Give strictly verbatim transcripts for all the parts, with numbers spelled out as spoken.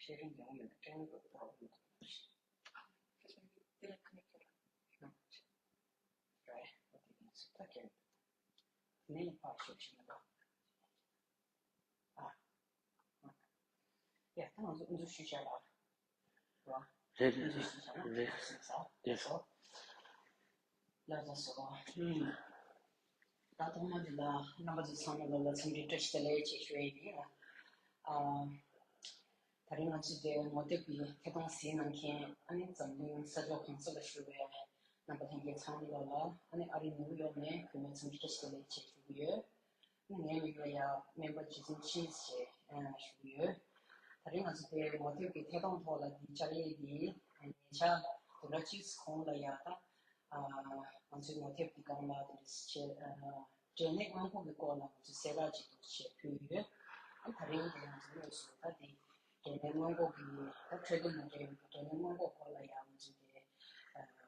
ཤེས་རིག་ཡོང་ཡོད་ན་ཀྲེན་ནི་པོ་རོ་ཡོད་ན། རེད། ཨོ་དེ་ཡིན་སྲིད་ད་ཀྱེ། ནས་ཕར་ཞོག་ཤིག་ན་ད། ཨ། ཡ་ད་ང་ཚོ་འདུ་ཤུ་བྱ་ལ། རེད་རེད་རེད་རེད། ལགས་སོ། ད་ཐོག་མ་དེ་ལ་རྣམ་པ་ཚོ་ཚང་མ་ལ་ལ་འཚམས་འདྲི་བཀྲ་ཤིས་བདེ་ལེགས་ཅེས་ཞུ་ཡས་ཡིན་ལ། ཨ། ད་རིང་ང་ཚོའི་དེ་ངོ་དེབ་ཀྱི་ཐད་གཏོང་གཟིགས་གནང་མཁན་ཨ་ནི་འཛམ་གླིང་ས་ཕྱོགས་གང་ས་ལ་བཞུགས་པའི་རྣམ་པ་ལྷན་རྒྱས་ཚང་མ་ལ་ལ་ཨ་ནི་ཨ་རི་ནིའུ་ཡོག་ནས་གུས་མོས་འཚམས་འདྲི་བཀྲ་ཤིས་བདེ་ལེགས་ཅེས་ཞུ་གི་ཡོད། ངའི་མིང་ལ་ཡ་སྨན་པ་རྗེ་བཙུན་ཆིས་ཞེས་ཞུ་གི་ཡོད། ད་རིང་ང་ཚོ་དེ་ངོ་དེབ་ཀྱི་ཐད་གཏོང་ཐོག་ལ་འདི་བཅར་ཡས་འདི་ཉེ་ཆར་བདུན་ཕྲག་གཅིག་གོང་ལ་ཡ་ད་ང་ཚོའི་ངོ་དེབ་ཀྱི་སྒང་ལ་དེ་འདྲ་བྱས་འབྲས་ནད་སྔོན་འགོག་གི་སྐོར་ལ་ང་ཚོས་གསལ་བསྒྲགས་ཅིག་འདུག་ཞེས་ཕུལ་ཡོད། ཨ་ད་རིང་དེ་ང་ཚོ་དངོས་སུ་ད་དེ་འབྲས་ནད་སྔོན་འགོག་གི་ད་འཕྲོད་བསྟེན་དང་འབྲེལ་བའི་འབྲས་ནད་སྔོན་འགོག་སྐོར་ལ་ཡང་ང་ཚོས་དེ་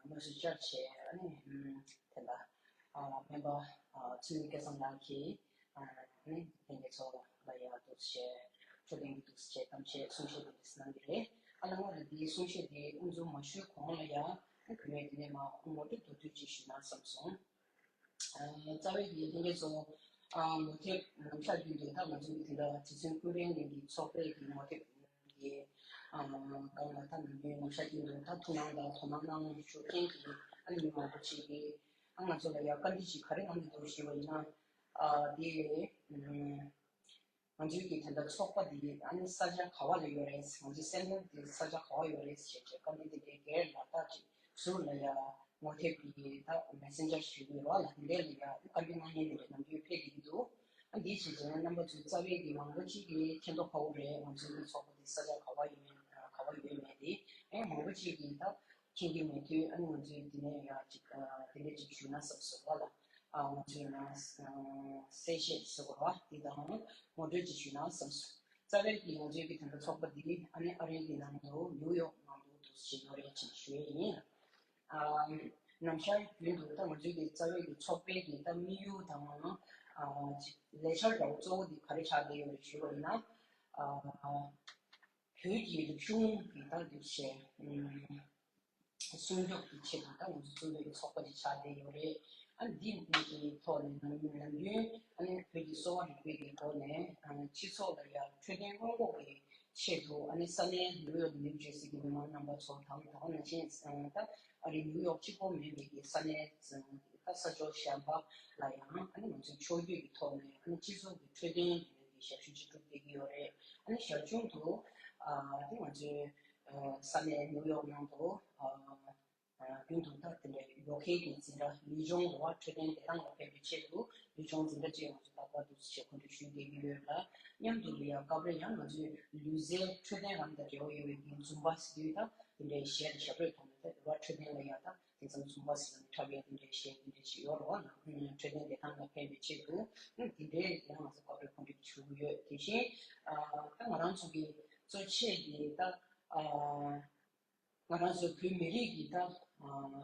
དངོས་སུ་བཅར་བྱས་ཨ་ནི་དེ་ལ། སྨན་པ་ཚུལ་ཁྲིམས་སྐལ་བཟང་ལགས་ཀྱིས་ནི་ལྷན་རྒྱས་ཚོ་ལ་ཡང་འདུག་སེ་འཕྲོད་བསྟེན་གྱི་འདུག་སེ་གཏམ་བཤད་གསུང་བཤད་དེ་འདྲ་གནང་གི་རེད། ཨ་ལ་ང་ལ་འདིའི་གསུང་བཤད་དེ་དབུ་འཛུགས་མ་ཞུས་གོང་ལ་ཡང་ནི་བུད་མེད་དེ་ནས་མ་ངོ་སྤྲོད་མདོར་བསྡུས་ཅིག་ཞུས་ན་བསམ་སོང་། རྩ་བའི་གི་ལྷན་རྒྱས་ཚོ་ངོ་དེབ་ནམ་ཞག་རྒྱུན་དུ་ད་ང་ཚོའི་དེ་འདྲ་རྗེ་བཙུན་ཀུན་ཕན་གླིང་གི་ཚོགས་པའི་གི་ངོ་དེབ་ཀྱི་སྒང་ལ་ད་ནམ་རྒྱུན་ནམ་ཞག་རྒྱུན་དུ་ད་ཐུགས་སྣང་དང་དོ་སྣང་གནང་ཞུ་མཁན་གྱི་ཨ་ནི་མི་མང་པོ་ཅིག་གིས་ཨ་ང་ཚོ་ལ་ཡ་བཀའ་འདྲི་ཅིག་ག་རེ་གནང་གི་འདུག་ཞུས་པ་ཡིན་ན། ཨ་དེ་ང་ཚོའི་གི་དེ་འདྲ་ཚོགས་པ་འདི་ཨ་ནི་ས་ཆ་ག་བ་ལ་ཡོད་རེད། ང་ཚོའི་སེམས་ནང་དེ་ས་ཆ་ག་བ་ཡོད་རེད་ཞེས་བྱས་བཀའ་འདྲི་དེ་འདྲའི་སྒེར་ལ་ད་ཅིག་ཟུར་ལ་ཡ་ངོ་དེབ་ཀྱི་ད་མེ་སེན་ཇར་ཞུ་གི་རོགས་ལ་དེ་འདྲའི་ལ་ཡ་བཀའ་འདྲི་གནང་མཁན་དེ་འདྲ་ནམ་རྒྱུན་ཕེབས་བསྡད་ཀྱི་འདུག་ཨ་འདི་བྱས་བྱས་ན་རྣམ་པ་ཚོའི་རྩ་བའི་གི་མང་པོ་ཅིག་གིས་མཁྱེན་མདོག་ཁ་པོ་རེད། ང་ཚོའི་གི་ཚོགས་པ་འདི་ས་ཆ་ག་བ་ཡོད་ག་བ་ཡོད་མེད་དེ་ཨེ་མང་པོ་ཅིག་གིས་ད་མཁྱེན་གྱི་མེད་དུས་ཨ་ནི་ང་ཚོའི་འདི་ནས་ཡ་ཅིག་དེ་འདྲ་ཅིག་ཞུས་ན་བསམ་སོང་བ་ལ། ང་ཚོའི་ནང་གསལ་བཤད་ཟེར་བ་འདི་དང་ངོ་སྤྲོད་ཅིག་ཞུས་ན་བསམ་སོང་། རྩ་བའི་གི་ང་ཚོའི་གི་དེ་འདྲ་ཚོགས་པ་འདི་ཨ་ནི་ཨ་རིའི་གི་ནང་དུ་ནིའུ་ཡོག་ནང་དུ་འདུག་སེ་ཡོད་རེད་ཅེས་ཞུ་ཡས་ཡིན། ནམ་ཞར་རྒྱུན་དུ་ད་ང་ཚོའི་གི་རྩ་བའི་གི་ཚོགས་པའི་གི་ད་དམིགས་ཡུལ་དང་ལས་འཆར་འདྲ་བོ་གཙོ་བོ་འདི་ག་རེ་ཆགས་བསྡད་ཡོད་རེད་ཞུས་པ་ཡིན་ན། བོད་ཀྱི་རིག་གཞུང་གི་ད་འདུག་སེ་སྲུང་སྐྱོབ་ཀྱི་ཆེད་དུ་ད་ང་ཚོ་གཙོ་བོའི་ཚོགས་པ་ཅིག་ཆགས་བསྡད་ཡོད་རེད། ཨ་ནི་འདི་གི་ཐོག་ནས་ནམ་ནམ་རྒྱུན་ཨ་ནི་བོད་ཀྱི་གསོ་བ་རིག་པའི་གི་སྒོ་ནས་སྤྱི་ཚོགས་ལ་ཡང་འཕྲོད་བསྟེན་སྔོན་འགོག་གི་ཆེད་དུ་ཨ་ནི་ས་གནས་ནིའུ་ཡོག་ནིའུ་ཇར་སི་གི་མི་མང་རྣམ་པ་ཚོ་དང་ད་ག་ནང་བཞིན་ད་ཨ་རི་ནིའུ་ཡོག་གཅིག་པོ་མིན་པའི་གི་ས་གནས་ད་ས་ཕྱོགས་གཞན་པ་ལ་ཡང་ཨ་ནི་ང་ཚོའི་ཕྱོགས་བསྡུས་ཀྱི་ཐོག་ནས་ཨ་ནི་སྤྱི་ཚོགས་ཀྱི་འཕྲོད་བསྟེན་གྱི་ཞབས་ཞུ་ཅིག་སྒྲུབ་བསྡད་ཀྱི་ཡོད་རེད། ཨ་ནི་ཞར་བྱུང་དུ་ཨ་ནི་ང་ཚོའི་ས་གནས་ནིའུ་ཡོག་ནང་དུ་རྒྱུན་དུ་ད་དེ་འདྲའི་ཡོ་གའི་གི་འཛིན་གྲྭ་ལུས་སྦྱོང་རེད་བ། འཕྲོད་བསྟེན་བདེ་ཐང་ལ་ཕན་པའི་ཆེད་དུ་ལུས་སྦྱོང་འཛིན་གྲྭ་ཅིག་ང་ཚོ་ད་བར་དུ་ཞེས་གོ་སྒྲིག་ཞུས་བསྡད་ཀྱི་ཡོད་ལ། མཉམ་དུ་ལ་ཡང་སྐབས་རེ་ཡང་ང་ཚོའི་ལུས་རྩལ་འཕྲོད་བསྟེན་རང་དང་འབྲེལ་བ་ཡོད་པའི་གི་ཛུམ་བྷ་ཟེར་དུས་ད་དེ་འདྲའི་གཞས་དང་ཞབས་བྲོའི་ཐོག་ནས་ད་རེད་བ། འཕྲོད་བསྟེན་ལ་ཡང་ད་དེང་སང་ཛུམ་བྷ་ཟེར་ནས་འཁྲབ་ཡས་དེ་འདྲའི་གཞས་དེ་འདྲའི་ཞིག་ཡོད་རེད་བ། འཕྲོད་བསྟེན་བདེ་ཐང་ལ་ཕན་པའི་ཆེད་དུ་དེ་འདྲའི་ཡང་ང་ཚོ་སྐབས་རེ་གོ་སྒྲིག་ཞུ་གི་ཡོད། དེ་བཞིན་ད་ང་རང་ཚོ་གི་གཙོ་ཆེ་གི་ད་ང་རང་ཚོ་བོད་མི་རིགས་ཀྱི་ད་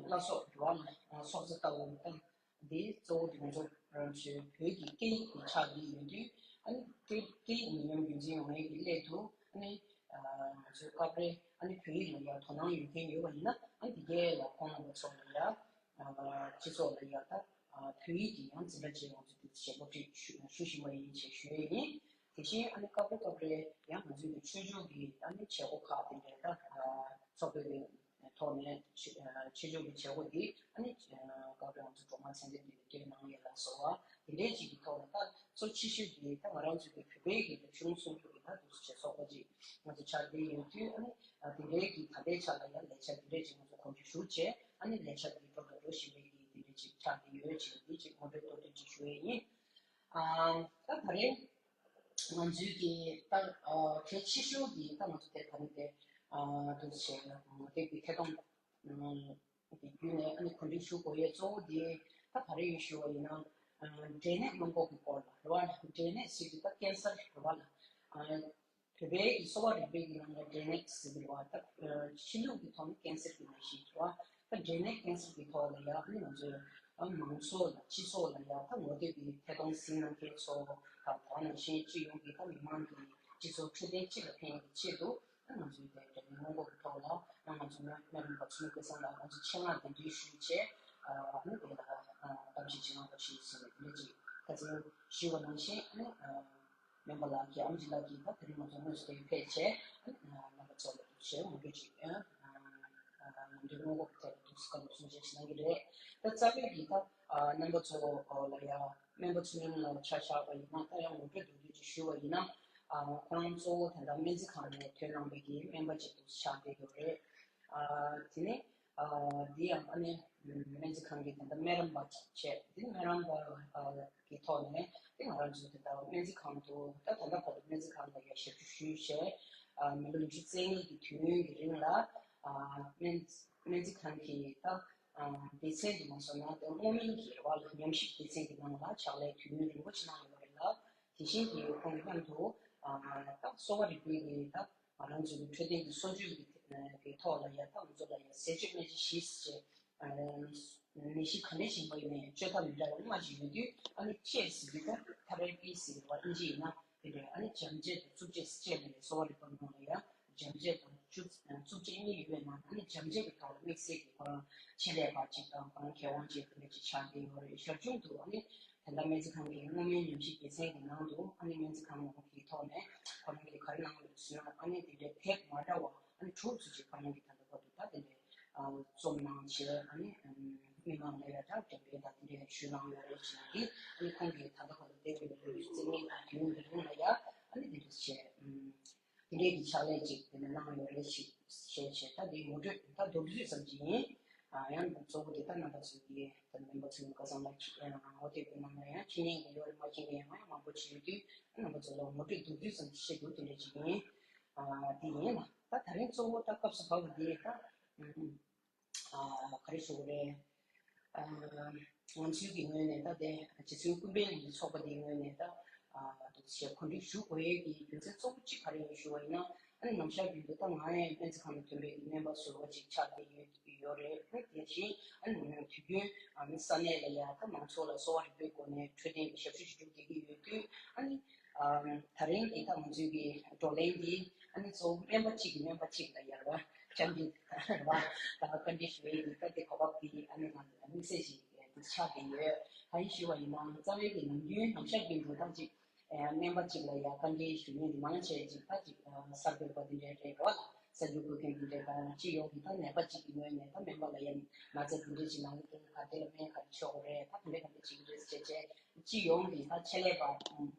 བླ་སྲོག་རེད་བ། སྲོག་རྩ་ལྟ་བུ་ད་འདི་གཙོ་བོ་དེ་ང་ཚོ་རང་ཚོའི་བོད་ཀྱི་སྐད་ཡིག་དེ་ཆགས་བསྡད་ཡོད་དུས་ཨ་ནི་སྐད་སྐད་ཡིག་མི་ཉམས་རྒྱུན་འཛིན་ཡོང་ཡས་ཀྱི་སླད་དུ་ཨ་ནི་ང་ཚོའི་སྐབས་རེ་ཨ་ནི་བོད་ཡིག་ལ་ཡང་དོ་སྣང་ཡོད་མཁན་ཡོད་པ་ཡིན་ན་ཨ་ནི་དེ་གའི་ལ་ཁོང་རྣམ་པ་ཚོ་ལ་ཡང་སྤྱི་ཚོགས་ལ་ཡང་ད་བོད་ཡིག་གི་ཡང་འཛིན་གྲྭ་ཅིག་ང་ཚོ་དེ་བྱེད་འགོ་ཁྲིད་ཞུ་ཞུ་བཞིན་པ་ཡིན་ཞེས་ཞུ་ཡས་ཡིན། དེ་བཞིན་ཨ་ནི་སྐབས་རེ་སྐབས་རེ་ཡང་ང་ཚོའི་ཆོས་ཕྱོགས་ཀྱི་ཨ་ནི་བྱེད་སྒོ་ཁག་དེ་འདྲའི་ད་ཚོགས་པའི་ཐོག་ནས་ཆོས་ཕྱོགས་ཀྱི་བྱེད་སྒོ་འདི་ཨ་ནི་སྐབས་རེ་ང་ཚོ་གྲོགས་མོ་ཚེ་བརྟན་དེ་འདྲའི་གནང་ཡས་ལ་སོགས་པ་དེ་འདྲའི་ཅིག་གི་ཐོག་ནས་ད་གཙོ་ཆེ་ཤོས་ཀྱི་ད་ང་རང་ཚོའི་གི་བོད་པའི་གི་རིག་གཞུང་སྲུང་སྐྱོབ་ཀྱི་ད་འདུག་སེ་ཚོགས་པ་ཅིག་ང་ཚོ་ཆགས་བསྡད་ཡོད་དུས་ཨ་ནི་དེ་འདྲའི་གི་ད་ལྟའི་ཆ་ལ་ཡང་ལས་འཆར་དེ་འདྲའི་ཅིག་ང་ཚོ་གོ་སྒྲིག་ཞུ་བྱས་ཨ་ནི་ལས་འཆར་དེ་འགྲོ་དང་འགྲོ་བཞིན་པའི་གི་དེ་འདྲའི་ཅིག་ཆགས་བསྡད་ཡོད་ཅེས་འདི་ཅིག་ངོ་སྤྲོད་མདོར་བསྡུས་ཅིག་ཞུ་ཡས་ཡིན། ཨ་ད་ད་རེས་ང་ཚོའི་གི་ད་གལ་ཆེ་ཤོས་ཀྱི་ད་ང་ཚོ་དེ་ད་རེས་དེ་འདུག་སེ་ང་ཚོའི་གི་ཐད་གཏོང་གི་བརྒྱུད་ནས་ཨ་ནི་གོ་སྒྲིག་ཞུ་དགོས་ཡས་གཙོ་བོ་དེ་ད་ག་རེ་ཡིན་ཞུ་བ་ཡིན་ན། འབྲས་ནད་སྔོན་འགོག་གི་སྐོར་ལ་རེད་བ། འབྲས་ནད་ཟེར་དུས་ད་ཀན་སར་རེད་བ་ལ། བོད་པའི་གསོ་བ་རིག་པའི་གི་ནང་ལ་འབྲས་ནད་ཟེར་གི་རེད་བ། ད་ཕྱི་ལུགས་ཀྱི་ཐོག་ནས་ཀན་སར་གྱི་ནད་གཞི་རེད་བ། ད་འབྲས་ནད་ཀན་སར་གྱི་ཐོག་ལ་ཡང་ཨ་ནི་ང་ཚོའི་མང་ཚོགས་ལ་སྤྱི་ཚོགས་ལ་ཡང་ད་ངོ་དེབ་ཀྱི་ཐད་གཏོང་གཟིགས་གནང་མཁན་ཚོ་དང་ད་ནང་བཞིན་སྤྱི་ཡོངས་ཀྱི་ད་མི་མང་གི་སྤྱི་ཚོགས་འཕྲོད་བསྟེན་སྤྱི་ལ་ཕན་གྱི་ཆེད་དུ་ ང་ཚོའི་དེ་དེ་སྔོན་འགོག་གི་ཐོག་ལ་ང་ཚོ་སྨན་རམས་པ་ཚུལ་ཁྲིམས་སྐལ་བཟང་ལགས་ང་ཚོ་ཆེད་མངགས་གདན་འདྲེན་ཞུས་བྱས་ཨ་ནི་དེ་ལ་ཨ་བརྟག་དཔྱད་བྱེད་གནང་རོགས་ཞེས་ཟེར་ནས་དེ་འདྲ་ཅིག་ཁ་སང་ཞུས་པ་ནང་བཞིན་ཨ་ནི་ཨ་སྨན་པ་ལགས་ཀྱིས་ཨམ་ཆི་ལགས་ཀྱིས་ད་དེ་རིང་ང་ཚོ་དངོས་སུ་དེར་ཕེབས་བྱས་ཨ་ནི་རྣམ་པ་ཚོ་ལ་འདུག་བྱས་ངོ་སྤྲོད་ཅིག་ཨ་ཨ་ནམ་རྒྱུན་སྔོན་འགོག་གི་ཐད་ལ་འདུག་སེ་བཀའ་སློབ་གསུང་བཤད་ཞིག་གནང་གི་རེད། ད་རྩ་བའི་གི་ད་ཨ་རྣམ་པ་ཚོ་ལ་ཡ་སྨན་པ་ཚུལ་ཁྲིམས་ལགས་ཆ་བཞག་པ་ཡིན་ན་ད་ཡང་ངོ་སྤྲོད་མདོར་བསྡུས་ཅིག་ཞུས་པ་ཡིན་ན། ཨ་ཁོ་རང་གཙོ་བོ་ད་ལྟ་སྨན་རྩིས་ཁང་ནས་ཐོན་གནང་བའི་གི་སྨན་པ་ཅིག་ཏུ་ཆགས་བསྡད་ཡོད་རེད། ཨ་དེ་ནས་ཨ་འདི་ཡང་ཨ་ནི་སྨན་རྩིས་ཁང་གི་ད་ལྟ་སྨན་རམས་པ་ཅིག་བྱས་འདི་སྨན་རམས་པ་གི་ཐོག་ནས་དེ་ང་རང་ཚོ་ད་ལྟ་སྨན་རྩིས་ཁང་དུ་ད་ད་ལྟ་བར་དུ་སྨན་རྩིས་ཁང་ལ་ཡ་ཞབས་ཞུ་ཞུས་བྱས་ཨ་མི་ལོ་ཉི་ཤུ་རྩ་གཉིས་ཀྱི་དུས་ཡུན་གྱི་རིང་ལ་ཨ་སྨན་སྨན་རྩིས་ཁང་གི་ད་ཨ་སྡེ་ཚན་དུ་མ་སོང་ན་ད་སྔོ་སྨན་གྱི་རེ་བ་ལ་ཉམས་ཞིབ་སྡེ་ཚན་གྱི་ནང་ལ་ཕྱག་ལས་དུས་ཡུན་རིང་པོ་ཅིག་གནང་ཡོད་རེད་ལ། དེ་བཞིན་དུ་ཁོང་མཉམ་དུ་ད་གསོ་བ་རིག་པའི་གི་ད་ང་རང་ཚོའི་འཕྲོད་བསྟེན་གྱི་གསོ་བཅོས་ཀྱི་ཐོག་ལ་ཡང་ད་ང་ཚོ་ལ་ཡང་ཟས་སྤྱོད་སྨན་དཔྱད་ཞིབ་ཟེར་ནད་གཞི་ག་འདྲ་ཞིག་ཡིན་པ་ཡིན་ནའི་བཅོས་ཐབས་མི་འདྲ་བ་ལྔ་ཞིག་ཡོད་དུས་ཨ་ནི་ཅེས་ཟེར་དུས་ད་ཐེ་ར་པི་ཟེར་བ་ཨིན་ཇི་ཡིན་ན་དེ་འདྲའི་ཨ་ནི་བྱམས་བརྩེ་དང་རྩུབ་སྤྱོད་ཟེར་བྱས་ནས་གསོ་བ་རིག་པ་ནང་ལ་ཡང་། བྱམས་བརྩེ་དང་རྩུབ་རྩུབ་སྤྱོད་གཉིས་ཡོད་པའི་ནང་ཨ་ནི་བྱམས་བརྩེ་གི་ཐོག་ལ་དམིགས་བསལ་གྱི་ཁོ་རང་ཆེད་ལས་པ་ཅིག་དང་ཁོ་རང་མཁས་དབང་ཅིག་དེ་འདྲ་ཅིག་ཆགས་བསྡད་ཡོད་རེད། ཞར་བྱུང་དུ་ཨ་ནི་ད་ལྟ་སྨན་རྩིས་ཁང་གི་སྔོ་སྨན་ཉམས་ཞིབ་སྡེ་ཚན་གྱི་ནང་དུ་ཨ་ནི་སྨན་རྩིས་ཁང་ནང་གི་ཐོག་ནས་ཁོ་རང་གིས་ག་རེ་གནང་ཡོད་ཟེར་ན་ཨ་ནི་དེ་འདྲའི་དེབ་མ་འདྲ་བ་ཨ་ནི་དྲུག་ཙམ་ཅིག་ཁོ་རང་གིས་ད་ལྟ་བར་དུ་ད་དེ་འདྲའི་རྩོམ་གནང་བྱས་ཨ་ནི་མི་མང་ལ་ཡ་ད་འགྲེམས་སྤེལ་དང་དེ་འདྲ་ཞུས་གནང་ཡོད་རེད་ཅེས་ཀྱིས་ཨ་ནི་ཁོང་གིས་ད་ལྟ་བར་དུ་འདས་པའི་ལོ་རྩིས་མེད་དང་དུས་ཡུན་རིང་ལ་ཡ་ཨ་ནི་དེ་འདྲ་བྱས། དེ་འདྲའི་གི་ཕྱག་ལས་ཅིག་དེ་ནས་གནང་ཡོད་རེད་ཞེས་བཤད་བྱས་ད་དེའི་ངོ་སྤྲོད་ད་མདོར་བསྡུས་ཙམ་ཅིག་ཡིན། ཨ་ཡང་གཙོ་བོ་དེ་ད་རྣམ་པ་ཚོ་གི་ད་མེམ་བར་ཚོའི་བཀའ་བཟང་ལ་ཁྱེད་ཨ་ངོ་དེབ་ཀྱི་ནང་ལ་ཡང་མཁྱེན་མཁན་གྱི་ཡོད་རེད་མ་མཁྱེན་མཁན་ཡང་ཡང་མང་པོ་ཅིག་ཡོད་དུས་ད་རྣམ་པ་ཚོ་ལ་ངོ་སྤྲོད་མདོར་བསྡུས་ཙམ་ཅིག་བྱེད་དགོས་དེ་འདྲ་ཅིག་ཡིན། ཨ་དེ་ཡིན་ལ་ད་ད་རིང་གཙོ་བོ་ད་སྐབས་སུ་བབས་པ་དེ་ད་ཨ་ག་རེ་ཞུ་དགོས་རེད། ཨ་ང་ཚོའི་གི་ངོས་ནས་ད་དེ་རྗེ་བཙུན་ཀུན་ཕན་གླིང་གི་ཚོགས་པ་འདིའི་ངོས་ནས་ད་ཨ་འདུག་སེ་གོ་སྒྲིག་ཞུ་དགོས་ཡས་ཀྱི་རྒྱུ་མཚན་གཙོ་བོ་གཅིག་ག་རེ་ཡིན་ཞུ་བ་ཡིན་ན་ཨ་ནི་ནམ་ཞག་རྒྱུན་དུ་ད་ང་ཡང་སྨན་རྩིས་ཁང་ནས་ཐོན་པའི་གི་སྨན་པ་ཟུར་པ་ཅིག་ཆགས་བསྡད་ཡོད་ཡོད་རེད། ཨ་ནི་དེ་བཞིན་ཨ་ནི་ང་དུས་རྒྱུན་ཨ་ནི་ས་གནས་ལ་ཡ་ད་མང་ཚོགས་ལ་གསོ་བ་རིག་པའི་སྒོ་ནས་འཕྲོད་བསྟེན་གྱི་ཞབས་ཞུ་ཞིག་སྒྲུབ་བསྡད་ཀྱི་ཡོད་དུས་ཨ་ནི་ཨ་ད་རིང་གི་ད་ང་ཚོའི་གི་བགྲོ་གླེང་འདི་ཨ་ནི་གཙོ་བོ་སྨན་པ་གཅིག་གིས་སྨན་པ་གཅིག་ལ་ཡ་ར་བཅར་འདྲི་རེད་བ། ད་བཀའ་འདྲི་ཞུ་ཡས་ཀྱི་ད་དེ་གོ་སྐབས་འདི་ཨ་ནི་ང་ལ་དམིགས་བསལ་ཞིག་འདི་ཆགས་བསྡད་ཡོད། གང་ཡིན་ཞུ་བ་ཡིན་ན་རྩ་བའི་གི་ནམ་རྒྱུན་ནམ་ཞག་རྒྱུན་དུ་ད་ཅིག་ཨ་སྨན་པ་གཅིག་ལ་ཡ་བཀའ་འདྲི་ཞུ་མཁན་འདི་མང་ཆེ་ཅིག་ད་ཅིག་ཨ་གསར་འགོད་པ་འདི་འདྲའི་རེད་བ། གསར་འགྱུར་འགོད་མཁན་འདི་འདྲའི་དང་སྤྱི་ཡོངས་ཀྱི་ད་ནད་པ་གཅིག་གི་ངོས་ནས་ད་སྨན་པ་ལ་ཡ་ན་ཚ་འདི་འདྲའི་ཅིག་ལངས་ཀྱི་འདུག་ག་དེ་ལ་སྨན་ག་རེ་མཆོད་དགོས་རེད་ད་དེ་འདྲའི་ག་འདྲ་བྱེད་ཀྱི་རེད་ཟེར་བྱས་བྱས། སྤྱི་ཡོངས་ཀྱི་ད་ཆེད་ལས་པ་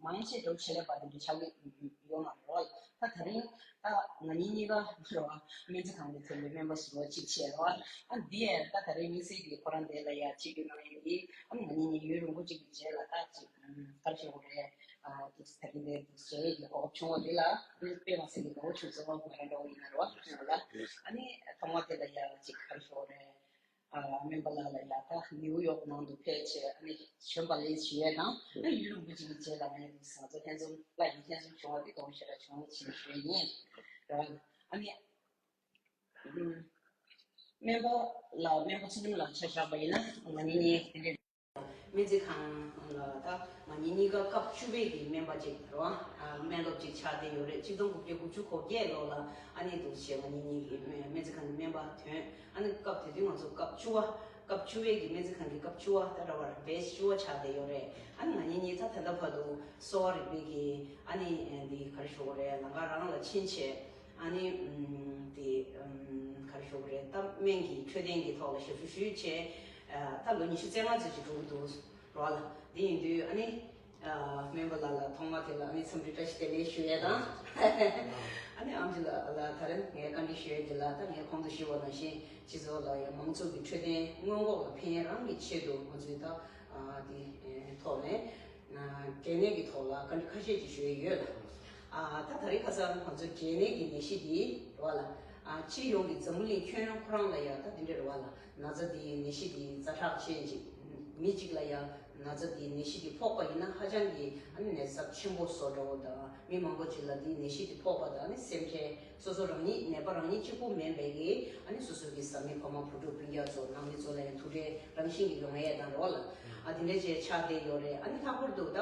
མང་ཆེ་འགྲོ་ཆེད་ལས་པ་དེ་འདྲ་ཆགས་ཀྱི་ཡོད་མ་རེད་བ། ད་ད་རིང་ད་ང་གཉིས་གཉིས་ཀ་རེད་བ་སྨན་རྩིས་ཁང་དུ་ཐོན་པའི་སྨན་པ་ཟུར་པ་གཅིག་བྱས་རེད་བ། ཨ་འདི་ཡང་ད་ད་རིང་དམིགས་བསལ་གྱི་ཁོ་རང་དེ་ལ་ཡ་ཆིབས་བསྒྱུར་གནང་ཡོད་ཀྱི་ཨ་ང་གཉིས་གཉིས་ཡུན་རིང་པོ་གཅིག་གི་རྗེས་ལ་ད་ཅིག་ག་རེ་ཞུ་དགོས་རེད། ཨ་དེ་ད་རིང་དེ་དེ་བྱས་ཀྱི་གོ་སྐབས་བྱུང་བ་དེ་ལ་དཔེ་མ་སྲིད་ཀྱི་དགའ་བོ་བྱུང་སོང་བ་ང་རང་འདྲ་བོ་ཡིན་ན་རེད་བ་ང་ལ་ཨ་ནི་ཐོག་མ་དེ་ལ་ཡ་ཅིག་ག་རེ་ཞུ་དགོས་རེད། ཨ་སྨན་པ་ལགས་ལ་ཡ་ད་ནིའུ་ཡོག་ནང་དུ་ཕེབས་བྱས་ཨ་ནི་བྱོན་པ་ལས་ཞུ་ཡས་དང་ཨ་ཡུན་རིང་པོ་ཅིག་གི་རྗེས་ལ་ངས་འདུག་ཟ་ཚོ་ལྷན་འཛོམས་བླ་ཡི་ལྷན་འཛོམས་བྱུང་བ་དེ་དགའ་བོ་ཞེ་དྲག་བྱུང་ཞེས་ཞུ་ཡས་ཡིན་ར། ཨ་ནི་ཨུམ་སྨན་པ་ལགས་སྨན་པ་ཚུལ་ཁྲིམས་ལགས་ཆ་བཞག་པ་ཡིན་ན་ང་གཉིས་གཉིས་དེ་འདྲའི་སྨན་རྩིས་ཁང་ལ་ད་ང་གཉིས་གཉིས་ཀ་སྐབས་བཅུ་པའི་གི་སྨན་པ་ཅིག་རེད་བ། ཨ་སྨན་སློབ་ཅིག་ཆགས་བསྡད་ཡོད་རེད། ཆིག་སྟོང་དགུ་བརྒྱ་དགུ་བཅུ་གོ་བརྒྱད་ལོ་ལ་ཨ་ནི་འདུག་བྱས་ང་གཉིས་གཉིས་ཀྱི་སྨན་སྨན་རྩིས་ཁང་གི་སྨན་པ་ཐོན། ཨ་ནི་སྐབས་དེ་དུས་ང་ཚོ་སྐབས་བཅུ་བ་སྐབས་བཅུ་པའི་གི་སྨན་རྩིས་ཁང་གི་སྐབས་བཅུ་བ་ད་ར་བར་བེ་སི་བཅུ་བ་ཆགས་བསྡད་ཡོད་རེད། ཨ་ནི་ང་གཉིས་གཉིས་ད་ད་ལྟ་བར་དུ་གསོ་བ་རིག་པའི་གི་ཨ་ནི་འདི་ག་རེ་ཞུ་དགོས་རེད། ལམ་ཁ་རང་ལ་ཕྱིན་བྱས་ཨ་ནི་འདི་ག་རེ་ཞུ་དགོས་རེད། ད་སྨན་གྱི་འཕྲོད་བསྟེན་གྱི་ཐོག་ལ་ཞབས་ཞུ་ཞུས་བྱས་ད་ལོ་ཉི་ཤུ་རྩ་ལྔ་ཙམ་ཅིག་འགྲོ་གི་འདུག་རེད་བ་ལ། འདི་ཡིན་དུས་ཨ་ནི། སྨན་པ་ལགས་ལ་ཐོག་མ་དེ་ལ་ཨ་ནི་འཚམས་འདྲི་བཀྲ་ཤིས་བདེ་ལེགས་ཞུ་ཡས་དང་། ཨ་ནི་ཨམ་ཆི་ལགས་ལ་ད་རེས་ངས་བཀའ་འདྲི་ཞུ་ཡས་དེ་ལ་ད་ངས་གོང་དུ་ཞུས་པ་ནང་བཞིན་སྤྱི་ཚོགས་ལ་ཡང་མང་ཚོགས་ཀྱི་འཕྲོད་བསྟེན་སྔོན་འགོག་ལ་ཕན་ཡས་རང་གི་ཆེད་དུ་ང་ཚོས་ད་དེ་ཐོག་ནས་འབྲས་ནད་ཀྱི་ཐོག་ལ་བཀའ་འདྲི་ཁ་ཤས་ཅིག་ཞུ་ཡས་ཡོད་ལ། ད་ད་རེས་ཁ་སང་ང་ཚོ་འབྲས་ནད་ཀྱི་ནད་གཞི་འདི་རེད་བ་ལ། སྤྱི་ཡོངས་ཀྱི་འཛམ་བུ་གླིང་ཁྱོན་ཁོ་རང་ལ་ཡང་ད་དེ་འདྲ་རེད་བ་ལ། ན་ཚ་འདིའི་ནད་གཞི་འདི་ཛ་དྲག་ཆེ་ཅིག་མི་གཅིག་ལ་ཡང་ན་ཚ་འདིའི་ནད་གཞི་འདི་ཕོག་པ་ཡིན་ན་ཧ་ཅང་གི་ཨ་ནི་ནད་ཚབས་ཆེན་པོ་བཟོ་འདྲ་བོ་དང་མི་མང་པོ་ཅིག་ལ་འདིའི་ནད་གཞི་འདི་ཕོག་པ་དང་ཨ་ནི་སེམས་ཁྲལ་སོ་སོ་རང་ཉིད་ནད་པ་རང་ཉིད་གཅིག་པུ་མིན་པའི་གི་ཨ་ནི་སོ་སོ་གི་བཟའ་མི་ཕ་མ་བུ་ཕྲུག་སྤུན་ཀྱག་ཚོ་ནང་མི་ཚོ་ལ་ཡང་ཐུག་འཕྲད་རང་བཞིན་གྱི་ཡོང་ཡས་དང་རོགས་ལ་ཨ་དེ་འདྲ་བྱས་ཆགས་བསྡད་ཡོད་རེད། ཨ་ནི་ལྷག་པར་དུ་ད་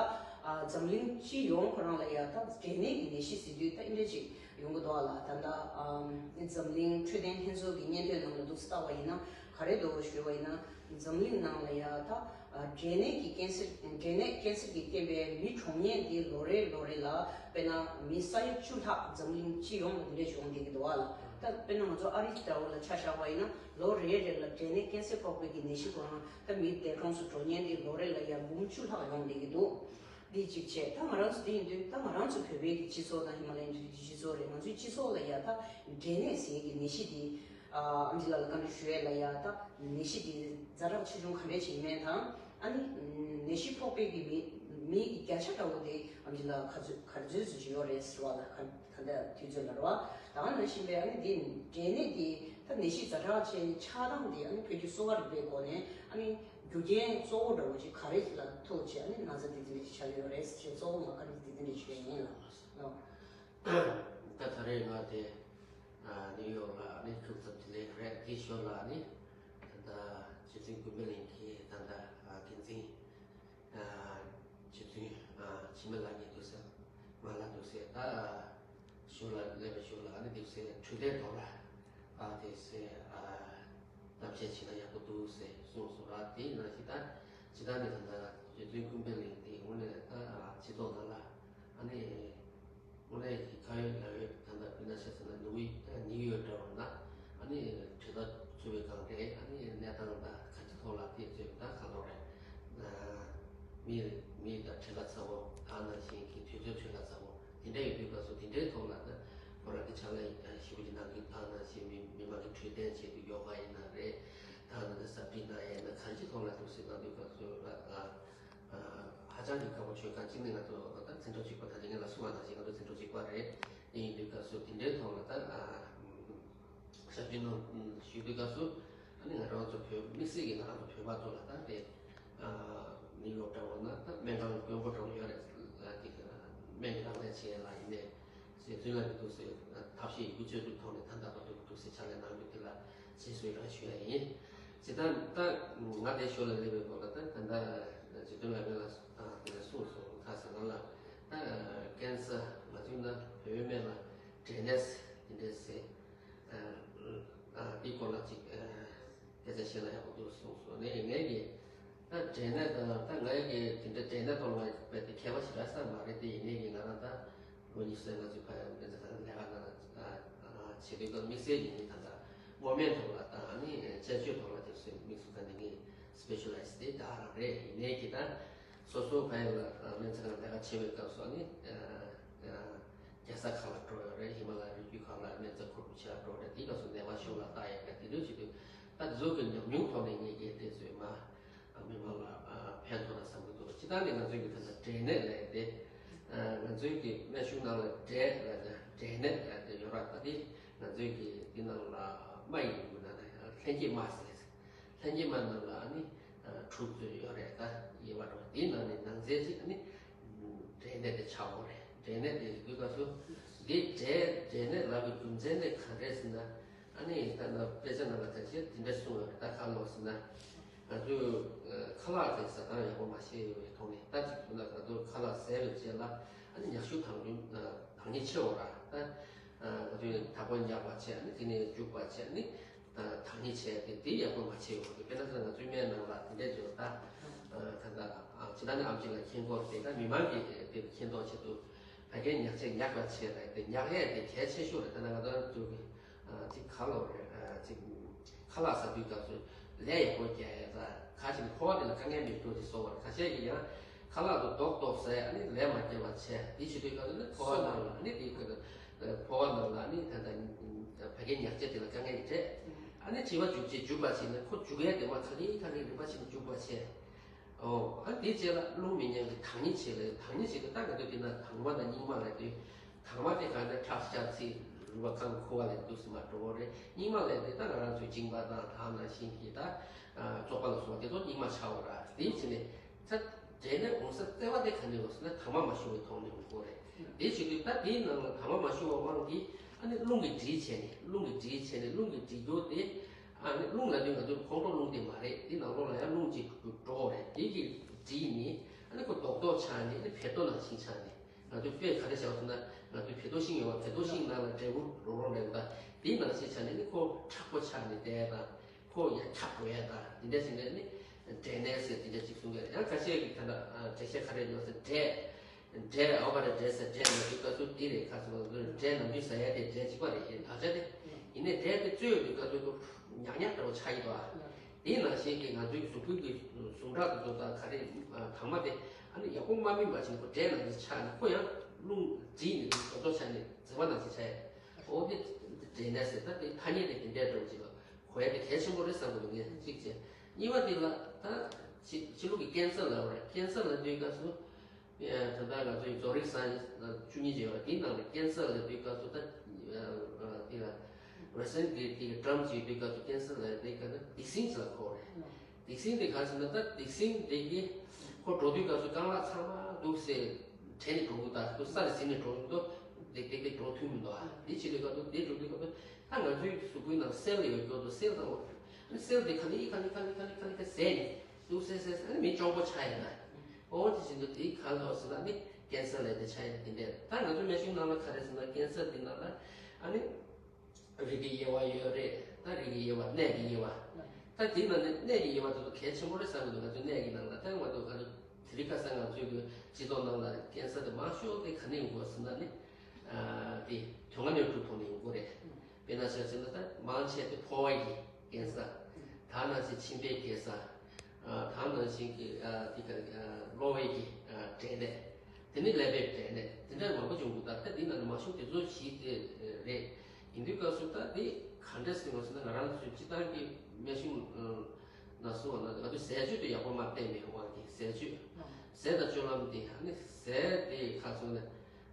འཛམ་གླིང་སྤྱི་ཡོངས་ཁོ་རང་ལ་ཡང་ད་འབྲས་ནད་ཀྱི་ནད་གཞི་ཟེར་དུས་ད་ཨིན་འདྲ་ཅིག་ཡོང་གི་འདུག་ཨ་ལ། ད་ལྟ་ཨམ་འཛམ་གླིང་འཕྲོད་བསྟེན་ལྷན་ཚོགས་ཀྱི་སྙན་ཐོའི་ནང་ལ་འདུག་སེ་བལྟ་བ་ཡིན་ན་ག་རེ་འདུག་ཞུས་པ་ཡིན་ན། འཛམ་གླིང་ནང་ལ་ཡ་ད་ཨ་འབྲས་ནད་ཀྱི་ཀན་སར་འབྲས་ནད་ཀན་སར་གྱི་རྐྱེན་པས་མི་གྲོངས་ཉེན་དེ་ལོ་རེ་ལོ་རེ་ལ་དཔེར་ན་མི་ས་ཡ་བཅུ་ལྷག་འཛམ་གླིང་སྤྱི་ཡོངས་ལ་འདི་འདྲས་བྱུང་བསྡད་ཀྱི་འདུག་ཨ་ལ། ད་དཔེར་ན་ང་ཚོ་ཨ་རི་འདྲ་བོ་ལ་ཆ་བཞག་པ་ཡིན་ན་ལོ་རེ་རེ་ལ་འབྲས་ནད་ཀན་སར་ཕོག་པའི་གི་ནད་གཞི་ཁོ་རང་ད་མི་འདས་གྲོངས་སུ་འགྲོ་ཉེན་དེ་ལོ་རེ་ལ་ཡ་འབུམ་བཅུ་ལྷག་ཡོང་བསྡད་ཀྱི་འདུག་འདི་གཅིག་བྱས། ད་ང་རང་ཚོ་དེ་ཡིན་དུས་ད་ང་རང་ཚོ་བོད་པའི་གི་སྤྱི་ཚོགས་དང་ཧི་མ་ལ་ཡའི་སྤྱི་ཚོགས་རེད། ང་ཚོའི་སྤྱི་ཚོགས་ལ་ཡ་ད་འབྲས་ནད་ཟེར་གི་ནད་གཞི་དེ་ཨ་ཨམ་ཆི་ལགས་ལ་བཀའ་འདྲི་ཞུ་ཡས་ལ་ཡ་ད་ནད་གཞི་དེ་ཛ་དྲག་ཆེ་ཆུང་ག་འདྲས་ཅིག་ཡིན་མིན་དང་། ཨ་ནི་ནད་གཞི་ཕོག་པའི་གི་མི་མི་གི་བརྒྱ་ཆ་འདྲ་བོ་དེ་ཨམ་ཆི་ལགས་ག་ཚོད་ག་ཚོད་ཙམ་ཅིག་ཡོད་རེད་ཟེར་བ་ལ། ག་ག་འདྲ་དུས་ཚོད་ལ་རེད་བ། ད་ག་ནང་བཞིན་པའི་ཨ་ནི་དེ་འབྲས་ནད་དེ་ད་ནད་གཞི་ཛ་དྲག་ཆེ་ཆགས་སྟངས་དེ་ཨ་ནི་བོད་ཀྱི་གསོ་བ་རིག་པའི་སྒོ་ནས་ཨ་ནི་རྒྱུ་རྐྱེན་གཙོ་བོ་འདྲ་བོ་ཅིག་ག་རེ་ལ་ཐུག་བྱས་ཨ་ནི་ན་ཚ་འདི་འདི་འདྲ་ཞིག་ཆགས་ཡོད་རེད་ཅེས་གཙོ་བོ་ང་བཀའ་འདྲི་འདི་འདི་འདྲ་ཞིག་ཡིན་ལ། ད་ད་རེས་ང་དེ་ཨ་ནིའུ་ཡོག་ལ་ཨ་ནི་ཁྱུག་ཙམ་དེ་ལས་རེད། དེ་ཞོར་ལ་ཨ་ནི་ད་ལྟ་རྗེ་བཙུན་ཀུན་དགའ་གླིང་གི་ད་ལྟ་ཨ་འགན་འཛིན་ཨ་རྗེ་བཙུན་ཨ་འཆི་མེད་ལགས་ཀྱིས་འདུག་ཟེར། ང་ལ་འདུག་ཟེར། ད་ཞོར་ལ་སླེབས་པའི་ཞོར་ལ་ཨ་ནི་འདུག་ཟེར་འཕྲོད་བསྟེན་ཐོག་ལ་ཨ་འདུག་ཟེར་ཨ་གཏམ་བཤད་བྱས་ན་ཡག་པོ་འདུག་ཟེར་གསུངས་སོང་ར། དེ་ནང་བཞིན་ད་ཇི་ལྟར་ནས་ད་ལྟ་རྗེ་བཙུན་ཀུན་དགའ་གླིང་དེ་དངོས་གནས་ད་སྤྱི་ཚོགས་ནང་ལ་ཨ་ནི་དངོས་གནས་ཀྱི་ཁ་ཡོད་ལག་ཡོད་ད་ལྟ་དཔེར་ན་བཤད་ཟེར་ན་ནུ་བོའི་ནིའུ་ཡོག་འདྲ་བ་ན་ཨ་ནི་དྲིལ་བསྒྲགས་ཚུད་པའི་སྒང་དེ་ཨ་ནི་གནས་སྟངས་ད་ག་ཅི་ཐོག་ལ་དེ་ཚོས་ད་ག་ལོ་རེད། མི་མི་ད་བྲེལ་བ་ཚ་བོ་ད་ནང་བཞིན་གྱི་དུས་ཚོད་བྲེལ་བ་ཚ་བོ་དེ་འདྲ་ཡོད་དུས་སྐབས་སུ་དེ་འདྲའི་ཐོག་ལ་ད་ཁོ་རང་གི་ཕྱག་ལས་ཞེ་པོ་ཅིག་གནང་གི་ད་ནང་བཞིན་མི་མི་མང་གི་འཕྲོད་བསྟེན་ཆེད་དུ་ཡོ་ག་ཡིན་ན་རེད། ད་ནང་ད་ས་པི་ན་ཡིན་ན་ག་རེ་ཅིག་ཐོག་ལ་འདུག་ཟེར་གནང་དུས་སྐབས་སུ་ལ་ཧ་ཅང་གི་དགའ་པོ་བྱུང་། གང་ཅི་ནས་ང་ཚོ་ད་འཛིན་གྲྭ་གཅིག་པ་ད་ཅི་ངས་ལ་གསུངས་པ་ནང་བཞིན་ང་ཚོ་འཛིན་གྲྭ་གཅིག་པ་རེད། དེ་ཡིན་དུས་སྐབས་སུ་དེ་འདྲའི་ཐོག་ལ་ད་ཞབས་ཕྱི་གནང་ཞུ་དུས་སྐབས་སུ་ཨ་ནི་ང་རང་ཚོ་བོད་དམིགས་བསལ་གྱི་ང་རང་ཚོ་བོད་པ་ཚོ་ལ་ད་དེ་ནིའུ་ཡོག་འདྲ་བོ་ན་ད་སྨན་ཁང་དཀོན་པོ་འདྲ་བོ་ཡོད་རེད། ལ་དེ་སྨན་གྱི་རང་ལས་བྱེད་ལ་ཡིན་ནས་ཟེར་ཚུལ་ལ་མི་འདུག་ཟེར་ཐབས་ཤེས་ཡོད་རྒུ་ཚོད་ཀྱི་ཐོག་ནས་ད་ལྟ་བར་དུ་འདུག་ཟེར་ཕྱག་ལས་གནང་རྒྱུ་དེ་ལ་རྗེས་སུ་ཡི་རང་ཞུ་ཡ་ཡིན། ཇི་ལྟར་ད་ང་དེ་ཞོར་ལ་སླེབས་པའི་སྐོར་ལ་ད་ད་ལྟ་རྗེ་བཙུན་ལགས་ལ་དེ་ལ་གསུངས་སོང་། ཁ་སང་ལ་ད་ཀན་སར་ང་ཚོའི་ན་བོད་སྨན་ལ་འབྲས་ནད་དེ་འདྲས་ཟེར། ཨ་ཨ་དེའི་སྐོར་ལ་ཅིག་ཨ་སྐད་ཆ་བཤད་ན་ཡག་པོ་འདུག་གསུངས་སོང་། ནས་ངས་ཀྱི་ད་འབྲས་ནད་དང་ད་ངས་ཀྱི་དེ་འདྲ་འབྲས་ནད་ཐོག་ལ་རྦད་དེ་མཁས་པ་ཞིག་རག་ས་མ་རེད། དེ་ཡིན་ནའི་ཀྱི་ང་རང་ད་ལོ་ཉི་ཤུ་རྩ་ལྔ་ཚུད་ཕ་ཡང་འབྲས་ནད་ལས་ཀ་ནང་ལ་བྱེད་དུས་སྐབས་དམིགས་བསལ་གྱི་ནི་ད་ལྟ་སྔོ་སྨན་ཐོག་ལ་དང་ཨ་ནི་དཔྱད་བཅོས་ཐོག་ལ་དེ་ཚོའི་དམིགས་སུ་ད་ནི་ངའི་སི་པེ་ཤ་ལའི་ཛི་དེ་ད་རང་རེད། ཡིན་ནའི་ཀྱི་ད་སོ་སོ་ཕ་ཡང་ལ་སྨན་ཚན་ལ་ལས་ཀ་བྱེད་པའི་སྐབས་སུ་ཨ་ནི་རྒྱལ་ས་ཁག་ལ་འགྲོ་ཡོད་རེད། ཧི་མ་ལ་ཡའི་རི་རྒྱུད་ཁག་ལ་སྨན་རྩིས་ཁུར་པོ་བྱེད་ཡ་འགྲོ་རེད། དེའི་སྐབས་སུ་ནད་པ་ཤོག་ལ་ལྟ་ཡ་ག་དེ་འདྲ་བྱེད་དུས་ད་དེ་ཚོ་གི་ཉམས་མྱོང་ཐོག་ནས་ངེད་ཀྱིས་དེ་ཚོའི་མ་མི་མང་ལ་ཕན་ཐོགས་ན་བསམ་གྱི་འདུག་སྤྱིར་བཏང་ནས་ང་ཚོའི་གི་ད་ལྟ་འབྲས་ནད་ལབ་ཡ་དེ་ང་ཚོའི་གི་སྨན་གཞུང་ནང་ལ་འབྲས་ལབ་ན་འབྲས་ནད་ལབ་ཡ་དེ་ཡོད་ར། ད་དེ་ང་ཚོའི་གི་དེ་ནང་ལ་རྨ་ཡིན་དགོས་ན་ལྷན་སྐྱེས་རྨ་ཟེར། ལྷན་སྐྱེས་རྨ་ནང་ལ་ཨ་ནི་དྲུག་ཙམ་ཡོད་རེད། ད་དབྱེ་བ་འགྲོ་དེའི་ནང་ནས་ནང་རྫས་ཅིག་ཨ་ནི་འབྲས་ནད་དེ་ཆགས་ཡོད་རེད། འབྲས་ནད་དེ་དུས་སྐབས་སུ་འདི་འབྲས་འབྲས་ནད་ལབ་པའི་རྒྱུ་མཚན་དེ་ག་རེ་རེད་ཟེར་ན། ཨ་ནི་ད་ནི་དཔེ་ཆ་ནང་ལ་ད་ཅིག་དེ་འདྲ་གསུངས་ཡོད་རེད། ད་ག་ལོག་ཟེར་ན་ང་ཚོས་ཁ་ལག་དེ་ཟ་སྟངས་ཡག་པོ་མ་ཤེས་པའི་ཐོག་ནས། ད་ཅིག་ད་ང་ཚོ་ཁ་ལག་ཟས་པའི་རྗེས་ལ་ཨ་ནི་མྱག་ཤུ་དང་རྒྱུ་དང་ནི་ཆེ་བ་ར། ད་ང་ཚོས་དག་པ་མྱག་པ་བྱས། ཨ་ནི་དེ་ནས་རྒྱུག་པ་བྱས། ཨ་ནི་ད་དང་ནི་བྱས་ཏེ་དེ་ཡག་པོ་མ་བྱས་ཡོད་རེད། དཔེར་ན་ང་ཚོའི་སྨན་ནང་ལ་དེ་འདྲས་བརྗོད། ད་ད་ལྟ་ཇི་ལྟར་ནི་ཨམ་ཆི་ལགས་མཁྱེན་གྱི་ཡོད་རེད། ད་མི་མང་གིས་དེ་མཁྱེན་རྟོགས་ཆེད་དུ་ཕ་གིའི་མྱག་ཆས་མྱག་པ་བྱས་ལ་དེ་མྱག་ཡས་དེ་གལ་ཆེ་ཤོས་རེད། ད་ནང་ང་ཚོ་ཚོ་གི་ཅིག་ཁ་ལོ་རེད། ཅིག་ཁ་ལག་ཟ་དུས་སྐབས་སུ་ལས་ཡག་པོ་རྒྱག་ཡས། ད་ཁ་ཅིག་ཕོ་བ་དེ་ལ་དཀའ་ངལ་མི་འཕྲད་ཅིག་བཟོ་བར། ཁ་ཤས་ཀྱིས་ཡང་ཁ་ལག་ཏུ་རྡོག་རྡོག་ཟས། ཨ་ནི་ལས་མ་བརྒྱབ་པ་བྱས། དེ་བྱེད་དུས་སྐབས་སུ་ནི་ཕོ་བ་ནང་ལ་ཨ་ནི་དེ་ཁོ་ཕོ་བ་ནང་ལ་ཨ་ནི་ད་ལྟ་ཕ་གིའི་མྱག་ཆས་དེ་ལ་དཀའ་ངལ་འཕྲད། ཨ་ནི་དྲི་བ་རྒྱུག་ཅིག་རྒྱུག་པ་བྱས་ནས་ཁོ་རྒྱུག་ཡས་དེ་མ་ཁ་ལི་ཁ་ལི་རིམ་པ་བྱས་ནས་རྒྱུག་པ་བྱས། ཨོ། ཨ་དེ་རྗེས་ལ་རླུང་མི་ཉན་གྱི་དང་ནི་བྱེད་ལ། དང་ནི་བྱེད་ཀྱི་ད་ག་དུས་དེ་ན་དྭངས་མ་དང་སྙིགས་མ་ལ་དེ། དྭངས་མ་དེ་ག་ནས་ཁྲག་ཤར་ཚིག་རུས་པ་རྐང་ཁུ་བ་ལས་འདུག་སེ་མར་འགྲོ་བ་རེད། སྙིགས་མ་ལས་དེ་ད་ང་རང་ཚོའི་མཇིང་པ་དང་ད་ནང་བཞིན་གྱི་ད་བཙོག་པ་ལ་སོགས་པ་དེ་ཚོ་སྙིགས་མ་ཆགས་པ་ར། དེ་བྱས་ནས་ད་འབྲས་ནད་འོང་ས་ལྟེ་བ་དེ་ག་ནས་འོང་ཟེར་ན་དྭངས་མ་མ་ཞུ་བའི་ཐོག་ནས་འོང་གི་རེད། དེ་བྱེད་དུས་ད་དེའི་ནང་ལ་དྭངས་མ་མ་ཞུ་བ་དབང་གིས་ཨ་ནི་རླུང་གིས་འདྲེས་བྱས་ནས། རླུང་གིས་འདྲེས་བྱས་ནས་རླུང་གིས་འདྲེས་རྒྱུ་དེ། ཨ་ནི་རླུང་ལབ་དུས་ང་ཚོའི་ཁོང་ཁྲོ་རླུང་དེ་མ་རེད། དེ་ནང་ལོགས་ལ་ཡང་རླུང་ཅིག་འགྲོ་གི་རེད། དེ་གིས་འདྲེས་ནས་ཨ་ནི་ཁོ་རྡོག་རྡོག་ཆགས་ནས་ཨ་ནི་བེ་ཏོ་ནང་བཞིན་ཆགས་ནས། ང་ཚོས་དཔེ་ག་རེ་བཞག་ཟེར་ན་ ང་ཚོའི་བེ་ཏོ་ཤིང་ཡོད་པ། བེ་ཏོ་ཤིང་ནང་ལ་འབྲས་བུ་རོ་རོ་རེད་ད། དེའི་ནང་བཞིན་ཆ་ནས་ནི་ཁོ་མཁྲེགས་པོ་ཆགས་ནས་བསྡད་དང་། ཁོ་ཡར་ཁྱབ་འགྲོ་ཡ་དང་། དེ་འདྲ་ཞིག་ནས་ནི་འབྲས་ནད་ཟེར་དེ་འདྲ་ཅིག་གསུང་གི་རེད། ཡང་ཁ་ཤས་ཀྱིས་ད་ལྟ་འགྲེལ་བཤད་ག་རེ་ཡོད་ཟེར། འབྲས་འབྲས་ཨོ་བ་རེད། འབྲས་ཟེར། འབྲས་ནས་དུས་སྐབས་སུ་འདི་རེད། ཁ་སོ་འབྲས་ནམ་རྒྱུན་ཟ་ཡ་དེ་འབྲས་གཅིག་པ་རེད། ཡིན་ད་ཆ་དེ་ཡིན་ནའི་འབྲས་དེ་བཙོས་དུས་སྐབས་སུ་ཁོ་ཉག་ཉག་འདྲ་བོ་ཆགས་ཡིན་དོ། དེའི་ནང་བཞིན་གྱི་ང་ཚོའི་གཟུགས་པོའི་གི་ཟུངས་ཁྲག་དེ་ཚོ་དང་ག་རེ་དྭངས་མ་དེ་ཨ་ནི་ཡག་པོ་མ་སྨིན་པ་བྱས་ནས་ཁོ་འབྲས་ནང་དུ་ཆགས་ནས་ཁོ་ཡང་རླུང་འཛིངས་ནས་དུ་ཚོ་ཚོ་ཆགས་ནས་མཛེས་པ་ནང་བཞིན་ཆགས་ཡ། འོ་དེ་འབྲས་ནད་ཟེར། ད་དེ་ཐ་སྙད་དེ་དེ་འདྲའི་འདྲ་བོ་ཅིག་ལ་གོ་ཡ་དེ་གལ་ཆེན་པོ་རེད་བསམ་གི་འདུག་ངས་གཅིག་བྱས། གཉིས་པ་དེ་ལ་ད་ཕྱི་ཕྱི་ལུགས་ཀྱི་ཀན་སར་ལབ་རེད། ཀན་སར་ལབ་དུས་སྐབས་སུ། ད་ལྟ་ང་ཚོའི་རྫོགས་རིམ་གསང་བཅུ་གཉིས་ཅེས་པ་དེའི་ནང་ལ་ཀན་སར་ལབ་དུས་སྐབས་སུ་ད་དེ་ལ་རེ་སན་གྱི་དེ་གི་ཊམ་ཅིག་ཡོད་དུས་སྐབས་སུ་ཀན་སར་ལབ་དུས་སྐབས་ན་སྡིག་སྲིན་ཅིག་ལ་གོ་རེད། སྡིག་སྲིན་དེ་ག་ཟེར་ན་ད་སྡིག་སྲིན་དེ་གི་ཁོ་འགྲོ་དུས་སྐབས་སུ་རྐང་ལག་ཚང་མ་འདུག་སེ་བྲེགས་ནས་འགྲོ་གི། ད་ཁོ་ས་ལ་ཟིན་ནས་འགྲོ་གི་འདུག་དེ་དེ་དེ་འགྲོ་ཐུབ་མི་འདུག་ཨ་དེ་བྱེད་དུས་སྐབས་སུ་དེ་འགྲོ་དུས་སྐབས་སུ་ད་ང་ཚོའི་གཟུགས་པོའི་ནང་སེལ་ཡོད་སྐྱོ་དུ་སེལ་དང་། སེལ་དེ་ག་ལེ་ག་ལེ་ག་ལེ་ག་ལེ་ག་ལེ་ག་ཟད་ནས་འདུག་སེ་སེ་སེ་ཨ་ནི་མི་གཅོང་པོ་ཆགས་ཡ་ན། འོ་དེ་བཞིན་དུ་དེའི་ཁ་ལོ་ཟེར་ན་ནི་ཀན་སར་ལབ་དེ་ཆགས་ཡ་དེ་འདྲས། ད་ང་ཚོ་སྨན་གཞུང་ནང་ལ་ག་རེ་ཟེར་ན་ཀན་སར་དེ་ནང་ལ་ཨ་ནི་རིགས་ཀྱི་དབྱེ་བ་ཡོད་རེད། ད་རིགས་ཀྱི་དབྱེ་བ། གནས་ཀྱི་དབྱེ་བ། ད་དེའི་ནང་ནས་གནས་ཀྱི་དབྱེ་བ་དེ་ཚོ་གལ་ཆེན་པོ་རེད་བསམ་གི་འདུག་ང་ཚོའི་གནས་ཀྱི་ནང་ལ་ད་ང་ཚོ་ག་རེ་དེ་རིང་ཁ་སང་ང་ཚོའི་གི་སྤྱི་ཚོགས་ནང་ལ་ཀན་སར་དེ་མང་ཤོས་དེ་ག་ནས་ཡོང་གི་ཡོད་ཟེར་ན་ནི་དེ་དོན་ལྔ་ནས་གྲུབ་ཐོག་ནས་ཡོང་གི་རེད། དཔེར་ན་ཆ་བཞག་ན་ད་མང་ཆེ་དེ་ཕོ་བ་ཡི་ཀན་སར། ད་ནང་བཞིན་མཆིན་པའི་ཀན་སར། ཨ་ད་ནང་བཞིན་གྱི་ཨ་དེ་ག་ཨ་གློ་བའི་གི་ཨ་འབྲས་ནད། དེ་ནས་ཀླད་པའི་འབྲས་ནད། དེ་འདྲ་མང་པོ་བྱུང་གི། ད་ལྟ་འདི་ནང་ནས་མང་ཤོས་དེ་ཚོ་ཞིག་དེ་རེད། ཡིན་དུས་སྐབས་སུ་ད་འདི་ག་འདྲ་ཟེར་བ་ཟེར་ན་ང་རང་ཚོའི་སྤྱི་བཏང་གི་སྨན་གཞུང་ནང་གསུངས་པ་ན་ང་ཚོའི་ཟས་སྤྱོད་དེ་ཡག་པོ་མ་བསྟེན་པའི་དབང་གིས། ཟས་སྤྱོད་ཟས་དང་སྤྱོད་ལམ་དེ་ཨ་ནི་ཟས་དེ་ཁ་སོང་ནས།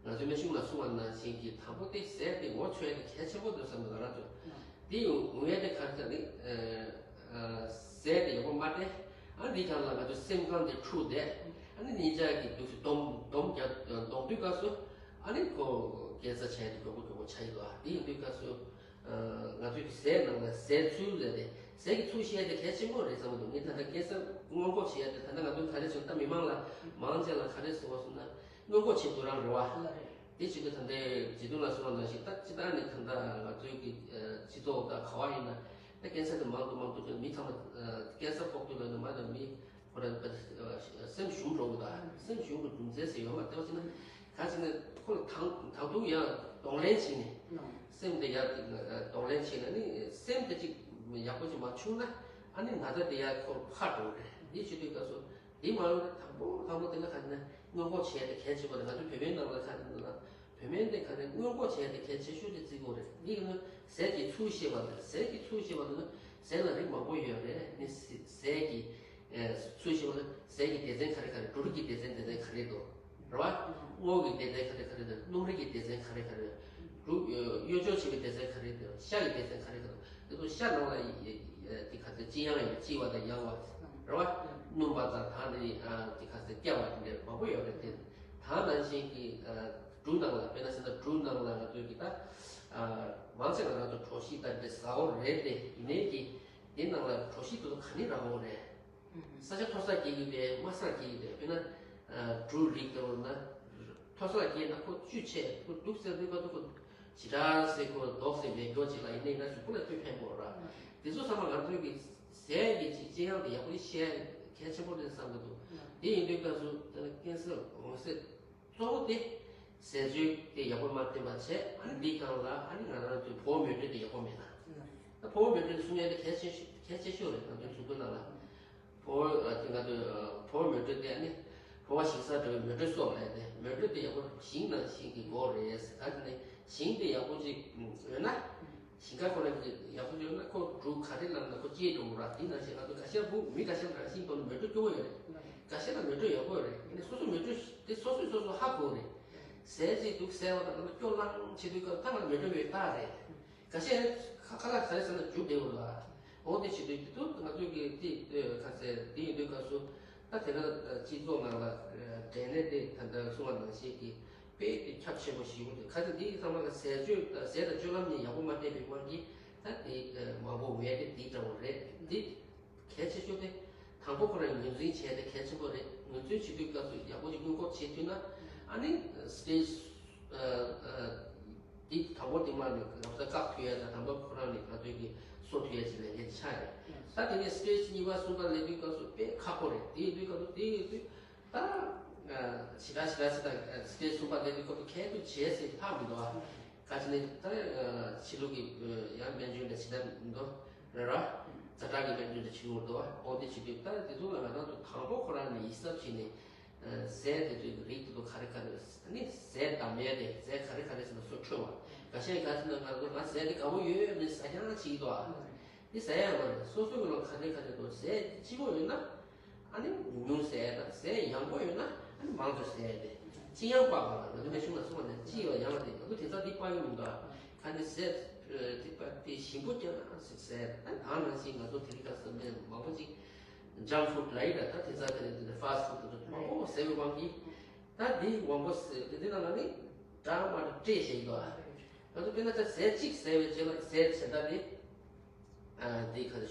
ང་ཚོའི་སྨན་གཞུང་ལ་གསུངས་པ་ནང་བཞིན་གྱི་དང་པོ་དེ་ཟས་དེ་ངོ་འཕྲོད་ཡ་དེ་གལ་ཆེན་པོ་འདུག་བསམ་གི་ང་རང་ཚོ། དེ་ཡང་ངོ་ཡ་དེ་ག་རེ་ཟེར་ནི། ཟས་དེ་ཡག་པོ་མ་སྟེར། ཨ་འདི་གང་ལ་ང་ཚོའི་སེམས་ཁམས་དེ་འཁྲུགས་བསྡད། ཨ་ནི་ཉིན་ཞག་གི་དུས་སུ་སྡོམ་སྡོམ་རྒྱག་སྡོམ་དུས་སྐབས་སུ་ཨ་ནི་ཁོ་ཀན་སར་ཆགས་ཡ་དེ་མགྱོགས་པོ་མགྱོགས་པོ་ཆགས་ཡི་འདུག་ཨ་དེ་ཡིན་དུས་སྐབས་སུ། ང་ཚོའི་གི་ཟས་ནང་ལ་ཟས་ཚུལ་ལས་དེ་ཟས་ཀྱི་ཚུལ་ཤེས་ཡ་དེ་གལ་ཆེན་པོ་རེད་བསམ་གི་འདུག་ངས་ད་ལྟ་ཀན་སར་སྔོན་འགོག་བྱེད་ཡ་དེ་ད་ལྟ་ང་ཚོ་ག་རེ་བྱུང་ད་མི་མང་ལ་མང་ཆེ་ལ་ག་རེ་ཟེར་བ་སོང་ན། སྔོན་འགོག་བྱེད་དགོས་རང་རེད་བ། ལ་རེད། དེ་བྱེད་དུས་ད་ལྟའི་རྗེ་བཙུན་ལ་གསུངས་པ་ནང་བཞིན་ད་སྤྱི་བཏང་ནས་ད་ལྟ་ང་ཚོའི་གི་སྤྱི་ཚོགས་དང་ག་བ་ཡིན་ན་ད་ཀན་སར་དེ་མང་དུ་མང་དུ་ཀྱང་མི་ཚང་མ་ཀན་སར་ཕོག་དུས་ལ་ནི་མ་དང་མི་ཁོ་རང་སེམས་ཞུམ་འགྲོ་གི་ད་སེམས་ཞུམ་གྱི་རྒྱུ་མཚན་ཟེར་ཡོད་མ་རེད་བ། ཅི་ན་ག་ཅི་ན་ཁོ་ལ་དང་དང་དུང་ཡང་གདོང་ལེན་བྱས་ནས་སེམས་དེ་ཡར་གདོང་ལེན་བྱས་ན་ནི་སེམས་དེ་ཅིག་ཡག་པོ་ཅིག་མ་བྱུང་ན་ཨ་ནི་ན་ཚ་དེ་ཡར་ཁོ་འཕར་འགྲོ་གི་རེད། དེ་བྱེད་དུས་སྐབས་སུ། དེ་མ་ཡོང་ན་དང་པོ་དང་པོ་དེ་ལ་ག་ནས་སྔོན་འགོག་བྱས་ཏེ་གལ་ཆེ་བ་རེད། ང་ཚོ་བོད་པའི་ནང་ལ་ག་ནས་ལ་བོད་སྨན་དེ་ག་ནས་སྔོན་འགོག་བྱས་ཏེ་གལ་ཆེ་ཤོས་དེ་བརྩི་དགོས་རེད། འདི་ཡིན་ན་ཟས་ཀྱི་ཚུལ་ཤེས་པ་དང་ཟས་ཀྱི་ཚུལ་ཤེས་པ་དང་ཟས་ལ་རིགས་མང་པོ་ཡོད་རེད། ནི་ཟས་ཀྱི་ཚུལ་ཤེས་པ་ལ་ཟས་ཀྱི་སྡེ་ཚན་ག་རེ་ག་རེ། འབྲུ་རིགས་ཀྱི་སྡེ་ཚན་སྡེ་ཚན་ག་རེ་འདུག་རེད་བ། སྔོ་གི་སྡེ་ཚན་ག་རེ་ག་རེ་འདུག་སྣུམ་རིགས་ཀྱི་སྡེ་ཚན་ག་རེ་ག་རེ་འདུག་གཡོས་སྦྱོར་བྱེད་པའི་སྡེ་ཚན་ག་རེ་འདུག་ཤ་གི་སྡེ་ཚན་ག་རེ་ག་རེ་འདུག་དེ་ཚོ་ཤ་ནང་ལ་དེ་ག་ཚོད་ལྕི་ཡང་ཡོད། ལྕི་བ་དང་ཡང་བ་རེད་བ། སྣུམ་པ་དང་ད་ནི་དེ་ག་ཚོད་སྐྱ་བ་དེ་འདྲ་མང་པོ་ཡོད་རེད། དེ་ད་ནང་བཞིན་གྱི་འབྲུ་ནང་ལ་དཔེར་ན་ཟེར་ན་འབྲུ་ནང་ལ་ང་ཚོའི་གི་ད་མང་ཆེ་ང་རང་ཚོ་གྲོ་ཞིབ་ད་འདྲ་ཟ་འོ་རེད། དེ་ཡིན་ནའི་གི་དེ་ནང་ལ་གྲོ་ཞིབ་དེ་ཚོ་ག་ནས་རག་འོ་རེད། ས་ཆ་མཐོ་སར་སྐྱེ་གི་རེད། དམའ་སར་སྐྱེ་གི་རེད། དཔེར་ན་འབྲུ་རིགས་དེ་འོ་ན་མཐོ་སར་སྐྱེས་ན་ཁོ་བཅུད་ཆེ་ཁོ་འདུག་སེ་འདུག་ག་འདུག་ག་ཇི་ལྟར་ཟེར་ཁོ་རྡོག་ཟེར་མེད་མགྱོགས་ཅིག་ལ་ཡིན་ནའི་ན་གཟུགས་པོ་ལ་ཐུག་ཕན་པོ་ར། དེ་ཚོ་ཚང་མ་ང་ཚོའི་གི་ཟས་ཀྱི་ཅིག་ཅི་ཡང་དེ་ཡག་པོ་ཤེས་ཡ་གལ་ཆེན་པོ་རེད་བསམ་གི་འདུག་དེ་ཡིན་དུས་སྐབས་སུ་ཀན་སར་འོང་སྲིད། གཙོ་བོ་དེ་ཟས་སྤྱོད་དེ་ཡག་པོ་མ་བསྟེན་པ་བྱས། ཨ་ནི་འདི་སྒང་ལ་ཨ་ནི་ང་རང་ཚོའི་ཕོ་བོ་མོའི་འཕྲོད་དེ་ཡག་པོ་མེད་ན། ད་ཕོ་བོ་མོའི་འཕྲོད་དེ་གསུང་ཡ་དེ་གལ་ཆེ་ཤོས་གལ་ཆེ་ཤོས་རེད། ང་ཚོའི་གཟུགས་པོའི་ནང་ལ་ཕོ་བོ་དེ་ང་ཚོའི་ཕོ་བོ་མོའི་འཕྲོད་དེ་ཨ་ནི་ཕོ་བ་ཞིང་ས་འགྲོ་བའི་མོའི་འཕྲོད་སོགས་ལས་དེ་མོའི་འཕྲོད་དེ་ཡག་པོ་ཞིང་ནང་བཞིན་གྱི་སྒོ་རེད། ད་དེ་ནས་ཞིང་དེ་ཡག་པོ་ཅིག་ཡོད་ན། ཞིང་ཁ་ཁོ་རང་གི་ཡག་པོ་ཡོད་ན་ཁོ་འབྲུ་ག་རེ་ལངས་ན་ཁོ་སྐྱེས་འགྲོ་གི་ར། དེ་ནང་བཞིན་ང་ཚོ་འགའ་ཤས་བུ་མི་འགའ་ཤས་རང་བཞིན་ཐོག་ནས་མོའི་འཕྲོད་སྐྱོ་བོ་ཡོད་རེད། འགའ་ཤས་ལ་མོའི་འཕྲོད་ཡག་པོ་ཡོད་རེད། ཡིན་ནའི་སོ་སོ་མོའི་འཕྲོད་དེ་སོ་སོས་སོ་སོ་ཧ་གོ་རེད། ཟས་ཅིག་འདུག་ཟས་པ་དང་ང་ཚོ་སྐྱོ་ལང་བྱེད་དུས་སྐབས་ད་ང་ལ་མོའི་འཕྲོད་ཡོད་རྟགས་རེད། འགའ་ཤས་ཁ་ཁ་ལག་ག་རེ་ཟ་ན་འཇུ་བསྡད་ཡོད་ལ། འོ་དེ་བྱེད་དུས་དེ་དུས་ང་ཚོས་ཀྱི་དེ་ཁ་ཟས་དེ་ཡིན་དུས་སྐབས་སུ་ད་དེ་ན་སྤྱི་ཚོགས་ནང་ལ་འབྲས་ནད་དེ་ད་ལྟ་གསུངས་པ་ནང་བཞིན་གྱི། དཔེ་དེ་ཁྱབ་ཆེན་པོ་ཞིག་ཡོང་དུས་ཁ་ཚ་འདི་ཚང་མ་ལ་ཟས་སྤྱོད་དང་ཟས་དང་སྤྱོད་ལམ་གཉིས་ཡག་པོ་མ་བསྟེན་པའི་དབང་གིས་ད་དེ་མང་པོ་ངས་དེ་འདི་འདྲ་བོ་རེད། འདི་གལ་ཆེ་ཤོས་དེ་དང་པོ་ཁོ་རང་ངོས་འཛིན་བྱས་ཏེ་གལ་ཆེན་པོ་རེད། ངོས་འཛིན་བྱེད་དུས་སྐབས་སུ་ཡག་པོ་ཅིག་སྔོན་འགོག་བྱེད་ཐུབ་ན་ཨ་ནི་སི་ཊེ་ཇི་ ཨ་ཨ་དེ་དང་པོ་དེ་མ་ནས་རབ་ས་བཀག་ཐུབ་ཡ་དང་དང་པོ་ཁོ་རང་ནས་ག་ཚོད་ཀྱི་གསོ་ཐུབ་ཡ་ཅིག་ལས་ཀྱི་ཆ་རེད། ད་དེ་ནས་སི་ཊེ་ཇི་གཉིས་པ་གསུམ་པ་སླེབས་དུས་སྐབས་སུ་དཔེ་ཁག་པོ་རེད། དེ་ཡོད་དུས་སྐབས་སུ་དེ་ཡོད་དུས་ད་ཞེ་དྲག་ཞེ་དྲག་ཞེ་དྲག་སི་ཊེ་ཇི་གསུམ་པ་སླེབས་དུས་སྐབས་སུ་ཁྱད་དུ་བྱས་ཟེར་ལྷག་མི་འདུག་ཨ། ག་ཅི་ནས་ད་ཕྱི་ལུགས་ཀྱི་ཡང་སྨན་བཅོས་འདྲ་ཞེ་དྲག་མི་འདུག་རེད་ར། ཛ་དྲག་གི་སྨན་བཅོས་འདྲ་བྱེད་དགོས་འདུག་ཨ། འོ་དེ་བྱེད་དུས་ད་དེ་ཚོ་ལ་ང་རང་ཚོ་དང་པོ་ཁོ་རང་ནས་ཡིད་གཟབ་བྱས་ནས། ཟས་དེ་ཚོའི་རིགས་དེ་ཚོ་ག་རེ་ག་རེ་ནི་ཟས་དམ་ཡས་དེ་ཟས་ག་རེ་ག་རེ་ཟེར་ན་སོ་འཕྲོད་པ། འགའ་ཤས་ག་ཟེར་ན་ང་ཚོ་ང་ཟས་དེ་དགའ་པོ་ཡོད་ཡོད་ནི་ཟ་རྐྱང་བྱེད་ཀྱི་འདུག་ཨ། འདི་ཟ་ཡ་མ་རེད། སོ་སོ་གི་ལོ་ག་རེ་ག་རེ་འདུག་ཟས་སྐྱིད་པོ་ཡོད་ན་ཨ་ནི་ཉུང་ཉུང་ཟས་དང་ཟས་ཡང་པོ་ཡོད་ན་ཨ་ནི་མང་ཙམ་ཟས་དེ་སྤྱི་ཡང་སྤགས་པ་ལ་ང་ཚོ་མི་ཆུང་ལ་གསུངས་པ་ནས་སྤྱི་ཡང་ཡང་དེ་ང་ཚོ་དེ་ཚོ་འདི་སྤགས་ཡོད་མི་འདུག་ཨ། ག་ནི་ཟས་དེ་པ་དེ་ཞིམ་པོ་རྐྱང་ཟས་ཨ་ནི་ཨང་ནང་བཞིན་ང་ཚོ་དེ་རིང་ཁ་སང་མི་མང་པོ་ཅིག་ཇང་ཕུཌ་ལབ་ཡིན་ལ། ད་དེ་ཚ་དེ་རེད། དེ་ནས་ཕཱ་སི་ཕུཌ་དེ་ཚོ་མང་པོ་ཟས་པའི་དབང་གིས། ད་འདི་མང་པོ་ཟས་དེ་འདི་ནང་ལ་ནི་འདྲ་མ་འདྲ་སྤྲད་བཞག་ཡོད་ཨ། ང་ཚོ་དཔེར་ན་ད་ཟས་གཅིག་ཟས་པའི་རྗེས་ལ་ཟས་བྱེད་ད་དེ་ཨ་འདི་ག་རེ་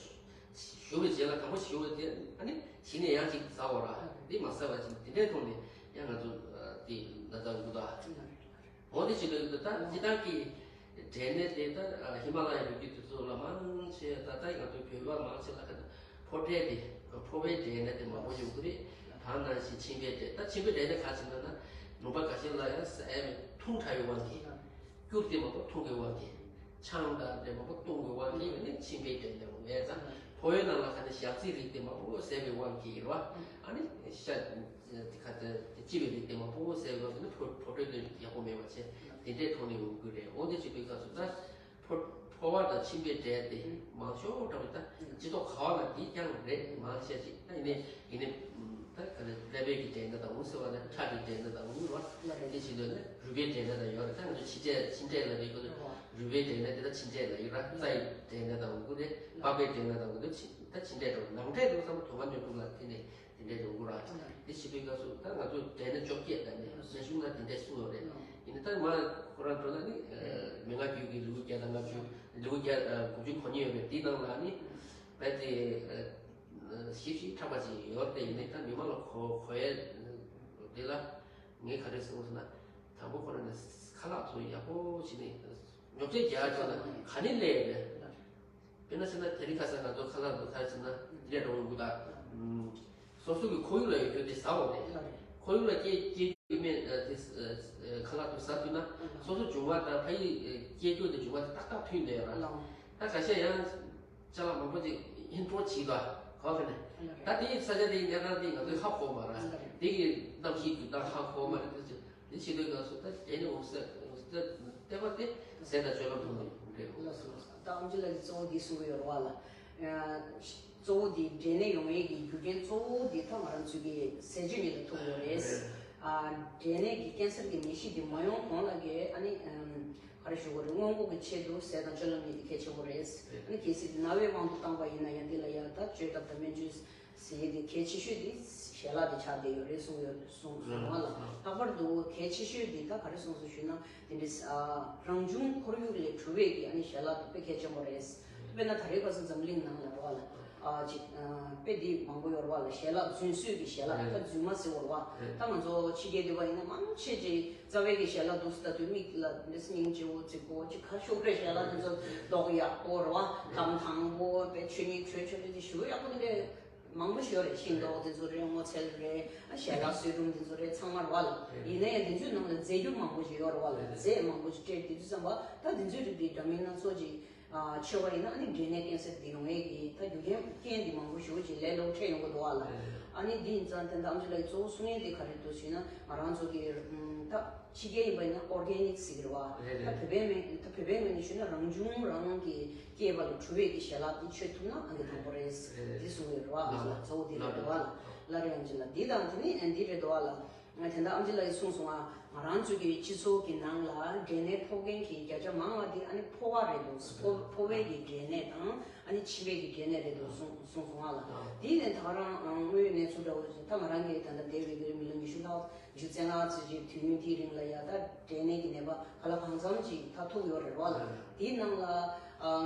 ཞུ་བའི་རྗེས་ལ་དང་པོ་ཞུ་བའི་དེ་ཨ་ནི་གཞི་ནས་ཡང་གཅིག་ཟ་བ་ར། འདི་མ་ཟ་བ་ཅིག་དེ་འདྲའི་ཐོག་ནས་ཡང་ང་ཚོ་ཨ་འདི་ན་ཚ་འགོ་ད། འོ་དེ་བྱེད་དུས་ད་སྤྱི་བཏང་གི་འབྲས་ནད་དེ་ད་ཧི་མ་ལ་ཡའི་རི་རྒྱུད་དེ་ཚོ་ལ་མང་ཆེ་ད་ལྟ་ང་ཚོ་བོད་པ་མང་ཆེ་ལ་ཁ་ཕོ་འབྲས་དེ་ཕོ་བའི་འབྲས་ནད་དེ་མང་པོ་ཡོང་གི་རེད། ད་ནང་བཞིན་མཆིན་པའི་འབྲས། ད་མཆིན་པའི་འབྲས་ནད་ག་ཅིག་ན་ན་ལུང་པ་འགའ་ཤས་ལ་ཡང་ཟས་མེད་འཐུང་དྲགས་པའི་དབང་གིས། སྐྱུར་དེ་མང་པོ་འཐུང་གི་དབང་གིས། ཆང་དང་འདྲ་མང་པོ་འཐུང་གི་དབང་གིས་ནི་མཆིན་པའི་འབྲས་ནད་འོང་ངེས་ཙང་། ཕོ་བའི་ནང་ལ་ཁ་ནི་ཞག་ཚི་རིགས་དེ་མང་པོ་ཟས་པའི་དབང་གིས་རེད་བ། ཨ་ནི་ཤ་དེ་ཁ་དེ་ལྕི་བའི་རིགས་དེ་མང་པོ་ཟས་པའི་དབང་གིས་ནི་ཕོ་ཕོ་འབྲས་དེ་ཡག་པོ་མེད་པ་བྱས་དེ་འདྲའི་ཐོག་ནས་འོང་གི་རེད། འོ་དེ་བྱེད་པའི་སྐབས་སུ་ད་ཕོ་ཕོ་བ་དང་མཆིན་པའི་འབྲས་དེ་མང་ཤོས་འདྲ་བའི་ད་སྤྱི་ཚོགས་ག་བ་ལ་འདི་རྐྱང་རེད། མང་ཤས་ཅིག་ད་ཡིན་ནའི་ཡིན་ནའི་ད་ག་ནི་ཀླད་པའི་གི་འབྲས་ནད་དང་འོང་ཟེར་བ་ལ་ཁྲག་གི་འབྲས་ནད་དང་འོང་ར། དེ་བྱེད་དུས་ནི་རུས་པའི་འབྲས་ནད་དང་ཡོད་རེད། ད་ང་ཚོ་མཆིན་འབྲས་མཆིན་འབྲས་ལ་རེད་གོ། རུས་པའི་འབྲས་ནད་དེ་ད་མཆིན་འབྲས་ལ་ཡོད་ར། རྩ་ཡི་འབྲས་ནད་དང་འོང་གི་རེད། པགས་པའི་འབྲས་ནད་དང་འོང་གི་རེད། ད་མཆིན་འབྲས་དང་ནང་འབྲས་དུ་བསམ་པ་དུ་མ་ཉོ་དུ་ལ་དེ་ནས་དེ་འདྲས་འོང་གི་ར། དེ་བྱེད་པའི་སྐབས་སུ་ད་ང་ཚོ་འབྲས་ནད་བཅོ་བརྒྱད་ད་ནས་སྨན་གཞུང་ན་དེ་འདྲས་གསུངས་ཡོད་རེད། ཡིན་ན་ད་མ་ཁོ་རང་འགྲོ་ན་ནི་མན་ངག་རྒྱུད་ཀྱི་ལེའུ་བརྒྱ་དང་ལྔ་བཅུ་ལེའུ་བརྒྱ་དགུ་བཅུ་གོ་གཉིས་ཡོད་རེད། དེའི་ནང་ལ་ནི་རྦད་དེ་ཞིབ་ཞིབ་ཕྲ་བ་ཅིག་ཡོད་རེད། ཡིན་ནའི་ད་མི་མང་ལ་གོ་གོ་ཡས་དེ་ལ་ངས་ག་རེ་གསུངས་སོང་ན། དང་པོ་ཁོ་རང་ནས་ཁ་ལག་ཚོ་ཡག་པོ་བྱས་ནས་ཉོ་ཆས་རྒྱག་ཆོག་ན་ག་ནས་སླེབས་རེད། དཔེར་ན་ཟེར་ན་དེ་རིང་ཁ་སང་ང་ཚོ་ཁ་ལག་ཚོ་ག་རེ་ཟེར་ན་དེ་འདྲ་འགྲོ་འགུ་དང་སོ་སོ་གི་ཁོར་ཡུག་ལ་ཡོད་རྒྱུ་དེ་ཟ་འོང་རེད། ཁོར་ཡུག་ལ་སྐྱེ་སྐྱེ་རྒྱུ་མེད་དེ་ཁ་ལག་ཚོ་ཟ་ཐུབ་ན་སོ་སོ་བྱུང་བ་དང་ཕ་ཡུལ་སྐྱེ་རྒྱུ་དེ་བྱུང་བ་དེ་ཏག་ཏག་མཐུན་བསྡད་ཡོད་ར། ད་ཁ་ཤས་ཡང་ཅ་ལག་མང་པོ་ཅིག་ཧིན་སྤྲོ་བྱེད་པ་གོ་གི་ནས། ད་དེའི་ས་ཆ་དེའི་གནས་སྟངས་དེ་ང་ཚོས་ཧ་གོ་མ་ར། དེ་གི་གནམ་གཤིས་འགྱུར་སྟངས་ཧ་གོ་མ་ར། དེ་ཚོ་དེ་བྱེད་དུས་སྐབས་སུ་ད་དེ་ནི་འོང་ས་འོང་ས་ལྟེ་བ་དེ་ཟས་དང་སྤྱོད་ལམ་ཐོག་ནས་འོང་གི་རེད། ལགས་སོ། ལགས་སོ། ད་ཨམ་ཆི་ལགས་ཀྱིས་གཙོ་བོ་འདི་གསུང་གི་ཡོད་རེད་བ་ལ། གཙོ་བོ་འདི་འབྲས་ནད་ཡོང་ཡས་ཀྱི་རྒྱུ་རྐྱེན་གཙོ་བོ་འདི་ད་ང་རང་ཚོའི་གི་ཟས་སྤྱོད་ཉིད་ལ་ཐུག་ཡོད་རེད། འབྲས་ནད་ཀྱི་ཀན་སར་གྱི་ནད་གཞི་འདི་མ་ཡོང་གོང་ལ་གི་ཨ་ནི། ག་རེ་ཞུ་དགོས་རེད། སྔོན་འགོག་གི་ཆེད་དུ་ཟས་དང་སྤྱོད་ལམ་གཉིས་དེ་གལ་ཆེན་པོ་རེད། ཨ་ནི་གལ་སྲིད་ན་བའི་དབང་དུ་བཏང་པ་ཡིན་ན་ཡང་འདི་ལ་ཡང་ད་བཅོས་ཐབས་དང་སྨན་བཅོས་ཟེར་ཡས་དེ་གལ་ཆེ་ཤོས་དེ་ཞལ་ལག་དེ་ཆགས་བསྡད་ཡོད་རེད་གསུངས་ཡོད་གསུངས་སོང་བ་ལ། ལྷག་པར་དུ་གལ་ཆེ་ཤོས་དེ་ད་ག་རེ་གསུངས་སོང་ཞུས་ན་དེ་འདྲའི་རང་བྱུང་ཁོར་ཡུག་ལས་གྲུབ་པའི་གི་ཨ་ནི་ཞལ་ལག་དེ་དཔེ་གལ་ཆེན་པོ་རེད། དཔེར་ན་ད་རེས་ཁ་སང་འཛམ་གླིང་ནང་ལ་རོ་ལ་ཅིག་དཔེ་དེ་མང་པོ་ཡོད་རེད་བ་ལ། ཞལ་ལག་རྫུན་བཟོས་ཀྱི་ཞལ་ལག་ད་རྫུན་མ་ཟེར་བ་རེད་བ། ད་ང་ཚོ་ཕྱི་རྒྱལ་སྡོད་པ་ཡིན་ན་མང་ཆེ་ཅིག་རྩ་བའི་གི་ཞལ་ལག་འདུག་སེ་ལྟ་དུས་མིག་ལ་འདི་སྙིང་རྗེ་བོ་རྫིག་པོ་ཅིག་ཁ་ཤོག་རེ་ཞལ་ལག་དེ་ཚོ་མདོག་ཡག་པོ་རེད་བ། གམ་དང་པོ་དཔེ་ཆོས་ཉིད་གྲོས་ཆོད་རེ་དེ་ཞུ་ཡག་པོ་དེ་འདྲ་མང་པོ་ཞིག་ཡོད་རེད། ཤིང་ཏོག་དེ་ཚོ་རེད། སྔོ་ཚལ་རེད། ཞལ་ལག་བསིལ་རླུང་དེ་ཚོ་རེད། ཚང་མ་རེད་བ་ལ། ཡིན་ན་ཡང་དེ་ཚོའི་ནང་ལ་རྫས་འགྱུར་མང་པོ་ཞིག་ཡོད་རེད་བ་ལ། རྫས་མང་པོ་ཞིག་སྤྲད་དེ་དུས་ཙམ་པ་ད་དེ་ཚོའི་རིགས་དེ་འདྲ་མིན་སྣ་ཚོགས་ཅིག་ཆེ་བ་ཡིན་ན་ཨ་ནི་འབྲས་ནད་ཀན་སར་འདི་ཡོང་ཡས་ཀྱི་ད་རྒྱུ་རྐྱེན་རྐྱེན་འདི་མང་པོ་ཞེ་པོ་ཅིག་ལས་སླ་པོ་འཕྲད་ཡོང་གི་འདུག་བ་ལ། ཨ་ནི་འདི་ཡིན་ཙང་དེ་འདྲ་ཨམ་ཆི་ལགས་ཀྱིས་གཙོ་བོ་གསུང་ཡས་དེ་ག་རེ་འདུག་ཞུས་ན་ང་རང་ཚོ་གི་ད་ཕྱི་རྒྱལ་ཡིན་པ་ཡིན་ན་ཨོར་གེ་ནིག་ཟེར་གི་རེད་བ། ད་བོད་པའི་མིང་ད་བོད་པའི་ངོས་ནས་ཞུས་ན་རང་བྱུང་རང་གི་སྐྱེས་པ་ལ་གྲུབ་པའི་གི་ཞལ་ལག་འདི་མཆོད་ཐུབ་ན་ཨང་ཀི་དང་པོ་རེད། འདི་གསུང་ཡོད་རེད་བ། ཨམ་ཆི་ལགས་གཙོ་བོ་འདི་རེད་འདུག་བ་ལ། ལ་རེད་ཨམ་ཆི་ལགས། འདི་དང་དེ་ནི་འདི་རེད་འདུག་བ་ལ། ང་དེ་འདྲ་ཨམ་ཆི་ལགས་ཀྱིས་གསུངས་སོང་ང་། ང་རང་ཚོའི་གི་སྤྱི་ཚོགས་ཀྱི་ནང་ལ་འབྲས་ནད་ཕོག་མཁན་གྱི་བརྒྱ་ཆ་མང་བ་དེ་ཨ་ནི་ཕོ་བ་རེད་འདུག་ཕོ་ཕོ་བའི་གི་འབྲས་ནད་དང་ཨ་ནི་མཆིན་པའི་གི་འབྲས་ནད་རེད་འདུག་གསུངས་གསུངས་སོང་ང་ལ། དེ་ནས་ད་ག་རང་དངོས་ཡོད་གནས་ཚུལ་འདྲ་བོ་ཞིག་ད་ང་རང་གི་ད་ལྟ་འདས་པའི་གི་མི་ལོ་ཉི་ཤུ་ལྷག་ཉི་ཤུ་རྩ་ལྔ་ཙམ་ཞིག་དུས་ཡུན་དེའི་རིང་ལ་ཡ་ད་འབྲས་ནད་ཀྱི་ནད་པ་ག་ལ་གང་འཚམ་ཅིག་ད་ཐུག་ཡོད་རེད་བ་ལ། དེའི་ནང་ལ་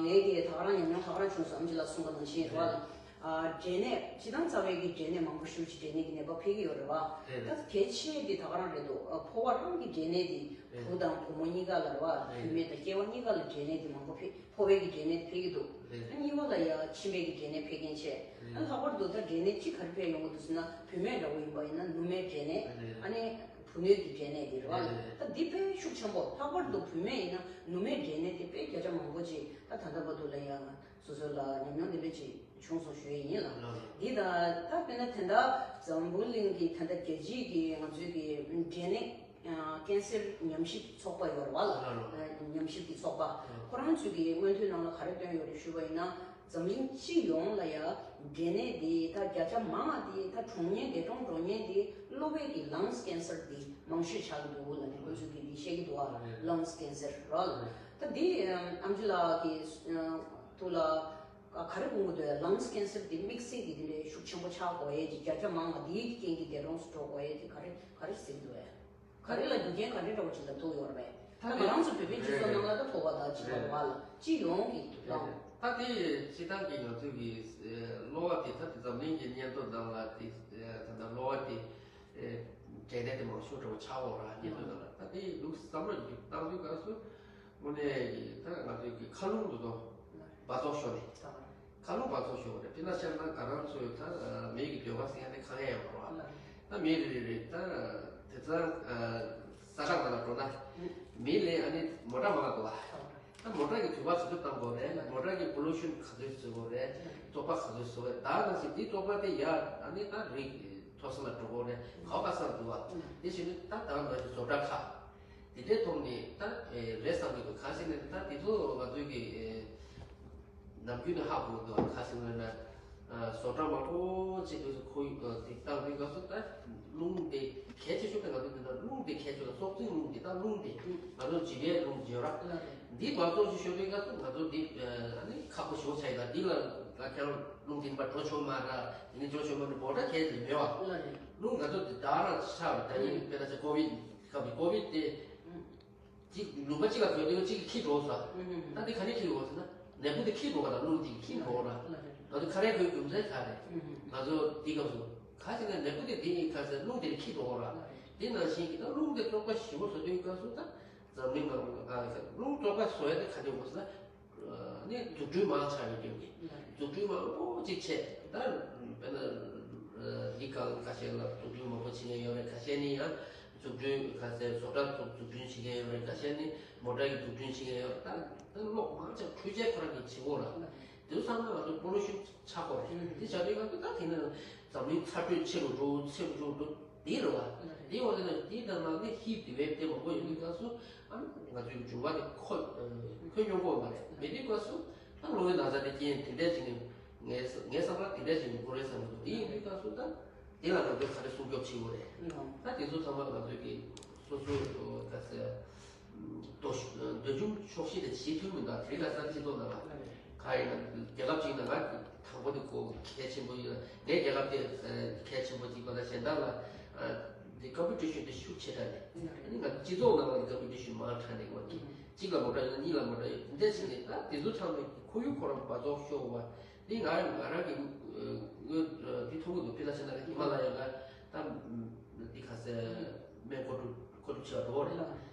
ངས་གི་ད་ག་རང་ཉམས་མྱོང་ད་ག་རང་བྱུང་སོང་ཨམ་ཆི་ལགས་གསུངས་པ་ནང་བཞིན་རེད་བ་ལ། ཨ། འབྲས་ནད་སྤྱིར་བཏང་རྩ་བའི་གི་འབྲས་ནད་མང་པོ་ཞེ་པོ་ཅིག་འབྲས་ནད་ཀྱི་ནད་པ་འཕེལ་གྱི་ཡོད་རེད་བ། རེད་རེད། ད་གལ་ཆེ་དེ་ད་ག་རང་རེད་འདུག་ཨ། ཕོ་བ་རང་གི་འབྲས་ནད་དེ་རེད། བུ་དང་བུ་མོ་གཉིས་ཀ་ལ་རེད་བ། རེད། བུད་མེད་དང་སྐྱེ་བ་གཉིས་ཀ་ལ་འབྲས་ནད་དེ་མང་པོ་འཕེལ། ཕོ་བའི་གི་འབྲས་ནད་དེ་འཕེལ་གྱི་འདུག་རེད། ཨ། གཉིས་པ་ལ་ཡ་མཆིན་པའི་གི་འབྲས་ནད་འཕེལ་མཁན་བྱས། རེད། ཨ། ལྷག་པར་དུ་ད་འབྲས་ནད་གཅིག་ག་རེ་འཕེལ་ཡོང་གི་འདུག་ཟེར་ན་བུད་མེད་འདྲ་བོ་ཡིན་པ་ཡིན་ན་ནུ་མའི་འབྲས་ནད། རེད་རེད། ཨ་ནི་བུ་སྣོད་ཀྱི་འབྲས་ནད་དེ་རེད་བ། རེད་རེད། ད་འདི་དཔེ་ཤུགས་ཆེན་པོ། ལྷག་པར་དུ་བུད་མེད་ཡིན་ན་ནུ་མའི་འབྲས་ནད་དེ་དཔེ་བརྒྱ་ཆ་མང་པོ་ཅིག་ད་ད་ལྟ་བར་དུ་ལ་ཡ་སོ་སོ་ལ་ཉམས་མྱོང་དེ་འདྲ་ཅིག་བྱུང་སོང་ཞུ་ཡི་ཡིན་ལ། ལགས་ལགས། འདི་ད་ད་དཔེར་ན་ད་ལྟ་འཛམ་བུ་གླིང་གི་ད་ལྟ་རྒྱལ་སྤྱིའི་གི་ང་ཚོའི་གི་འབྲས་ནད་ཨ། ཀན་སར་ཉམས་ཞིབ་ཚོགས་པ་ཡོད་རེད་བ་ལ། ལགས་ལགས། ཨ། ཉམས་ཞིབ་ཀྱི་ཚོགས་པ། ལགས། ཁོ་རང་ཚོས་ཀྱི་སྔོན་ཐོའི་ནང་ལ་ག་རེ་བཏོན་ཡོད་རེད་ཞུས་པ་ཡིན་ན། འཛམ་གླིང་སྤྱི་ཡོངས་ལ་ཡ་འབྲས་ནད་འདི་ད་བརྒྱ་ཆ་མང་བ་འདི་ད་གྲོངས་མཁན། འདས་གྲོངས་འགྲོ་མཁན་འདི་གློ་བའི་གི་ལངས་ཀན་སར་འདི་མང་ཤོས་ཆགས་ཀྱི་འདུག་ལབ་ནས་ཁོ་ཚོས་ཀྱི་འདི་བཤད་ཀྱི་འདུག་བ། ལངས་ཀན་སར་རོ་ལ། ད་འདི་ཨམ་ཆི་ལགས་ཀྱི་ཐུགས་ལ་ག་རེ་དགོངས་ཀྱི་འདུག་ལངས་ཀན་སར་འདི་དམིགས་བསལ་གྱི་འདི་འདྲའི་ཤུགས་ཆེན་པོ་ཆགས་དགོས་ཡས་ཀྱི་བརྒྱ་ཆ་མང་བ་འདིའི་རྐྱེན་གྱིས་འདས་གྲོངས་སུ་འགྲོ་དགོས་ཡས་ཀྱི་ག་རེ་ག་རེ་ཟེར་གྱི་འདུག་བས། ག་རེ་ལ་རྒྱུ་རྐྱེན་ག་འདྲ་འདྲ་བོ་ཅིག་ལ་ཐུག་ཡོད་རེད་པས། ད་ང་རང་ཚོ་བོད་པའི་སྤྱི་ཚོགས་ནང་ལ་ད་ཕོ་བ་དང་སྤྱི་ཚོགས་བར་ལ་སྤྱི་ཡོངས་ཀྱི་དུ་བླངས། ད་དེ་སྤྱི་བཏང་གི་ང་ཚོའི་གི་གློ་བ་དེ་ད་དེ་འཛམ་གླིང་གི་སྙན་ཐོ་ནང་ལ་དེ་ད་ལྟ་གློ་བ་དེ་འབྲས་ནད་དེ་མང་ཤོས་འདྲ་བོ་ཆགས་ཡོད་རེད། སྙན་ཐོ་ནང་ལ། ད་དེ་ལུགས་བསམ་བློ་ཞིག་བཏང་དུས་སྐབས་སུ་དངོས་གནས་ཀྱི་ད་ང་ཚོའི་གི་མཁའ་རླུང་དུ་དོ་འབག་བཙོག་ཤོར་ནས། མཁའ་རླུང་འབག་བཙོག་ཤོར་བ་རེད། དཔེར་ན་ཆ་ན་ང་རང་ཚོའི་ད་མི་གི་སྡོད་ཁང་ཟེར་ཡ་དེ་གང་ཡང་ཡོད་མ་རེད་བ། ད་མི་རེ་རེ་རེ་ད་དེ་ཚང་ས་ཁྲ་ནང་ལ་འགྲོ་ན་མི་ལས་ཨ་ནི་མོ་ཊ་མང་བ་འདུག་བ། ད་མོ་ཊ་གི་དུ་བ་ཇེ་མཐོ་བཏང་དགོས་རེད། མོ་ཊ་གི་པོ་ལུ་ཤན་ག་ཚོད་བཟོ་དགོས་རེད། བཙོག་པ་ག་ཚོད་བཟོ་རེད། ད་ནང་བཞིན་དེ་བཙོག་པ་དེ་ཡར་ཨ་ནི་ད་རི་མཐོ་ས་ལ་འགྲོ་དགོས་རེད། ག་པ་སར་འདུག་བ། དེ་བཞིན་དུ་ད་ད་ནང་བཞིན་བཟོ་གྲྭ་ཁག་དེ་འདྲའི་ཐོག་ནས་ད་རེད་བསམ་གྱི་འདུག་གང་ཟེར་ན་ད་དེ་ཚོ་ང་ཚོའི་གི་ནམ་རྒྱུན་ནས་ཧ་གོ་འདུག་གང་ཟེར་ན་བཟོ་གྲྭ་མང་པོ་ཅིག་དུས་སུ་ཁོར་ཡུག་དེ་བཏང་དུས་སྐབས་སུ་ད་རླུང་དེ་གལ་ཆེ་ཤོས་དེ་ང་ཚོ་འདི་ན་རླུང་དེ་གལ་ཆེ་ལ། སྲོག་འཛིན་རླུང་དེ་ད་རླུང་དེ་ང་ཚོ་བྱིས་པའི་རླུང་བརྗོད་ར་འདི་འབག་བཙོག་ཅིག་ཤོར་དུས་སྐབས་སུ་ང་ཚོ་འདི་ཨ་ནི་ཁག་པོ་ཞེ་པོ་ཆགས་ཡོད། ད་འདི་ལ་ད་ཁྱེད་རང་རླུང་འདི་ནས་འགྲོ་ཆོག་མ་ར་འདི་ནས་འགྲོ་ཆོག་མ་ར་མོ་ཊ་གལ་ཆེ་མེད་བ། རླུང་ང་ཚོ་འདི་ད་རང་ཆགས་ར། ད་ཡིན་དཔེར་ན་ཆ་ཀོ་བིད་སྐབས་ཀྱི་ཀོ་བིད་དེ། གཅིག་ལུང་པ་གཅིག་ལ་གོས་དུས་གཅིག་གིས་འཁྱེར་འགྲོ་ས། ཨུ་ཧུ་ཧུ། ད་འདི་ག་རེ་འཁྱེར་འགྲོ་ཟེར་ན་ནད་འབུ་དེ་འཁྱེར་འགྲོ་བ་དང་རླུང་དེ་འཁྱེར་འགྲོ་བ་ར། ལགས་རེད། ང་ཚོ་ཁ་རས་གོན་རྒྱུ་མཚན་ག་རེ། ཨུ་ཧུ་ཧུ། ང་ཚོ་འདི་སྐབས་སུ་ག་ཅིག་ནས་ནད་འབུ་དེ་འདི་ཡིན་ག་ཟེར་རླུང་དེ་འཁྱེར་འགྲོ་བ་ར། ལགས་རེད། དེ་ནང་བཞིན་གྱི་ད་རླུང་དེ་བཙོག་པ་ཞེ་པོ་བཟོ་དུས་སྐབས་སུ་ད་འཛམ་གླིང་ནང་ཨ་རླུང་བཙོག་པ་བཟོ་ཡ་དེ་ག་དེ་ཡོད་ཟེར་ན། ནི་འཛུགས་སྐྲུན་མང་ཆགས་ཡོད་རྒྱུ་གི། འཛུགས་སྐྲུན་མང་པོ་ཅིག་བྱས། ད་དཔེར་ན་འདི་ག་ཁ་ཤས་ལ་འཛུགས་སྐྲུན་མང་པོ་བྱེད་མཁན་ཡོད་རེད། ཁ་ཤས་ནི་ཡང་འཛུགས་སྐྲུན་ཁ་ཤས་བཟོ་གྲྭ་འཛུགས་འཛུགས་སྐྲུན་བྱེད་མཁན་ཡོད་རེད། ཁ་ཤས་ནི་མོ་ཊ་གི་འཛུགས་སྐྲུན་བྱེད་མཁན་ཡོད་རེད། ད་ད་གློག་མང་ཆེ་བ་འཕྲུལ་ཆས་ཁོ་རང་གི་བྱེད་སྒོ་ར། དེ་ཚོ་ཚང་མ་ང་ཚོ་པོ་ལུ་ཤན་ཆགས་དགོས་རེད། དེ་བྱ་དུས་ག་དུས་ད་དེ་ནི་འཛམ་གླིང་ཚ་དྲོད་ཆེ་རུ་འགྲོ་ཆེ་རུ་འགྲོ་འགྲོ། དེའི་རེད་བ། དེའི་འོག་ནས་དེའི་ནང་ལ་ནི་ཧིད་དེ་བེབ་དེ་མང་པོ་ཡོད་དུས་སྐབས་སུ་ཨ་ནི་ང་ཚོའི་འབྱུང་བ་དེ་ཁོ་ཁོད་མྱོང་གི་ཡོད་མ་རེད། མེད་དུས་སྐབས་སུ་ད་གློ་བའི་ན་ཚ་དེ་རྐྱེན་དེ་འདྲ་ཞིག་ནས་ངའི་ངའི་བསམ་པར་དེ་འདྲ་ཞིག་ཡོང་གི་རེད་བསམ་གྱི་འདུག་དེ་ཡིན་དུས་སྐབས་སུ་ད་དེ་ལ་ང་ཚོས་ག་རེ་སྲུང་སྐྱོབ་བྱེད་དགོས་རེད། ད་དེ་ཚོ་ཚང་མ་ང་ཚོས་ཀྱི་སོ་སོའི་ག་ཚད། འདོད་འདོད་འབྱུང་ཆོག་ཤེས་དང་ཞི་མཐུན་མི་འདུག་དེ་ལ་ས་སྤྱི་ཚོགས་ནང་ལ་ག་ཡིན་ན་རྒྱལ་ཁབ་ཅིག་ནང་ང་དང་པོ་དེ་གོ་གལ་ཆེན་པོ་ཡིན་ལ། ངའི་རྒྱལ་ཁབ་དེ་གལ་ཆེན་པོ་ཅིག་པ་དང་གཞན་དག་ལ་འདི་ཀམ་པི་ཊི་ཤན་དེ་ཤུགས་ཆེ་དྲགས་ནས་ཨ་ནི་ང་སྤྱི་ཚོགས་ནང་ལ་ཀམ་པི་ཊི་ཤན་མང་དྲགས་ནས་ང་གི་གཅིག་ལ་མོ་ཊ་ཡོད་ན་གཉིས་ལ་མོ་ཊ་ཡོད། དེ་འདྲ་ཞིག་ནས་ད་དེ་ཚོ་ཚང་མས་ཁོར་ཡུག་ཁོ་རང་འབག་བཙོག་ཤོར་བ་འདི་ང་ང་རང་གི་ངོས་འདི་མཐོང་གི་འདུག་དཔེར་ན་ཆ་ན་ཧི་མ་ལ་ཡ་ལ་ད་འདི་ག་ཟེར་སྨན་མཁོ་སྒྲུབ་མཁོ་སྒྲུབ་བྱེད་པ་འགྲོ་བ་རེད།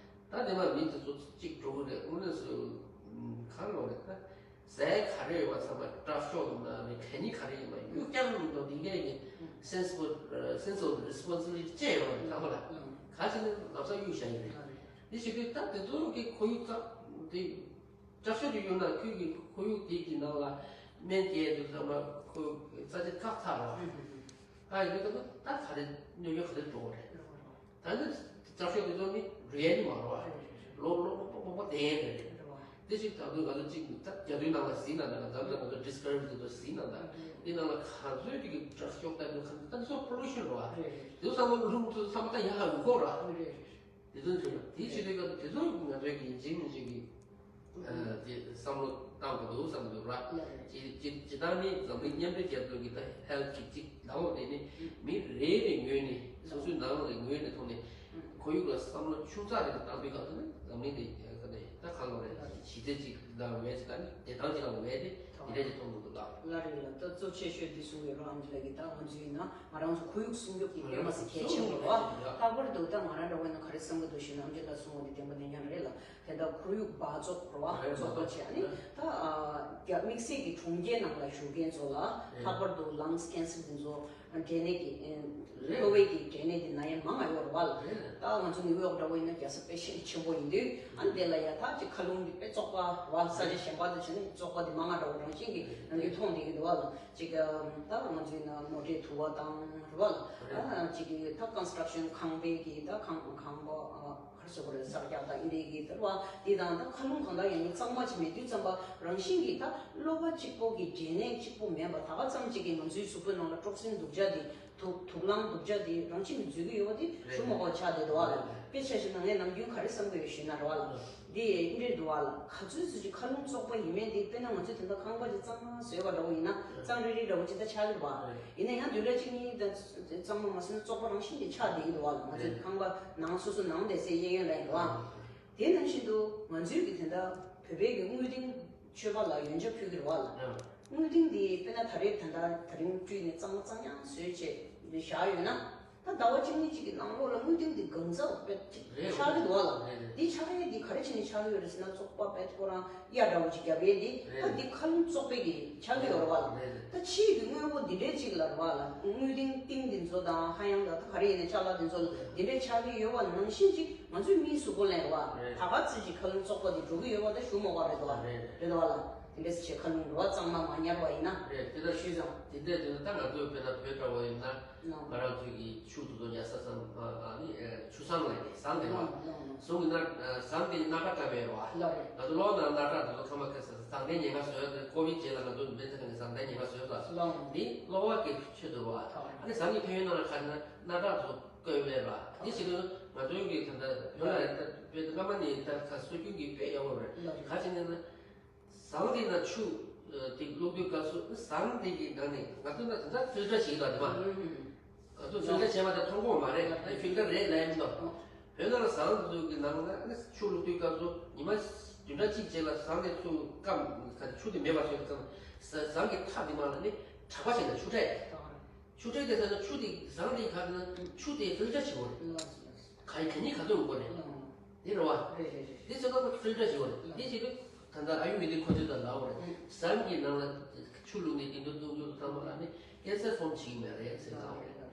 ད་དེ་མ་མི་དེ་ཚོ་གཅིག་འགྲོ་གི་རེད། དངོས་གནས་སུ་གང་ལོག་རེད། ད་ཟས་ག་རེ་ཡོད་པ་ཚང་མ་དྲག་ཤོས་ཡིན་ན་རེད། གད་སྙིགས་ག་རེ་ཡིན་པ་གཡུག་རྐྱང་མི་འདུག་འདི་འདྲས་ཀྱི་སེན་སི་པོ་སེན་སི་ཨོབ་རེ་སི་པོན་སི་བི་ལི་ཊི་ཅན་ཡོད་རེད། དང་པོ་ལ་ག་ཅིག་ནས་ལམ་སང་གཡུག་བཞག་ཡིན་རེད། འདི་བྱེད་དུས་ད་དེ་ཚོ་གི་ཁོར་ཡུག་བཀག་དེ་དྲག་ཤོས་དེ་ཡོད་ན་ཁྱོད་ཀྱི་ཁོར་ཡུག་དེ་གི་ནང་ལ་སྨན་སྐྱེལ་དུས་ཚང་མ་ཁོ་རྩ་ཆེ་བཀག་ཚར་རེད། ད་ཡིན་དུས་ད་ག་རེ་གནོད་སྐྱོན་ག་རེ་འགྲོ་གི་རེད། ད་ནི་རྩ་ཤོག་དེ་ཚོ་ནི་རེད་ནི་མ་རེད་བ། ལོ་ལོ་ལོ་པོ་པོ་པོ་དེ་རེད། དེ་ཞིག་ད་དུང་ང་ཚོ་གཅིག་ད་རྒྱ་དུས་ནང་ལ་གཟིགས་ན་ད་ད་ད་ང་ཚོ་ཌིས་ཁ་རེ་ཇི་དེ་ཚོ་གཟིགས་ན་ད་དེ་ནང་ལ་ག་ཚོད་ཅིག་གི་རྩ་ཤོག་ད་དུང་ད་ཚོ་པོ་ལུ་ཤན་རེད་བ། དེ་ཚོ་ཚང་མ་རླུང་ཚོ་ཚང་མ་ད་ཡག་ག་ཡོད་གོ་ར། དེ་ཚོ་ཚོ་དེ་ཞིག་དེ་ག་དེ་ཚོ་ང་ཚོའི་གི་ཡིན་གཅིག་མིན་གཅིག་གི་དེ་བསམ་བློ་བཏང་དགོས་འདུག་བསམ་གྱི་འདུག་ར། ལགས་རེད། ཇི་ཇི་ཇི་ལྟར་ནི་འཛམ་གླིང་མཉམ་འབྲེལ་རྒྱལ་ཚོགས་ཀྱི་ད་ཧེལ་ཐི་གཅིག་གཅིག་ལའོ་དེ་ནི་མི་རེ་རེ་ངོས་ནས་སོ་སོའི་ནང་ལ་ངོས་ནས་ཐོག་ནས་ཁོར་ཡུག་ལ་བསམ་བློ་ཆུང་ཙག་རེ་བཏང་པའི་སྐབས་སུ་ནི་འཛམ་གླིང་འདི་ད་ད་གང་ལོ་རེད། གཞི་རྩ་གཅིག་ལ་ངོས་ཅིག་ད་ནི་བདེ་ཐང་གཅིག་ལ་ངོས་ཏེ་ དེ་འདྲ་ཅིག་མཐོང་གི་འདུག་ད། ལ་རེད་ལ། ད་གཙོ་ཆེ་ཤོས་འདི་གསུང་གི་རོགས། ཨམ་ཅི་ལགས་ཀྱིས་ད་ང་ཚོ་ཡིན་ན་ང་རང་ཚོ་ཁོར་ཡུག་སྲུང་སྐྱོབ་ཀྱི་དཔེ་མ་སྲིད་གལ་ཆེན་པོ་རེད་བ། ལྷག་པར་དུ་ད་ང་རང་འདྲ་བོ་ཡིན་ན་ག་རེ་བསམ་གི་འདུག་ཞུས་ན། ཨམ་ཅི་ལགས་གསུང་བ་འདི་བདེན་པ་བདེན་རྐྱང་རེད་ལ། དེ་ད་ཁོར་ཡུག་སྦགས་བཙོག་རེད་བ། སྦགས་བཙོག་པ་བྱས་ཨ་ནི་ད་རྒྱ་དམིགས་བསལ་གྱི་གྲོང་ཁྱེར་ནང་ལ་བཞུགས་མཁན་ཚོ་ལ་ལྷག་པར་དུ་ལངས་ཀེན་སར་འདི་ཚོ་འབྲས་ནད་ཀྱི་གློ་བའི་གི་འབྲས་ནད་འདི་ན་ཡ་མང་ང་ཡོད་རེད་བ་ལ། ད་ང་ཚོ་ནིའུ་ཡོག་འདྲ་བོ་ཡིན་ན་རྒྱལ་ས་དཔེ་ཤིན་ཆེན་པོ་ཡིན་དུས་ཨ་ནི་དེ་ལ་ཡ་ད་ཅིག་མཁའ་རླུང་འདི་དཔེ་བཙོག་པ་རེད་བ། ས་ཆ་གཞན་པ་དང་བྱས་ན་བཙོག་པ་འདི་མང་ང་འདྲ་བོ་རང་བཞིན་གྱིས་རང་གིས་མཐོང་བསྡད་ཀྱི་འདུག་བ་ལ། ཅིག་ད་ང་ཚོའི་ནང་མོ་ཊའི་དུ་བ་དང་རེད་བ་ལ། ཅིག་གི་ད་ཀོན་སི་ཊྲག་ཤན་ཁང་པའི་གི་ད་ཁང་ཁང་པ་ག་རེ་ཟེར་དགོས་རེད། གསར་རྒྱག་དང་ཨིན་དེ་གི་ད་རེད་བ། དེ་དང་ད་མཁའ་རླུང་གང་ལྟར་ཡང་ནི་གཙང་མ་ཅིག་མེད་དུས་ཙམ་པ་རང་བཞིན་གྱིས་ད་གློ་བ་གཅིག་པོ་གི་འབྲས་ནད་གཅིག་པོ་མིན་པ་ད་ག་ཙམ་ཅིག་གིས་ང་ཚོའི་གཟུགས་པོའི་ནང་ལ་ཊོག་སིན་དུག་ཆ་དེ་དུག་དུག་རླངས་དུག་ཆ་དེ་རང་བཞིན་གྱིས་འཛུལ་གྱི་ཡོད་པ་དེ་ཞུ་མ་དགོས་ཆགས་བསྡད་འདུག་བ་ལ། དཔེ་ཆ་བཞག་ན་ངས་ནམ་རྒྱུན་ག་རེ་བསམ་གྱི་ཡོད་ཞུས་ན་རེད་བ་ལ། འདི་ཡིན་འདྲ་འདུག་བ་ལ། ག་ཚོད་ཚོད་ཅིག་མཁའ་རླུང་བཙོག་པ་ཡིན་མིན་དེ་དཔེར་ན་ང་ཚོས་དེ་འདྲ་ཁང་པ་ཅིག་གཙང་མ་བཟོས་པ་འདྲ་བོ་ཡིན་ན་གཙང་རིལ་རིལ་འདྲ་བོ་ཅིག་ད་ཆགས་ཀྱི་རེད་བ། ཡིན་ན་ཡང་བདུན་ཕྲག་གཅིག་གཉིས་ད་གཙང་མ་མ་བཟོས་ན་བཙོག་པ་རང་བཞིན་གྱིས་ཆགས་བསྡད་ཀྱི་འདུག་བ་ལ། ང་ཚོས་ཁང་པ་ནང་སོ་སོ་ནང་བསྡད་སའི་གཡས་གཡོན་ལ་ཡིན་འདུག་བ། དེ་ནང་བཞིན་དུ་ང་ཚོའི་གི་དེ་འདྲ་བོད་པའི་གི་དངུལ་ཏིང་མཆོད་པ་ལ་ཡོན་ཆབ་ཕུལ་གྱི་རེད་བ་ལ། དངུལ་ཏིང་འདི་དཔེར་ན་ད་རེས་ད་ལྟ་ད་རིང་བཀྲུས་ནས་གཙང་མ་གཙང་ཡང་བཟོས་བྱས་འདི་བཞག་ཡོད་ན། ད་ཟླ་བ་གཅིག་གཉིས་གཅིག་གི་ནང་ལོགས་ལ་དངུལ་ཏིང་འདི་གང་ཚ་བེད་ཅིག་རེད། ཆགས་ཀྱི་འདུག་བ་ལ། རེད་རེད། འདི་ཆགས་ཡས་འདི་ག་རེ་བྱས་ནས་ཆགས་ཀྱི་ཡོད་རེད་ཟེར་ན། བཙོག་པ་བེད་ཁོ་རང་གཡའ་འདྲ་བོ་ཅིག་བརྒྱབ་ཡས་འདི་རེད། ད་འདི་མཁའ་རླུང་བཙོག་པའི་གི་ཆགས་ཀྱི་ཡོད་རེད་བ་ལ། རེད་རེད། ད་ཕྱིའི་གི་དངོས་པོ་འདི་འདྲའི་ཅིག་ལ་རེད་བ་ལ། དངུལ་ཏིང་ཏིང་འདི་ཚོ་དང་ཧ་ཡང་ད་ད་ག་རེ་ཡིན་ནའི་ཅ་ལག་འདི་ཚོ་ལ་འདི་འདྲའི་ཆགས་ཀྱི་ཡོད་བ་ལ། ནང་བཞིན་ཅིག་ང་ཚོའི་མིའི་གཟུགས་པོ་ལ་རེད་བ། རེད། ད་ག་ཚོད་ཅིག་མཁའ་རླུང་བཙོག་པ་འདི་འགྲོ་གི་ཡོད་བ་ད་ཞུ་མ་དགོས་རེད་བ། རེད་རེད། རེད་བ་ལ། དེ་འདྲས་བྱས་མཁའ་རླུང་རེད་བ་གཙང་མ་མ་ཉར་བ་ཡིན་ན། རེད། དེ་ལྟར་ཞུས་ཙང་། དེ་འདྲས་དེ་ལ་ད་ང་ཚོ་དཔེར་ན་བོད་འདྲ་བོ་ཡིན་ན། ལགས། ང་རང་ཚོའི་གི་ཆུ་དུ་དོ་ཉར་ས་ཚང་མ་ཨ་ནི་ཆུ་ཟམ་ལ་ཡིན་ཟམ་དེ་བ། ལགས་ལགས་ལགས། ཟུང་གི་ན་ཟམ་དེ་སྣ་ཁ་བཀྲམ་ཡོད་རེད་བ། ལགས་རེད། ང་ཚོ་ལོག་ན་སྣ་ཁ་དུ་དོ་ཁ་མ་ཁ་ས་ཟམ་དེ་ཉེན་ཁ་བཟོས་ཏེ་ཀོ་བིད་རྗེས་ལ་ང་ཚོ་མེ་ཚ་ཁང་གི་ཟམ་དེ་ཉེན་ཁ་བཟོས་ས། ལགས། འདི་གློ་བ་གི་ཆེད་དུ་རེད་བ། ཨ་ནི་ཟམ་གྱི་ཕན་ཡོན་ནང་ལ་ཁ་ན་སྣ་ཁ་དུ་བཀོད་པའི་རེད་བ། འདི་བྱེད་དུས་ང་ཚོའི་གི་ད་ལྟ་བོད་ལ་བོད་སྔ་མ་ནས་ད་ཁ་སྲོལ་རྒྱུན་གྱི་དཔེ་ཡག་པོ་རེད། ལགས་རེད། ག་ཅི་ནས་ན། ཟམ་དེ་ན་ཆུ་དེ་བླུགས་དུས་སྐབས་སུ་ཟམ་དེ་གི་ནང་ནས་ང་ཚོ་ན་ད་ལྟ་ཕིལ་ཊར་ཞིག་ལ་དེ་མ། ང་ཚོ་ཕིལ་ཊར་བྱས་པ་དེ་མཐོང་གི་མ་རེད། ཨ་ཕིལ་ཊར་རེད་ལབ་ཡིན་མདོག་བོད་ནང་ལ་ཟམ་དེ་ཚོ་གི་ནང་ན་ཆུ་བླུགས་དུས་སྐབས་སུ་ཉི་མ་བདུན་ཕྲག་གཅིག་རྗེས་ལ་ཟམ་དེ་ཚུར་སྐམ་ག་ཆུ་དེ་མེད་པ་བཟོས་ཙང་ཟམ་གྱི་མཐའ་དེ་མ་ལ་ནི་གྲགས་པ་ཞིག་ན་ཆུ་ཕྲད། ཆུ་ཕྲད་དེ་ཟེར་ན་ཆུ་དེ་ཟམ་དེ་ག་ན་ཆུ་དེ་ཕིལ་ཊར་བྱེད་དགོས་རེད། ག་ཡི་ག་ཉིད་ག་ཚོད་ཡོང་དགོས་རེད། དེ་རེད་བ། རེད་རེད་རེད། དེ་ཚོ་ལ་ཕིལ་ཊར་བྱེད་དགོས་རེད། དེ་བྱེད་དུས་ད་ལྟ་ཨ་ཡུར་ཝེ་དིག་འཁོར་སྐྱོད་དང་ལབ་དགོས་རེད། ཟམ་གྱི་ནང་ལ་ཆུ་བླུགས་ནས་དེ་འདྲ་བཏུང་རྒྱུ་དང་ཚང་མ་ལ་ནི་ཀེན་སར་ཕོམ་བྱེད་ཀྱི་མེད་རེད་ཟེར་ལབ་དགོས་རེད།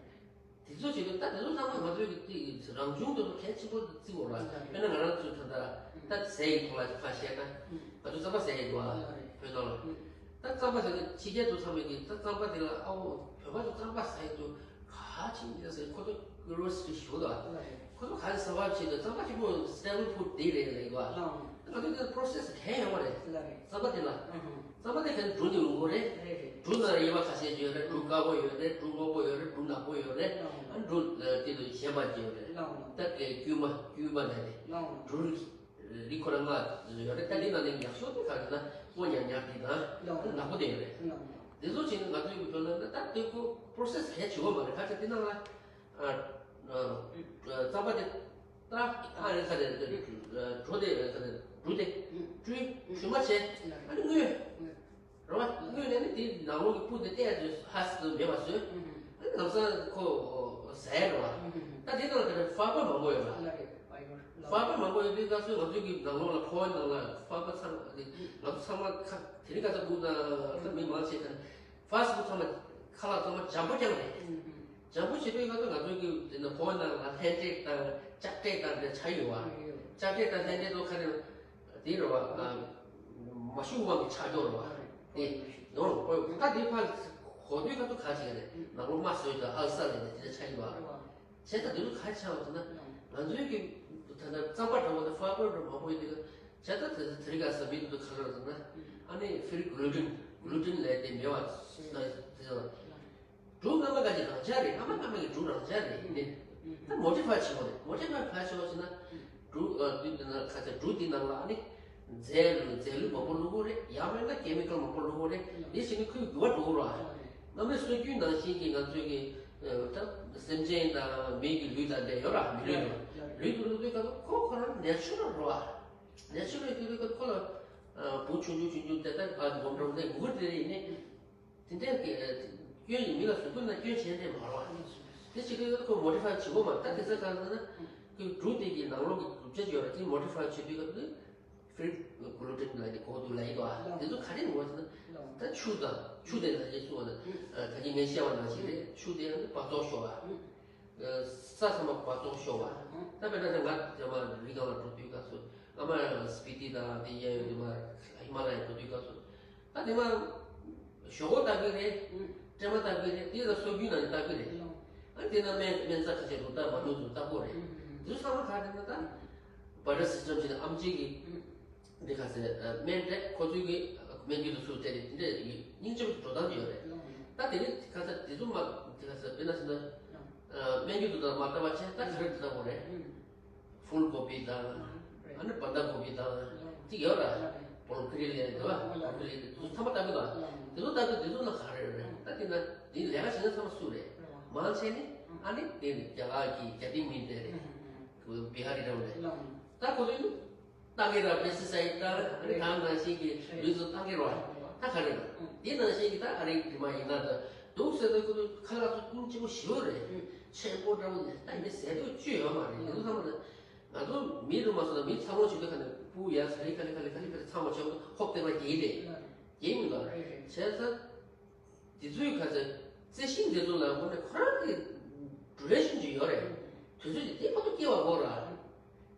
དེ་ཚོ་བྱེད་དུས་ད་དེ་ཚོ་ཚང་མ་ང་ཚོའི་གི་རང་བྱུང་དུ་གལ་ཆེན་པོ་བརྩི་དགོས་རེད། དཔེར་ན་ང་རང་ཚོའི་ད་ལྟ་ད་ཟས་ཀྱི་ཐོག་ལ་ཁ་བཤད་ན་ང་ཚོ་རྩམ་པ་ཟ་ཡི་འདུག་བ། བོད་ནང་ལ། ད་རྩམ་པ་ཟེར་ན་ཕྱི་རྒྱལ་དུ་ཚང་མས་ཀྱི་ད་རྩམ་པ་དེ་ལ་ཨ་འོ་བོད་པ་ཚོ་རྩམ་པ་ཟ་ཡི་འདུག་ག་ཅིག་ཡིན་ཟེར་ཁོ་ཚོ་ཀུ་རོ་སི་ཞུ་ད། ཁོ་ཚོ་ག་རེ་ཟ་བ་བྱེད་དུ་རྩམ་པ་གཅིག་པོ་སི་ཊེ་བལ་ཕུཌ་དེ་རེད་ལབ་གི་བ། ང་ཚོ་དེ་པོ་རོ་སེ་སི་གལ་ཡོད་མ་རེད། རྩམ་པ་དེ་ལ། རྩམ་པ་དེ་ག་ནས་འབྲུ་ནས་ཡོང་གི་རེད། འབྲུ་ནང་ལ་དབྱེ་བ་ཁ་ཤས་ཡོད་རེད། འབྲུ་དཀར་པོ་ཡོད་རེད། འབྲུ་སྔོན་པོ་ཡོད་རེད། འབྲུ་ནག་པོ་ཡོད་རེད། ཨ་འབྲུ་དེ་ལ་གཞན་པ་ཅིག་ཡོད་རེད། ད་དཀྱུས་མ་དཀྱུས་མ་ལབ་རེད། འབྲུ་རིགས། རིགས་ཁོ་ན་ལྔ་ཡོད་རེད། ད་འདི་ནང་ནས་ཡག་ཤོས་དེ་ག་རེ་ན་སྔོ་ཉག་ཉག་འདི་དང་ནག་པོ་དེ་ཡོད་རེད། འདི་ཚོ་བྱས་ན་ང་ཚོའི་གི་བོད་ནང་ད་ལྟ་དེ་ཁོ་པོ་རོ་སེ་སི་གལ་ཆེ་བ་མ་རེད། ག་ཚོད་འདི་ནང་ལ་རྩམ་པ་དེ་ད་ཨ་རེ་ཁ་རེ་གྲོ་དེ་རེ་ཁ་རེ་འབྲུ་དེ་བཀྲུས་བཞུ་མ་བྱས་ཨ་ནི་བརྔོས། རེད་བ། དངོས་གནས་ནི་དེའི་ནང་ལོགས་ཀྱི་སྤུ་དེ་བལྟས་ཡ་ཧ་སི་མེད་པ་བཟོས། ཨ་ནི་ལམ་སང་ཁོ་ཟ་ཡ་རེད་བ། ད་དེ་ནང་ལ་ཧྥ་བྷར་མང་པོ་ཡོད་རེད། ཧྥ་བྷར་མང་པོ་ཡོད་དུས་ད་གཟོད་ང་ཚོའི་གི་ནང་ལོགས་ལ་ཕོ་བ་ནང་ལ་ཧྥ་བྷར་ཚང་ང་ཚོ་ཚང་མ་ཁ་དེ་རིང་ཁ་ཚ་སྦུག་ན་ད་མི་མང་ཆེ་ཁ་ཧྥ་སི་སྦུག་ཚང་མ་ཁ་ལག་ཚང་མ་འཇམ་པོ་རྐྱང་རེད། འཇམ་པོ་བྱེད་དུས་ང་ཚོ་ང་ཚོའི་གི་དེ་ནི་ཕོ་བ་ནང་ལ་ལྷན་ཏྲེ་དང་ལྕགས་ཏྲེ་དང་དེ་ཆ་ཡོད་བ། ལྕགས་ཏྲེ་དང་ལྷན་ཏྲེ་དོ་ཁ་རེ། དེ་རེད་བ། མ་ཤུགས་དབང་གི་ཆག་སྐྱོན་རེད་བ། དེ་ནོར་ཁོ་ད་དེ་ཕར་གོ་དུས་ཁ་ཐུག་ག་ཅིག་རེད། ནང་ལོ་མ་བཟོས་དང་ཨལ་སར་རེད་དེ་དེ་ཆགས་ཀྱི་བ། བྱས་ཙང་དེ་ཚོ་ག་ཆགས་བ་ཟེར་ན་ང་ཚོའི་གི་ད་ལྟ་རྩམ་པ་འདྲ་བོ་དང་ཧྥ་བྷར་འདྲ་མང་པོ་ཡོད་དུས་བྱས་ཙང་དེ་དེ་རིང་ཁ་སང་མི་དེ་ཚོ་ག་རེ་རེད་ཟེར་ན་ཨ་ནི་ཕི་རི་གུ་ལུ་ཊིན་གུ་ལུ་ཊིན་ལབ་དེ་མེད་བ་ཟེར་དེ་ཚོ། འབྲུ་སྔ་མ་ག་ཅིག་རང་འཇགས་རེད། སྔ་མ་སྔ་མ་གི་འབྲུ་རང་འཇགས་རེད། ནི་ད་མོ་ཌི་ཕའི་བྱེད་དགོས་རེད། མོ་ཌི་ཕའི་ག་བྱེད་དགོས་ཟེར་ན་འབྲུ་ཨ་འདི་འདི་ན་ག་ཚད་འབྲུ་འདི་ནང་ལ་ནི་རྫས་ལུ་རྫས་ལུད་མང་པོ་བླུགས་དགོས་རེད། ཡང་མིན་ན་ཀེ་མི་ཀལ་མང་པོ་བླུགས་དགོས་རེད། འདི་བྱས་ནས་ཁོའི་རྒྱུ་བ་འགྲོ་གི་རེད། སྔ་མའི་སྲོལ་རྒྱུན་ནང་བཞིན་གྱི་ང་ཚོའི་གི་ད་སེམས་ཅན་དང་མི་གི་ལུས་དང་འདྲ་ཡོད་ར། མི་ལུས་དང་ལུས་དུ་བླུགས་དུས་སྐབས་ཁོ་ཁོ་རང་ནེ་ཆུ་རལ་རེད་བ། ནེ་ཆུ་རལ་དུས་སྐབས་ཁོ་ལ། བུ་ཆུང་ཆུང་ཆུང་ཆུང་དེ་ལྟར་ཨ་སྒོམ་འགྲོ་དེ་གུ་གུ་དེ་ཡིན་ནི། དེ་འདྲའི་སྐྱོན་ཡིན་མི་ལ་གཟུགས་པོ་ན་སྐྱོན་བྱས་ནས་མ་རོ། དེ་བྱེད་དུས་ཁོ་མོ་ཌི་ཕའི་བྱེད་དགོས་མ་ད་དེ་ཚོ་གང་ཟེར་ན་ཁོའི་འབྲུ་དེ་གི་ནང་ལོགས་ཀྱི་གྲུབ་ཆ་ཡོད་ར་དེ་མོ་ཌི་ཕའི་བྱེད་དུས་སྐབས་དུ་ཕི་རི་གུ་ལུ་ཊིན་ལ་ནི་གོ་དུ་ལ་ཡི་དོ་ཨ། དེ་ཚོ་ག་རེ་ཡིན་ངོ་ཟེར་ན་ད་ཆུ་དང་ཆུ་དེ་ལ་ཡི་ཚུ་བ་ན་ད་གིན་ངས་བཤད་པ་ནང་བཞིན་རེད། ཆུ་དེ་ཡང་ནི་བར་ཐོག་ཤོར་བ། ས་ཚང་མ་བར་སྟོང་ཤོར་བ། ད་དཔེར་ན་ང་རྒྱ་མ་རི་སྒང་ལ་འགྲོ་དུས་སྐབས་སུ་ཨ་མ་སྤི་ཏི་དང་དེ་གཡས་གཡོན་དེ་མ་ཧི་མ་ལ་ཡ་འགྲོ་དུས་སྐབས་སུ་ད་དེ་མ་ཞོག་ཁོག་ལྟ་གི་རེད། སྲན་མ་ལྟ་གི་རེད། དེ་ལ་སོ་རྒྱུས་ནང་ནས་ལྟ་གི་རེད། ཨ་དེ་ན་སྨན་སྨན་རྩྭ་ཁ་ཤས་འདུག་ལྟ་མ་འདུག་འདུག་ལྟ་གོ་རེད། དེ་ཚོ་ཚང་མ་ག་རེ་ན་ད་བར་ཊར་སི་སི་ཊམ་ཞིག་ནས་ཨམ་ཆི་གི་འདི་ག་ཚད་སྨན་སྤྲད་ཁོ་ཚོའི་གི་སྨན་རྒྱུ་དུ་སུ་སྤྲད་དེ་དེ་འདྲ་སྙིང་རྗེ་པོ་འགྲོ་སྟངས་ཡོད་རེད། ད་དེ་ནི་ག་ཚད་དེ་ཚོ་མ་དེ་ག་ཚད་དཔེར་ན་ཟེར་ན་སྨན་རྒྱུ་དུ་དང་མ་ལྟ་བ་བྱས་ད་ག་རེ་འདི་ལྟ་བོ་རེད། ཧྥུལ་གོ་པི་དང་ཨ་ནི་བན་ད་གོ་པི་དང་ཅིག་ཡོད་ར། བོར་ཀི་རི་ལེ་རེད་བ། བོར་ཀི་རི་ལེ་དེ་ཚོ་ཐ་མ་ལྟ་བུ་དང་དེ་ཚོ་ལྟ་བུ་དེ་ཚོ་ལ་ག་རེ་ཡོད་རེད། ད་དེ་ན་དེ་ལས་ཀ་བྱེད་ན་ཚང་མ་སུ་རེད། མང་ཆེ་ནི་ཨ་ནི་དེ་ནི་རྒྱ་གར་གྱི་རྒྱ་ཏིང་མི་དེ་རེད། བི་ཧ་རི་འདྲ་བོ་རེད། ད་ཁོ་ཚོས་ནི་ཏང་གི་ར་པེ་སི་སའི་ཏང་ཨ་ནི་གང་ནང་བཞིན་གྱི་ལུས་སུ་ཏང་གི་ར་ད་ག་རེ་རེད། དེ་ནང་བཞིན་གྱི་ད་ཨ་རིའི་དྲི་མ་ཡིན་ན་ད་འདུག་ཟེར་ན་ཁོ་ཚོ་ཁ་ལག་ཚོ་ཀུན་གཅིག་པོ་ཞིག་རེད། ཆེན་པོ་འདྲ་བོ་ནས་ད་ཡིན་ན་ཟས་དུས་བཅུད་ཡོད་མ་རེད། དེ་ཚོ་ཚང་མ་ལ་ང་ཚོ་མི་རུ་མ་སོང་ན་མི་ཚ་བོ་བྱེད་དུས་ཁ་ནས་སྤུ་ཡ་ཁ་ལི་ཁ་ལི་ཁ་ལི་ཁ་ལི་ཁ་ལི་ཚང་བ་ཆེན་པོ་ཧོབ་སྟེ་མ་རྒྱས་རེད། རྒྱས་མི་འདུག་བྱས་ཙང་། དེ་ཚོའི་ཁ་ཚ་རྩི་ཤིང་དེ་ཚོ་ལ་དངོས་གནས་ཁོ་རང་གི་ཌུ་རེ་ཤན་ཅིག་ཡོད་རེད། དུས་ཚོད་ཅིག་དེ་བར་དུ་སྐྱེ་བ་དགོས་ར།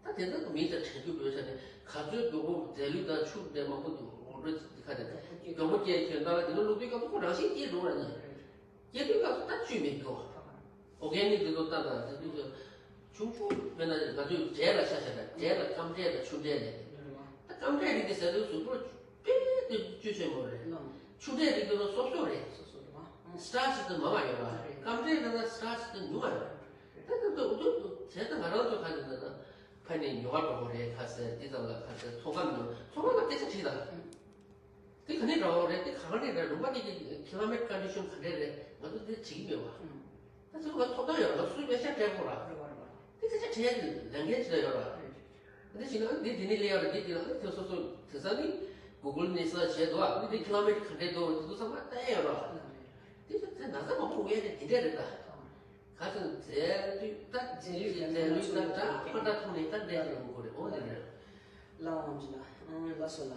ད་དེ་ལྟར་དུ་མིའི་རྩ་དྲན་རྒྱུ་དགོས་ས་ནས་ག་ཚོད་མགྱོགས་པོ་རྫས་ལུད་དང་ཆུ་འདྲ་མང་པོ་འདུག་འོ་འགྲོ་ཁ་དེ་མགྱོགས་པོ་སྐྱེ་ཁྱོད་ད་ལ་དེ་ནས་བླུགས་དུས་སྐབས་སུ་ཁོ་རང་བཞིན་སྐྱེ་འགྲོ་བ་ནི་སྐྱེ་དུས་སྐབས་སུ་ད་བཅུད་མི་འགྱོ། ཨོ་གེ་ནིག་དེ་ཚོ་ལྟ་དང་དེ་ཚོ་ཆུང་ཆུང་དཔེར་ན་ང་ཚོས་འབྲས་ལ་ཆ་བཞག་ན་འབྲས་ལ་སྐམ་འབྲས་དང་ཆུ་འབྲས་ལས། ད་སྐམ་འབྲས་རིགས་དེ་ཟ་དུས་གཟུགས་པོར་དཔེ་དེ་བཅུད་ཆེན་པོ་རེད། ཆུ་འབྲས་རིགས་དེ་ཚོ་སོབ་སོབ་རེད། སི་ཊར་ཆི་དེ་མང་བ་ཡོད་རེད། སྐམ་འབྲས་ལ་ན་སི་ཊར་ཆི་དེ་ཉུང་བ་ཡོད་རེད། ད་དེ་ཚོ་འུ་ཚོ་བྱས་ད་ང་རང་ཚོ་ག་རེ་ཟེར་ན་ཕ་ནས་ཉོ་བ་འགྲོ་བ་རེད། ཁ་ཟེར་འདི་ཙམ་ལ་ཁ་ཟེར་ཚོང་ཁང་ཉོ་ཚོང་ཁང་ལ་སྐད་ཆ་དྲིས་དང་། དེ་ག་ནས་འདྲ་བོ་རེད། དེ་ག་ནས་རེད། ལུང་པ་དེ་གི་ཀི་ལ་མེ་ཊི་ཀོན་ཌི་ཤན་ག་འདྲས་རེད། ང་ཚོ་དེ་བྱེད་ཀྱི་མེད་པ། ད་ཚོ་ང་ཐོབ་ཐང་ཡོད་ར། ང་སུས་པེ་ཤ་སྤྲད་དགོས་ར། དེ་སྐད་ཆ་དྲིས་ཡ་དེ་ལས་འགན་ཅི་འདྲ་ཡོད་ར། དེ་བྱས་ན་འདི་འདི་ནས་སླེབས་ཡ་ར། འདི་འདི་ལ་དེ་སོ་སོ་དེང་སང་ནི་གུ་གུལ་ནས་སར་ཆ་བྱས་འདུག་ཨ། འདི་འདི་ཀི་ལ་མེ་ཊི་ག་འདྲས་འདུག་འདི་ཚོ་ཚང་མ་བལྟས་ཡོད་ར། དེ་ཚོ་དེ་ན་ཚ་མང་པོ་འོང་ཡ་དེ་འདི་འདྲས་རེད་ད། ག་ཚོད་རྫས་ལུད་ད་རྫས་ལུད་རྫས་ལུད་ད་ད་ཕ་འདྲ་ཐོག་ནས་ད་འདྲས་ཡོང་དགོས་རེད། འོ་དེ་རེད། ལ་འོང་ཅི་ལ་ལ་སོ་ལ།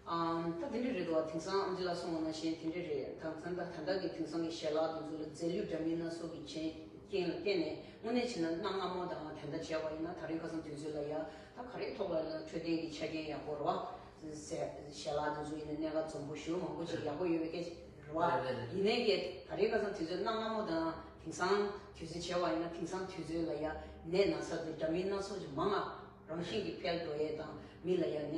ཨམ། ད་དེ་འདྲ་རེད་འདུག་དེང་སང་ཨམ་ཅི་ལགས་གསུངས་པ་ནང་བཞིན་དེ་འདྲ་རེད། དེང་སང་ད་ད་ལྟ་གི་དེང་སང་གི་ཞལ་ལག་དེ་ཚོ་ལ་རྫས་ལུད་འདྲ་མིན་སྣ་ཚོགས་ཀྱི་རྐྱེན་རྐྱེན་ལ་བརྟེན་ནས་དངོས་གནས་བྱས་ན་གནའ་སྔ་མོ་དང་ད་ལྟ་བྱས་པ་ཡིན་ན་ད་རེས་ཁ་སང་དུས་ཚོད་ལ་ཡ་ད་ག་རེ་ཐོག་ལ་ཡིན་ན་འཕྲོད་བསྟེན་གྱི་ཆ་རྐྱེན་ཡག་པོ་རེད་བ། ཞལ་ལག་དེ་ཚོ་ཡིན་ན་གནས་སྐབས་འཛོམས་པོ་ཞེ་པོ་མང་པོ་ཅིག་ཡག་པོ་ཡོད་པའི་སྐད་ཆ་རེད་བ། ཡིན་ནའི་གི་ད་རེས་ཁ་སང་དུས་ཚོད་གནའ་སྔ་མོ་དང་དེང་སང་དུས་ཚོད་བྱས་པ་ཡིན་ན་དེང་སང་དུས་ཚོད་ལ་ཡ་ནད་ན་ཚ་དེ་འདྲ་མིན་སྣ་ཚོགས་ཅིག་མང་ང་རང་བཞིན་གྱིས་འཕེལ་འགྲོ་ཡས་དང་མི་ལ་ཡ་ནད་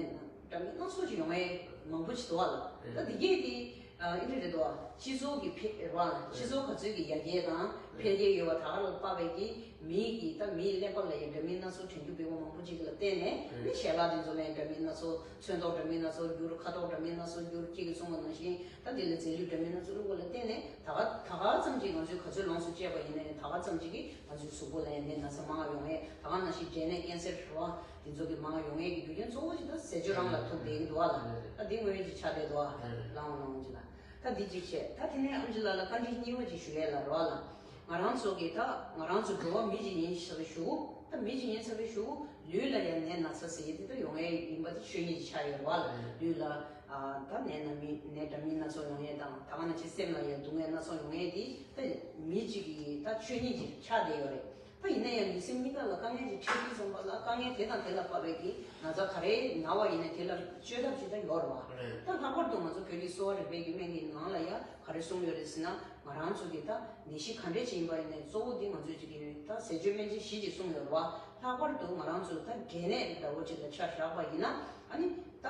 འདྲ་མིན་སྣ་ཚོགས་ཅིག་ཡོང་ཡས་མང་པོ་ཅིག་འདུག་བ་ལ། ད་འདི་གས་དེ་ཨ་འདི་རེད་འདུག་བ། སྤྱི་ཚོགས་ཀྱི་འཕེལ་རེད་བ། སྤྱི་ཚོགས་ག་ཚོད་ཀྱི་ཡར་རྒྱས་དང་འཕེལ་རྒྱས་ཡོད་པ་ད་ག་ལ་དཔག་པའི་གི་མིའི་གི་ད་མིའི་ཀླད་པ་ལ་ཡ་འདྲ་མིན་སྣ་ཚོགས་དྲན་རྒྱུ་འབེལ་པོ་མང་པོ་ཅིག་ལ་བརྟེན་ནས་ནི་ཞལ་ལག་དེ་ཚོ་ལ་ཡ་འདྲ་མིན་སྣ་ཚོགས་ཚོན་མདོག་འདྲ་མིན་སྣ་ཚོགས་འགྱུར། ཁ་དོག་འདྲ་མིན་སྣ་ཚོགས་འགྱུར། ཁྱེད་ཀྱིས་གསུངས་པ་ནང་བཞིན་ད་དེ་ལ་རྫས་ལུད་འདྲ་མིན་སྣ་ཚོགས་བླུགས་པ་ལ་བརྟེན་ནས་ད་ག་ད་ག་ཙམ་ཅིག་ང་ཚོས་ག་ཚོད་ལོངས་སུ་སྤྱད་པ་ཡིན་ན་ཡང་ད་ག་ཙམ་ཅིག་གིས་ང་ཚོའི་གཟུགས་པོ་ལ་ཡང་ནད་ན་ཚ་མང་བ་ཡོང་ཡས། ད་ག་ནང་བཞིན་འབྲས་ནད་ཀན་སར་རེད་བ། དེ་ཚོ་གི་མང་བ་ཡོང་ཡས་ཀྱི་རྒྱུ་རྐྱེན་གཙོ་བོ་ཞིག་ད་ཟས་སྤྱོད་རང་ལ་ཐུག་བསྡད་ཀྱི་འདུག་བ་ལ། ད་འདི་དངོས་ཡོད་ཅིག་ཆགས་བསྡད་འདུག་བ། ལའང་ལའང་ཅི་ལ། ད་འདི་གཅིག་བྱས། ད་དེ་ནས་ཨམ་ཆི་ལགས་ལ་བཀའ་འདྲི་གཉིས་པ་ཅིག་ཞུ་ཡས་ལ་རེད་བ་ལ། ང་རང་ཚོ་གི་ད་ང་རང་ཚོ་འགྲོ་བ་མི་ཅིག་ཡིན་ས་རེད་ཞུ། ད་མི་ཅིག་ཡིན་ས་རེད་ཞུ། ལུས་ལ་ཡང་ནད་ན་ཚ་ཟེར་ཡས་དེ་ད་ཡོང་ཡས་ཡིན་པ་དེ་ཆོས་ཉིད་ཅིག་ཆགས་ཡོད་རེད་བ་ལ། ལུས་ལ་ཨ་ད་ནད་ན་མི་ནད་འདྲ་མིན་སྣ་ཚོགས་ཡོང་ཡས་དང་ད་ག་ནང་བཞིན་སེམས་ལ་ཡང་སྡུག་བསྔལ་སྣ་ཚོགས་ཡོང་ཡས་དེ་ད་མི་གཅིག་གི་ད་ཆོས་ཉིད་ཅིག་ཆགས་བསྡད་ཡོད་རེད། ད་ཡིན་ན་ཡང་མི་སེམས་གཉིས་ཀ་ལ་དཀའ་ངལ་ཅིག་འཕྲད་དུས་ཙམ་པ་ལ་དཀའ་ངལ་དེ་དང་དེ་ལ་དཔག་པའི་གི་ན་ཚ་ག་རེ་ན་བ་ཡིན་ན་དེ་ལ་བཅོས་ཐབས་ཅིག་ད་ཡོད་རེད་བ། ད་ལྷག་པར་དུ་ང་ཚོ་བོད་ཀྱི་གསོ་བ་རིག་པའི་གི་སྨན་གྱི་ནང་ལ་ཡང་ག་རེ་གསུངས་ཡོད་རེད་ཟེར་ན། ང་རང་ཚོ་གི་ད་ནད་གཞི་ག་འདྲས་ཅིག་ཡིན་པ་ཡིན་ནའི་གཙོ་བོ་འདི་ང་ཚོས་ཅིག་གི་ད་ཟས་སྤྱོད་སྨན་དཔྱད་གཞི་ཅིག་གསུངས་ཡོད་རེད་བ། ལྷག་པར་དུ་ང་རང་ཚོ་ད་འབྲས་ནད་འདྲ་བོ་ཅིག་ལ་ཆ་བཞག་པ་ཡིན་ན་ཨ་ནི་ད་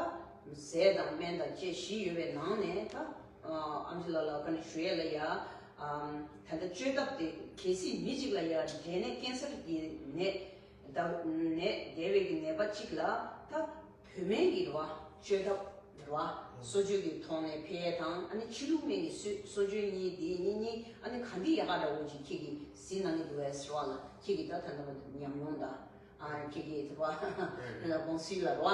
ཟས་དང་སྨན་དང་བཅས་བཞི་ཡོད་པའི་ནང་ནས་ད་ཨམ་ཆི་ལགས་ལ་བཀའ་འདྲི་ཞུ་ཡས་ལ་ཡ། ད་ལྟ་བཅོས་ཐབས་དེ་གལ་སྲིད་མི་གཅིག་ལ་ཡ་འབྲས་ནད་ཀན་སར་གྱི་ནད་ད་ནད་འདས་པའི་གི་ནད་པ་གཅིག་ལ་ད་བོད་སྨན་གྱི་རེད་བ། བཅོས་ཐབས་རེད་བ། གསོ་བཅོས་ཀྱི་ཐོག་ནས་ཕེབས་ཡས་དང་ཨ་ནི་ཕྱི་ལུགས་སྨན་གྱི་གསོ་གསོ་བཅོས་གཉིས་དེ་གཉིས་གཉིས་ཨ་ནི་ག་འདི་ཡག་ག་འདྲ་བོ་ཅིག་ཁྱེད་ཀྱིས་གཟིགས་གནང་གི་འདུག་བས་ཟེར་བ་ལ་ཁྱེད་ཀྱིས་ད་ད་ལྟ་བར་དུ་ཉམས་མྱོང་དང་། ཨ་ཁྱེད་ཀྱིས་དེ་བ་དགོངས་སྲིད་ལ་རོ།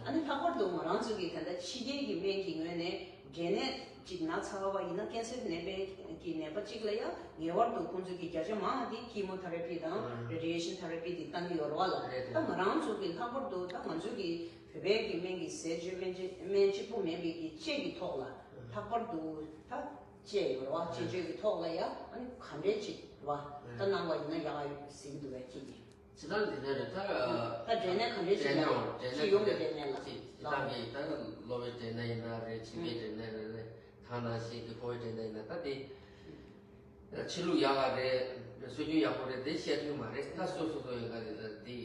ཨ་ནི་ལྷག་པར་དུ་ང་རང་ཚོ་གི་ད་ལྟ་ཕྱི་རྒྱལ་གྱི་སྨན་གྱི་ངོས་ནས་འབྲས་ནད་ཅིག་ན་ཚ་བ་ཡིན་ན་ཀན་སར་ནད་པའི་གི་ནད་པ་གཅིག་ལ་ཡང་ངེས་པར་དུ་ཁོང་ཚོ་གི་བརྒྱ་ཆ་མང་དེ་ཀི་མོ་ཐེ་ར་པི་དང་རེ་ཌི་ཡེ་ཤན་ཐེ་ར་པི་དེ་བཏང་གི་ཡོད་རེད་བ་ལ། ད་ང་རང་ཚོ་གི་ལྷག་པར་དུ་ད་ང་ཚོ་གི་བོད་པའི་གི་སྨན་གྱི་ཟས་སྤྱོད་སྨན་བཅོས་སྨན་གཅིག་པུ་མིན་པའི་གི་དཔྱད་ཀྱི་ཐོག་ལ་ལྷག་པར་དུ་ད་དཔྱད་ཡོད་རེད་བ། དཔྱད་བཅོས་ཀྱི་ཐོག་ལ་ཡང་ཨ་ནི་ག་འདྲས་ཅིག་རེད་བ། ད་གནང་བ་ཡིན་ན་ཡག་ཡོད་ཟེར་གྱི་འདུག་བས་ཁྱེད་ཀྱིས། ཇི་ལྟར་འདི་ནས་རེད་ད། ད་འབྲས་ནད་ག་འདྲས་ཅིག་ལ་འབྲས་ནད་སྤྱི་ཡོངས་ཀྱི་འབྲས་ནད་ལ་ཅི་ལྟ་བའི་ད་གློ་བའི་འབྲས་ནད་ཡིན་ན་རེད། མཆིན་པའི་འབྲས་ནད་རེད་རེད། ད་ནང་བཞིན་གྱི་ཕོ་བའི་འབྲས་ནད་ཡིན་ན་ད་དེ། ཕྱི་ལུགས་ཡག་ག་རེད། སྲོལ་རྒྱུན་ཡག་པོ་རེད་དེ་བཤད་ཐུབ་མ་རེད། ད་སོ་སོ་སོ་ཡི་ག་རེད་དེ་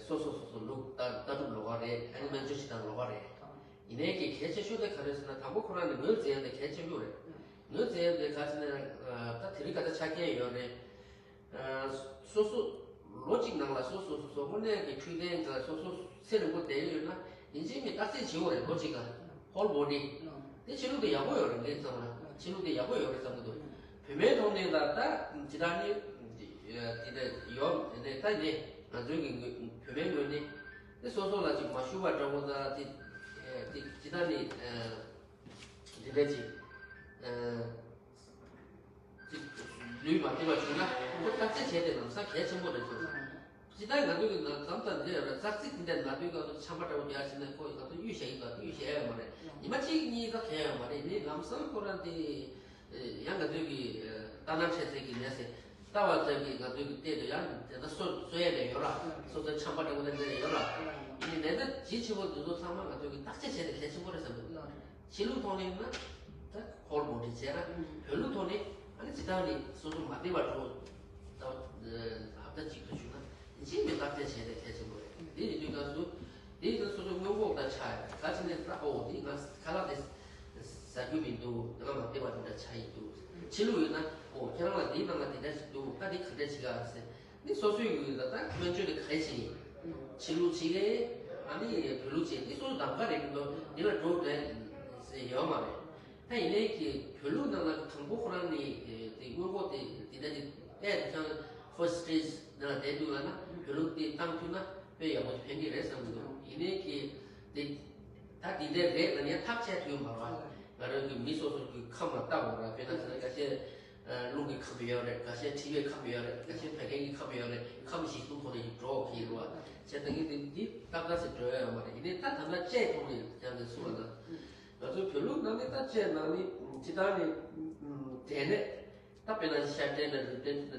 སོ་སོ་སོ་སོ་ལུགས་ལྟ་ལྟ་གྲུབ་ལོགས་ཀ་རེད། ཨ་ནི་སྨན་བཅོས་བྱེད་སྟངས་ལོགས་ཀ་རེད། ཡིན་ནའི་གི་གལ་ཆེ་ཤོས་དེ་ག་རེད་ཟེར་ན་དང་པོ་ཁོ་རང་ནི་ངོས་འཛིན་ཡ་དེ་གལ་ཆེན་པོ་རེད། ངོས་འཛིན་ཡ་དེ་ག་ཟེར་ན་ད་དེ་རིང་ག་ད་ཆ་རྐྱེན་ཡོད་རེད། སོ་སོ་ལོ་གཅིག་ནང་ལ་སོ་སོ་སོ་སོ་དངོས་གནས་ཀྱི་འཕྲོད་བསྟེན་གྱི་སོ་སོ་ཚེ་རིང་པོ་བསྡད་ཡོད་ན་ཡིན་གཅིག་མིན་བརྟག་དཔྱད་བྱེད་དགོས་རེད། ལོ་གཅིག་ག་ཧོལ་བོ་ཌི་དེ་ཕྱི་ལུགས་དེ་ཡག་པོ་ཡོད་རེད། ངས་བསམ་ན་ཕྱི་ལུགས་དེ་ཡག་པོ་ཡོད་རེད་བསམ་གྱི་འདུག་བོད་མིའི་ཐོག་ནས་ལ་ད་ཇི་ལྟར་ནི་དེ་འདྲ་ཡོད་ནས་ད་ནས་ང་ཚོའི་གི་བོད་མིའི་ངོས་ནས་དེ་སོ་སོ་ལ་ཅིག་མ་ཞུ་བ་འདྲ་བོ་ད་དེ་དེ་ཇི་ལྟར་ནི་དེ་འདྲ་ཅིག་ཅིག་ལུས་མ་བདེ་བ་བྱུང་ན་ཁོ་བརྟག་དཔྱད་བྱས་ཏེ་ལམ་སང་གལ་ཆེན་པོ་རེད་ཟེར། ཇི་ལྟར་ང་ཚོ་གི་ནང་ཙམ་ཙམ་འདི་ཡོད་རེད། ཙག་ཙིག་འདི་འདྲ་ན་དུས་སྐབས་སུ་ཆམ་པ་འདྲ་བོ་རྒྱག་ཕྱིན་ན་ཁོ་ང་ཚོ་གཡུག་བཞག་ཡིན་པ་གཡུག་བཞག་ཡོད་མ་རེད། ཉི་མ་གཅིག་གཉིས་ཙམ་གལ་ཡོད་མ་རེད། ནི་ལམ་སང་ཁོ་རང་དེ་ཡང་ང་ཚོའི་གི་ལྟ་ན་འཕྲད་སའི་གི་ནད་ཟེར་ལྟ་བ་ཙམ་གྱིས་ང་ཚོའི་གི་སྟེང་དུ་ཡང་དེ་ལྟར་གསོ་གསོ་ཡས་ནས་ཡོད་ར། སོ་སོའི་ཆམ་པ་འདྲ་བོ་དེ་འདྲ་ཡོད་ར། ཡིན་ནི་ནད་ལྡན་ཇི་ཆེ་བོ་འདི་ཚོ་ཚང་མ་ང་ཚོའི་གི་བརྟག་དཔྱད་བྱས་ཏེ་གལ་ཆེན་པོ་རེད་བསམ་གི་འདུག་ཕྱི་ལུགས་ཐོག་ནས་ཡིན་ན་ད་ཧོལ་བོ་ཌི་བྱས་ན་བོད་ལུགས་ཐོག་ནས་ཨ་ནི་ཇི་ལྟར་ནི་སོ་སོ་མ་བདེ་བ་འགྲོ་ད་ཧབ་ཏ་གཅིག་ཏུ་བྱུང་ན་ཡིན་གཅིག་མིན་བརྟག་དཔྱད་བྱས་ཏེ་གལ་ཆེན་པོ་རེད། དེ་ཡིན་དུས་སྐབས་སུ་དེ་ཡིན་ན་སོ་སོ་སྔོན་འགོག་ད་ཆགས་ཡོད་ག་ཅི་ནས་ད་ཨོ་དེ་ང་ཁ་ལག་དེ་ཟ་རྒྱུ་མི་འདུག་ང་མ་བདེ་བ་དེ་འདྲ་ཆགས་ཡིན་འདུག་ཕྱི་ལུགས་ཡིན་ན་ཨོ་ཁྱེད་རང་ལ་དེའི་ནང་ལ་དེ་འདྲ་ཞིག་འདུག་ད་དེ་ག་འདྲ་བྱེད་ག་ཟེར། འདི་སོ་སོའི་ཡུལ་ལ་ད་སྨན་བཅོས་དེ་ག་རེ་བྱེད་ཡིན། ཕྱི་ལུགས་བྱེད་ཀྱི་ཨ་ནི་བོད་ལུགས་བྱེད་འདི་སོ་སོ་གདམ་ག་རེད་འདུག་འདི་ལ་འགྲོ་དྲན་ཟེར་ཡོད་མ་རེད། ད་ཡིན་ནའི་གི་བོད་ལུགས་ནང་ལ་དང་པོ་ཁོ་རང་ནི་དེ་སྔོན་འགོག་དེ་དེ་འདྲ་དེ་ཨེ་དེ་ཚང་first stage་ནང་ལ་བསྡད་འདུག་ལ་ན་བོད་ལུགས་དེ་བཏང་ཐུབ་ན་དཔེ་ཡག་པོ་ཕན་གི་རེད་བསམ་གི་འདུག་ཡིན་ནའི་གི་དེ་ད་དེ་འདྲ་རེད་ལ་ངས་ཐག་བཅད་ཐུབ་ཡོད་མ་རེད་བ། ང་རང་གི་མི་སོ་སོ་གི་ཁམས་ལ་ལྟ་དགོས་ར། དཔེར་ན་ཟེར་ན་ཁ་ཤས། རླུང་གི་ཁམས་ཡོད་རེད། ཁ་ཤས་མཁྲིས་པའི་ཁམས་ཡོད་རེད། ཁ་ཤས་བད་ཀན་གྱི་ཁམས་ཡོད་རེད། ཁམས་གཞི་གསུམ་ཐོག་ནས་འགྲོ་གི་རེད་བ། བྱས་ཙང་ངས་འདི་འདི་ཏག་ཏག་ཟེར་འགྲོ་ཡ་ཡོད་མ་རེད། ཡིན་ནའི་ད་ད་ལྟ་དཔྱད་ཐོག་ནས་ཀྱང་འདི་གསུངས་པ་དང་། ང་ཚོའི་བོད་ལུགས་ནང་ནས་ད་དཔྱད་ནང་ནས་སྤྱི་བཏང་ནས་འབྲས་ནད་ད་དཔེར་ན་ཤ་འབྲས་ན་རུས་འབྲས་ན་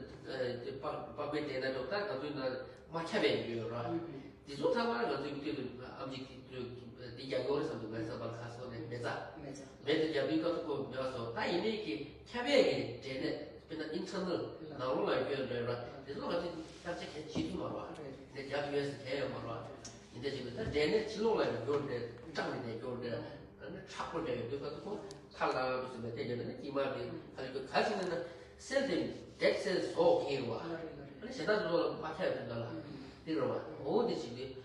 པགས་པགས་པའི་འབྲས་ན་འགྲོ་ད་ང་ཚོའི་ནང་མ་ཁྱབ་པའི་ཡོད་ར། འདི་ཚོ་ཚང་མ་ང་ཚོའི་སྟེང་དུ་ཨམ་ཆི་གིས་འདི་རྒྱག་ཡོད་རེད་བསམ་འདུག་ངའི་བསམ་པར་ཁ་སོ་ནས་མེ་བཙའ་མེ་བཙའ་རྒྱག་དུས་སྐབས་སུ་ཁོ་མེ་བ་སོ་ད་ཡིན་ནའི་གི་ཁྱབ་པའི་གི་འབྲས་ནད་དཔེར་ན་internal་ནང་ལོགས་ལ་ཡོད་རེད་ར། དེ་ཚོ་ང་ཚོས་བརྟག་དཔྱད་གལ་ཆེ་ཐུབ་མ་རེད་བ། དེ་རྒྱག་ཡོད་ཟེར་གལ་ཡོད་མ་རེད་བ། ཡིན་དེ་བྱས་པས་ད་འབྲས་ནད་ཕྱི་ལོགས་ལ་ཡོད་རེད། བཀྲག་ནས་ནས་ཡོད་རེད། ཨ་ནི་མཁྲེགས་པོ་འདྲ་ཡོད་དུས་སྐབས་སུ་ཁོ་ཁ་ལ་དུ་ཟེར་ནས་དེ་ཡོད་ན་ནི་དཀྱིལ་མ་དེ་ཁ་ལ་ག་ཟེར་ན་ན་སེལ་དེ་dead cell་བཟོ་མཁན་རེད་བ། ཨ་ནི་ཞེ་དྲག་ཚོ་ལ་མ་ཁྱབ་དུས་ད་ལ་དེ་རེད་བ། འོ་དེ་བྱས་དུས།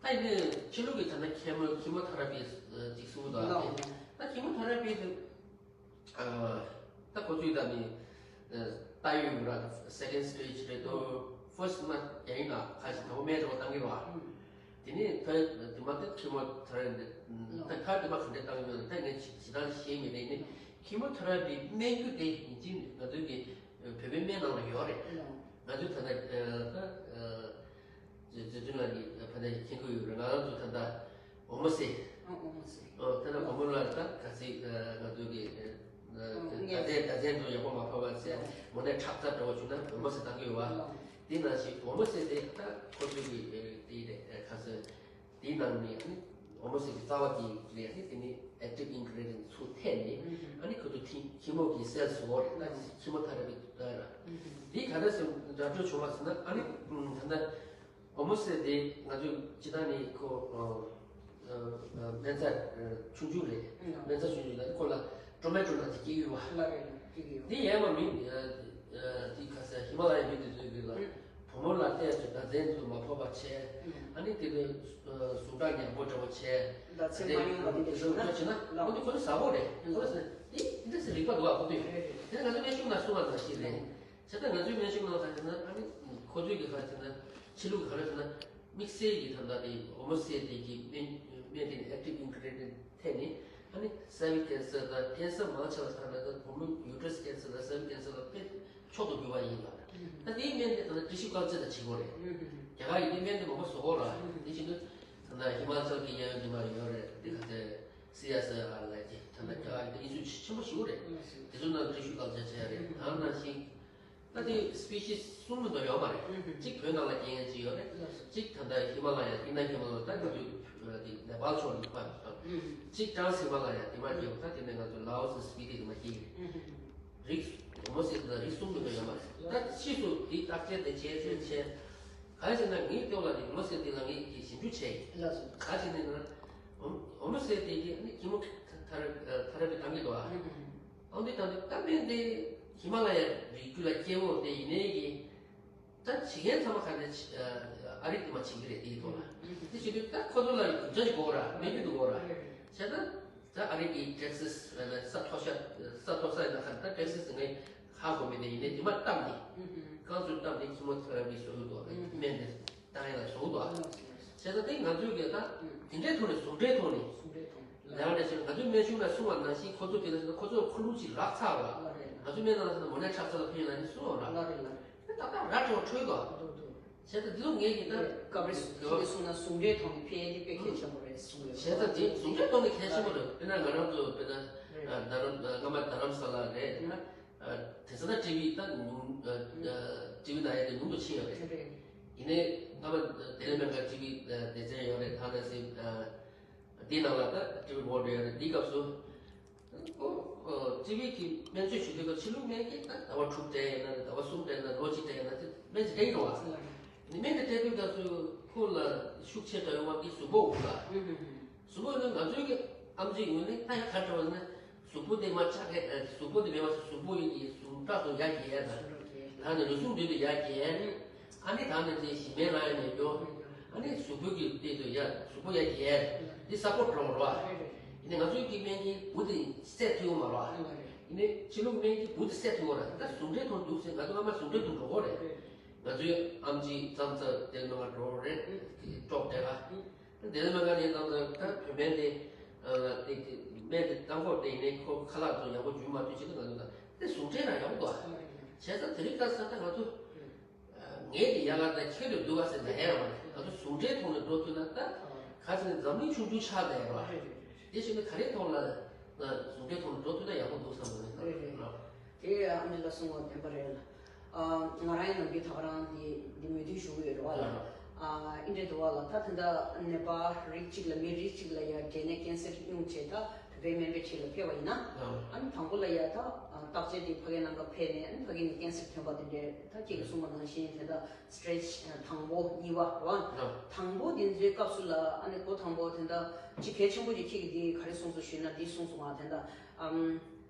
ད་ཡིན་ནའི་ཕྱི་ལུགས་ཀྱི་ད་ནི་ཁེ་མོ་ཁེ་མོ་ཐེ་ར་པི་ཅིག་གསུངས་འདུག་ཨ། ད་ཁེ་མོ་ཐེ་ར་པི་དེ་ད་ཁོ་ཚོས་ད་ནི་ལྟ་ཡོད་ར། second stage་རེད་དོ། first་མ་ཡིན་ན་ཁ་ཞིག་དང་པོ་སྨན་རེ་བ་བཏང་གི་རེད་བ། དེ་ནས་ད་དེ་མ་ད་ཁེ་མོ་ཐེ་ར་པི་ད་ད་དེ་མ་ག་འདྲ་བཏང་ཡོད་ན་ད་ངས་ཇི་ལྟར་ཤེས་མེད་ནས་ནི་ཁེ་མོ་ཐེ་ར་པི་སྨན་རྒྱུ་དེ་ཡིན་གཅིག་ང་ཚོའི་གི་བོད་པའི་སྨན་ནང་ལ་ཡོད་རེད། ང་ཚོའི་ད་ལྟ་ད། རྗེ་བཙུན་ལགས་ནི་ཕ་ནས་མཁྱེན་གྱི་ཡོད་རེད། ང་རང་ཚོ་ད་ལྟ་འོ་མ་སེ། ཨ་འོ་མ་སེ། ཨོ་ད་ལྟ་འོ་མ་ལ་ད་ག་ཚིག་ང་ཚོ་གི་ད་ལྟའི་ད་ལྟའི་འདུ་ཡག་པོ་མ་ཕབ་པ་ཟེར་མོ་ནས་ཁྲག་རྩ་འདྲ་བ་བྱུང་ན་འོ་མ་སེ་བཏང་གི་ཡོད་བ། དེ་ནང་བཞིན་འོ་མ་སེ་དེ་ད་ཁོ་ཚོ་གི་དེ་རེད་ཁ་སེ། དེའི་ནང་ནས་ཨ་ནི་འོ་མ་སེ་གི་རྩ་བ་དེ་རེད། ཨ་ནི་དེ་ནི་active ingredient་ཚུར་ཐེབས་ནས་ཨ་ནི་ཁོ་ཚོ་ཁྱི་ཁྱི་མོ་གི་སེལ་བཟོ་རེད། ད་ཁྱི་མོ་ཐ་ར་པི་ད་ར། འདི་ག་འདྲ་སེ་འདྲ་འགྲོ་བྱུང་བ་ཟེར་ན་ཨ་ནི་ད་ལྟ་འོ་མ་སེ་དེ་ང་ཚོས་སྤྱི་བཏང་ནས་ཁོ་སྨན་རྩྭ་ཆུང་ཆུང་རེད། སྨན་རྩྭ་ཆུང་ཆུང་ད་ནི་ཁོ་ལ་ཊོ་མེ་ཊོ་ནང་དེ་སྐྱེ་གི་ཡོད་བ། འདི་ཡས་མ་མིན་དེ་ག་ས་ཧི་མ་ལ་ཡའི་མི་དེ་ཚོའི་རིགས་ལ། བུ་མོ་ལ་བལྟས་ཚོད་ཟླ་མཚན་ཚོ་མ་ཕོག་པ་བྱས། ཨ་ནི་དེ་ཚོ་ཟུངས་ཁྲག་ཉག་པོ་འདྲ་བོ་བྱས། ཟླ་མཚན་མ་ཡོང་བ་དེ་འདྲ་བྱུང་ན། བྱས་ན་ཨོ་དེ་ཁོ་ཚོ་ཟ་གོ་རེད། ཁོ་ཚོ་འདི་འདི་འདྲ་ཟེར་རིག་པ་འདུག་ཨ་ཁོ་ཚོས། དེ་ནི་ང་ཚོ་སྨན་གཞུང་ནང་གསུངས་པ་ནང་བཞིན་རེད། བྱས་ཙང་ང་ཚོའི་སྨན་གཞུང་ནང་ག་ཟེར་ན་ཨ་ནི་ཁོ་ཚོས་གི་ག་ཟེར་ན་ཕྱི་ལུགས་ག་རེ་ཟེར་ན། དམིགས་བསལ་གྱི་ད་ལྟ་དེ་ཧོར་མོ་སེལ་དེ་གི་སྨན་སྨན་དེ་ནི་ཨེག་ཊིབ་ཨིན་གི་རི་ཌི་ཡན་ཊི་ཐེབས་ནས་ཨ་ནི་སར་ཝིག་ཀེན་སར་དང་ཀེན་སར་མང་ཆེ་བ་ད་ལྟ་ད་ཧོར་མོན་ཡུ་ཊེ་རས་ཀེན་སར་དང་སར་ཝིག་ཀེན་སར་ལ་དཔེ་མཆོག་ཏུ་གྱུར་པ་ཡིན་ལ། ད་དེའི་སྨན་དེ་ད་ལྟ་ཊི་ཤུ་ཀལ་ཅར་ལ་བྱེད་དགོས་རེད། རྒྱ་གར་ཡིན་དེ་སྨན་དེ་མང་པོ་བཟོ་གོ་ར། དེ་བཞིན་དུ་ད་ལྟ་ཧི་མ་ཅལ་གྱི་གཡས་གཡོན་དེ་མར་ཡོད་རེད། དེ་ག་ཚད་སི་ཡ་སི་ཨར་ལ་དེ་ད་ལྟ་རྒྱ་གར་ཡིན་དེ་ཨིན་སུ་ཆེན་པོ་ཞིག་རེད། དེ་ཚོ་ནང་ཊི་ཤུ་ཀལ་ཅར་བྱས་རེད། ད་ནང་བཞིན། ད་དེ་སི་པི་ཤིས་གསུམ་མ་གཏོགས་ཡོད་མ་རེད། གཅིག་བོད་ནང་ལ་སྐྱེ་མཁན་གཅིག་ཡོད་རེད། གཅིག་ད་ལྟ་ཧི་མ་ལ་ཡ་དེ་ན་ཧི་མ་ལ་ཡ་ད་ང་ཚོའི་དེ་ནེ་པཱལ་ཕྱོགས་ནས་ཕར་དང་། གཅིག་ཀྲང་སི་ཧི་མ་ལ་ཡ་དེ་མ་སྐྱེས་པ་ད་དེ་ནས་ང་ཚོ་ལའོ་སི་སི་པི་ཏི་དེ་མ་སྐྱེས་རེད། རིགས་ཧོར་མོ་སེལ་དེ་རིགས་གསུམ་མ་གཏོགས་ཡོད་མ་རེད། ད་ཕྱིས་སུ་དེ་བརྟག་དཔྱད་དེ་བྱས་བྱས་བྱས་ག་རེ་ཟེར་ན་ངའི་སྐྱོ་ལ་དེ་ཧོར་མོ་སེལ་དེ་ལ་ངས་དེ་ཞིབ་འཇུག་བྱས་ཡིན། ལགས་སོ། ག་རེ་ཟེར་ན་ཧོར་མོ་སེལ་དེ་གི་ཨ་ནི་ཁྱི་མོ་ཐ་ར་ཐ་ར་པའི་བཏང་གི་འདུག་ཨ། ཨང་དུས་དང་དུས་ད་སྨན་དེ་ཧི་མ་ལ་ཡ་རི་རྒྱུད་ལ་སྐྱེ་བོ་དེ་ཡིན་ནའི་གི་ད་བྱེད་མཁན་ཚང་མ་ག་ནས་ཨ་རིག་དེ་མ་བྱེད་ཀྱི་རེད། དེའི་ཐོག་ལ་དེ་བྱེད་དུས་ད་ཁོ་ཚོ་ལ་རྒྱུ་ཆ་ཞིག་དགོས་ར་མེད་རྒྱུ་དུ་དགོས་ར་བྱས་ད་ད་ཨ་རིག་གི་ཊེག་སི་སི་ས་མཐོ་ཤ་ས་མཐོ་ས་ཡིན་ན་ག་ད་ཊེག་སི་སི་ངས་ཧ་གོ་མེད་དེ་ཡིན་ནའི་དེ་མ་བཏབ་ནས་རྐང་ཚུར་བཏབ་ནས་ཁྱི་མོ་ཐ་ར་པའི་བཟོ་གི་འདུག་སྨན་དེ་བཏང་ཡ་ལ་བཟོ་གི་འདུག་བྱས་ད་དེ་ང་ཚོའི་གི་ད་དེ་འདྲའི་ཐོག་ནས་ཟུང་འབྲེལ་ཐོག་ནས་ཟུང་འབྲེལ་ཐོག་ནས་ལས་ཀ་ལས་བྱེད་ང་ཚོའི་སྨན་གཞུང་ནས་གསུང་བ་ནང་བཞིན་ཁོ་ཚོ་དེ་ལ་ཟེར་ན་ཁོ་ཚོ་ཁོར་ཡུག་ཅིག་རག་ཚར་བ། ལ་རེད། ང་ཚོའི་སྨན་ནང་ལ་ཟེར་ན་མོ་ནས་ཁྲག་རྩ་ལ་ཕན་ཡོན་ལ་ནི་གསུང་བ་ར། ལ་རེད་ལ་རེད། ད་ད་ར་ཁྲོ་ཁྲོས་དོ། འདུག་འདུག་བྱས་ད་འདི་ཚོ་ངས་ཀྱི་ད་སྐབས་རེ་ཁྱེད་ཀྱིས་གསུངས་ན་ཟུང་འབྲེལ་ཐོག་ནས་ཕན་ཡོན་དེ་དཔེ་གལ་ཆེན་པོ་རེད་གསུངས་ཡོད། བྱས་ད་དེ་ཟུང་འབྲེལ་ཐོག་ནས་གལ་ཆེན་པོ་རེད། དཔེར་ན་ང་རང་ཚོ་དཔེར་ན་རྡ་རམ་སྔ་མ་རྡ་རམ་ས་ལ་རེད་ན། དེ་ཚོ་ད་ཊི་བི་ད་ཉུང་ཊི་བི་ན་ཡ་དེ་ཉུང་དུ་ཕྱིན་ཡོད་རེད། ཡིན་ནའི་སྔ་མ་དེ་ལས་མེད་ཀ་ཊི་བི་སྡེ་ཚན་ཡོད་རེད། ད་ནས་སྲིད་འདི་ནང་ལ་ད་ཊི་བི་བོར་ཌི་ཡོད་རེད། འདི་སྐབས་སུ་ཨོ་ཨོ་ཊི་བི་གི་སྨན་བཅོས་ཞུ་དུས་ཀ་ཕྱི་ལུགས་སྨན་གྱིས་ད་ཟླ་བ་དྲུག་སྤྲད་ཡིན་ན་ཟླ་བ་གསུམ་སྤྲད་ན་ལོ་གཅིག་སྤྲད་ཡིན་ན་དེ་སྨན་ཅིག་སྤྲད་ཀྱི་རེད་བ། ནི་སྨན་དེ་སྤྲད་དུས་སྐབས་སུ་ཁོ་ལ་ཤུགས་ཆེ་དྲགས་ཡོང་བ་གི་གཟུགས་པོ་འོག་ལ། གཟུགས་པོ་ཡིན་ན་ང་ཚོའི་གི་ཨམ་ཆི་ཡོད་ནི་ད་ཡང་ག་འདྲ་བ་ན་གཟུགས་པོ་དེ་མ་ཆག་གི་གཟུགས་པོ་དེ་མེད་པ་གཟུགས་པོ་ཡིན་གྱི་ཟུངས་ཁྲག་ཏུ་ཡར་རྒྱས་ན། ད་ནི་རུས་ཟུངས་འདུས་ཏུ་ཡར་རྒྱས་ནི། ཨ་ནི་ད་ནི་དེ་ཞིམ་པའི་རང་ཡང་མེད་རྒྱུ། ཨ་ནི་གཟུགས་པོ་གི་སྟེང་དུ་ཡར་གཟུགས་པོ་ཡར་རྒྱས་འདི་ས་པོར་ཊི་འགྲོ་བ་རེད། ཡིན་ནི་ང་ཚོའི་གི་སྨན་གྱི་བུ་དེ་སད་ཐུབ་ཡོང་མ་རེད། ཡིན་ནི་ཕྱི་ལུགས་སྨན་གྱི་བུ་དེ་སད་ཐུབ་ཡོང་ར། ད་ཟུངས་འབྲེལ་ཐོག་འདུག་ཟེར་ང་ཚོ་སྔ་མ་ཟུངས་འབྲེལ་དུ་འགྲོ་གོ་རེད། ང་ཚོའི་ཨམ་ཆི་ཙམ་ཙམ་དེ་ནང་འགྲོ་རེད། ཀྲོག་དེ་ག་དེ་ནས་མ་ག་ནས་བཏང་ཙང་ད་བོད་སྨན་དེ་དེ་སྨན་དེ་བཏང་གོ་དེ་ཡིན་ནས་ཁོ་ཁ་ལག་ཚོ་ཡག་པོ་འཇུ་མ་ཐུབ་ཕྱིན་ན་ང་ཚོ་ད་དེ་ཟུངས་འབྲེལ་རང་ཡག་པོ་འདུག་ཨ། བྱས་ཙང་དེ་རིང་ཁ་སང་ད་ང་ཚོ་ངས་དེ་ཡག་ག་ད་ཁྱོད་དེ་སྡུག་ག་ཟེར་ན་ཡག་མ་རེད། ང་ཚོ་ཟུངས་འབྲེལ་ཐོག་ནས་འགྲོ་ཐུབ་ན་ད་ག་ཟེར་ན་འཛམ་གླིང་ཆུང་ཆུང་ཆགས་བསྡད་ཡོད་རེད། དེ་བྱས་ན་ག་རེ་ཐོག་ལ་ཟུངས་འབྲེལ་ཐོག་ནས་འགྲོ་ཐུབ་ན་ཡག་པོ་འདུག་བསམ་གི་རེད། དེ་ཨ་མི་ལ་གསུང་བ་བདེན་པ་རེད་ལ། ང་རང་ཡང་ནམ་རྒྱུན་ད་ག་རང་འདི་འདི་མོས་མཐུན་ཞུ་གི་ཡོད་རེད་བ་ལ། ཨ་འདི་འདྲ་འདུག་བ་ལ། ད་ད་ལྟ་ནད་པ་རིགས་གཅིག་ལ་མི་རིགས་གཅིག་ལ་ཡ་འབྲས་ནད་ཀན་སར་སྙུང་བྱས་ད་བོད་པའི་སྨན་པའི་ཁྲིད་ལ་ཕེབས་པ་ཡིན་ན། ཨ་ནི་དང་པོ་ལ་ཡ་ད་བརྟག་དཔྱད་དེ་ཕ་གིའི་ནང་ག་ཕེབས་ནས་ཨ་ནི་ཕ་གི་ནས་ཀན་སར་ཐོན་པ་དེ་འདྲའི་ད་ཁྱེད་ཀྱིས་གསུངས་པ་ནང་བཞིན་དེ་འདྲ་སི་ཊེཇ་དང་པོ་གཉིས་པ་རེད་བ། དང་པོ་དེ་ཚོའི་སྐབས་སུ་ལ་ཨ་ནི་འགོ་དང་པོ་དེ་འདྲ་གཅིག་གལ་ཆེན་པོ་ཅིག་ཁྱེད་ཀྱིས་འདི་ག་རེ་གསུངས་སོང་ཞུས་ན་འདི་གསུངས་སོང་བ་དེ་འདྲ་ཨམ།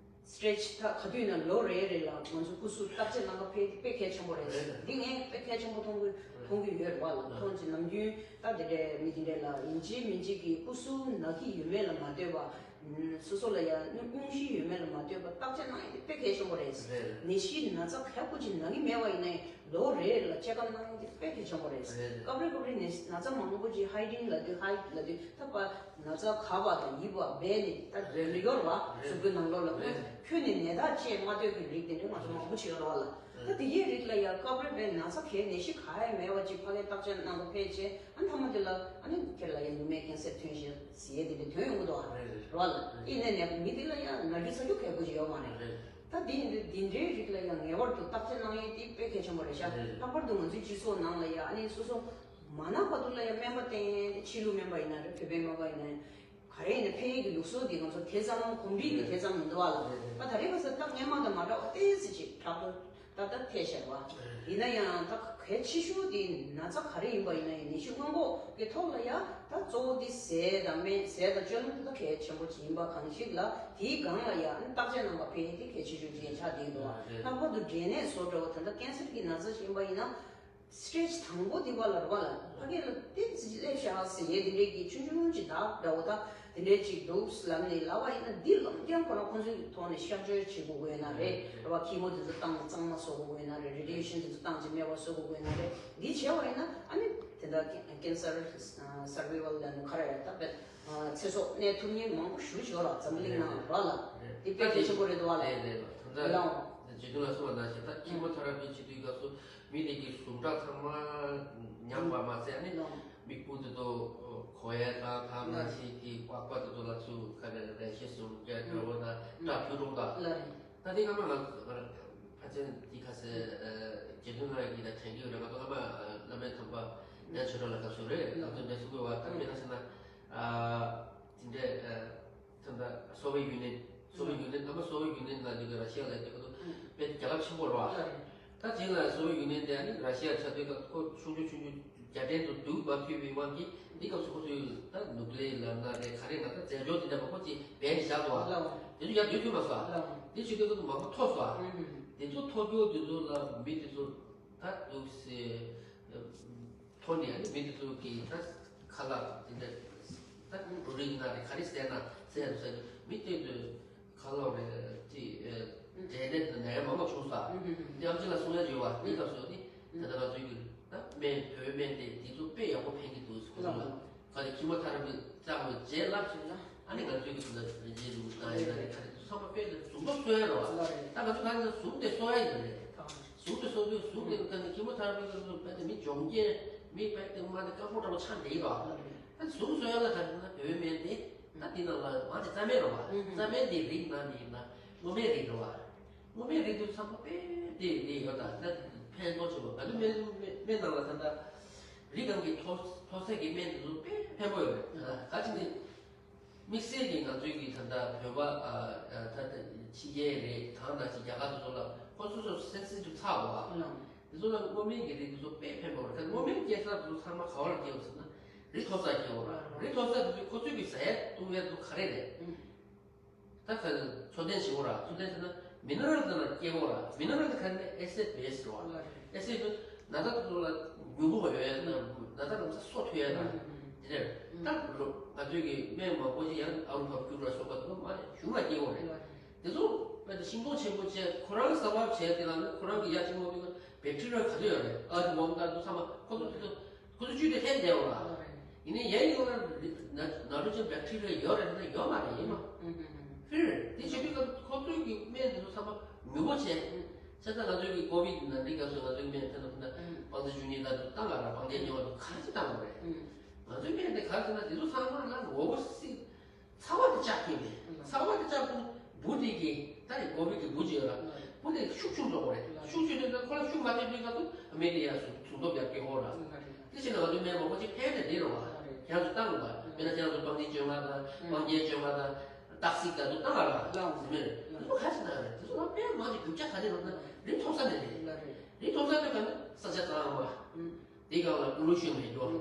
སི་ཊེཇ་ད་ག་དུས་ན་ལོ་རེ་རེ་ལ་ང་ཚོ་སྐུ་གཟུགས་བརྟག་དཔྱད་གནང་ག་ཕེབས་དེ་དཔེ་གལ་ཆེན་པོ་རེད། འདི་ངས་དཔེ་གལ་ཆེན་པོ་མཐོང་གི་མཐོང་གི་ཡོད་རེད་བ་ལ། མཐོང་ཅིག་ནམ་རྒྱུན་ད་དེ་འདྲའི་མི་དེ་འདྲའི་ལ་ཡིན་གཅིག་མིན་གཅིག་གི་སྐུ་གཟུགས་ན་གི་ཡོད་མེད་ལ་མ་ལྟོས་པ། སོ་སོ་ལ་ཡང་སྙུང་གཞི་ཡོད་མེད་ལ་མ་ལྟོས་པ་བརྟག་དཔྱད་གནང་ཡ་དེ་དཔེ་གལ་ཆེན་པོ་རེད། ནད་གཞི་ན་ཚ་ག་པོ་ཅིག་ན་གི་མེད་པ་ཡིན་ནའི་ལོ་རེ་རེ་ལ་ཅེག་ཨབ་གནང་ཡ་དེ་དཔེ་གལ་ཆེན་པོ་རེད། སྐབས་རེ་སྐབས་རེ་ནད་ན་ཚ་མང་པོ་ཅིག་ཧའི་ཌིང་ལབ་དུས་ཧའི་ལབ་དུས་ད་པ། ན་ཚ་ག་པ་དང་ཡིབ་པ་སྦས་ནས་ད་རེ་རེ་ཡོད་རེད་བ། གཟུགས་པོའི་ནང་ལོགས་ལ་ཁོས་ཁྱོན་ནས་ནད་རྟགས་ཅེས་མ་ལྟོས་ཀྱི་རིགས་དེ་འདྲ་ང་ཚོ་མང་པོ་ཅིག་ཡོད་རེད་བ་ལ། ད་དེ་གའི་རིགས་ལ་ཡང་སྐབས་རེ་བས་ན་ཚ་གའི་ནད་གཞི་ག་ཡང་མེད་པ་ཅིག་ཕ་གིར་བརྟག་དཔྱད་གནང་ག་ཕེབས་རྗེས་ཨ་ནི་མཐའ་མ་དེ་ལ་ཨ་ནི་ཁྱེད་ལ་ཡང་ནུ་མའི་ཀན་སར་ཐོན་ཞེས་ཟེར་ཡས་དེ་འདྲ་ཐོན་ཡོང་གི་འདུག་བ། རེད་བ་ལ། ཡིན་ནའི་ནད་མི་དེ་ལ་ཡང་ན་རྒྱུ་ཚ་རྒྱུ་གལ་པོ་ཅིག་ཡོད་མ་རེད། ད་དེ་ཡིན་དུས་དེ་འདྲའི་རིགས་ལ་ཡང་ངེས་པར་དུ་བརྟག་དཔྱད་གནང་ཡས་དེ་དཔེ་གལ་ཆེན་པོ་རེད་ཤག་ལྷག་པར་དུ་ང་ཚོའི་སྤྱི་ཚོགས་ནང་ལ་ཡང་ཨ་ནི་སོ་སོ་མ་ན་བར་དུ་ལ་ཡང་སྨན་པ་བསྟེན་ཡས་དེ་ཕྱི་ལུགས་སྨན་པ་ཡིན་ན་རེད། བོད་པའི་སྨན་པ་ཡིན་ན་རེད། ག་རེ་ཡིན་ན་ཕན་ཡོན་གྱི་ལུགས་སྲོལ་འདི་ང་ཚོ་དེ་ཙམ་གོམས་འདྲིས་ཀྱི་དེ་ཙམ་མི་འདུག་བ་ལ། ད་ད་རེས་ཁ་སང་ད་སྔོན་མ་དང་མ་འདྲ་བ་ཏོག་ཙམ་ཅིག་དྲག་པོ་ད་ལྟ་ཐལ་ཤར་བ། ཡིན་ན་ཡང་ད་གལ་ཆེ་ཤོས་དེ་ན་ཚ་ག་རེ་ཡིན་པ་ཡིན་ན་ཡང་ནད་གཞི་སྔོན་འགོག་གི་ཐོག་ལ་ཡང་ད་གཙོ་བོ་དེ་ཟས་དང་སྨན་ཟས་དང་སྤྱོད་ལམ་དེ་ད་གལ་ཆེན་པོ་ཅིག་ཡིན་པ་གང་ཞིག་ལ་དེའི་སྒང་ལ་ཡང་བརྟག་དཔྱད་གནང་བ་ཕན་ཡོན་དེ་གལ་ཆེ་ཤོས་ཅིག་ཆགས་བསྡད་འདུག་བ། ལྷག་པར་དུ་འབྲས་ནད་བཟོ་འདྲ་བོ་ད་ལྟ་ཀན་སར་གྱི་ན་ཚ་ཞིག་ཡིན་པ་ཡིན་ན། སི་ཊེཇ་དང་པོ་དེ་བ་ལ་ར་བ་ལ་ཕ་གི་ལ་ཏོག་ཙམ་སླེབས་ཤག་ཟེར་ཡས་དེ་འདྲས་ཀྱི་ཆུང་ཆུང་ཅིག་བདག་འདྲ་བོ་ད་དེ་འདྲས་ཅིག་འདུག་ལབ་ནས་ལབ་པ་ཡིན་ན་འདི་ལམ་རྐྱང་ཁོ་རང་ཁོང་ཚོའི་ཐོག་ནས་གཤག་བཅོས་བྱེད་དགོས་ཀྱི་ཡོད་ན་རེད། ར་བ་ཁི་མོ་དེ་ཚོ་བཏང་ནས་གཙང་མ་བཟོ་དགོས་ཀྱི་ཡོད་ན་རེད། རེ་ཌི་ཡེ་ཤན་དེ་ཚོ་བཏང་བྱས་མེད་པ་བཟོ་དགོས་ཀྱི་ཡོད་ན་རེད། འདི་བྱས་པ་ཡིན་ན་ཨ་ནི་ དེ་འདྲ་ཀེ་ཀེན་སར་སར་ཝའི་ཝལ་ལ་ནི་ག་རེ་རེད། ད་དཔེ་ཚེ་སྲོག་གནས་ཐུབ་མཁན་མང་པོ་ཞེ་པོ་ཅིག་ཡོད་ལ། འཛམ་བུ་གླིང་ནང་ར་ལ་དེ་དཔེ་གལ་ཆེན་པོ་རེད་འདུག་བ་ལ། རེད་རེད། ད་ལྟ་ལའོ། རྗེ་བཙུན་ལ་གསུངས་པ་ནང་བཞིན། ད་ཁི་མོ་ཐེ་ར་པི་བྱེད་དུས་སྐབས་སུ་མི་དེ་གི་ཟུངས་ཁྲག་ཚང་མ་ཉམས་པ་མ་ཟད། ཨ་ནི་ལའོ། མིག་སྤུ་དེ་ཚོ་གོ་ཡས་དང་དེ་ནང་བཞིན་གྱི་པགས་པ་དེ་ཚོ་ལ་ཚུར་ག་རེ་རེ་ཤེས་སུ་རྒྱ་འགྲོ་བ་དང་སྐྲ་ཕུད་རུང་དང་། ད་དེ་སྔ་མ་ང་ཕལ་ཆེར་འདི་ཁ་སེ་རྗེ་བཙུན་ལ་ཡི་ད་དྲན་གྱི་ཡོད་རེད། ང་ཚོ་སྔ་མ་བླ་མའི་དམ་པ་ཉན་ཆོས་གྲགས་ལ་སྐབས་སུ་རེད། ང་ཚོ་འདྲ་སུ་གོ་བ་ད་དཔེར་ན་ཟེར་ན། དེ་འདྲའི་ད་ལྟ་སོ་བི་ཡེ་ཡུ་ནི་ཡན། སོ་བི་ཡེ་ཡུ་ནི་ཡན་ད་ལྟ་སོ་བི་ཡེ་ཡུ་ནི་ཡན་ལ་འདི་ག་ར་ཤི་ཡ་ལ་དེ་ག་ཚོ་དཔེ་རྒྱལ་ཁབ་ཆེན་པོ་རེད་བ། ད་རྗེས་ལ་སོ་བི་ཡེ་ཡུ་ནི་ཡན་དེ་ཨ་ནི་ར་ཤི་ཡ་ཆགས་དུས་སྐབས་ཁོ་ཆུང་ཆུང་ཆུང་ཆུང་རྒྱ་ཕྲན་དུ་འདུག་མ་ཕུད་པའི་དབང་གིས། འདི་སྐབས་སུ་ཁོ་ཚོས་ད་ནུ་ཀི་ལེ་ཡར་ལབ་ན་རེད། ག་རེ་ན་ད་རྫས་སྦྱོར་དེ་འདྲ་མང་པོ་ཅིག་བེན་བཞག་འདུག་བ། དེ་ཚོ་ཡར་སྡོད་ཐུབ་མ་སོང་བ། དེ་བྱེད་དུས་སྐབས་སུ་མང་པོ་ཐོར་སོང་བ། དེ་ཚོ་ཐོར་རྒྱུ་དེ་ཚོ་ལ་མི་དེ་ཚོ་ད་འདུག་སེ། ཐོ་ནི་ཨ་ནི་མི་དེ་ཚོ་གི་ད་ཁ་ལག་དེ་འདྲ་ད་འབྲུ་རིགས་ན་རེད། ག་རེ་ཟས་ན་ཟས་རུ་ཟས་རུ་མི་དེ་ཚོའི་ཁ་ལག་རེད། དེ་འབྲས་ནད་དེ་ནད་ཡམས་མང་པོ་བྱུང་ས། དེ་ཨམ་ཆི་ལ་གསུང་ཡ་ཡོད་བ། དེ་སྐབས་སུ་ནི་ད་ལྟ་ང་ཚོའི་གི་ད་སྨན། བོད་སྨན་དེ་དེ་ཚོ་དཔེ་ཡག་པོ་ཕན་གི་འདུག་ཟེར། ཁོ་ཚོ་ལ་ག་རེ་ཁི་མོ་ཐེ་ར་པི་བཅག་པའི་རྗེས་ལ། ཨ་ནི་ང་ཚོའི་གི་ད་ལྟ་རིན་ཆེན་ལུགས་ད་ཡིན་ན་རེད། ག་རེ་ཚང་མ་དཔེ་ཟུག་པ་གསོ་ཡ་རེད་བ། ད་ང་ཚོ་ག་རེ་ཟུག་དེ་གསོ་ཡ་ཡིན་རེད། ཟུག་དེ་གསོ་དུས་ཟུག་དེ་ད་ནི་ཁི་མོ་ཐེ་ར་པི་གི་ཚོ་དཔེ་དེ་མི་འཇོམས་མཁན། མི་དཔེ་དེ་མ་དེ་དཀར་པོ་འདྲ་པོ་ཆགས་བསྡད་ཡོད་བ། ད་ཟུག་གསོ་ཡ་ལ་ག་རེ་ན་བོད་སྨན་དེ་ད་དེ་ནང་ལ་མ་དེ་རྩ་སྨན་རེད་བ། རྩ་སྨན་དེ་རིགས་ནང་ནས་ཡིན་ན་སྔོ་སྨན་རིགས་རེད་བ། སྔོ་སྨན་རིགས་དེ་ཚང་མ་དཔེ་དེ་དེ་ཡོད། ད་ད་ཕན་ཐོགས་ཆེ་བ། ང་ཚོ་སྨན་སྨན་སྨན་ནང་ལ་ད་ལྟ་རི་སྒང་གི་ཐོག་ཐོག་ས་གི་སྨན་དེ་ཚོ་དཔེ་ཕན་པོ་ཡོད་རེད། ག་ཅི་ནས། དམིགས་བསལ་གྱིས་ང་ཚོའི་གི་ད་ལྟ་བོད་པ་ཨ་ཨ་ད་ལྟ་ཕྱི་རྒྱལ་རེད། ད་ནང་བཞིན་རྒྱ་གར་དེ་ཚོ་ལ་ཁོ་ཚོ་ཚོ་སེན་སི་ཊིབ་ཚ་བ། དེ་ཚོ་ལ་སྔོ་སྨན་གྱི་རིགས་དེ་ཚོ་དཔེ་ཕན་པོ་རེད། ད་སྔོ་སྨན་སྐྱེ་ས་དེ་ཚོ་ཚང་མ་ག་བ་ལ་སྐྱེ་བ་ཟེར་ན་རི་མཐོ་ས་སྐྱེ་བ་རེད། རི་མཐོ་ས་དེ་ཚོས་ཁོ་ཚོའི་གི་ཟས་བཏུང་ཡ་དེ་ཚོ་ག་རེ་རེད། ད་ག་འཚོ་རྟེན་ཞིག་ཡོད་ར། འཚོ་རྟེན་ཟེར་ན་མི་ནི་རལ་དེ་ལ་སྐྱེ་བོ་ར། མི་ནི་རལ་དེ་ག་རེ་ཨེ་སེ་ཌི་བེ་སི་རེད་བ། ཨེ་སེ་ཌི་ན་ཚ་དེ་ཚོ་ལ་མྱུར་པོ་ཡོད་ཡ་དང་། ན་ཚ་ལམ་སང་གསོ་ཐུབ་ཡ་དང་། དེ་འདྲ་ད་ང་ཚོའི་གི་སྨན་མང་པོ་ཞིག་ཡང་ཨ་རུ་ཁ་བུ་ཀུ་ར་སོགས་པ་དེ་ཚོ་མ་གཞུང་ལ་སྐྱེ་བོ་རེད། དེ་ཚོ་དཔེ་དེ་ཤིང་སྡོང་ཆེན་པོ་བྱས་ཁོ་རང་གི་ས་བབ་བྱས་དེ་ལ་ནི་ཁོ་རང་གི་ཡ་ཆེན་པོ་དེ་ལ་བེག་ཊི་རི་ཡ་ག་ཚོད་ཡོད་རེད། ཨ་དེ་མོ་ད་དེ་ཚོ་ཚང་མ་ཁོ་ཚོ་དེ་ཚོ་ཁོ་ཚོ་བཅུད་དེ་ལྷན་བསྡད་ཡོད་ར། ཡིན་ནའི་ཡའི་ནང་ལ་ན་ན་ཊྲོ་ཇེན་བེག་ཊི་རི་ཡ་ཡོད་རེད་ཟེར་ན་ཡོད་མ་རེད། ཡིན་མ། ཧིར་དེ་བྱེད་དུས་སྐབས་ཁོ་ཚོའི་གི་སྨན་དེ་ཚོ་ཚང་མ་མྱུར་པོ་བྱས། བྱས་ཙང་ང་ཚོའི་གི་ཀོ་བིད་ནང་འདི་སྐབས་སུ་ང་ཚོའི་སྨན་དེ་ཚོ་ད་སྤང་རྩི་བཅུ་གཉིས་ད་དུ་བཏང་ག་ར། སྤང་རྒྱན་ཉོ་བ་དུ་ག་ཚོད་བཏང་དགོས་རེད། ང་ཚོའི་སྨན་དེ་ག་རེ་ཟེར་ན་དེ་ཚོ་ཚང་མ་ལ་ངོ་བོ་སྲིད། ཚ་བ་དེ་བཅག་གི་མེད། ཚ་བ་དེ་བཅག་དུས་འབུ་དེ་གི་ད་ཡི་ཀོ་བིད་ཀྱི་འབུ་ཅིག་ཡོད་ར། འབུ་དེ་ཤུགས་ཆུང་འགྲོ་གི་རེད། ཤུགས་ཆུང་དུས་ད་ཁོ་ལ་ཤུགས་མ་ཐེབས་དུས་ད་དུ་མི་དེ་ཡར་ཟུག་ཟུག་སྟོབས་ཡར་སྐྱེ་གི་ར། དེ་བྱས་ན་ང་ཚོའི་སྨན་མང་པོ་ཅིག་ཕན་ནས་བསྡད་རེད་བ། ཁྱེད་རང་ཚོ་བཏང་རོགས་པ། དཔེར་ན་ཁྱེད་རང་ཚོ་སྤང་རྩི་བཅོ་ལྔ་དང་། སྤང་རྒྱན་བཅོ་ལྔ་དང་། སྟག་གཟིག་ད་དུ་བཏང་ག་ར། ཟེར་མེད། དེ་ཚོ་ག་ཅི་ན་རེད། དེ་ཚོ་ལ་དཔེ་མང་ཅིག་རྒྱུ་ཆ་ག་ནས་ལབ་ན་རི་མཐོ་ས་ནས་རེད། རི་མཐོ་ས་ནས་ག་ནས་ས་ཆ་གཙང་མ། དེའི་སྒང་ལ་པོ་ལུ་ཤན་མེད་འགྲོ།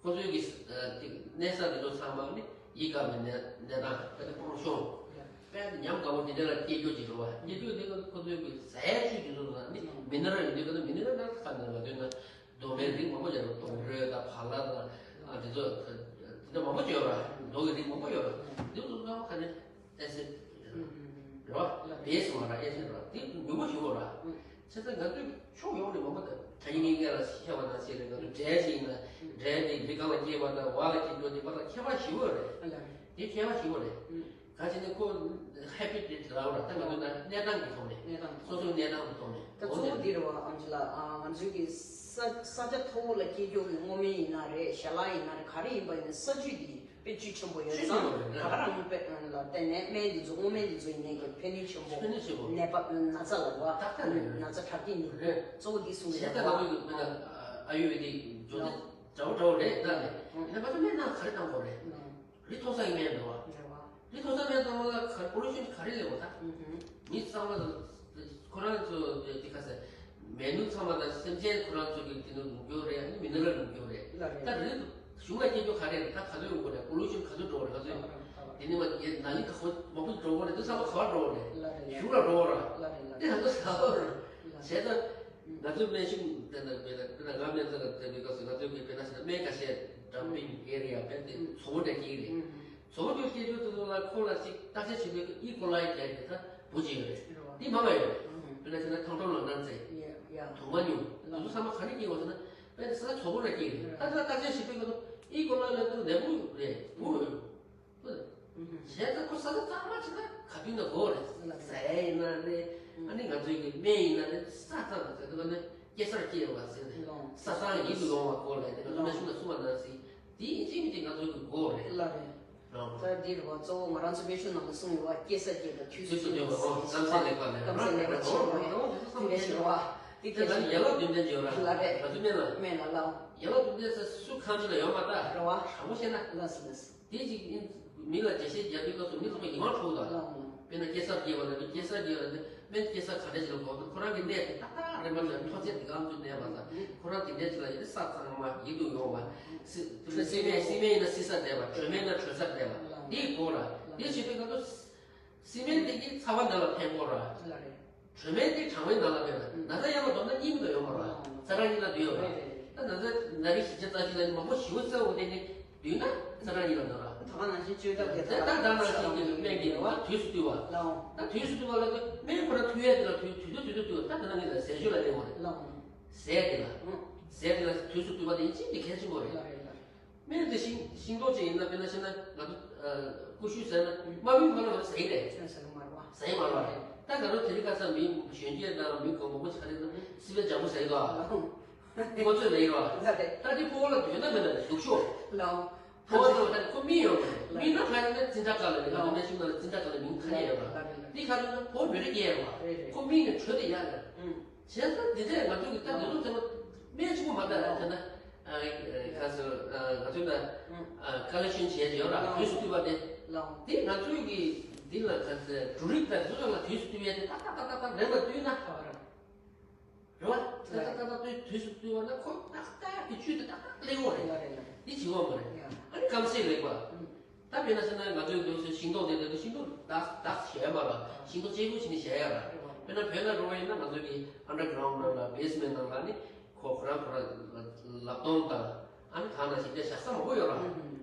ཁོ་ཚོའི་གི་ཨ་དེ་གནས་ས་དེ་ཚོ་ཚང་མ་ནི་ཡིད་དགའ་བའི་གནས་གནས་སྟངས། དཔེ་དེ་སྤང་གཤོང་། དཔེ་དེ་ཉམས་དགའ་བོ་དེ་འདྲ་ལ་སྐྱེ་རྒྱུ་ཅིག་རེད་བ། སྐྱེ་རྒྱུ་དེ་ཁོ་ཚོའི་གི་ཟས་བཅུད་དེ་ཚོ་ལ་ནི་མི་ནི་རལ་ཡོད་དུས་ག་ནི་མི་ནི་རལ་ནང་ཁ་ནས་ལ་དོན་ན་རྡོག་མའི་རིགས་མང་པོ་ཡོད་རེད། རྡོག་རོལ་དང་བ་ལ་དང་ཨ་དེ་ཚོ་དེ་འདྲ་མང་པོ་ཡོད་ར། རྡོག་གི་རིགས་མང་པོ་ཡོད་ར། དེ་ཚོ་ཚང་མ་ཁ་ནས་ཨེ་སེ་ཌི་རེད་བ། བེ་སི་མ་ར་ཨེ་སེ་ཌི་ར། དེ་ཉུང་ངུ་ཞིག་ཡོད་ར། བྱས་ཙང་ང་ཚོས་ཕྱོགས་ཡོངས་ནས་མང་པོ་དང་། ད་ཡིན་ངེས་ངེས་ལ་བཤད་པ་ནང་བཞིན་རེད། ང་ཚོ་འབྲས་ཞིག་ཡིན་ན་འབྲས་དེ་རི་སྒང་ལ་སྐྱེས་པ་དང་བ་ལ་སྐྱེས་རྒྱུ་དེ་པ་ལ་ཁྱད་པར་ཞེ་པོ་རེད། དེ་ཁྱད་པར་ཞེ་པོ་རེད། ག་ཅི་ནས་ཁོ་ཧེ་བི་ཊེཊ་ལབ་ར། ད་ང་ཚོ་ན་གནས་སྟངས་ཀྱི་ཐོག་ནས། གནས་སྟངས་ཀྱི་ཐོག་ནས། སོ་སོའི་གནས་སྟངས་ཀྱི་ཐོག་ནས། ད་གཙོ་བོ་འདི་རེད་བ། ཨམ་ཆི་ལགས། ཨ་ང་ཚོའི་གི་ས་ས་ཆ་མཐོ་བོ་ལ་སྐྱེ་རྒྱུ་གི་སྔོ་སྨན་ཡིན་ན་རེད། ཞལ་ལག་ཡིན་ན་རེད། ག་རེ་ཡིན་པ་ཡིན་ན་ས་བཅུད་འདི་དཔེ་བཅུད་ཆེན་པོ་ཡོད་ཙང་། བཅུད་ཆེན་པོ་རེད། ད་ག་རང་དཔེ་ལ་བརྟེན་ནས་སྨན་འདི་ཚོ་སྔོ་སྨན་འདི་ཚོ་ཡིན་ནའི་གི་ཕན་ནུས་ཆེན་པོ། ཕན་ནུས་ཆེན་པོ། ནད་པ་ན་ཚ་ལ་རེད་བ། ཏག་ཏག་རེད། ན་ཚ་དྲག་སྐྱེད་ནི་རེད། གཙོ་བོ་འདི་གསུངས་ཀྱི་རེད། བྱས་ཙང་ང་ཚོ་གི་དཔེར་ན་ཨ་ཡུར་ཝེ་དིག་སྦྱོར་རྩི་འདྲ་བོ་འདྲ་བོ་རེད། ད་རེད། ཡིན་ན་ང་ཚོ་སྨན་ནང་ག་རེ་བཏང་དགོས་རེད། རི་མཐོ་ས་ཡི་སྨན་འདུག་བ། རེད་བ། རི་མཐོ་ས་སྨན་ཚང་མ་ལ་ག་པོ་ལུ་ཤན་ག་རེ་སླེབས་པ་ད། ཨུ་ཧུ། མི་ཚང་མ་ཁོ་རང་ཚོ་དེ་ག་ཟེར། མི་ནུ་ཚང་མ་དང་སེམས་ཅན་ཁོ་རང་ཚོ་གི་དེ་ནི་ནུབ་རྒྱུ་རེད། ཨ་ནི་མི་ནི་རལ་ནུབ་རྒྱུ་རེད། ལ་རེད། ད་རི་གཞུང་ལ་སྐྱེ་རྒྱུ་ག་རེ་རེད། ད་ག་ཚོད་ཡོང་གི་རེད། པོ་ལུ་ཤན་ག་ཚོད་འགྲོ་རེད། ག་ཚོད་ཡོང་། ལ་རེད། དེ་ནི་མ་ཡེ་ན་ལི་ག་ཁོ་མང་པོ་འགྲོ་གི་རེད། དེ་ཚང་མ་ག་བ་འགྲོ་རེད། ལ་རེད། ལ་རེད། གཞུང་ལ་འགྲོ་ར། ལ་རེད། ལ་དེ་རེད། ང་ཚོ་ཟ་བ་རེད། ལ་བྱས་ཙང་ང་ཚོའི་སྨན་གཞུང་དེ་ན་དཔེར་ན་ང་སྨན་རྩིས་ལ་བསྡད་པའི་སྐབས་སུ་ང་ཚོའི་གི་དཔེར་ན་ཟེར་ན་སྨན་ཁ་ཤས་ཌམ་པིང་ཨེ་རི་ཡ་དཔེ་དེ་བཙོང་འདྲ་སྐྱེ་གི་རེད། བཙོང་དུ་སྐྱེ་རྒྱུ་དེ་ཚོ་ལ་ཁོ་ལ་ཅིག་བརྟག་དཔྱད་བྱེད་དུས་ཨི་ཀོ་ལའི་ལབ་ཡ་དེ་ད་འབུ་ཅིག་ཡོད་རེད། འདི་མ་མ་ཡོད་རེད། དཔེར་ན་ཟེར་ན་ཐང་ཐོང་ལ་ནར་རྫས། ཡ་ཡ། དུག་མ་ཉུང་། དེ་ཚོ་ཚང་མ་ག་ནས་སྐྱེ་བ་ཟེར་ན། དཔེར་ན་ས་ཆ་གྲོག་པོ་ལ་སྐྱེས་ཡོད། ད་ལྟ་བརྟག་དཔྱད་ཞིབ་པའི་སྐབས་སུ་ཨི་ཀོ་ལའི་ལ་དུ་ནད་འབུ་རེད། འབུ་ཡོད། བྱས་ཙང་ཁོ་ས་ཆ་གཙང་མ་བྱས་ན་ག་དུས་ན་འགོ་རེད། ཟས་ཡིན་ན་རེད། ཨ་ནི་ང་ཚོའི་གི་སྨན་ཡིན་ན་རེད། ས་གཙང་དུ་ཟེར་དུས་ནི་སྐྱེ་སར་སྐྱེ་བ་ཟེར་ནས་ས་གཙང་ཡིད་དུ་འོང་བ་སྐོར་ལ་ནི་ང་ཚོ་སྨན་གཞུང་ལ་གསུངས་པ་ནང་བཞིན་དེ་ཡིན་གཅིག་མིན་གཅིག་ང་ཚོའི་གི་འགོ་རེད། ལ་རེད། ད་འདི་རེད་བ། གཙོ་བོ་ང་རང་ཚོ་སྨན་གཞུང་ནང་ལ་གསུངས་ཡོད་བ། སྐྱེ་ས་སྐྱེ་བ་དུས་སུ་དུས་སུ་སྐྱེ་བ། ཨོ། སྐམ་སའི་ལེགས་པ་ལས། སྐམ་སའི་ལེགས་པ་ཆེན་པོ་ཡང་དེ་འདྲ་ཞིག་རེད་བ། དེ་དེ་ལ་ཡན་ལག་བདུན་ལྡན་ཅིག་ཡོད་ར། ལ་རེད། ང་ཚོ་སྨན་ལ། སྨན་ལ་ལ། ཡན་ལག་བདུན་ལྡན་ཟེར་སུ་གང་ཅི་ལ་ཡོད་མ་ད། རེད་བ། དྲང་པོ་བཤད་ན། ལགས་སོ་ལགས་སོ། དེ་ཅིག་ཡིན། མི་ལ་འགྲེལ་བཤད་རྒྱག་དུས་སྐབས་སུ་མི་ཚང་མ་ཡིད་དབང་འཕྲོག་དང་། ལགས་འོང་། དཔེར་ན་སྐྱེ་སར་སྐྱེ་བ་ལ་ནི་སྐྱེ་སར་སྐྱེ་བ་ལ་ནི་སྨན་སྐྱེ་ས་ག་འདྲ་ཞིག་ལ་གོ། ཁོ་རང་གི་གནས་དེ་ཏག་ཏག་རེད་མ་རེད། མཐོ་ཚད་དེ་གང་དུ་གནས་པ་དང་ཁོ་རང་དེ་འདྲ་ཅིག་ལ་ཡིན་ན་ས་གཙང་མ་ཡིད་དུ་འོང་བ། སི་དེ་ལ་སི་སྨན་སི་སྨན་ཡིན་ན་སི་སར་བསྡད་པ། དྲོད་སྨན་ཡིན་ན་དྲོད་སར་བསྡད་པ་འདི་གོ་ར། འདི་བྱེད་དུས་སྐབས་སུ་སི་སྨན་དེ་གིས་ཚ་བ་ནང་ལ་ཕན་གོ་ར། ལ་རེད། དྲོད་སྨན་དེ་གྲང་བའི་ནང་ལ་ཕན་ལ། ན་ཚ་ཡང་མ་གཏོང་ན་གཉིས་མི་འདུག་ཡོང་མ་ར། ཚ་གྲང་གཉིས་ལ་འདུས་ཡོད་ར། རེད་རེད། ད་ན་ཚ་ན་རིགས་ཞི་བྱེད་རྩ་ཆེ་ལ་མང་པོ་ཞི་བོ་གསལ་བོ་དེ་ནི་འདུས་ན་ཚ་གྲང་གཉིས་ལ་འདུག་ར། ད་ག་ནང་བཞིན་བཅོས་ཐབས་དེ་ད་ད་ད་ནང་བཞིན་གྱི་སྨན་གྱི་ནི་བ་དུས་སུ་བཏུལ་བ། ལའོ། ད་དུས་སུ་བཏུལ་བ་ལ་དེ་སྨན་ཁོ་ན་འཐུང་ཡས་དེ་ལ་དུས་དུས་དུས་དུས་དུས་ད་དེ་ནང་གི་ལ་ཟས་སྤྱོད་ལ་གནས་དགོས་རེད། ལའོ། ཟས་དེ་ལ། ཟས་དེ་ལ་དུས་སུ་བཏུལ་བ་དེ་ཡིན་གཅིག་གི་གལ་ཆེན་པོ་རེད། ལ་རེད་ལ་རེད། སྨན་དེ་ཤིང་ཤིང་ཏོག་ཅིག་ཡིན་ན། དཔེར་ན་བཤད་ན་ང་ཚོ་ཀུ་ཤུ་ཟེར་ན་དམར་པོའི་ཁོ་ན་ཟ་ཡི་རེད། ཟ་ཡི་མ་རེད་བ། ཟ་ཡི་མ་རེད་བ། ད་ང་ཚོ་དེ་རིང་ཁ་སང་མི་གཞོན་སྐྱེས་དང་མི་གོང་མང་པོ་ཆགས་རེད་ན་སི་པན་ལྗང་གུ་ཟ་ཡི་དོ། སྔོ་ཚོད་ལ་ཡི་རོ། ད་དེ་ཕོ་བ་ལ་དོན་ན་མེད་ན་སྡུག་ཤོས། ཕོ་བ་ལ་ད་ཁོ་སྨིན་ཡོང་གི་རེད། སྨིན་ན་ཁ་ཡིན་ན་ཙིན་ཏྲ་ཀ་ལ་རེད། ང་ཚོ་གནས་ཆུང་ན་ཙིན་ཏྲ་ཀ་ལ་མིང་ཁ་ཉེ་ཡོད་ར། འདི་ཁ་ཚོ་ན་ཕོ་བ་བེ་རི་སྐྱེ་ཡོད་ར། ཁོ་སྨིན་ནས་དྲོད་དེ་ཡར་རེད། བྱས་ཙང་འདི་འདྲས་ང་ཚོ་གི་ད་འདི་ཚོ་ཚང་མ་སྨན་ཆེན་པོ་མ་རེད་ད། དེ་ན་ཁ་སོ་ང་ཚོ་ན་ཀ་ལེག་ཤན་བྱས་ཡོད་ར། དུས་སུ་བཏུལ་བ་དེ། འདི་ང་ཚོའི་གི་འདི་ལ་ཁ་སོ་འབྲུ་རིགས་དང་འདི་ཚོ་ལ་དུས་སུ་བཏུལ་ཡས་དེ་ཏག་ཏག་ཏག་ཏག་ཏག་རེད་མ་བཏུལ་ན། རེད་བ། ཏག་ཏག་ཏག་ཏག་བཏུལ་དུས་སུ་བཏུལ་བ་ན་ཁོ་ཏག་ཏག་གི་བཅུད་དེ་ཏག་ཏག་སླེབས་ཡོང་རེད། འདི་བྱེད་དགོས་མ་རེད། ཨ་ནི་སྐམ་སའི་ལེགས་པ། ད་དཔེར་ན་བཤད་ན་ང་ཚོའི་འདུག་སེ་ཤིང་ཏོག་དེ་འདྲ་དེ་ཤིང་ཏོག་བདག་བདག་བྱས་མ་ར། ཤིང་ཏོག་གཅེར་བུ་བྱས་ནས་བྱས་ཡ་ར། དཔེར་ན་བོད་ལ་འགྲོ་བ་ཡིན་ན་ང་ཚོ་གི་ཨན་ཌར་གྷ་རའུན་ཌ་ནང་ལ་བེ་སི་མེན་ཊི་ནང་ལ་ནི་ཁོ་ཁོ་རང་ཁོ་རང་ལབ་སྟོང་དང་ཨ་ནི་ཐང་ན་ཞིག་དེ་བཞག་ས་མང་པོ་ཡོད་ར།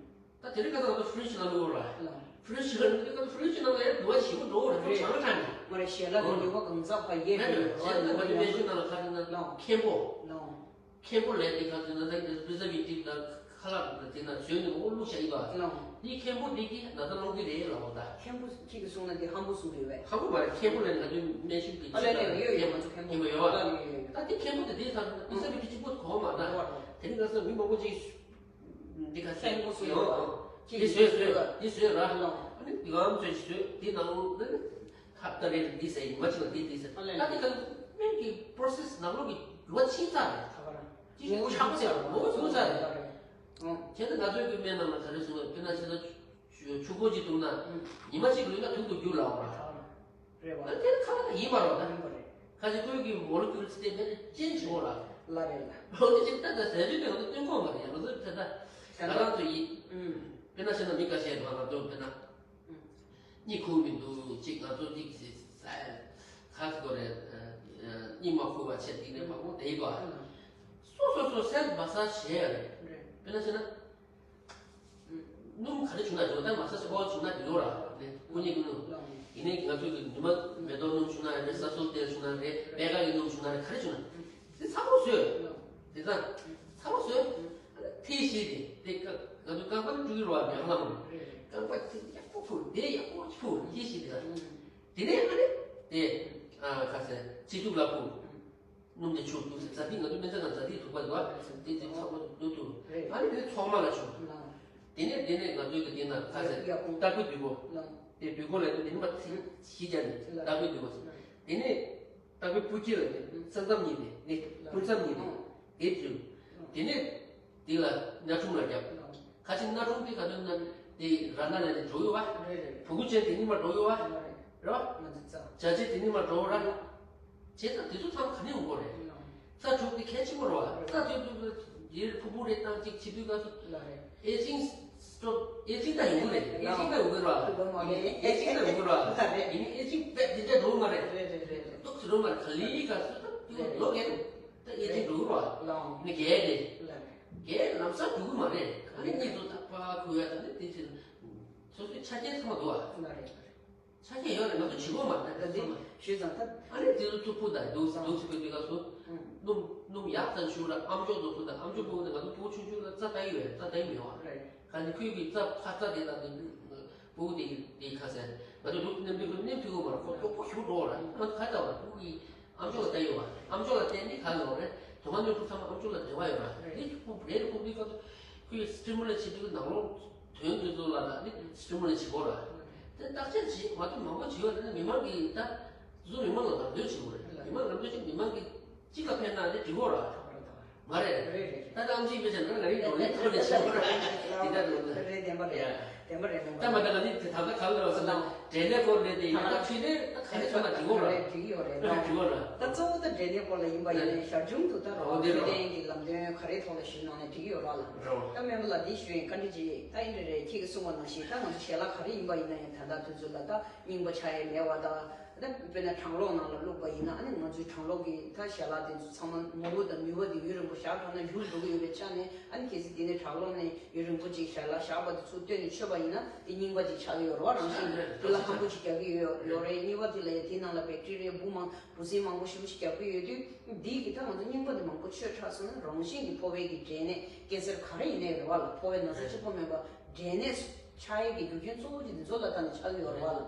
ད་དེ་རིང་ཁ་སང་ང་ཚོ་ཧྥི་རི་ཇི་ལ་བླུགས་ར། ཧྥི་རི་ཇི་ལ་བླུགས་དུས་ཧྥི་རི་ཇི་ནང་ལ་ཡར་འགྱུར་བ་ཞེ་པོ་འགྲོ་གི་རེད། ཁོ་གྲང་གྲང་གི། མ་རེད། ཞལ་ལག་གི་འགྱུར་བ་གང་ཚ་བ་ཡས་རེད། བྱས་ཙང་ང་ཚོ་སྨན་གཞུང་ནང་ལ་ཁ་ཅིག་ན་མཁན་པོ། མཁན་པོ་ལས་དེ་ག་ཚོད་ན་ད་པི་རི་ཛར་ཝེ་ཊིབ་དང་ཁ་ལག་དེ་ན་བཟོས་ནས་འོ་བླུགས་བཞག་ཡིན་པ། ལའོ། འདི་མཁན་པོ་འདི་གིས་ན་ཚ་སློང་གི་རེད་ལབ་པ་ད། མཁན་པོ་ཁྱེད་ཀྱིས་གསུངས་ན་འདི་ཧམ་པོ་གསུངས་ཡོད་པས། ཧམ་པོ་མ་རེད། མཁན་པོ་ལས་ང་ཚོའི་སྨན་གཞུང་གི་ཨ་ལས་ལས་ཡོད་ཡོད། ང་ཚོ་མཁན་པོ་མཁན་པོ་ཡོད་པ། ལ་ལ་ཡོད་ཡོད། ད་འདི་མཁན་པོ་དེ་དེའི་ཐང་ན་པི་རི་ཛར་ཝེ་ཊིབ་གཅིག་པོ་གོ་མ་ད། རེད་བ། དེ་རིང་ཁ་སང་མི་མང་པོ་ཅིག་འདི་ག་ཚོད་མཁན་པོ་གསུངས་ཡོད་པ། འདི་བཟོས་བཟོས་འདི་བཟོས་ར། ལའོ། ཨ་ནི་འདི་ག་ཚོད་བཟོས་འདི་ནང་ལོགས་ནི། ཁ་བརྡ་རེད། འདི་ཟེར་ཡིན་མ་ཅིག་ལ་འདི་འདི་ཟེར། ཨ་ལས། ད་འདི་ག་སྨན་གྱི་པོ་རོ་སེ་སི་ནང་ལོགས་ཀྱི་འགྱུར་བ་ཕྱིན་ཚར་རེད། ད་བར། ཅི་ཞིག་ཆགས་ཚར་རེད། ངོ་བོ་ཚུགས་ཚར་རེད། ཨོ། བྱས་ན་ང་ཚོའི་གི་སྨན་ནང་ལ་ག་རེ་གསུངས་པ་དཔེར་ན་ཆེ་ས་ཆུ་ཆུ་ཁོལ་ཅིག་བཏུང་ན་ཉི་མ་གཅིག་ལུས་ན་དུག་ཏུ་འགྱུར་ལབ་པ་རེད། རེད་བ། ཨ་དེ་ཁ་ལ་ཡིན་པ་རེད་ད། ཡིན་པ་རེད། ཁ་ཅིག་ཁོལ་གྱི་མོ་ལེ་ཀུལ་ཙི་དེ་དཔེ་ཅན་ཆེ་བོ་ར། ལ་རེད་ལ། ལོ་དེ་ཅིག་ད་ད་ཟས་རིགས་དེ་ང་ཚོ་སྟོན་ཁོག་མ་རེད། ང་ཚོ་དེ་ད་ང་རང་ཚོ་ཡིན། དཔེར་ན་བཤད་ན་མི་ཁ་ཤས་ང་ཚོ་དཔེར་ན། གཉིད་ཁུག་མི་འདུག་ཅིག་ང་ཚོ་གཉིད་ཟེར་ས་ཁ་ཚོ་རེད། གཉིད་མ་ཁུག་པ་བྱས་དེ་ནས་མང་པོ་བསྡད་ཡོད། སོ་སོ་སོ་སེལ་མ་སཱ་ཇི་བྱས་ཡ་རེད། དཔེར་ན་བྱས་ན། སྣུམ་ག་རེ་བྱུང་ན་འགྲོ་ད་མ་སཱ་ཇི་ཧོལ་བྱུང་ན་འགྲོ་ར་རེད། སྐུ་ཉིད་ཀྱི་སྣུམ། ཡིན་ནའི་ང་ཚོ་གི་ཉི་མ་མེ་ཏོག་སྣུམ་བྱུང་ན་རེད། ས་སོལ་ཏེལ་བྱུང་ན་རེད། བེ་ག་གི་སྣུམ་བྱུང་ན་རེད། ག་རེ་བྱུང་ན་དེ་ཚ་པོ་བཟོས། དེ་ཚ་ཚ་པོ་བཟོས། ཐེ་ཤི་དེ་དེ་ང་ཚོ་རྐང་པ་ནི་འགྲོ་གི་རེད་བ། མེ་ཁ་ལ་མ་རེད། རྐང་པ་དེ་ཡག་པོ་ཕུ། དེ་ཡག་པོ་ཕུ། ཐེ་ཤི་དེ་ལ། དེ་ནས་ཨ་ནི་དེ་ཨ་ཁ་སེ་ཚིག་ཐུག་ལ་ཕུ། སྣུམ་དེ་ཆུ་བླུགས་ཟེར། ཛ་ཏི་ང་ཚོ་སྨན་རྩྭ་ནང་ཛ་ཏི་དུག་པ་འདུག་པ། དེ་དེ་ཚ་པོ་འདུག་འདུག་ཨ་ནི་དེ་ཚོགས་མ་ལ་ཆུ། དེ་ནས་དེ་ནས་ང་ཚོའི་གི་དེ་ན་ཁ་སེ་སྟག་པའི་སྡུག་གུ། དེ་སྡུག་གུ་ལ་དེ་ནི་མ་ཚིག་ཞི་བྱ་ནི་སྟག་པའི་སྡུག་གུ་ཟེར། དེ་ནས་སྟག་པའི་སྤུ་གྱི་ལ་དེ་ས་མཚམས་གཉིས་དེ་ནི་སྤུ་མཚམས་གཉིས་དེ་དེ་བྱུང་། དེ་ནས་དེ་ལ་ན་ཆུང་ལ་རྒྱབ། ཁ་ཅིག་ན་ཆུང་དེ་ག་དུས་ན་དེ་ར་ན་ལ་དེ་འགྲོ་ཡོད་བ། བུ་གུ་ཅན་དེ་ནི་མ་འགྲོ་ཡོད་བ། རེད་བ། བྱ་ཅན་དེ་ནི་མ་འགྲོ་ར། བྱས་ཙང་དེ་ཚོ་ཚང་མ་ག་ནས་ཡོང་གི་རེད། རྩ་དྲུག་དེ་གལ་ཆེན་པོ་རེད་བ། རྩ་དྲུག་དེ་ཡིར་ཕུ་ཕུ་རེད་དང་ཅིག་བྱེད་དུས་སྐབས་སུ། ཨེ་ཇིང་སི་ཊོབ། ཨེ་ཇིང་ད་ཡོང་གི་རེད། ཨེ་ཇིང་ད་ཡོང་གི་རེད་བ། ཨེ་ཇིང་ད་ཡོང་གི་རེད་བ། ཡིན་ནའི་ཨེ་ཇིང་དཔེ་དེ་འདྲ་འགྲོ་གི་མ་རེད། ཏོག་ཙམ་འགྲོ་གི་མ་རེད། ག་ལེ་ག་སུ་ད་ལོ་རྒས་ད་ཨེ་ཇིང་འགྲོ་གི་རེད་བ། ནི་རྒས་རེད། རྒས་ལམ་སང་འགྲོ་གི་མ་རེད། ཨ་ནི་གཉིད་དུ་ད་ཕ་ཁུ་ཡ་ད་ནི་དེ་ཚོ་སོ་སོའི་ཆ་རྐྱེན་ཚང་མ་འདུག་བ། ཆ་རྐྱེན་ཡོད་རེད། ང་ཚོ་བྱེད་དགོས་མ་རེད། ད་འདི་ཞུས་ཙང་ད། ཨ་ནི་དེ་ཚོ་ཐུག་ཕུ་ད་འདུག་འདུག་ཚེ་པའི་དུས་སྐབས་སུ་སྣུམ་ སྣུམ་ཡག་ཙམ་བྱུགས་ར་ཨམ་ཅོག་ཏུ་ཕུལ་དང་། ཨམ་ཅོག་ཕུལ་ན་ང་ཚོ་ཕྲུ་གུ་ཆུང་ཆུང་ལ་རྩ་ལྟ་གི་ཡོད། རྩ་ལྟ་གི་མེད་པ། རེད། ག་ནི་ཁོས་ཀྱི་རྩ་ཕར་རྩ་དེ་དང་དེ་ཕྲུ་གུ་དེ་གི་དེ་ཁ་ཟེར། ང་ཚོ་ལུག་མཉམ་དུ་ཁོ་མཉམ་དུ་ཁོ་མཉམ་དུ་ཁོ་ཞུ་འགྲོ་ར། ང་ཚོ་ཁ་ལྟ་བ་ཕྲུ་གུ་གི་ཨམ་ཅོག་ལ་ལྟ་ཡོད་པ། ཨམ་ཅོག་ལ་བལྟས་ནི་ག་ལོག་རེད། དུ་མ་ནུ་ཕྲུ་ཚང་མ་ཨམ་ཅོག་ལ་འབྲེལ་བ་ཡོད་ར། རེད། དེ་ཕྲུ་གུ་རེད། ཁོ་དེ་ཁ་ཚོ་ཁོས་སི་ཊི་མུ་ལེ་བྱེད་དུས་ནང་ལོགས་དོན་དུ་ཚོ་ལ་ད་ནི་སི་ཊི་མུ་ལེ་བྱེད་དགོས་ར། དེ་བརྟག་དཔྱད་བྱེད་མ་ཐུབ་མང་པོ་བྱེད་ཡོད་རེད། མི་མང་གི་ད་བཟོ་མི་མང་ལ་ལམ་སྟོན་བྱེད་དགོས་རེད། མི་མང་ལམ་སྟོན་བྱེད། མི་མང་གི་གཅིག་ལ་ཕན་ན་ནི་འགྲིག་གོ་ར། མ་རེད། རེད་རེད། ད་ལྟ་ཨམ་ཆི་བས་ཟེར་ན་ང་རིག་འགྲོ་ནས་ཐོན་ནས་ཕྱིན་པ་རེད། དེ་ལྟར་འགྲོ་ནས། རེད། བདེན་པ་རེད། ཡ། བདེན་པ་རེད། བདེན་པ་ད་མ་ད་ང་ནི་དེ་ད་ལྟ་ག་ལ་ཟེར་ན་འབྲས་ནད་སྐོར་ལས་དེ་ཡང་ད་འཕྲོད་བསྟེན་ད་ག་རེ་བྱས་ན་འགྲིག་གོ་ར། རེད། འགྲིག་གི་ཡོད་རེད། འགྲིག་གོ་ར། ད་གཙོ་བོ་ད་འབྲས་ནད་སྐོར་ལ་ཡིན་པ་ཡིན་ནའི་ཞར་བྱུང་དུ་ད་རོ་འོ་དེ་འཕྲོད་རོ། བསྟེན་གྱི་ལམ་སྟོན་ག་རེ་ཐོག་ལ་ཞུས་གནང་ནས་འགྲིག་གི་ཡོད་ར་ལ། རོ། ད་སྨན་པ་ལགས་འདི་ཞུས་ཡིན། བཀའ་འདྲི་ཅིག་ད་ཨིན་འདྲ་རེད། ཁྱེད་ཀྱིས་གསུངས་པ་ནང་བཞིན་ད་ང་ཚོ་ཞལ་ལག་ག་རེ་ཡིན་པ་ཡིན་ན་ཡང་ད་ལྟ་དུས་ཚོད་ལ་ད་རྙིང་པ་ཆགས་ཡས་མེད་པ་དང་། ད་དཔེར་ན་གྲང་གློག་ནང་ལ་བླུགས་པ་ཡིན་ན་ཨ་ནི་ང་ཚོའི་གྲང་གློག་གི་ད་ཞལ་ལག་དེ་ཚོ་ཚང་མ་ངོ་བོ་དང་ནུས་པ་དེ་ཡུན་རིང་པོ་བཞག་ཐུབ་ན་འགྱུར་འགྲོ་གི་ཡོད་པའི་ཆ་ནས། ཨ་ནི་གལ་སྲིད་དེ་ནས་གྲང་གློག་ནས་ཡུན་རིང་པོ་ཅིག་ཞལ་ལག་བཞག་པ་དེ་ཚོ་བཏོན་ནས་མཆོད་པ་ཡིན་ན་དེ་རྙིང་པ་ཅིག་ཆགས་ཀྱི་ཡོད་རེད་བ། རང་བཞིན་གྱིས་དེ་ལ་ཧམ་པ་ཅིག་རྒྱག་གི་ཡོད་ཡོད་རེད། གཉིས་པ་དེ་ལ་ཡང་དེ་ནང་ལ་བེག་ཊི་རི་ཡ་འབུ་མང་འབུ་སྲིན་མང་པོ་ཞེ་པོ་ཅིག་རྒྱག་གི་ཡོད་དུས། འདི་གི་ད་ང་ཚོ་རྙིང་པ་དེ་མང་པོ་མཆོད་དྲགས་སོང་ན་རང་བཞིན་གྱིས་ཕོ་བའི་གི་འབྲས་ནད་ཀེན་སར་ག་རེ་ཡིན་ནའི་རེད་བ་ལ། ཕོ་བའི་ན་ཚ་གཅིག་པོ་མིན་པ་འབྲས་ནད་ཆགས་ཡས་ཀྱི་རྒྱུ་རྐྱེན་གཙོ་བོ་དེ་འདི་ཚོ་ལ་ལྟ་ནས་ཆགས་ཀྱི་ཡོད་རེད་བ་ལ།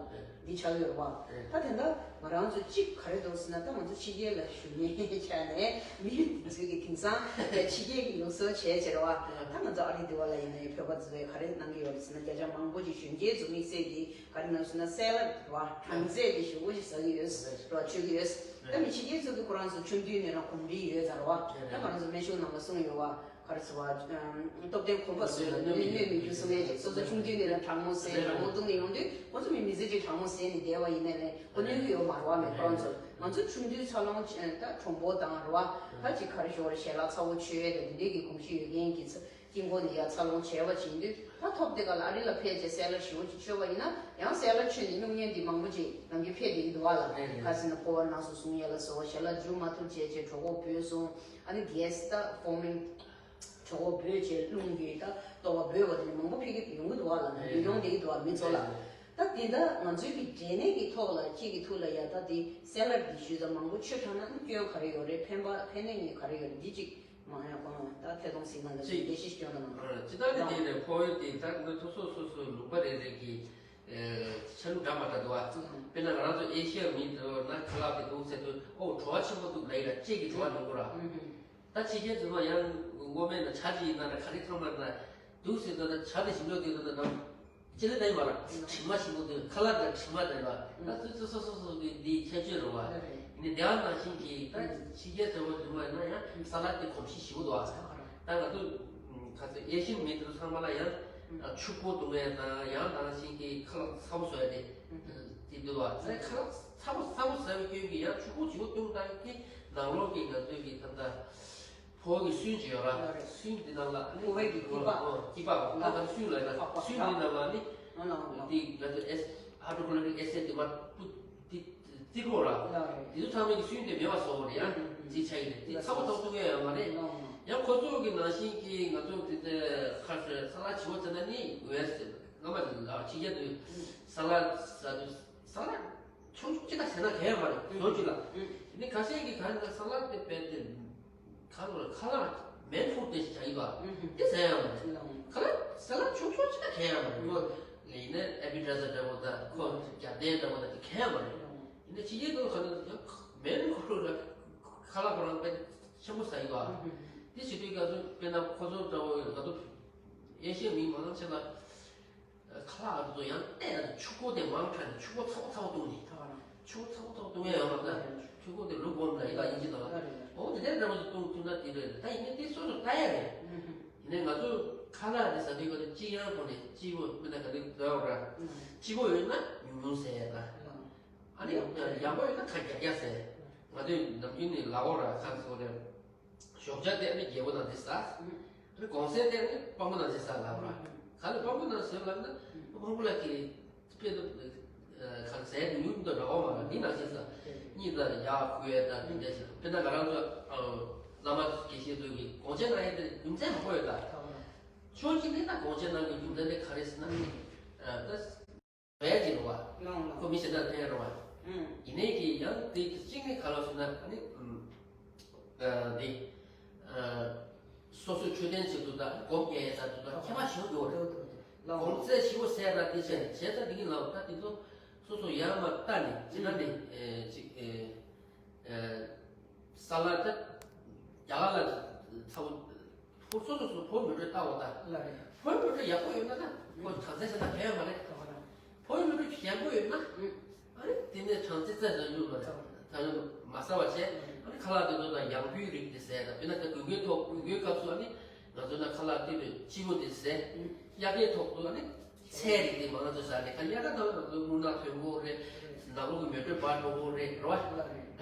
འདི་ཆགས་ཀྱི་ཡོད་རེད་བ། ད་དེ་འདྲ་ང་རང་ཚོ་གཅིག་ག་རེ་འདུག་ཟེར་ན། ད་ང་ཚོ་ཕྱི་རྒྱལ་ལ་བཞུགས་མཁན་ཆ་ནས་མི་འདི་ཚོའི་གི་དེང་སང་ཕྱི་རྒྱལ་གྱི་ལུགས་སྲོལ་བྱས་བྱས་རེད་བ། ད་ང་ཚོ་ཨ་རི་འདི་བ་ལ་ཡིན་ནའི་བོད་པ་ཚོས་ག་རེ་གནང་གི་ཡོད་རེད་ཟེར་ན། བརྒྱ་ཆ་མང་པོ་ཅིག་གཞོན་སྐྱེས་ཚོ་དམིགས་བསལ་གྱིས་ག་རེ་གནང་ཟེར་ན། སེ་ལ་ཌི་རེད་བ། གྲང་ཟས་དེ་ཞེ་པོ་ཅིག་ཟ་གི་ཡོད་རེད་བ། མཆོད་ཀྱི་ཡོད། ད་མི་ཕྱི་རྒྱལ་ཚོ་གི་ཁོ་རང་ཚོ་ཆུང་དུས་ནས་རང་གོམས་འདྲིས་ཡོད་ཚར་བ། ད་ང་རང་ཚོ་སྨན་གཞུང་ནང་ལ་གསུངས་ཡོད་བ། ག་རེ་ཟེར་བ། ཨམ། སྟོབས་ལྡན་གོམས་པ་ཟོས་ལ་སྣོད་སྣོད་མི་འགྱུར་གསུངས་ཡས་ཅིག་སོ་སོ་ཆུང་དུས་ནས་རང་གྲང་མོ་ཟས་གྲང་མོ་བཏུང་ནས་ཡོང་དུས་ཁོ་ཚོ་མི་མི་ཚེ་གཅིག་གྲང་མོ་ཟས་ནས་བསྡད་པ་ཡིན་ནའི་ལས་ཁོ་གནོད་ཀྱི་ཡོད་མ་རེད་བ། མེད་ཁོ་རང་ཚོ། ང་ཚོ་ཆུང་དུས་འཚར་ལོངས་ད་གྲོང་པོ་དང་རེད་བ། ད་ཅིག་ག་རེ་ཞུ་དགོས་རེད། ཞལ་ལག་ཚ་བོ་མཆོད་ཡས་དང་དེ་འདྲས་ཀྱི་གོམས་གཤིས་ཡོད་མཁན་གྱི་ཚོ། དཀྱིལ་འཁོར་ནས་ཡར་འཚར་ལོངས་བྱས་པ་ཅིག་ཡིན་དུས། ད་ཐོབ་དེ་ག་ལ་ཨ་རི་ལ་ཕེབས་བྱས་སེ་ལ་ཌི་ཞེ་པོ་ཅིག་མཆོད་པ་ཡིན་ན་ཡང་སེ་ལ་ཌི་མཆོད་ནས་སྨྱུང་གནས་འདི་མང་པོ་ཅིག་ནམ་རྒྱུན་ཕེབས་བསྡད་ཀྱི་འདུག་བ་ལ། རེད་རེད། ག་ཟེར་ན་ཕོ་བ་ན་སོ་སྲུང་ཡས་ལ་སོགས་པ། ཞལ་ལག་འཇུ་མ་ཐུབ་བྱས་བྱས་གྲོད་ཁོག་སྦོས་སོང་། ཨ་ནི་གེ་སི་ད་ཕོར་མིང་གྲོད་ཁོག་སྦོས་བྱས་རླུང་གིས་ད་ལྟོ་བ་སྦོས་པ་དེ་འདྲ་མང་པོ་ཕེབས་ཀྱི་ཡོང་གི་འདུག་བ་ལ། ནམ་རྒྱུན་ཡོང་བསྡད་ཀྱི་འདུག་བ་མི་ཚོ་ལ། རེད་རེད། ད་དེ་འདྲ་ང་ཚོའི་གི་འབྲས་ནད་ཀྱི་ཐོག་ལ་ཁྱེད་ཀྱི་ཐུགས་ལ་ཡ་ད་དེ་སེ་ལ་ཌི་འདི་ཞུས་ཙང་མང་པོ་མཆོད་དྲགས་ན་ཨ་ནི་སྐྱོན་ག་རེ་ཡོད་རེད། ཕན་པ་ཕན་གནས་ངེས་ག་རེ་ཡོད་རེད། འདི་གཅིག་མ་ཡང་གོང་ད་ཐད་གཏོང་ཟིན་ན་ལ་ཅིག་ལས་གཞི་སྐྱོན་ལ་ནང་། ཨ། ཅི་ལྟར་ནི་དེ་ནས་ཕོ་བའི་དེ་ད་ང་ཚོ་སོ་སོ་སོ་སོའི་ལུང་པ་རེ་རེ་གི་ཨེ་ཆ་ལུགས་འདྲ་མ་འདྲ་འདུག་ཨ། ཨང་། དཔེར་ན་ང་རང་ཚོ་ཨེ་ཤི་ཡ་མི་འདྲ་བོ་ན་ཁ་ལག་དེ་འདུག་ཟེར་དུས། ཨོ་བྲོ་བ་ཆེན་པོ་འདུག་ལབ་ཡིན་ལ། ལྕེ་གི་བྲོ་བ་ཡོང་གི་ར། ཨང་། ད་ཕྱི་རྒྱལ་ཚོ་ལ་ཡང་སྔོན་མའི་ན་ཇ་ཅིག་ཡིན་ན་ར་ག་རེ་ཚང་མ་ན་འདུག་ཟེར་ད། ད་ཇ་དེ་ཞིམ་ལོས་དེ་ད་ད་ནམ། ཅི་ལ་ད་ཡིན་པ་ལ་དྲི་མ་ཞིམ་པོ་དེ། ཁ་ལག་དང་དྲི་མ་དེ་ལ་ད་སོ་སོ་སོ་སོ་གི་འདི་ཁྱད་ཆོས་རེད་བ། ཡིན་ནའི་དེ་ཡང་ནང་བཞིན་གྱི་ད་ཕྱི་རྒྱལ་ཚོ་བ་དུ་མ་ཡིན་ན་ཡང་ས་ལ་དེ་གོམས་གཤིས་ཞིག་འདུག་བ། ད་ང་ཚོ་ག་ཚོད་ཨེ་ཤི་ཡན་མི་དེ་ཚོ་ཚང་མ་ལ་ཡང་ཆུ་ཁོལ་བཏུང་ཡས་དང་། ཡང་ནང་བཞིན་གྱི་ཁ་ལག་ཚ་པོ་བཟོ་ཡས་དེ་དེ་འདུག་བ། ད་ཁ་ལག་ཚ་པོ་ཚ་པོ་ཟ་བའི་སྐྱོན་གྱིས་ཡང་ཆུ་ཁོལ་ལྗིད་པོ་བཏུང་བཏང་གི་ནང་ལོགས་ཀྱི་ང་ཚོའི་གི་ད་ལྟ། ཕོ་བའི་གི་སུན་ཅིག་ཡོད་ར། ཡོད་རེད། སུན་འདི་ནང་ལ་ཨ་ནི་ཕོ་བའི་གི་སྐྱི་པགས། ཨོ། སྐྱི་པགས། ད་ལྟ་སུན་ལ་ཡིན་ན་སུན་འདི་ནང་ལ་ནི་འདི་ང་ཚོ་ཨེ་སི་ཧའི་ཌྲོ་ཀོ་ལོ་རིག་ཨེ་སིཌ་དེ་མར་བུ་དེ་བརྩི་དགོས་ར། ཡོད་རེད། དེ་ཚོ་ཚང་མའི་གི་སུན་དེ་མེད་པ་བཟོ་དགོས་རེད་ཡ། ཨ་ཨ་ཨ། དེ་ཆགས་ཀྱི་རེད། དེ་ཚ་པོ་ཐོག་ཐུག་ཡ་ཡོད་མ་རེད། ཡང་ཁོ་ཚོ་གི་ནང་བཞིན་གྱི་ང་ཚོ་དེ་ཚོ་ཁ་ཤས་ས་ལ་ཆེ་བོ་བྱས་ན་ནི་ཡོད་ཟེར། སྔ་མ་ལ་ཕྱི་རྒྱལ་དུ་ས་ལ་ཟ་དུས་ས་ལ། ཆུང་ཆུང་ཅི་ལྟར་ཟས་ན་གལ་ཡང་མ་རེད། ཟོ་ཅི་ལ། ཨུ། དེ་ནི་ཁ་ཤས་ཀྱིས་ག་རེ་ཟ་ལ་དེ་བས་ཏེ། ག་རེ་ཁ་ལག་མེན་ཕུཌ་དེ་ཞིག་བྱ་ཡི་བ། ཨུ། དེ་ཟ་ཡང་མ་རེད། ཨུ། ཁ་ལག་ཟ་ལ་ཆུང་ཆུང་ཅི་ལྟར་གལ་ཡང་མ་རེད། ཁོ་ཡིན་ན་ཨེ་པི་ཊའི་ཛར་འདྲ་བོ་དང་ཁོ་རྒྱབ་རྟེན་འདྲ་བོ་དང་དེ་གལ་ཡང་མ་རེད། ཡིན་ན་ཕྱི་རྒྱལ་དུ་ག་རེ་ཡང་མེན་ཁོ་རང་ཁ་ལག་ཁོ་རང་དཔེ་ཆེན་པོ་ཟ་ཡི་བ། ཨུ། དེ་བྱེད་དུས་ག་ཚོད་དཔེར་ན་ཁོ་ཚོ་འདྲ་བོ་ཡོད། ག་ཚོད་ཨེ་ཤི་ཡའི་མི་མང་ཆེ་ལ། ཁ་ལག་དེ་ཚོ་ཡང་བལྟས་ཡང་ཆུ་ཁོལ་དེ་མང་དྲགས་ནས་ཆུ་ཁོལ་ཚ་པོ་ཚ་པོ་བཏུང་ནས། ཆུ་ཁོལ་ཚ་པོ་ཚ་པོ་བཏུང་ཡ་ཡོད་མ་རེད། ཆུ་ཁོལ་དེ་ལུག་བོམ་ལ་ཡི་ལ་ཡིན་གྱི་དང་། འོ་དེ་འདྲའི་འདྲ་བོ་ཞིག་བཏུང་ཐུབ་ན་དེ་རེད། ད་ཡིན་ནའི་དེ་སོ་སོ་ལྟ་ཡ་རེད། ཡིན་ནའི་ང་ཚོ་ཁ་ལག་དེ་ཟ་དུས་ག་དུས་ཅི་ཡང་དགོས་ནས་སྐྱིད་པོ་མི་ན་ག་དུས་འདོད་ར། སྐྱིད་པོ་ཡོད་ན་ཉུང་ཉུང་ཟས་ཡ་དང་། ཨ་ནི་ཡག་པོ་ཡོད་ན་ཁ་རྒྱག་རྒྱག་ཟས། ང་ཚོས་ནམ་རྒྱུན་ནས་ལ་འོ་ར་ཁ་སོ་རེད། ཞོགས་ཇ་དེ་ནི་རྒྱལ་པོ་དང་དེ་ཟ། ཨ་ནི་གུང་སེང་དེ་ནི་སྤྲང་པོ་དང་དེ་ཟ་ལབ་ར། ག་ལ་སྤྲང་པོ་དང་ཟེར་ལབ་ན། སྤྲང་པོ་ལ་གི་དཔེ་དུ་ག་ཟས་ཉུང་དུ་ར་འོ་མ་ར་འདི་ནང་བཞིན་ཟ། གཉིད་ལ་ཡག་ཁུ་ཡས་དང་འདི་འདྲ་ཟ། དཔེར་ན་ང་རང་ཚོ་བླ་མ་དགེ་བཤེས་ཚོ་གི་གུང་སེང་གནང་ཡས་དེ་རྒྱུ་མཚན་མང་པོ་ཡོད་ད། ཕྱོགས་གཅིག་ནས་ད་གུང་སེང་གནང་གི་རྒྱུ་མཚན་དེ་ག་རེ་ཟེར་ན། ད། བས་ཀྱི་རེད་བ། ལོང་ལོང་། ཁོ་མི་ཞེ་དྲག་ཕན་རེད་བ། ཨུམ། ཡིན་ནའི་གི་ཡང་དེ་གཅིག་ནི་ག་ལ་ཟེར་ན་ཨ་ནི། ཨུམ། ཨ། འདི། སོ་སོའི་འཕྲོད་བསྟེན་ཆེད་དུ་དང་སྒོམ་རྒྱག་ཡས་ཆེད་དུ་དང་ཁྱད་པར་ཞིག་ཡོད་རེད། ལགས། གོང་ཚད་ཞིག་པོ་ཟས་དང་དེ་བྱས་ནས་བྱས་ཙང་དེ་གི་ལའོ་ད་དེ་ཚོ་སོ་སོ་ཡར་མར་བལྟ་ནས་ཇི་ལྟར་ནས་ཨེ་ཅིག་ཨེ་ཨེ་ས་ལ་ད་རྒྱ་གར་ལ་ཚ་བོ་ཕོ་སོ་སོ་སོ་ཕོ་མི་འགྲོ་ལྟ་བ་ད། ལགས་རེད། ཕོ་མི་འགྲོ་ཡག་པོ་ཡོད་ན་ད་ཁོ་གྲངས་ཚད་བྱས་ན་གལ་ཡོད་མ་རེད། ལགས་རེད། ཕོ་མི་འགྲོ་ཞན་པོ་ཡོད་ན། ཨ་ནི་དེ་ནས་གྲངས་ཚད་ཙམ་ཡང་ཡོད་མ་རེད། ད་ཡང་མ་ཟ་བ་བྱས། ཨ་ནི་ཁ་ལག་དེ་ཚོ་དང་ཡང་སྤུའི་རིགས་དེ་ཟས་དང་དཔེར་ན་ད་དགུན་ཁའི་ཐོག་དགུན་ཁའི་སྐབས་སུ་ཨ་ནི་ང་ཚོ་ན་ཁ་ལག་དེ་དུ་ལྕི་པོ་དེ་ཟས། དབྱར་ཁའི་ཐོག་ཏུ་ཨ་ནི་ཚལ་རིགས་དེ་མང་ང་ཚོ་ཟ་ནས་ཁ་དབྱར་ཁ་ནང་ལ་ང་ཚོ་རྔུལ་ནག་ཐོན་གྱི་ཡོད་རེད། ནང་ལོགས་ཀྱི་མེ་དྲོད་འབར་འགྲོ་གི་ཡོད་རེད་རེད་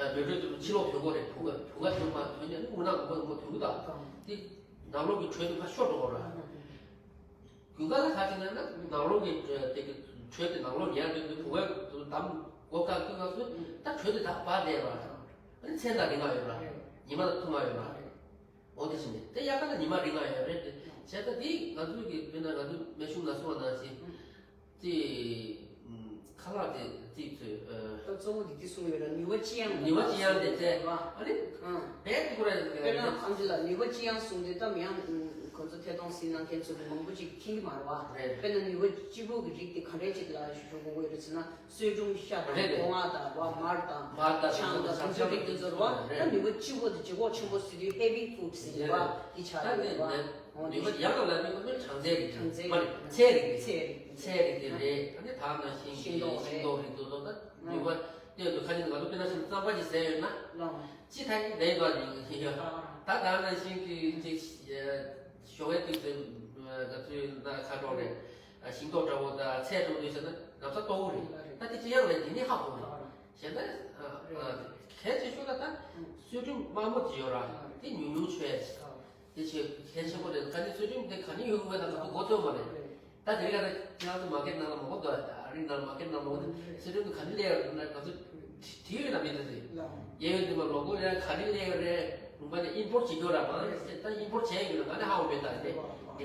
བ། མེ་དྲོད་དེ་ཕྱི་ལོགས་ཐོན་གྱི་ཡོད་རེད། བུ་ག་བུ་ག་ཐོན་མ་ཐོན་ནས་རྔུལ་ནག་མང་པོ་མང་པོ་ཐོན་གྱི་འདུག་དེ་ནང་ལོགས་ཀྱི་དྲོད་དེ་ཕར་ཤོར་འགྲོ་གི་ཡོད་རེད། དགུན་ཁ་ལ་ག་ཅིག་ན་ན་ནང་ལོགས་ཀྱི་དེ་གི་དྲོད་དེ་ནང་ལོགས་ཉར་དུས་དུས་བུ་གའི་དུ་འདམ་སྒོ་བཀག་དུས་སྐབས་སུ་ད་དྲོད་དེ་ད་སྤར་བསྡད་པ། ཨ་ནི་མཚན་དང་རིགས་ལྔ་ཡོད་པ། ཉི་མ་དང་ཐུབ་ལྔ་ཡོད་པ། འོ་དེ་བཞིན་དེ་དབྱར་ཁ་ལ་ཉི་མ་རིགས་ལྔ་ཡོད་རེད་དེ། བྱས་ཙང་དེ་ང་ཚོའི་གི་དཔེར་ན་ང་ཚོའི་སྨན་གཞུང་ལ་གསུངས་པ་ནང་བཞིན་དེ་ཁ་ལག་དེ་དེ་ཚོས་ད་གཙོ་བོ་དེ་དེ་གསུངས་ཡོད་ར། ནུས་པ་ལྕི་ཡང་ནུས་པ་ལྕི་ཡང་དེ་བྱས་ཨ་ནི་ཨང་། བས་དེ་ཁོ་ར་དཔེར་ན་ཨང་ཅི་ལ་ནུས་པ་ལྕི་ཡང་གསུངས་དུས་ད་མི་ཡང་ཁོ་ཚོ་ཐད་གཏོང་ཟིན་གནང་མཁན་ཚོ་གི་མང་པོ་ཅིག་མཁྱེན་གྱི་མ་རེད་བ། རེད། དཔེར་ན་ནུས་པ་ལྕི་པོ་གི་རིགས་དེ་ག་འདྲས་ཅིག་ལ་ཞུ་དགོས་ཀྱི་ཡོད་རེད་ཟེར་ན། གསོལ་ཀྲུམ་ཤ་དང་རེད་རེད། སྒོ་ང་དང་བ་མར་དང་མར་དང་ཆང་དང་དེ་ཚོ་རིགས་དེ་ཚོ་རེད་བ། རེད། ད་ནུས་པ་ལྕི་པོ་དེ་ལྗིད་ཁོག་ཆེན་པོ་ཟེར་དུས་ཧེ་བི་ཕུཌ་ཟེར་བ་རེད། དེ་ཆགས་ཡོད་རེད་བ། འོ་ནུས་པ་ཡག་ལ་ལབ་དུས་ཁོ་ཚོས་གྲང་ཚལ་རིགས་གྲང་ཚལ་མ་རེད། ཚལ་རིགས་རེད། ཚལ་རིགས། ཚལ་རིགས་དེ་རེད། ཨ་ནི་ད་ནང་བཞིན་ཤིང་ཏོག་ཤིང་རེད། ཏོག་རིགས་དེ་ཚོ་ད་ནུས་པ་སྟོན་དུ་ཁ་ཉིན་ང་ཚོ་དཔེར་ན་ཤིང་རྩམ་པ་ཅིག་ཟས་ཡོད་ན་ལོང་ཅི་ཐ་ཡིན་ལས་དགོས་ཡིན་ཡོད། ད་ད་ནང་བཞིན་གྱི་ཅིག་ཞོགས་པའི་དུས་སུ་ང་ཚོའི་ན་ཁ་གྲོགས་རེད། ཤིང་ཏོག་འདྲ་བོ་དང་ཚལ་འགྲོ་དུས་ཟེར་ན་ན་ཚ་ལྟོགས་རེད། ད་དེ་ཅི་ཡང་རེད། དེ་ནི་ཧ་གོ་རེད། བྱས་ན་གལ་ཆེ་ཤོས་ལ་ད་གསོལ་ཀྲུམ་དམར་མོ་དེ་ཡོད་ར། དེ་ཉུང་ཉུང་མཆོད་ཡ་དེ་ཆེ་གལ་ཆེན་པོ་རེད། ག་ནི་གསོལ་ཀྲུམ་དེ་ག་ནི་ཡོང་གི་མེད་ན་ང་ཚོ་མགོ་ཚོད་མ་རེད། ད་དེ་རིང་ང་ཚོ་ང་ཚོ་མ་ཀེ་ནང་ལ་མང་པོ་འདུག་ཨ་རིང་ནང་མ་ཀེ་ནང་མང་པོ་འདུག་གསོལ་ཀྲུམ་དེ་ག་ནི་སླེབས་ཡོད་ན་ང་ཚོ་དྲི་ཡོད་ན་མེད་ན་ཟེར། གཡས་གཡོན་དེ་མ་ལོག་གོ་རེད། ག་རེ་སླེབས་ཡོད་རེད། ལུང་པ་ནས་ཨིམ་པོར་བྱེད་རྒྱུ་ར་མ་རེད་ཟེར། ད་ཨིམ་པོར་བྱས་ཡོད་ན་ང་ནི་ཧ་གོ་མེད། ད་རེད་དེ་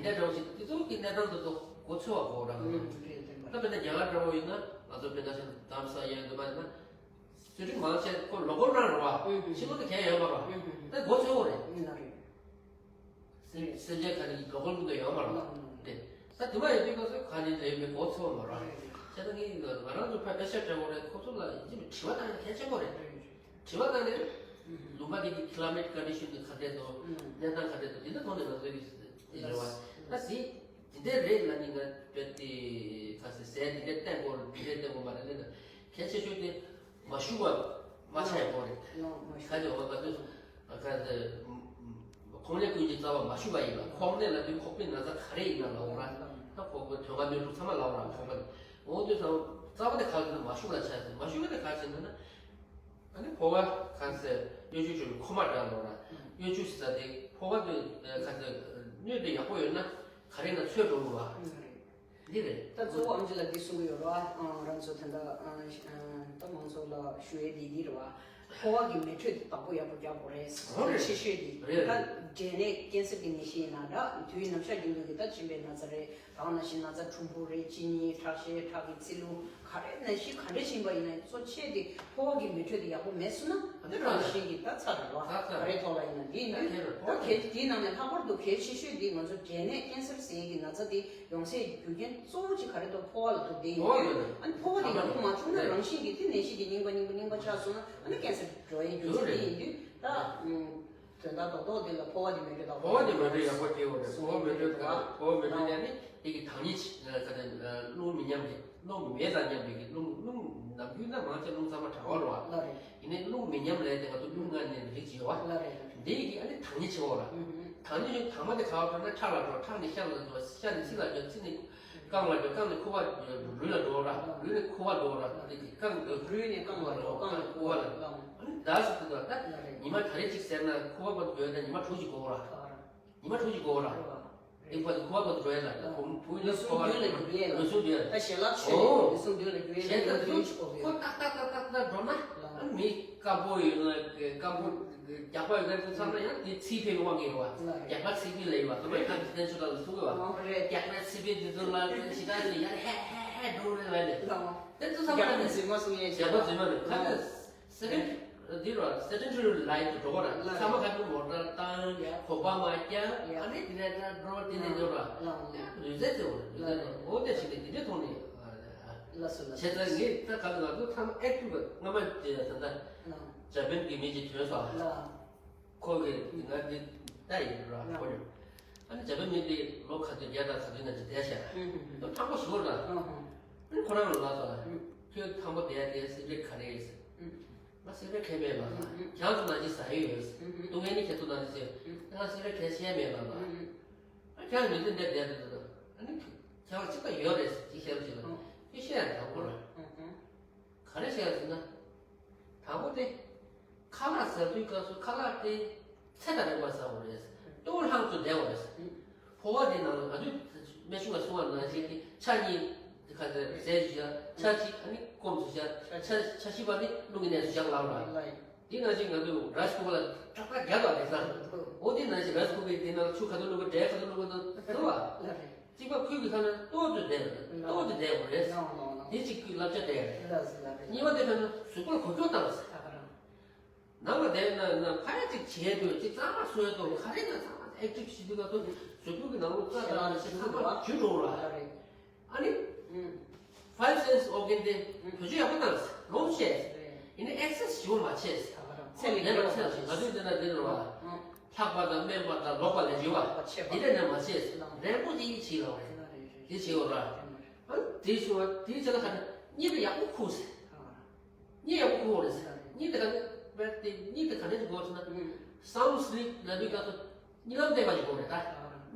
འདྲ་འདྲ་བོ་ཞིག་དེ་ཚོ་གི་གནས་སྟངས་དེ་ཚོ་མགོ་ཚོད་པ་གོ་ར། ད་དཔེར་ན་རྒྱ་གར་འདྲ་བོ་ཡིན་ན་ང་ཚོ་དཔེར་ན་ཤིང་དམ་ས་ཡོད་འདུག་མ་ཡིན་ན་གསོལ་ཀྲུམ་མང་ཆེ་ཁོ་ལོ་གོར་ནང་རེད་བ། ཕྱི་ལོགས་དེ་གས་ཡོད་མ་རེད་བ། ད་མགོ་ཚོད་པོ་རེད། སེམས་ཅན་ག་རེ་ལོ་གོར་མི་འདུག་ཡོད་མ་རེད་བ། དེ་ད་དུ་མ་ཡོད་པའི་སྐབས་སུ་ག་རེ་རེད་མི་མགོ་ཚོད་པོ་མ་རེད་བ། བྱས་ཙང་ངས་ང་རང་ཚོ་ཕ་ཨེ་ཤ་འདྲ་བོ་རེད། ཁོ་ཚོ་ལ་ཡིན་གཅིག་མིན་དྲི་བ་བཏང་ཡ་གལ་ཆེན་པོ་རེད། དྲི་བ་བཏང་ནས་ལུང་པ་དེ་གི་ཀི་ལ་མེད་ཀོན་ཌི་ཤན་དེ་ག་འདྲས་འདུག་གནས་སྟངས་ག་འདྲས་འདུག་དེ་འདྲ་ཐོག་ནས་ང་ཚོ་གི་རེད་བ། ད་དེ་དེ་འདྲས་རེད་ལབ་ནས་ང་བོད་དེ་ག་ཟེར་ཟས་དེ་འདྲས་བསྟེན་དགོས་རེད། དེ་འདྲས་བསྟེན་དགོས་མ་རེད་ལབ་ན་གལ་ཆེ་ཤོས་དེ་མ་ཞུགས་པ་མ་ཆགས་ཡག་པོ་རེད། ཁ་ཅིག་འོ་ག་ཚོད་ག་ཚོད་ཁོང་ལས་ཀུན་གྱི་རྩ་བ་མ་ཞུགས་པ་ཡིན་པ། ཁོག་ནད་ལབ་དུས་ཁོག་པའི་ན་ཚ་ག་རེ་ཡིན་ན་ལབ་དགོས་ར། ད་ཁོག་པའི་དོན་ག་མེད་འགྲོ་ཚང་མ་ལབ་དགོས་ར། ཁོག་པ་འོ་དུས་ཙམ་རྩ་བ་དེ་ག་ཚོད་མ་ཞུགས་ལ་ཆགས་ཟེར། མ་ཞུགས་པ་དེ་ག་ཚོད་ན་ན། ཨ་ནི་ཕོ་བ་ག་ཟེར་གཡོ་ཆུ་བྱུང་ཁོག་མ་འདྲ་ལོ་ར། གཡོ་ཆུ་ཟེར་ས་དེ་ཕོ་བ་དེ་ག་ཟེར་སྣོད་དེ་ཡག་པོ་ཡོད་ན་ག་རེ་ན་ཚོས་འགྲོ་གི་བ། འདི་རེད། ད་གཙོ་བོ་ཨམ་ཅི་ལགས་འདི་གསུང་གི་ཡོད་ར། ཨ་རང་ཚོ་ད་ལྟ་ཨ་ད་མང་ཚོགས་ལ་ཞུ་ཡས་འདི་འདི་རེད་བ། ཕོ་བ་གི་མེ་དྲོད་དེ་བདག་པོ་ཡག་པོ་རྒྱག་དགོས་རེད། འོ་རེད། ཆེ་ཤོས་འདི་རེད། ད་འབྲས་ནད་ཀན་སར་གི་ནད་གཞི་ཡིན་ན་འདྲ། དུས་ནམ་ཞག་རྒྱུན་དུ་གི་ད་མཆིན་པའི་ན་ཚ་རེད། ད་ག་ནང་བཞིན་ན་ཚ་གྲུམ་བུ་རེད། གཅིན་སྙི། ཁྲག་ཤེད། ཁྲག་གི་ཚིལ་རླུང་། ག་རེ་ནད་གཞི་ག་འདྲ་ཕྱིན་པ་ཡིན་ན་གཙོ་ཆེ་དེ་ཕོ་བ་གི་མེ་དྲོད་དེ་ཡག་པོ་མེད་སོང་ན་ཨ་ནི་རང་བཞིན་གྱིས་ད་ཚ་རེད་བ། ཚ་ཚ་ག་རེ་ཐོག་ལ་ཡིན་ན་འདི་ཡིན་དུས་ད་གལ་དེའི་ནང་ནས་ལྷག་པར་དུ་གལ་ཆེ་ཤོས་འདི་ང་ཚོ་འབྲས་ནད་ཀན་སར་ཟེར་གྱི་ན་ཚ་དེ་ཡོང་སའི་རྒྱུ་རྐྱེན་གཙོ་བོ་གཅིག་ག་རེ་འདུག་ཕོ་བ་ལ་འདུག་དེ་ཡིན་དུས་ཨ་ནི་ཕོ་བ་དེ་ཡག་པོ་མ་བྱུང་ན་རང་བཞིན་གྱིས་དེ་ནད་གཞི་དེ་རྙིང་པ་རྙིང་པ་རྙིང་པ་ཆགས་སོང་ན་ཨ་ནི་ཀན་སར་འགྲོ་ཡའི་རྒྱུ་མཚན་དེ་ཡིན་དུས་ད། དོན་དག་རྡོག་རྡོག་འདི་ལ་ཕོ་བ་འདི་མེ་དྲོད་དང་། ཕོ་བ་འདི་མེ་དྲོད་ཡག་པོ་སྐྱེ་བ་རེད། ཕོ་བ་མེ་དྲོད་དང་ཕོ་བ་མེ་དྲོད་ཡང་ནི་དེ་གི་དྭངས་སྙིགས་ཀྱི་ཁ་ནས་རླུང་མི་ཉམས་པའི་རླུང་མེ་དང་མཉམ་པའི་གི་རླུང་རླུང་ནམ་རྒྱུན་ན་མང་ཆེ་རླུང་ཚང་མ་གྲང་བ་རེད་བ། ལགས་རེད། ཡིན་ནའི་རླུང་མི་ཉམས་ལས་དེ་ང་ཚོ་རླུང་ལྔ་ནས་རིགས་ཡོད་བ། ལགས་རེད། འདི་ཡི་གི་ཨ་ནི་དྭངས་སྙིགས་ཆེ་བ་ར། དྭངས་སྙིགས་ཆེ་དྭངས་མ་དེ་ག་བ་འགྲོ་ན་ཁྲག་ལ་འགྲོ། ཁྲག་ནས་ཤ་ལ་འགྲོ། ཤ་ནས་ཚི་ལ་འགྲོ། ཚི་ནས་རྐང་ལ་འགྲོ། རྐང་ནས་ཁུ་བ་ལུས་ལ་འགྲོ་ར། ལུས་ནས་ཁུ་བ་འགྲོ་ར། དེ་གི་རྐང་ལུས་ནས་རྐང་ལ་འགྲོ། རྐང་ནས་ཁུ་བ་ལ། ཨ་ནི་ད་ཟེར་དུས་ད་ཉི་མ་ག་རེ་གཅིག་ཟེར་ན་ཁུ་བ་བར་དུ་ཡོད་ན་ཉི་མ་དྲུག་ཅིག་འགོར་ར། ཉི་མ་དྲུག་ཅིག་འགོར་ར། དེ་བར་དུ་ཁུ་བ་བར་དུ་འགྲོ་ཡ་ལ་བུ་བུ་ཡིན་ན་ཁུ་བ་ལ་འགྲོ་ཡ་ལ། ལུས་ཟུངས་འགྲོ་ཡ་ལ། ད་ཞལ་ལག་མཆོད་ནས་ལུས་ཟུངས་འགྲོ་ཡ་ལ་འགྲོ་ཡ་ལ་ཁོ་ཏག་ཏག་ཏག་ཏག་ཏག་འགྲོ་ན་ཨ་ནི་མི་དཀར་པོ་ཡོད་ན་དཀར་པོ་རྒྱགས་པ་ཡོད་ན་དེ་ཚང་མ་ཡང་དེ་ཚིག་ཕན་དབང་ངེས་བ། རྒྱགས་པ་ཚིག་ཕན་ལ་ཡོད་བ། དེ་བས་ཁ་ཅིག་བསྟན་ཚུལ་ལ་ལ་ཐུག་གི་བ། རྒྱགས་པ་ཚིག་ཕན་དེ་ཚོ་ལ་ཞི་ད་ཡ་ཧེ་ཧེ་ཧེ་འགྲོ་རེ་ལ་ལས། དེ་ཚོ་ཚང་མ་རྒྱགས་པ་རྫུན་མ་གསུང་ཡས་རྒྱགས་པ་རྫུན་མ་རེད། ཁ་ཅིག་སེ་ཀེན་ འདི་ར་སེ་ཌེན་ཊ་རི་ལའིཕ་ལ་འགྲོ་གི་ར། ལ་ཚང་མ་ག་དུས་མོ་ཊ་བཏང་། ཡ། གོམ་པ་མ་རྒྱག་ཡ། ཨ་ནི་དེ་ནས་ད་འགྲོ་དེ་ནས་འགྲོ་ར། ལ་ལ་ལུས་རྩལ་རྩེ་བ་ར། ལུས་རྩལ་ར། འོ་དེ་ཞིག་ནས་དེ་འདྲའི་ཐོག་ནས། ལགས་སོ་ལགས་སོ། བྱས་ཙང་ངས་ད་ག་ལ་ང་ཚོ་ཚང་མ་ཨེག་ཊིབ་སྔ་མ་ད་ལྟ་ཇ་པན་གྱི་མི་ཅིག་ཐོན་སོང་། ལགས། ཁོ་གིས་ང་འདི་ལྟ་ཡིན་ར། ལགས། ཁོ་ཡོད། ཨ་ནི་ཇ་པན་མི་འདི་ལོ་ག་ཚོད་བརྒྱ་དང་ག་ཚོད་ན་ཅིག་བསྡད་ཤག་ཨུ་ཧུ་ཧུ། ཕྲང་པོ་ཞུ་ར། ཨུ་ཧུ། ཨ་ནི་ཁོ་རང་ལ་ལབ་སོང་། ཨུ། ཁྱོད་དང་པོ་བསྡད་དེ་སི་ག་རེཊ་ག་རེ་ཡིན་ཟེར། ཨུ། ང་སི་ག་རེཊ་གས་མེད་ལབ་སོང་། ཨུ། ཁྱེད་ཚོ་ནང་བཞིན་ཟ་ཡི་ཡོད་ཟེར། ཨུ་ཧུ། སྡུག་བསྔལ་ནི་ཁྱེད་ཚོ་ནང་བཞིན་ཟེར། ཨུ། ང་སི་ག་རེཊ་གས་ཤེས་མེད་ལབ་སོང་། ཨུ་ཧུ། ཨ་ཁྱེད་མི་ཚེ་འདིར་བསྡད་དུས་ཨ་ནི་ཁྱེད་ཚོ་གཅིག་པ་ཡོད་རེད་ཟེར་ཅིག་བཤད་རོགས་བྱེད་ལ། ཨུ། ཁྱེད་བཤད་ཡ་དང་པོ་ར། ཨུ་ཧུ། ག་རེ་བཤད་ཟེར་ན། དང་པོ་དེ། ཁ་ལག་ཟ་དུས་སྐབས་སུ་ཁ་ལག་དེ་ཚད་དང་རན་པ་ཟ་དགོས་རེད། ལྟོ་ལྷང་ཙམ་བསྡད་དགོས་རེད། ཕོ་བ་དེ་ནང་ལ་ང་ཚོས་སྨན་གཞུང་ལ་གསུངས་པ་ནང་བཞིན་གྱི་ཆ་གཉིས་དེ་ག་ཚོད་ཟས་ཞིག་བཞག་ཆ་གཅིག་ཨ་ནི་སྐོམ་ཙམ་བཞག་ཆ་ཆ་བཞི་པ་ནི་རླུང་གི་གནས་སུ་བཞག་ལབ་ར། དེ་ནང་བཞིན་ང་ཚོས་རའི་སི་ཀུ་ཀར་ལ་ཏག་ཏག་རྒྱག་པ་རེད་ཟེར། འོ་དེ་ནང་བཞིན་རའི་སི་ཀུ་ཀར་དེ་ནང་ཆུ་ག་ཚོད་བླུགས་དགོས་འབྲས་ག་ཚོད་བླུགས་དགོས་འདུག་ཟེར་བ། གཅིག་པ་ཁོའི་གི་ཁ་ནས་ལྟོ་ཙམ་བསྡད་ལྟོ་ཙམ་བསྡད་དགོས་རེད། དེ་གཅིག་ཁོའི་བསླབ་བྱ་དེ་རེད། གཉིས་པ་དེ་ཁ་ནས་གཟུགས་པོ་ལ་གོ་སྐྱོན་བཏང་ཟེར། ནང་ལ་བསྡད་ན་ན་ཕ་ཡ་གཅིག་བྱས་དུས་གཅིག་གཙང་མ་བཟོས་དུས་ག་རེ་ན་ཚང་མ་ཨེག་ཊིབ་བྱེད་དུས་ག་ཚོད་གཟུགས་པོ་གི་ནང་ལོགས་རྩ་དང་ཞེ་ས་ཚང་མ་འཇུ་འགྲོ་ར། ཨ་ནི། ཕའིབ་སེན་སི་ཨོར་གན་དེ་བེད་སྤྱོད་ཡག་པོ་གནང་ཟེར། ལོངས་སྤྱད་ཟེར། ཡིན་ནའི་ཨེག་སར་སའིཛ་ཞེ་པོ་མ་བྱེད་ཟེར། ཚད་ལས་ལས་པ་བརྒལ་བ་ཚད་ལ་ང་ཚོའི་འདི་ན་འདི་རེད་བ། ལྷག་པ་དང་དམན་པ་དང་ལོག་པ་ལས་འཇུ་བ། འདི་འདྲ་ནས་མ་བྱེད་ཟེར། རན་པོ་ཅིག་བྱེད་ལ་བ་རེད། འདི་བྱེད་འོ་ར། ཨ་དེ་བྱུང་བ་དེའི་ཆེད་ལ་ག་ནས་གཉིད་དེ་ཡག་པོ་ཁུག་ཟེར། གཉིད་ཡག་པོ་ཁུག་རེད་ཟེར། གཉིད་དེ་ག་ནས་བས་དེ་གཉིད་དེ་ག་ནས་ཅིག་དགོས་ཟེར་ན། སའུན་ཌི་སི་ལིབ་ལབ་དུས་སྐབས་སུ། གཉིད་ལམ་བདེ་བ་ཞིག་དགོས་རེད་ད།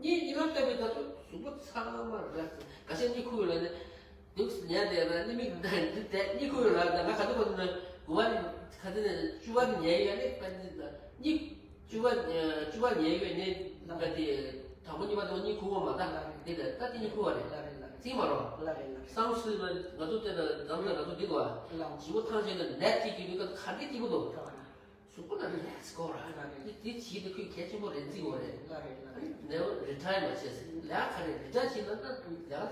གཉིད་གཉིད་ལམ་བདེ་བའི་སྐབས་སུ་གཟུགས་པོ་ཚང་མ་རེ་ལག་སི། འགའ་ཤས་གཉིད་ཁུག་ཡོད་ལབ་ནས། འདུག་ཉལ་བསྡད་ན་གཉིད་མིག་འདི་བསྡད་གཉིད་ཁུག་ཡོད་ལབ་ན། ང་ག་དུས་ག་དུས་ན་དགུ་པ་ནས་ག་དུས་ནས་བཅུ་པ་ནས་ཉལ་ཡོད་ནས་ག་དུས་ན་གཉིད་བཅུ་པ་བཅུ་པ་ཉལ་ཡོད་ནས་ག་དེ་དང་པོ་གཉིས་པ་དང་པོ་གཉིད་ཁུག་པ་མ་ད་འདི་ལ་ད་དེ་གཉིད་ཁུག་པ་རེད། རྩིས་མ་རོགས། སའུན་ཌི་སི་ལིབ་ལ་ང་ཚོ་བལྟས་ན་འཛམ་ཐང་ང་ཚོ་འདི་གོ་བ། ཞིབ་པོ་ཐང་ཆད་ན་ནེབ་ཅིག་གི་དུས་ག་ག་འདྲ་སྐྱིད་པོ་འདུག་གཟུགས་པོ་ལ་རི་ལེག་སི་དགོས་ར། ལ་རེད། དེ་དེ་བྱེད་དུས་ཁོས་གལ་ཆེན་པོ་རེད་བརྩི་དགོས་རེད། ལ་རེད་ལ་རེད། ནས་རི་ཊ་ཡར་མ་བྱས་ཟེར། ལས་ཀ་ག་རེ་རི་ཊ་ཡར་བྱེད་ན་ན་ལས་ཀ་བྱེད།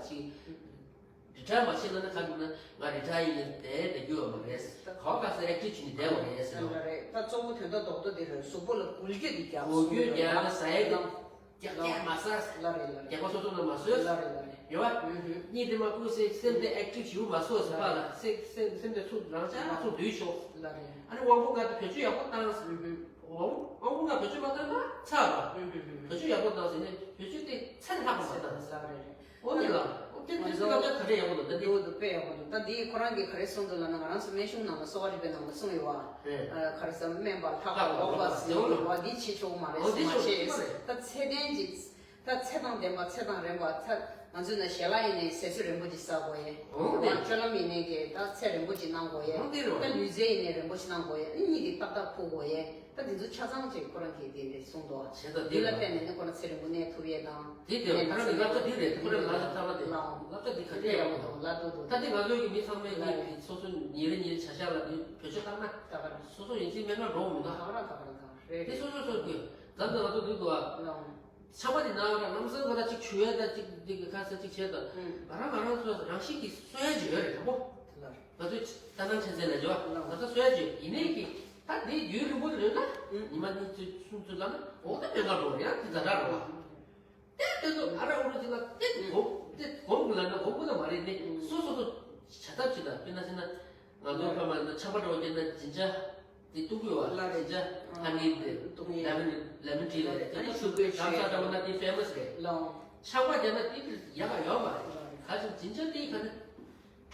རི་ཊ་ཡར་མ་བྱས་ན་ན་ག་འདུག་ན་ང་རི་ཊ་ཡར་ཡིན་ན་བསྡད་བསྡད་རྒྱུ་ཡོད་མ་རེད། ག་བ་ག་ས་ཨེག་ཊིབ་བྱས་ནས་བསྡད་དགོས་རེད་ཟེར། ལ་རེད། ད་གཙོ་བོ་དོན་དག་རྡོག་རྡོག་དེ་རེད། གཟུགས་པོ་ལ་འགུལ་སྐྱོད་དེ་རྒྱག་འགུལ་སྐྱོད་རྒྱག་ན་ཟ་ཡས་དེ། རྒྱག་རྒྱག་མ་ཟ། ལ་རེད་ལ་རེད། རྒྱག་པ་སོ་སོ་ལ་མ་ཟོས། ལ་རེད་ལ་རེད། རེད་བ། ཨུ་ཧུ། གཉིད་དེ་མ་ཁུག་སེ་སེམས་དེ་ཨེག་ཊིབ་བྱེད་མ་སོང་ཟེར་པ་ལ་སེམས་སེམས་སེམས་དེ་ཚུར་རང་ཅག་ཚུར་འདུས་ཤོག་ལ་རེད། ཨ་ནི་དབང་པོ་ལྔ་དེ་བེད་སྤྱོད་ཡག་པོ་བཏང་ཟེར། ཨུ་ཧུ། དབང་དབང་པོ་ལྔ་བེད་སྤྱོད་མ་བཏང་ན་ཚར་བ། ཨུ་ཧུ་ཧུ་ཧུ། བེད་སྤྱོད་ཡག་པོ་བཏང་ཟེར་ནས་བེད་སྤྱོད་དེ་ཚད་ལྷག་པ་མ་བཏང་ཟེར། ལ་རེད་རེད། འོ་དེ་ལ་འོ་དེ་དེ་ཚོ་ལ་ག་རེ་ཡག་པོ་འདུག་ད་དེ། འདུག་འདུག་དཔེ་ཡག་པོ་འདུག་ད་དེ་ཁོ་རང་གིས་ག་རེ་གསུངས་འདུག་ལབ་ན། ང་རང་ཚོ་སྨན་གཞུང་ནང་ལ་གསོ་བ་རིག་པའི་ནང་ལ་གསུངས་ཡོད་བ། རེད། ཨ་ག་རེ་ཟེར་སྨན་པ་ལྷག་པ་ལྷག་པ་ལོག་པ་ལོག་པ་ཟེར་ཡོད་བ། འདི་བྱེད་ཆོག་མ་རེད། འོ་འདི་མ་ཆོག་བྱེད་ཅིག་མ་རེད། ད་ཚད་ལྡན་ཅིག་ད་ཚད་དང་ལྡན་པ་ཚད་དང་རན་པ་ཚད། ང་ཚོས་ན་ཞལ་ལག་ཡིན་ནའི་ཟས་བཅུད་རིན་པོ་ཆེ་ཟ་དགོས་ཡས། འོང་དེ། སྤྱོད་ལམ་ཡིན་ནའི་གི་ད་ཚད་རིན་པོ་ཆེ་གནང་དགོས་ཡས། འོང་དེ་རེད། ད་ལུས་རྩལ་ཡིན་ནའི་རིན་པོ་ཆེ་གནང་དགོས་ཡས། གཉིད་དེ་ཏག་ཏག་ཁུག་དགོས་ཡས། ད་འདི་ཚོ་ཆ་ཚང་ཅིག་ཁོ་རང་གིས་དེ་འདྲས་གསུངས་འདུག་བྱས་ཙང་འདི་ལ་བརྟེན་ནས་ནི་ཁོ་རང་ཚེ་རིང་པོ་གནས་ཐུབ་ཡས་དང་། དེ་དེ་ཁོ་རང་གི་བསླབ་བྱ་འདི་རེད། ཁོ་རང་ལ་ལ་ལ་ལ་བསླབ་བྱ་འདི་ག་འདྲས་ཡག་པོ་འདུག་ལ་འདུག་འདུག་ད་དེ་ང་ཚོའི་གི་མི་ཚང་མས་ཀྱི་སོ་སོ་ཉིན་རེ་ཉིན་རེ་བྱ་གཞག་ལ་འདི་བེད་སྤྱོད་བཏང་ན། ད་ག་རང་། སོ་སོ་ཡིན་ཚེ་སྨན་ཁང་འགྲོ་མི་འདུག་ད་ག་རང་ད་ག་རང་ད་ག་རང་རེད། དེ་རེད། སོ་སོ་སོ་གི་ད་ལྟ་ང་ཚོ་འདུག་འདུག་ཨ། ལ། ཆམ་པ་དེ་ན་ར་ལམ་སང་ཁོ་ད་ཅིག་བྱུག་ཡས་ད་ཅིག་འདི་གི་ཁ་ས་ཅིག་བྱས་ད། ཨུ། ང་རང་ང་རང་ཚོ་རང་བཞིན་གྱིས་གསོ་ཡས་ཅིག་ཡོད་རེད་དང་པོ། ལ། ང་ཚོས་ལྟ་སྟངས་ཆེན་ཚད་ལ་འཇོག་ང་ཚོ་གསོ་ཡས་ཅིག་ཡིན་ནའི་གི་ད་འདི་རྒྱུན་རིང་པོ་ལོན་ན། ཨུ། ཉི་མ་གཉིས་བཅུ་གསུམ་བཅུ་ལ་ན་འོ་ད་སྨན་ཁང་འགྲོ་ཡང་དེ་ཛ་དྲག་རེད་བ། དེ་དེ་ཚོ་ཨ་ར་ཨུ་རུ་ཅིག་ལ་དེ་གོམ་དེ་གོམ་གི་ལ་ན་གོམ་གི་ལ་མ་རེད་ནི། ཨུ། སོ་སོ་སོ་བྱ་ཐབས་ཅིག་ལ་དཔེར་ན་ཟེར་ན། ང་ཚོ་ཕ་མ་ན་ཆམ་པ་འདྲ་བོ་སྐྱེས་ན་ཇི་འཇའ་དེ་བཏུང་དགོས་བ། ལ་རེད། ཇི་འཇའ་ཧ་ནི་དེ་བཏུང་ཡས། ལེ་མོན་ལེ་མོན་ཊི་ལ་རེད། ཨ་ནི་ཞུ་དགོས། ལམ་སང་འདྲ་བོ་ན་དེ་ཕེ་མ་སི་རེད། ལོང་། ཆམ་པ་བརྒྱབ་ན་དེ་དེ་ཡག་ག་ཡོད་མ་རེད། ག་ཅིག་ཇི་འཇའ་དེ་ག་ནི་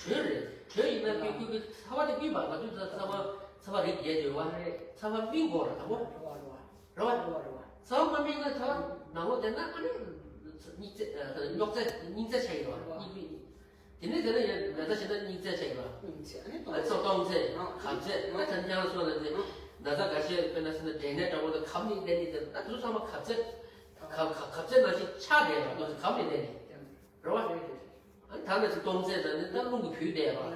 དྲོད་རེད། དྲོད་ཡིན་ན་ལོང་། ཁོས་ཁོས་ཁོས་ཚ་བ་དེ་སྨིན་པ། ང་ཚོས་ཚ་ཚ་བ་ཚ་བ་རིགས་བརྒྱད་ཡོད་བ། རེད། ཚ་བ་སྨིན་དགོས་རེད་དང་པོ། རེད་བ། རེད་བ། རེད་བ། རེད་བ། ཚ་བ་མ་སྨིན་ན་ཚ་བ་ནང་ལོགས་དེ་ན་ཨ་ནི་སྙིགས་རྫས་རྙོག་རྫས་སྙིགས་རྫས་ཆགས་ཡོད་བ། རེད་བ། སྙིགས་སྨིན། དེ་ནས་དེ་ལ་ཡང་ན་ཚ་ཞེ་ན་སྙིགས་རྫས་ཆགས་ཡོད་པ། སྙིགས་རྫས། ཨ་ནི་ཨ་སྟོང་ཚད། སྟོང་ཚད། ཨ། གབ་ཚད། ཨ། ད་ཐང་སོགས་ལ་ནི། ཨ། ན་ཚ་འགའ་ཤས་དཔེར་ན་ཟེར་ན་འབྲས་ནད་འདྲ་བོ་ལ་གབ་ནས་བསྡད་ནི་དེ་ད་དུ་ཚང་མ་གབ་ཚད། གབ་གབ་གབ་ཚད་ནང་བཞིན་ཆགས་བསྡད་ཡོད་པ། གབ་ནས་བསྡད་ནི། རེད་བ། རེད་རེད་རེད། ཨ་ནི་ད་ནས་ཚེ་སྟོང་ཚད་ད་ནི་ད་རླུང་གིས་བུས་བསྡད་ཡོད་པ།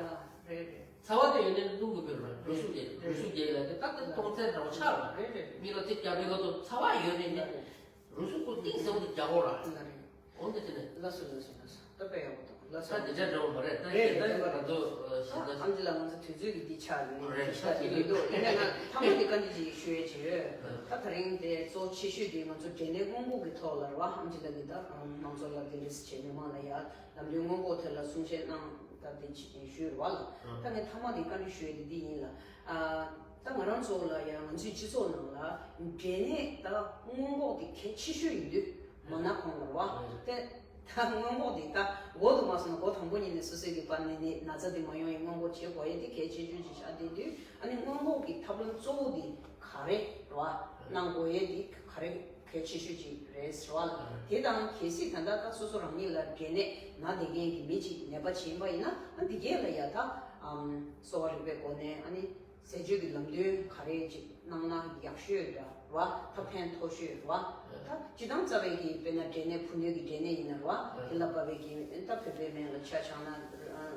རེད་རེད། ཚ་བ་དེ་ཡོད་ནས་རླུང་གིས་བུས་ར། རུས་ཟུངས་རྒྱས། རུས་ཟུངས་རྒྱས་ལ་དེ་ད་ད་སྟོང་ཚད་འདྲ་བོ་ཆགས་ར། རེད་རེད། མི་ལ་དེ་རྒྱབ་པའི་སྐབས་སུ་ཚ་བ་ཡོད་རེད་ནི། རེད་རེད། རུས་ཟུངས་ཁོ་གཏིང་ཟབ་པོ་དེ་རྒྱག་དགོས་ར། ལ་རེད། འོ་འདི་དེ་ནས། ལགས་སོ་ལགས་སོ་ལགས་སོ། ད་དཔེ་ཡག་པོ་འདུག་ལ་ས་འདི་འདྲ་འདྲ་བོ་མ་རེད། ད་རེད་ཞེ་དྲག་རེད། ང་ཚོ་ཞེ་དྲག་ཨམ་ཅི་ལགས། ང་ཚོ་དུས་ཚོད་ཀྱི་འདི་ཆགས་ཡོད་ནས་རེད། ཞེ་དྲག་ཅིག་མི་འདུག་ཡིན་ནའི་ང་ཐ་མ་འདི་བཀའ་འདྲི་ཅིག་ཞུ་ཡས་ཅིག་ཡོད། ད་ད་རིང་དེ་གཙོ་ཆེ་ཤོས་དེ་ང་ཚོ་འབྲས་ནད་སྔོན་འགོག་གི་ཐོག་ལ་རེད་བ། ཨམ་ཅི་ལགས་ཀྱིས་ད་མང་ཚོགས་ལ་དེ་འདྲ་བྱས། མི་མང་ལ་ཡ་ལམ་སྟོན་སྔོན་འགོག་ཐད་ལ་གསུང་བཤད་གནང་། ད་དེ་ཅིག་ཞུས་རེད་བ་ལ། ད་ངས་ཐ་མ་དེ་བཀའ་འདྲི་ཞུ་ཡས་དེ་འདི་ཡིན་ལ། ཨ། ད་ང་རང་ཚོ་ལ་ཡང་ང་ཚོའི་སྤྱི་ཚོགས་ནང་ལ་འབྲས་ནད་ད་སྔོན་འགོག་དེ་གལ་ཆེ་ཤོས་ཡིན་དུས་མ་ན་ཁོང་ལ་རེད་བ། དེ་ད་སྔོན་འགོག་དེ་ད་འགོ་དུ་མ་སོང་ན་འགོ་དང་པོ་ཉིད་ནས་སོ་སོའི་གི་པ་ནི་ནི་ན་ཚ་དེ་མ་ཡོང་ཡས་སྔོན་འགོག་བྱེད་དགོས་ཡས་དེ་གལ་ཆེ་ཤོས་ཅིག་ཆགས་བསྡད་དུས། ཨ་ནི་སྔོན་འགོག་གི་ཐབས་ལམ་གཙོ་བོ་དེ་ག་རེ་རེད་བ། གནང་དགོས་ཡས་དེ་ག་རེ་གལ་ཆེ་ཤོས་ཅིག་རེད་ཟེར་བ་ལ། དེ་དང་གལ་སྲིད་ད་ལྟ་ད་སོ་སོ་རང་ཉིད་ལ་འབྲས་ནད་ན་བསྡད་མཁན་གྱི་མི་ཅིག་ནད་པ་ཅིག་ཡིན་པ་ཡིན་ན། ཨ་འདི་གས་ལ་ཡ་ད་ཨམ་གསོ་བ་རིག་པའི་སྒོ་ནས། ཨ་ནི་ཟས་སྤྱོད་ཀྱི་ལམ་སྟོན་ག་རེ་ཅིག་གནང་ན་ཡག་ཤོས་རེད་བ། ད་ཕན་ཐོགས་ཤོས་རེད་བ། ད་སྤྱིར་བཏང་རྩ་བའི་གི་དཔེར་ན་འབྲས་ནད་ཕུ་ནུ་གི་འབྲས་ནད་ཡིན་ན་རེད་བ། དེ་ལ་བབས་པའི་གི་ད་བོད་པའི་སྨན་ལ་ཆ་བཞག་ན་རེད་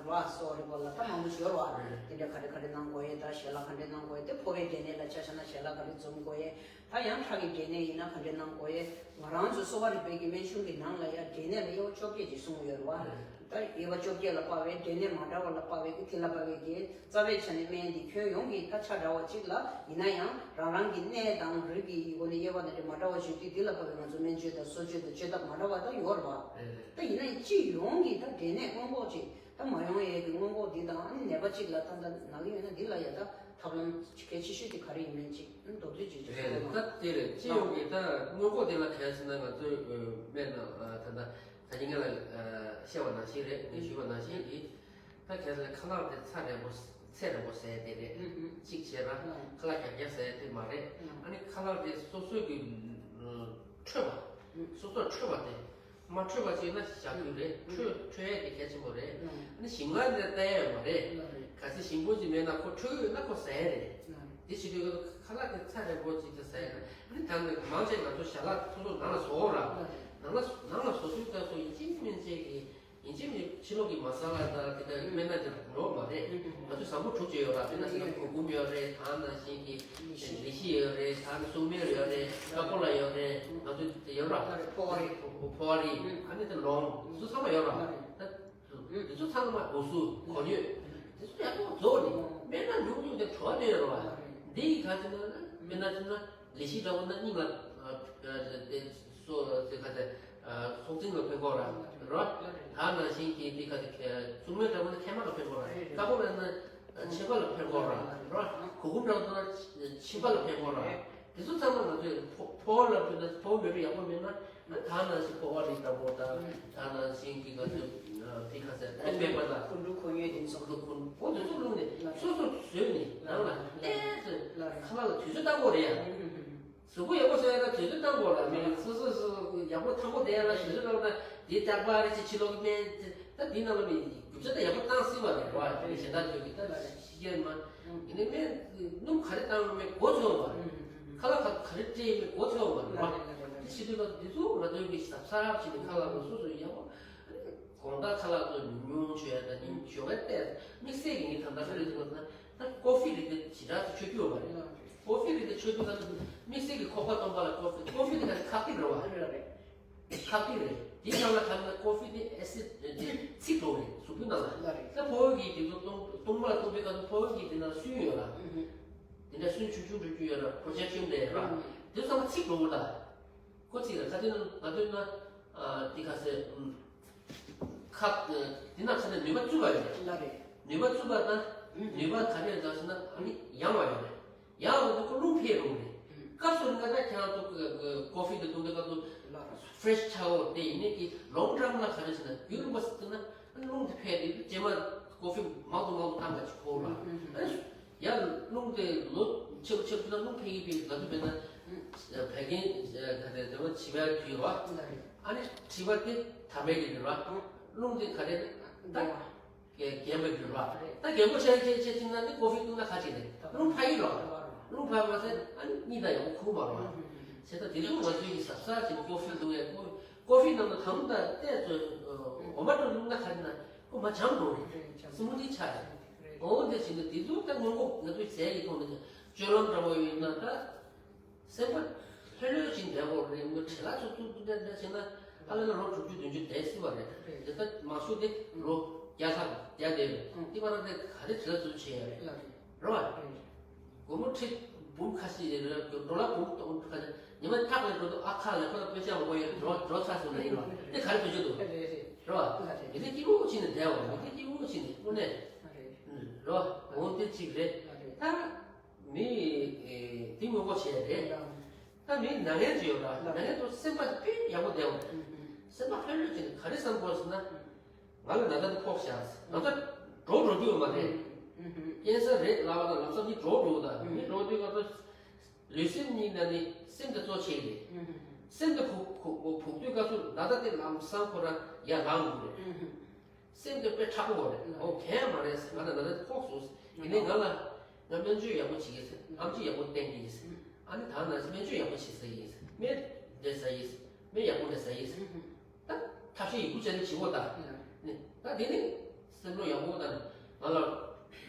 བ། གསོ་བ་རིག་པ་ལ་ད་མང་པོ་ཡོད་རེད་བ། དེ་འདྲ་ག་རེ་ག་རེ་གནང་དགོས་ཡས། ད་ཞལ་ལག་ག་འདྲ་གནང་དགོས་ཡས། དེ་ཕོ་བའི་འབྲས་ནད་ལ་ཆ་བཞག་ན་ཞལ་ལག་ག་རེ་འཛོམས་དགོས་ཡས། ད་ཡང་ཁྲག་གི་འབྲས་ནད་ཡིན་ན་ག་འདྲ་གནང་དགོས་ཡས། ང་རང་ཚོའི་གསོ་བ་རིག་པའི་གི་སྨན་གཞུང་གི་ནང་ལ་ཡང་འབྲས་ནད་ལ་དབྱེ་བ་བཅོ་བརྒྱད་ཅིག་གསུངས་ཡོད་རེད་བ། ད་དབྱེ་བ་བཅོ་བརྒྱད་ལ་དཔག་པའི་འབྲས་ནད་མ་འདྲ་བ་ལ་དཔག་པའི་གི་དེ་ལ་བབས་པའི་གི་རྩ་བའི་ཆ་ནས་སྨན་འདི་ཁྱོན་ཡོངས་ཀྱི་ད་ཆ་འདྲ་བ་གཅིག་ལ་ཡིན་ན་ཡང་རང་རང་གི་གནས་དང་རིགས་ཀྱི་སྒོ་ནས་དབྱེ་བ་ནས་མ་འདྲ་བ་བྱེད་དུས། དེ་ལ་བབས་པའི་ང་ཚོ་སྨན་བཅོས་དང་གསོ་བཅོས་དང་བཅོས་ཐབས་མ་འདྲ་བ་ད་ཡོད་རེད་བ། ད་ཡིན་ན་ཡང་སྤྱི་ཡོངས་ཀྱི་ད་འབྲས་ནད་སྔོན་འགོག་ཅིག་ད་མ་ཡོང་ཡས་ཀྱི་སྔོན་འགོག་འདི་དང་། ཨ་ནི་ནད་པ་གཅིག་ལ་ད་ད་ན་གི་ཡོད་ན་འདི་ལ་ཡ་ད་ཐབས་ལམ་གལ་ཆེ་ཤོས་དེ་ག་རེ་ཡིན་མིན་ཅིག་མདོར་བསྡུས་ཅིག་ཅིག་རེད། གསུངས་ད་དེ་རེད། སྤྱི་ཡོངས་ཀྱི་ད་སྔོན་འགོག་དེ་ལ་གལ་སྲིད་ན་ང་ཚོའི་སྨན་ནང་ད་ད་ད་གིན་ང་ལ་བཤད་པ་ནང་བཞིན་རེད། ངས་ཞུས་པ་ནང་བཞིན་གྱི་ད་གལ་སྲིད་ཁ་ལག་དེ་ཚ་རན་པོ་ཚད་རན་པོ་ཟས་དེ་རེད། གཅིག་བྱས་ན་ཁ་ལག་རྒྱག་རྒྱག་ཟས་དེ་མ་རེད། ཨ་ནི་ཁ་ལག་དེ་སོ་སོས་ཀྱི་འཕྲོད་པ། སོ་སོར་འཕྲོད་པ་དེ། མ་འཕྲོད་པ་ཅིག་ན་བཞག་རྒྱུ་རེད། འཕྲོད་འཕྲོད་ཡས་དེ་གལ་ཆེན་པོ་རེད། ཨ་ནི་ཞིམ་མངར་དེ་ལྟ་ཡས་མ་རེད། གལ་སྲིད་ཞིམ་པོ་ཅིག་མེད་ན་ཁོ་འཕྲོད་ཡོད་ན་ཁོ་ཟ་ཡས་རེད། དེ་བྱེད་དུས་ཁ་ལག་དེ་ཚ་རན་པོ་ཅིག་དེ་ཟ་ཡས་རེད། ཨ་ནི་ད་ནི་མང་ཆེ་ང་ཚོ་ཞལ་ལག་ཐུག་ཐུག་ནང་ལ་བཟོ་ར། ནང་ལ་ནང་ལ་བཟོ་དུས་ད་སོ་ཡིན་གཅིག་མིན་གཅིག་གི་ཡིན་གཅིག་མིན་ཕྱི་ལོགས་ཀྱི་མ་ས་ལ་དང་དེ་དག་སྨན་སྣ་དེ་འགྲོ་བ་མ་རེད། ང་ཚོས་བཟང་པོ་དྲུག་ཅིག་ཡོད་ར། དཔེར་ན་ཟེར་ན་གུར་གུམ་ཡོད་རེད། ད་ནང་བཞིན་གྱི་ལི་ཤི་ཡོད་རེད། ད་ནི་སུག་སྨེལ་ཡོད་རེད། ཀ་ཀོ་ལ་ཡོད་རེད། ང་ཚོ་དེ་ཡོད་ར། ཕོ་བ་རེད། ཕོ་བ་རེད། ཨ་ནི་དེ་ལོང་སུ་ཚང་མ་ཡོད་ར། ད་དེ་ཚོ་ཚང་མ་འོ་སུ་གོ་ཡོད་དེ་ཚོ་ཡག་པོ་བཟོ་ནི་སྨན་སྣ་ཉུང་ཉུང་དེ་བྲོ་བ་ཡོད་ར་བ། འདི་ཡི་ག་ཚོད་ན་དཔེར་ན་ཚོད་ན་ལི་ཤི་འདྲ་བོ་ན་སྙིང་ལ་དེ་སོ་དེ་ག་ཚོད། སྲོག་རྩིང་ལ་ཕན་གོ་ར་རོ། ད་ནང་བཞིན་གྱི་འདི་ག་དེ་སུག་སྨེལ་འདྲ་བོ་ན་མཁལ་མ་ལ་ཕན་གོ་ར། ཀ་པོ་ལ་ན་མཆིན་པ་ལ་ཕན་གོ་ར་རོ། གུར་གུམ་འདྲ་བོ་ན་མཆིན་པ་ལ་ཕན་གོ་ར། དེ་ཚོ་ཚང་མ་ང་ཚོས་ཕོ་ཕོ་བ་ལ་ཕན་ན་ཕོ་བ་མེད་པ་ཡག་པོ་མེད་ན། ད་ནང་བཞིན་ཕོ་བ་རིགས་འདྲ་བོ་དང་ད་ནང་བཞིན་གྱི་ང་ཚོས་འདི་ག་ཚོད་པད་མ་དང་། ཁོང་ཁྲོ་ཁོ་ཡོད་དེ་ཚོ། ཁོང་ཁྲོ་ཁོ་འོ་དེ་ཚོ་བླུགས་ནས་སོ་སོ་བཟོས་ནས་ནང་ལ་ལྟས་ཚོད་ཁ་ལག་ལ་དུས་ཚོད་བཏང་དགོས་རེད་ཡ། གཟུགས་པོ་ཡག་པོ་བཟོ་ཡ་ན་དུས་ཚོད་བཏང་དགོས་ལ། མི་སོ་སོ་སོ་ཡག་པོ་ཐང་པོ་བསྡད་ཡ་ལ་དུས་ཚོད་བཏང་ན་དེ་རྟག་པར་རེ་ཅིག་ཕྱི་ལོགས་ཀྱི་སྨན་ད་དེ་ནང་ལ་མི་རྒྱུ་ཆ་ད་ཡག་པོ་བཏང་སྲིད་པ་རེད་བ། དེ་ནི་ཞེ་དྲག་ཚོད་ཀྱི་ད་ཕྱི་རྒྱལ་མ་ཡིན་ནའི་སྨན་སྣུམ་ག་རེ་བཏང་མེད་གོ་ཚོད་བ། ཁ་ལག་ག་ག་རེ་སྤྲད་མེད་གོ་ཚོད་བ་རེད་བ། དེ་བྱེད་དུས་ད་དེ་ཚོ་ང་ཚོའི་མི་གཟབ་གཟབ་བྱས་ནས་ཁ་ལག་ཚོ་སོ་སོ་ཡག་པོ་དགོང་དག་ཁ་ལག་ཚོ་ཉུང་ཉུང་མཆོད་ཡ་ད་ཉིན་ཞོགས་པ་ཏོག་ཙམ་དམིགས་བསལ་གྱི་ངས་ད་ལྟ་ཁ་ལག་ཚོ་ད་ཀོ་ཧྥི་རིགས་དེ་ཞེ་དྲག་ཏུ་མཆོད་རྒྱུ་ཡོད་མ་རེད། ཀོ་ཧྥི་རིགས་དེ་མཆོད་དུས་ད་དམིགས་བསལ་གྱི་ཁོག་པ་སྟོང་པ་ལ་ཀོ་ཧྥི་ཀོ་ཧྥི་དེ་ད་ཁག་ཏིག་རེད་བ། ཁག་ཏིག་རེད། དེའི་ནང་ལ་ཁ་ན་ཀོ་ཧྥི་དེ་ཨེ་སིད་དེ་ཚིག་འགྲོ་རེད་གཟུགས་པོའི་ནང་ལ། ད་ཕོ་བ་གི་དེ་ཚོ་སྟོང་སྟོང་པ་ལ་སྟོང་པའི་སྐབས་སུ་ཕོ་བ་གི་དེ་ནང་སུན་ཡོད་ལ། དེ་འདྲ་སུན་ཆུང་ཆུང་འགྲོ་རྒྱུ་ཡོད་ལ་པོ་རོ་ཇེག་ཤན་རེད་ར། དེ་ཚོ་ཚང་མ་ཚིག་འགྲོ་གི་ལ། ཁོ་ཚིག་རེད། ཁ་དེ་ནང་ང་ཚོའི་ན་དེ་ག་ཟེར། ཁ། དེ་ན་ཁ་ནས་ནུས་པ་བཙུགས་པ་ཡོད་རེད། ལ་རེད། ནུས་པ་བཙུགས་པ་དང་ནུས་པ་ག་རེ་ཡང་ཟེར་ན་ཨ་ནི་ཡང་བ་ཡོད་རེད། ཡང་བ་དེ་ཁོ་རླུང་འཕེལ་རུང་རེད། སྐབས་སུ་ང་ད་ཁྱེད་རང་ཚོ་ཀོ་ཧྥི་དེ་བཏུང་དུས་སྐབས་སུ་ཧྥི་རེ་ཤི་ཆགས་འོ་དེ་ཡིན་ནའི་གི་ལོང་ཊརམ་ལ་ག་རེ་ཟེར་ན་རྒྱུན་རིང་པོ་ཟེར་ན་རླུང་དེ་འཕེལ་དེ་རྗེས་མ་ཀོ་ཧྥི་མང་དུ་མང་དུ་བཏང་ག་ཅིག་ཁོ་ལ། ཡང་རླུང་དེ་ལོ་ཆེ་བ་ཆེ་བ་ན་རླུང་འཕེལ་གྱི་འཕེལ་གྱི་ང་ཚོ་བས་ན་བད་ཀན་ག་རེ་རེ་བ་བྱི་བའི་དུས་ར། ཨ་ནི་བྱི་བ་དེ་དམ་པའི་གི་རེད་བ། རླུང་དེ་ག་རེ་ད་རྒན་པའི་གི་རེད་བ། ད་རྒན་པོ་ཆགས་ཆེ་ཆེ་ཆེ་ན་ནི་ཀོ་ཧྥི་བཏུང་ན་ཁ་ཅིག་རེད། རླུང་འཕར་གི་རེད་བ། རླུང་འཕར་བ་ཚེ་ཨ་ནི་གཉིད་ད་ཡག་པོ་ཁུག་མ་རེད་བ། བྱས་ད་དེ་ཚོ་ང་ཚོའི་གི་གཟབ་གཟབ་བྱས་ནས་ཀོ་ཧྥི་བཏུང་ཡས་ཀོ་ཀོ་ཧྥི་ནང་ལ་དང་ད་ལྟས་ཚོད་འོ་མ་འགྲོ་བླུགས་ན་ག་རེ་ན་ཁོ་མ་འཇམ་འགྲོ་རེད། སི་མུ་ཐི་ཆགས་རེད། འོ་དེ་བྱས་ནས་དེ་ཚོ་ད་སྔོན་འགོག་ང་ཚོས་བྱས་ཀྱི་ཐོག་ནས་སྤྱོད་ལམ་འདྲ་བོ་ཡོད་ན་ད་སེམས་པ་ལྷོད་ལྷོད་ཅིག་བསྡད་དགོས་རེད། མི་བྲེལ་བ་ཚོ་ཚུགས་འདྲ་འདྲ་བྱས་ན་ ཨ་ལ་ལ་ལོ་དྲུག་ཅུ་བདུན་ཅུ་བསྡད་སྲིད་པ་རེད། རེད། དེ་ལྟ་མང་ཤོས་དེ་ལོ་བརྒྱ་ལྷག་བསྡད་བསྡད་རེད། ཨང་། དེ་བར་དེ་ག་རེ་དྲི་ལ་ཚུར་བྱེད་ཡ་རེད། ལ་རེད། རེད་བ། རེད། སྒོར་མོ་ཁྲི་འབུམ་ཁ་ཤས་རེད། ཌོ་ལར་འབུམ་སྟོང་ཁ་ཤས། ཉི་མ་ཐག་ལ་འགྲོ་དུས་ཨ་ཁ་ལ་ཁོ་ལ་དཔེ་ཆ་མང་པོ་ཡོད། འགྲོ་འགྲོ་ཚར་སོང་ན་ཡིན་རོགས། དེ་ག་རེ་བེད་སྤྱོད་འདུག་རེད་རེད། རེད་བ། ལ་རེད། མི་ཚེ་སྐྱིད་པོ་བྱས་ནས་བསྡད་བ། མི་ཚེ་སྐྱིད་པོ་བྱས་ནས་དངོས་གནས། ལ་རེད། རེད་བ། འོ་དེ་གཅིག་རེད། ལ་རེད། ད་མི་དེ་ངོ་རྒོལ་བྱས་རེད། ལ། ད་མི་ན་མཁན་ཅིག་ཡོད་ར། ལ། ན་མཁན་དུ་སེམས་པ་དཔེ་ཡག་པོ་བསྡད་པ་རེད། ཨུ་ཧུ། སེམས་པ་ལྷོད་ལྷོད་བྱས་ནས་ག་རེ་བསམ་དགོས་ཟེར་ན། ང་ལ་ན་ཚ་དེ་ཕོག་བཞག་ང་ཚོ་འགྲོ་འགྲོ་རྒྱུ་ཡོད་མ་རེད། ཨུ་ཧུ། ཀན་སར་རེད་ལབ་པ་དང་ལམ་སང་མི་འགྲོ་འགྲོ་དང་། ཨུ་ཧུ། མི་འགྲོ་དུས་ང་ཚོ་ལུས་སེམས་གཉིས་ནང་ནས་སེམས་དེ་གཙོ་ཆེ་རེད། ཨུ་ཧུ། སེམས་དེ་ཕོག་ཕོག་ཕོག་དུས་སྐབས་སུ་ན་ཚ་དེ་ལམ་སང་ཁོ་རང་ཡར་ལངས་འགྲོ་རེད། ཨུ་ཧུ། སེམས་དེ་དཔེ་མཁྲེགས་པོ་རེད། ཨུ་ཧུ། ཨོ་གས་མ་རེད་ཟེར། ང་ལ་ན་ཚ་དེ་ཕོག་སོང་ཟེར། ཡིན་ནའི་ང་ལ་ང་སྨན་བཅོས་ཡག་པོ་བྱེད་ཀྱི་ཟེར། ཨུ་ཧུ། ཨམ་ཆི་ཡག་པོ་བསྟེན་གྱི་ཟེར། ཨུ་ཧུ། ཨ་ནི་ད་ན་སྨན་བཅོས་ཡག་པོ་བྱེད་ས་ཡིན་ཟེར། སྨན་འདི་ཟ་ཡིན་ཟེར། སྨན་ཡག་པོ་འདི་ཟ་ཡིན་ཟེར། ཨུ་ཧུ། ད་ཐབས་ཤེས་ཡག་པོ་བྱས་ནས་བྱེད་དགོས་ད། ཡ། ནི་ད་དེ་ནི་སེམས་བློ་ཡག་པོ་དང་ང་ལ་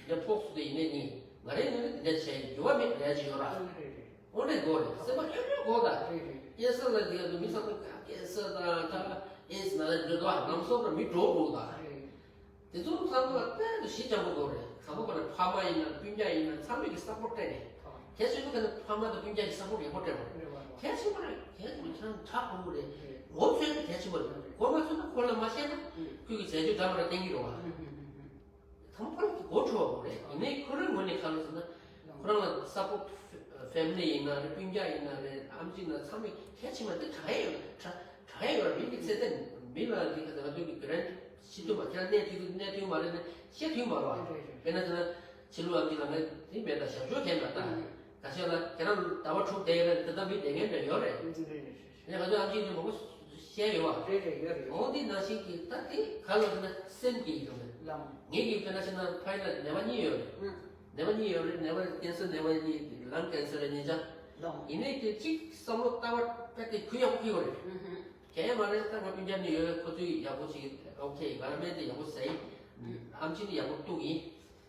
འདི་ཕོག་སོང་དེ་ཡིན་ནའི་ནི་ང་རའི་ངོས་ནས་འདི་འདྲ་བྱས་འགྱུར་བ་མེད་རེད་ཅིག་ཡོད་ར། ཨ་རེད་རེད། འོ་འདྲ་དགོས་རེད། སེམས་པ་ལྷོད་ལྷོད་དགོས་ད། རེད་རེད། ཀན་སར་ལ་དེ་ག་དུ་མི་ཚང་མ་ཀན་སར་དང་ད་ཨེ་ཛི་ན་ལ་འདྲ་དོ། ལམ་སང་ར་མི་འགྲོ་འགྲོ་ད། རེད། དེ་ཚོ་ཚང་མ་ལ་དཔེ་ཞེ་སྦྱང་པོ་དགོས་རེད། དང་པོ་ཁོ་ན་ཕ་མ་ཡིན་ན་སྤུན་ཀྱག་ཡིན་ན་ཚང་མས་ཀྱི་སཔོར་ཊི་སྤྲད་རེད། ཨ། གལ་ཆེན་པོ་ཁ་ན་ཕ་མ་དང་སྤུན་ཀྱག་གི་སཔོར་ཊི་ཡག་པོ་སྤྲད་དགོས་རེད། རེད་བ། གལ་ཆེན་པོ་རེད། གལ་ཆེན་པོ་ཆང་ཁྲག་ཁོང་རེད། རེད། ངོ་ཚོས་ན་གལ་ཆེན་པོ་རེད། ངོ་མ་ཚོས་ན་ཁོ་ལ་མ་བཤད་ན། ཨུ། ཁོས་ཀྱི་ཟས་བཅུད་འདྲ་མ་འདྲ་བསྟན་གྱི་རེད་བ། ཨུ་ཧུ་ཧུ་ཧུ། དང་པོ་ཁོ་ལ་གོ་འཕྲོ་བ་དགོས་རེད། ཡིན་ནའི་ཁོ་རང་ངོས་ནས་ག་རེ་ཟེར་ན། ཁོ་རང་ལ་སཔོར་ཊི་ཕེ་མི་ལི་ཡིན་ན་རེད། སྤུན་ཀྱག་ཡིན་ན་རེད། ཨམ་ཆི་ན་ཚང་མས་གལ་ཆེ་མ་དེ་དྲག་ཡོད་དྲག་དྲག་ཡོད་རེད། མི་གི་ཚེ་ཚད་མི་ལ་འདི་ག་ང་ཚོ་གི་ག་རེ་ཤི་དུས་མ་ཁྱེད་གནས་དུས་གནས་དུས་མ་རེད་ནས་བཤད་དུས་མ་རེད། དཔེར་ན་ཟེར་ན་ཕྱི་ལོ་ཨམ་ཆི་ལ་ངས་དེ་མེད་ད་ཞབས་ཞུ་ཁྱེད་ལ་ད་ཁ་ཤས་ལ་ཁྱེད་རང་ཟླ་བ་དྲུག་བསྡད་ཡོད་རེད། དེ་ལྟ་མི་བསྡད་མཁན་འདྲ་ཡོད་རེད། ཡང་ང་ཚོ་ཨམ་ཆི་ནི་མང་པོ་བཤད་ཡོད་བ། རེད་རེད། ཡོད་རེད། འོ་འདི་ནང་བཞིན་གྱི་ད་དེ་ག་ལ་ཟེར་ན་སེམས་ཀྱི་ཡིན་རུང་ལམ། ངེད་ཀྱི་དཔེར་ན་ཤི་ན་ཕ་ཡུལ་ལ་ནད་པ་གཉིས་ཡོད་རེད། ཨང་། ནད་པ་གཉིས་ཡོད་རེད། ནད་པ་ཀན་སར་ནད་པ་གཉིས་ལང་ཀན་སར་རེད་གཉིས་ཆ། ལོང་། ཡིན་ནའི་དེ་གཅིག་བསམ་བློ་ལྟ་བ་དཔེ་དེ་གུ་ཡག་པོ་གུ་ཡོད་རེད། ཨུ་ཧུ། གལ་མ་རེད། ད་ང་སྤུན་ཀྱག་གཉིས་ཡོད། ཁོ་ཚོས་ཡག་པོ་བྱེད་ཀྱི། ཨོ་ཁེ། ང་རང་སྨན་དེ་ཡག་པོ་ཟ་ཡིན། ཨུ། ཨམ་ཆི་ནི་ཡག་པོ་གཏུག་ཡིན།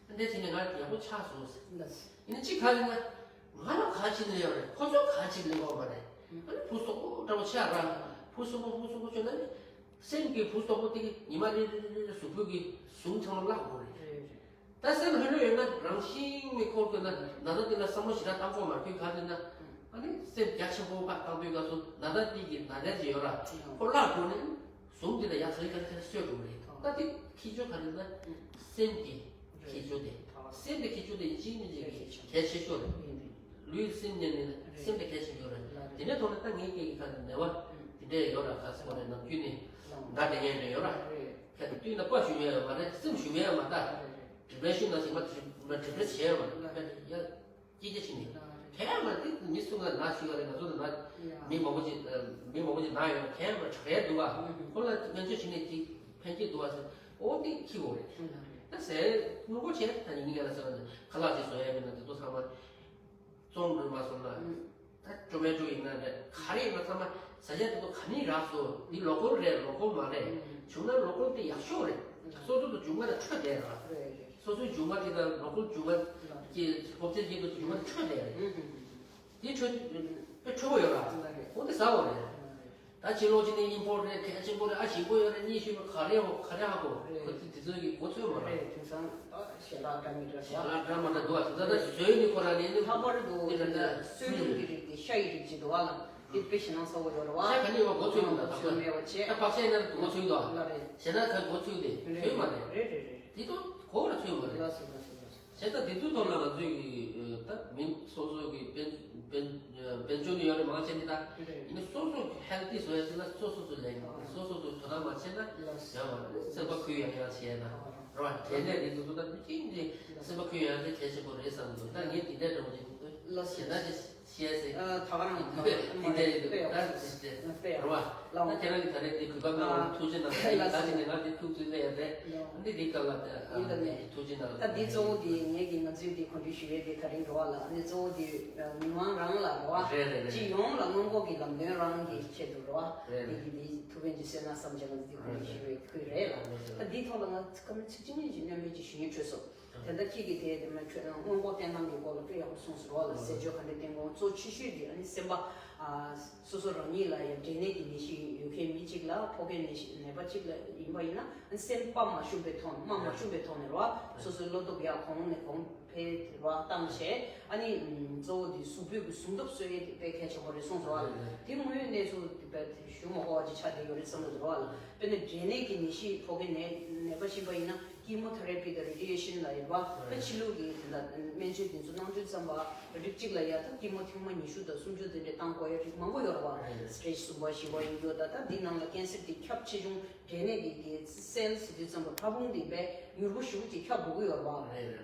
འདི་བྱས་ནས་ང་ཡག་པོ་ཆགས་སོང་ཟེར། ལགས། ཡིན་ནའི་གཅིག་ག་རེ་ན། ང་ལ་ག་བྱེད་ནས་ཡོད་རེད། ཁོ་ཚོ་ག་བྱེད་ནས་ཡོད་མ་རེད། ཨ་ནི་བུ་སོག་པོ་འདྲ་བོ་ཆགས་ར། བུ་སོག་པོ་བུ་སོག་པོ་བྱོས་ན་ནི། སེམས་ཀྱི་བུ་སོག་པོ་དེ་གི་ཉི་མ་རེ་རེ་རེ་རེ་གཟུགས་པོ་གི་ཟུངས་ཚང་མ་བརླག་འགྲོ་རེད། རེད་རེད། ད་སེམས་ལྷོད་ལྷོད་ཡོད་ན་རང་བཞིན་མི་འཁོར་དགོས་ན་ན་ཚ་དེ་ལ་བསམ་བློ་ཞེ་དྲག་བཏང་དགོས་མ་རེད། ཁོས་ག་ཟེར་ན། ཨ་ནི་སེམས་རྒྱ་ཆེན་པོ་བཏང་དུས་སྐབས་སུ་ན་ཚ་དེ་གི་ན་ཚ་ཅིག་ཡོད་ར། ཁོ་བརླག་འགྲོ་ནས་ཟུངས་དེ་ལ་ཡ་ཚ་ཡི་ཁ་ཁ་གསོས་འགྲོ་གི་རེད། ད་དེ་ཁྱི་ཆོ་ག་རེ་ན་སེམས་ཀྱི་ཁྱི་ཆོ་དེ། སེམས་ཀྱི་ཁྱི་ཆོ་དེ་ཡིན་གཅིག་མིན་གཅིག་གི་གལ་ཆེ་ཤོས་རེད། ལུས་སེམས་གཉིས་ནི་སེམས་དེ་གལ་ཆེ་ཤོས་རེད། དེ་འདྲའི་ཐོག་ནས་ད་ངའི་སྐད་ཀྱི་ཁ་ནས་ནད་པ་དེ་འདྲས་ཡོད་ར། ག་ཟེར་བ་རེད། ནམ་རྒྱུན་ནས་ད་དེ་ངས་འདྲ་ཡོད་ར། ཁ་དེ་དུས་ན་པ་ཞུ་མེད་ཡོད་མ་རེད། སེམས་ཞུ་མེད་ཡོད་མ་ད། ཌི་པི་རེ་ཤན་ན་ཞིག་མ་ཌི་པི་རེ་སི་བྱས་ཡོད་མ་རེད། ཡ། སྐྱིད་རྒྱ་ཕྱིན་ནས། གས་མ་དེ་མི་སུ་ང་ན་ཞུ་བ་རེད། ང་ཚོ་ལ་ན་མི་མང་པོ་ཅིག་མི་མང་པོ་ཅིག་ན་ཡོད། གས་མ་དྲག་ཡས་འདུག་བ། ཁོ་ལ་སྨན་བཅོས་བྱེད་ནས་ཅིག་ཕན་སྐྱེད་འདུག་བ་ཟེར། ཨོ་དེ་ཁྱི་འོ་རེད། ད་ཟས་དངུལ་སྒོར་བྱས་ད་ཡིན་ངེས་ལ་ཟེར་བ་ནི་ཁ་ལག་ཅིག་བཟོ་ཡས་མེད་ན་དེ་ཚོ་ཚང་མ་བཙོང་འགྲོ་མ་སོང་ན། ད་ཊོ་མེ་ཊོ་ཡིན་ན་རེད། ག་རེ་ཡིན་ན་ཚང་མ་ཟ་ཆས་དེ་ཚོ་ག་ནས་རག་སོང་། འདི་ལོ་ཀལ་རེད། ལོ་ཀལ་མ་རེད། བྱུང་ན་ལོ་ཀལ་དེ་ཡག་ཤོས་རེད། སོ་སོ་དང་རྒྱུ་མ་དང་འཕྲོད་བསྡད་ར། སོ་སོའི་རྒྱུ་མ་དེ་དང་ལོ་ཀལ་རྒྱུ་མ་གི་ཧོབ་ཚེ་གཅིག་ཏུ་རྒྱུ་མ་འཕྲོད་བསྡད་རེད། དེ་འཕྲོད་དཔེ་འཕྲོད་པོ་ཡོད་ར། ཁོ་དེ་ཟ་འོ་རེད། ད་ཕྱི་ལོགས་ཅིག་ནས་ཨིམ་པོར་ཊི་རེད། གལ་ཆེན་པོ་རེད། ཨ་ཞིམ་པོ་ཡོད་རེད། གཉིས་ཤོད་པ་ག་རེ་ཧོ་ག་རེ་ཧ་གོ། ཁོ་དེ་དེ་ཚོ་གི་གོ་ཚོད་མ་རེད། དེང་སང་ཞལ་ལག་འདྲ་མི་འདྲ་ཞལ་ལག་འདྲ་མ་འདྲ་འདུག་ཨ། དེ་ཚོ་ད་བཟོས་ནི་ཁོ་རང་ནས་ནི་ལྷག་པར་དུ་དེ་ལ་སོལ་རྒྱུ་གི་རིགས་དེ་ཤ་ཡི་རིགས་ཅིག་འདུག་ཨ་ལ། དེ་དཔེ་ཞེ་སྣང་ཚ་བོ་ཡོད་རེད་བ། ཤ་ག་ནས་ཡོད་གོ་ཚོད་མི་འདུག་ད་ཚོད་མེད་པ་བྱས། ད་བག་ཆགས་ཡིན་ན་གོ་ཚོད་འདུག་ཨ། ལ་རེད། ཞེ་ན་ད་གོ་ཚོད་དེ་ཚོད་མ་རེད། རེད་རེད་རེད། དེ་ཚོ་གོ་ར་ཚོད་མ་རེད། ལགས་སོ་ལགས་སོ་ལགས་སོ། བྱས་ཙང་དེ་ཚོའི་ཐོག་ལ་ང་ཚོས་ཀྱི་ད་མི་སོ་སོ་གི་དཔལ་དཔལ་དཔལ་འབྱོར་ནི་ཡོད་རེད་མང་ཆེ་ནི་ད། ཡིན་ན་སོ་སོ་ཧེལ་ཐི་བཟོ་ཡ་ཟེར་ན་སོ་སོ་ཚོ་ལས་སོ་སོ་ཚོ་དོ་སྣང་མ་བྱས་ན་ཡང་བ་སེམས་པ་ཁུལ་ཡང་ཡང་བྱས་ན་རོ། དེ་ནས་རིགས་འདུག་ད་མི་གཅིག་འདི་སེམས་པ་ཁུལ་ཡང་དེ་གལ་ཆེན་པོ་རེད་བསམ་འདུག་ད་ངས་དེ་འདྲ་འདྲ་བོ་ཅིག་འདུག་ཞེ་ན་དེ་ཤེས་ཟེར། ད་ག་རང་དེ་འདྲ་ཡིན་འདུག་ད་དེ་འདྲ་རོ། ད་ཁྱེད་རང་གི་ད་རེས་དེ་གུས་པ་གནང་བ་ཐུགས་རྗེ་གནང་། ད་ཡིན་ད་དེ་ནས་ང་དེ་ཐུགས་རྗེ་ལས་ཡ་རེད། འདི་འདི་སྐབས་ལ་ད་ཡིན་ད་ནས། ཐུགས་རྗེ་གནང་། ད་འདི་གཙོ་བོ་དེ་ངས་ཀྱི་ང་ཚོའི་དེ་གོ་སྒྲིག་ཞུ་ཡས་དེ་ད་རིང་འགྲོ་བ་ལ་ཨ་ནི་གཙོ་བོ་དེ་མི་མང་རང་ལ་རོ། རེད་རེད་རེད། སྤྱི་ཡོངས་ལ་སྔོན་འགོག་གི་ལམ་སྟོན་རང་གི་ཆེད་དུ་རོ། རེད་རེད། དེ་གི་དེ་ཐུགས་ཕན་གྱི་སེམས་ན་བསམ་བྱས་ང་ཚོ་དེ་གོ་སྒྲིག་ཞུ་བའི་ཁུལ་རེད་ལ། རེད་རེད། ད་འདིའི་ཐོག་ལ་ང་སྐར་མ་ཚིག་གཅིག་གཉིས་ཀྱི་སྣོན་མེད་ཀྱི་ཞུ་སྙན་སྤྲོད་སོང་། དེ་འདྲ་ཁྱེད་ཀྱིས་དེ་དེ་མ་ཁྱོད་སྔོན་འགོག་བསྟེན་སྟངས་ཀྱི་སྐོར་ལ་དཔེ་ཡག་པོ་གསུངས་སོང་བ་ལ། ཟས་སྤྱོད་ག་འདྲ་བསྟེན་དགོས། གཙོ་ཆེ་ཤོས་དེ་ཨ་ནི་སེམས་པ་ཨ་སོ་སོ་རང་ཉིད་ལ་ཡང་འབྲས་ནད་ཀྱི་ནད་གཞི་ཡོད་མཁན་མི་གཅིག་ལ་ཕོག་མཁན་ནད་གཞི་ནད་པ་གཅིག་ལ་ཡིན་པ་ཡིན་ན། ཨ་ནི་སེམས་པ་མ་ཞུམ་པའི་ཐོག་ནས་རྨ་མ་ཞུམ་པའི་ཐོག་ནས་རེད་བ། སོ་སོའི་བློ་སྟོབས་ཡར་གོང་ནས་གོང་འཕེལ་རེད་བ་བཏང་བྱས། ཨ་ནི་གཙོ་བོ་དེ་གཟུགས་པོའི་གི་ཟུངས་སྟོབས་གསོ་ཡས་དེ་དཔེ་གལ་ཆེན་པོ་རེད་གསུངས་སོང་བ་ལ། དེ་དངོས་ཡོད་གནས་ཚུལ་དེ་དཔེ་ཞུ་མ་དགོས་པ་ཅིག་ཆགས་བསྡད་ཡོད་རེད་བསམ་གྱི་འདུག་བ་ལ། དཔེར་ན་འབྲས་ནད་ཀྱི་ནད་གཞི་ཕོག་མཁན་ནད་ནད་པ་ཤི་བ་ཡིན་ན། ཀི་མོ་ཐེ་ར་པི་དང་རེ་ཌི་ཡེ་ཤན་ལ་ཡོད་པ། ད་ཕྱི་ལུགས་ཀྱི་དེ་འདྲ་སྨན་བཅོས་དེ་ཚོ་གནང་དུས་ཙམ་པ་རིགས་གཅིག་ལ་ཡ་ད་ཀི་མོ་ཐེངས་མ་ཉི་ཤུ་དང་སུམ་ཅུ་དེ་འདྲ་བཏང་དགོས་ཡ་རིགས་མང་པོ་ཡོད་རེད་བ། སི་ཊེ་ཇི་གསུམ་པ་བཞི་པ་ཡིན་རྒྱུ། ད་ད་འདི་ནང་ལ་ཀེན་སར་དེ་ཁྱབ་ཆེ་ཆུང་འབྲས་ནད་ཀྱི་དེ་སེལ་ཟེར་དུས་ཙམ་པ་ཕྲ་ཕུང་དེ་དཔེ་མྱུར་པོ་ཞེ་པོ་ཅིག་ཁྱབ་འགྲོ་གི་ཡོད་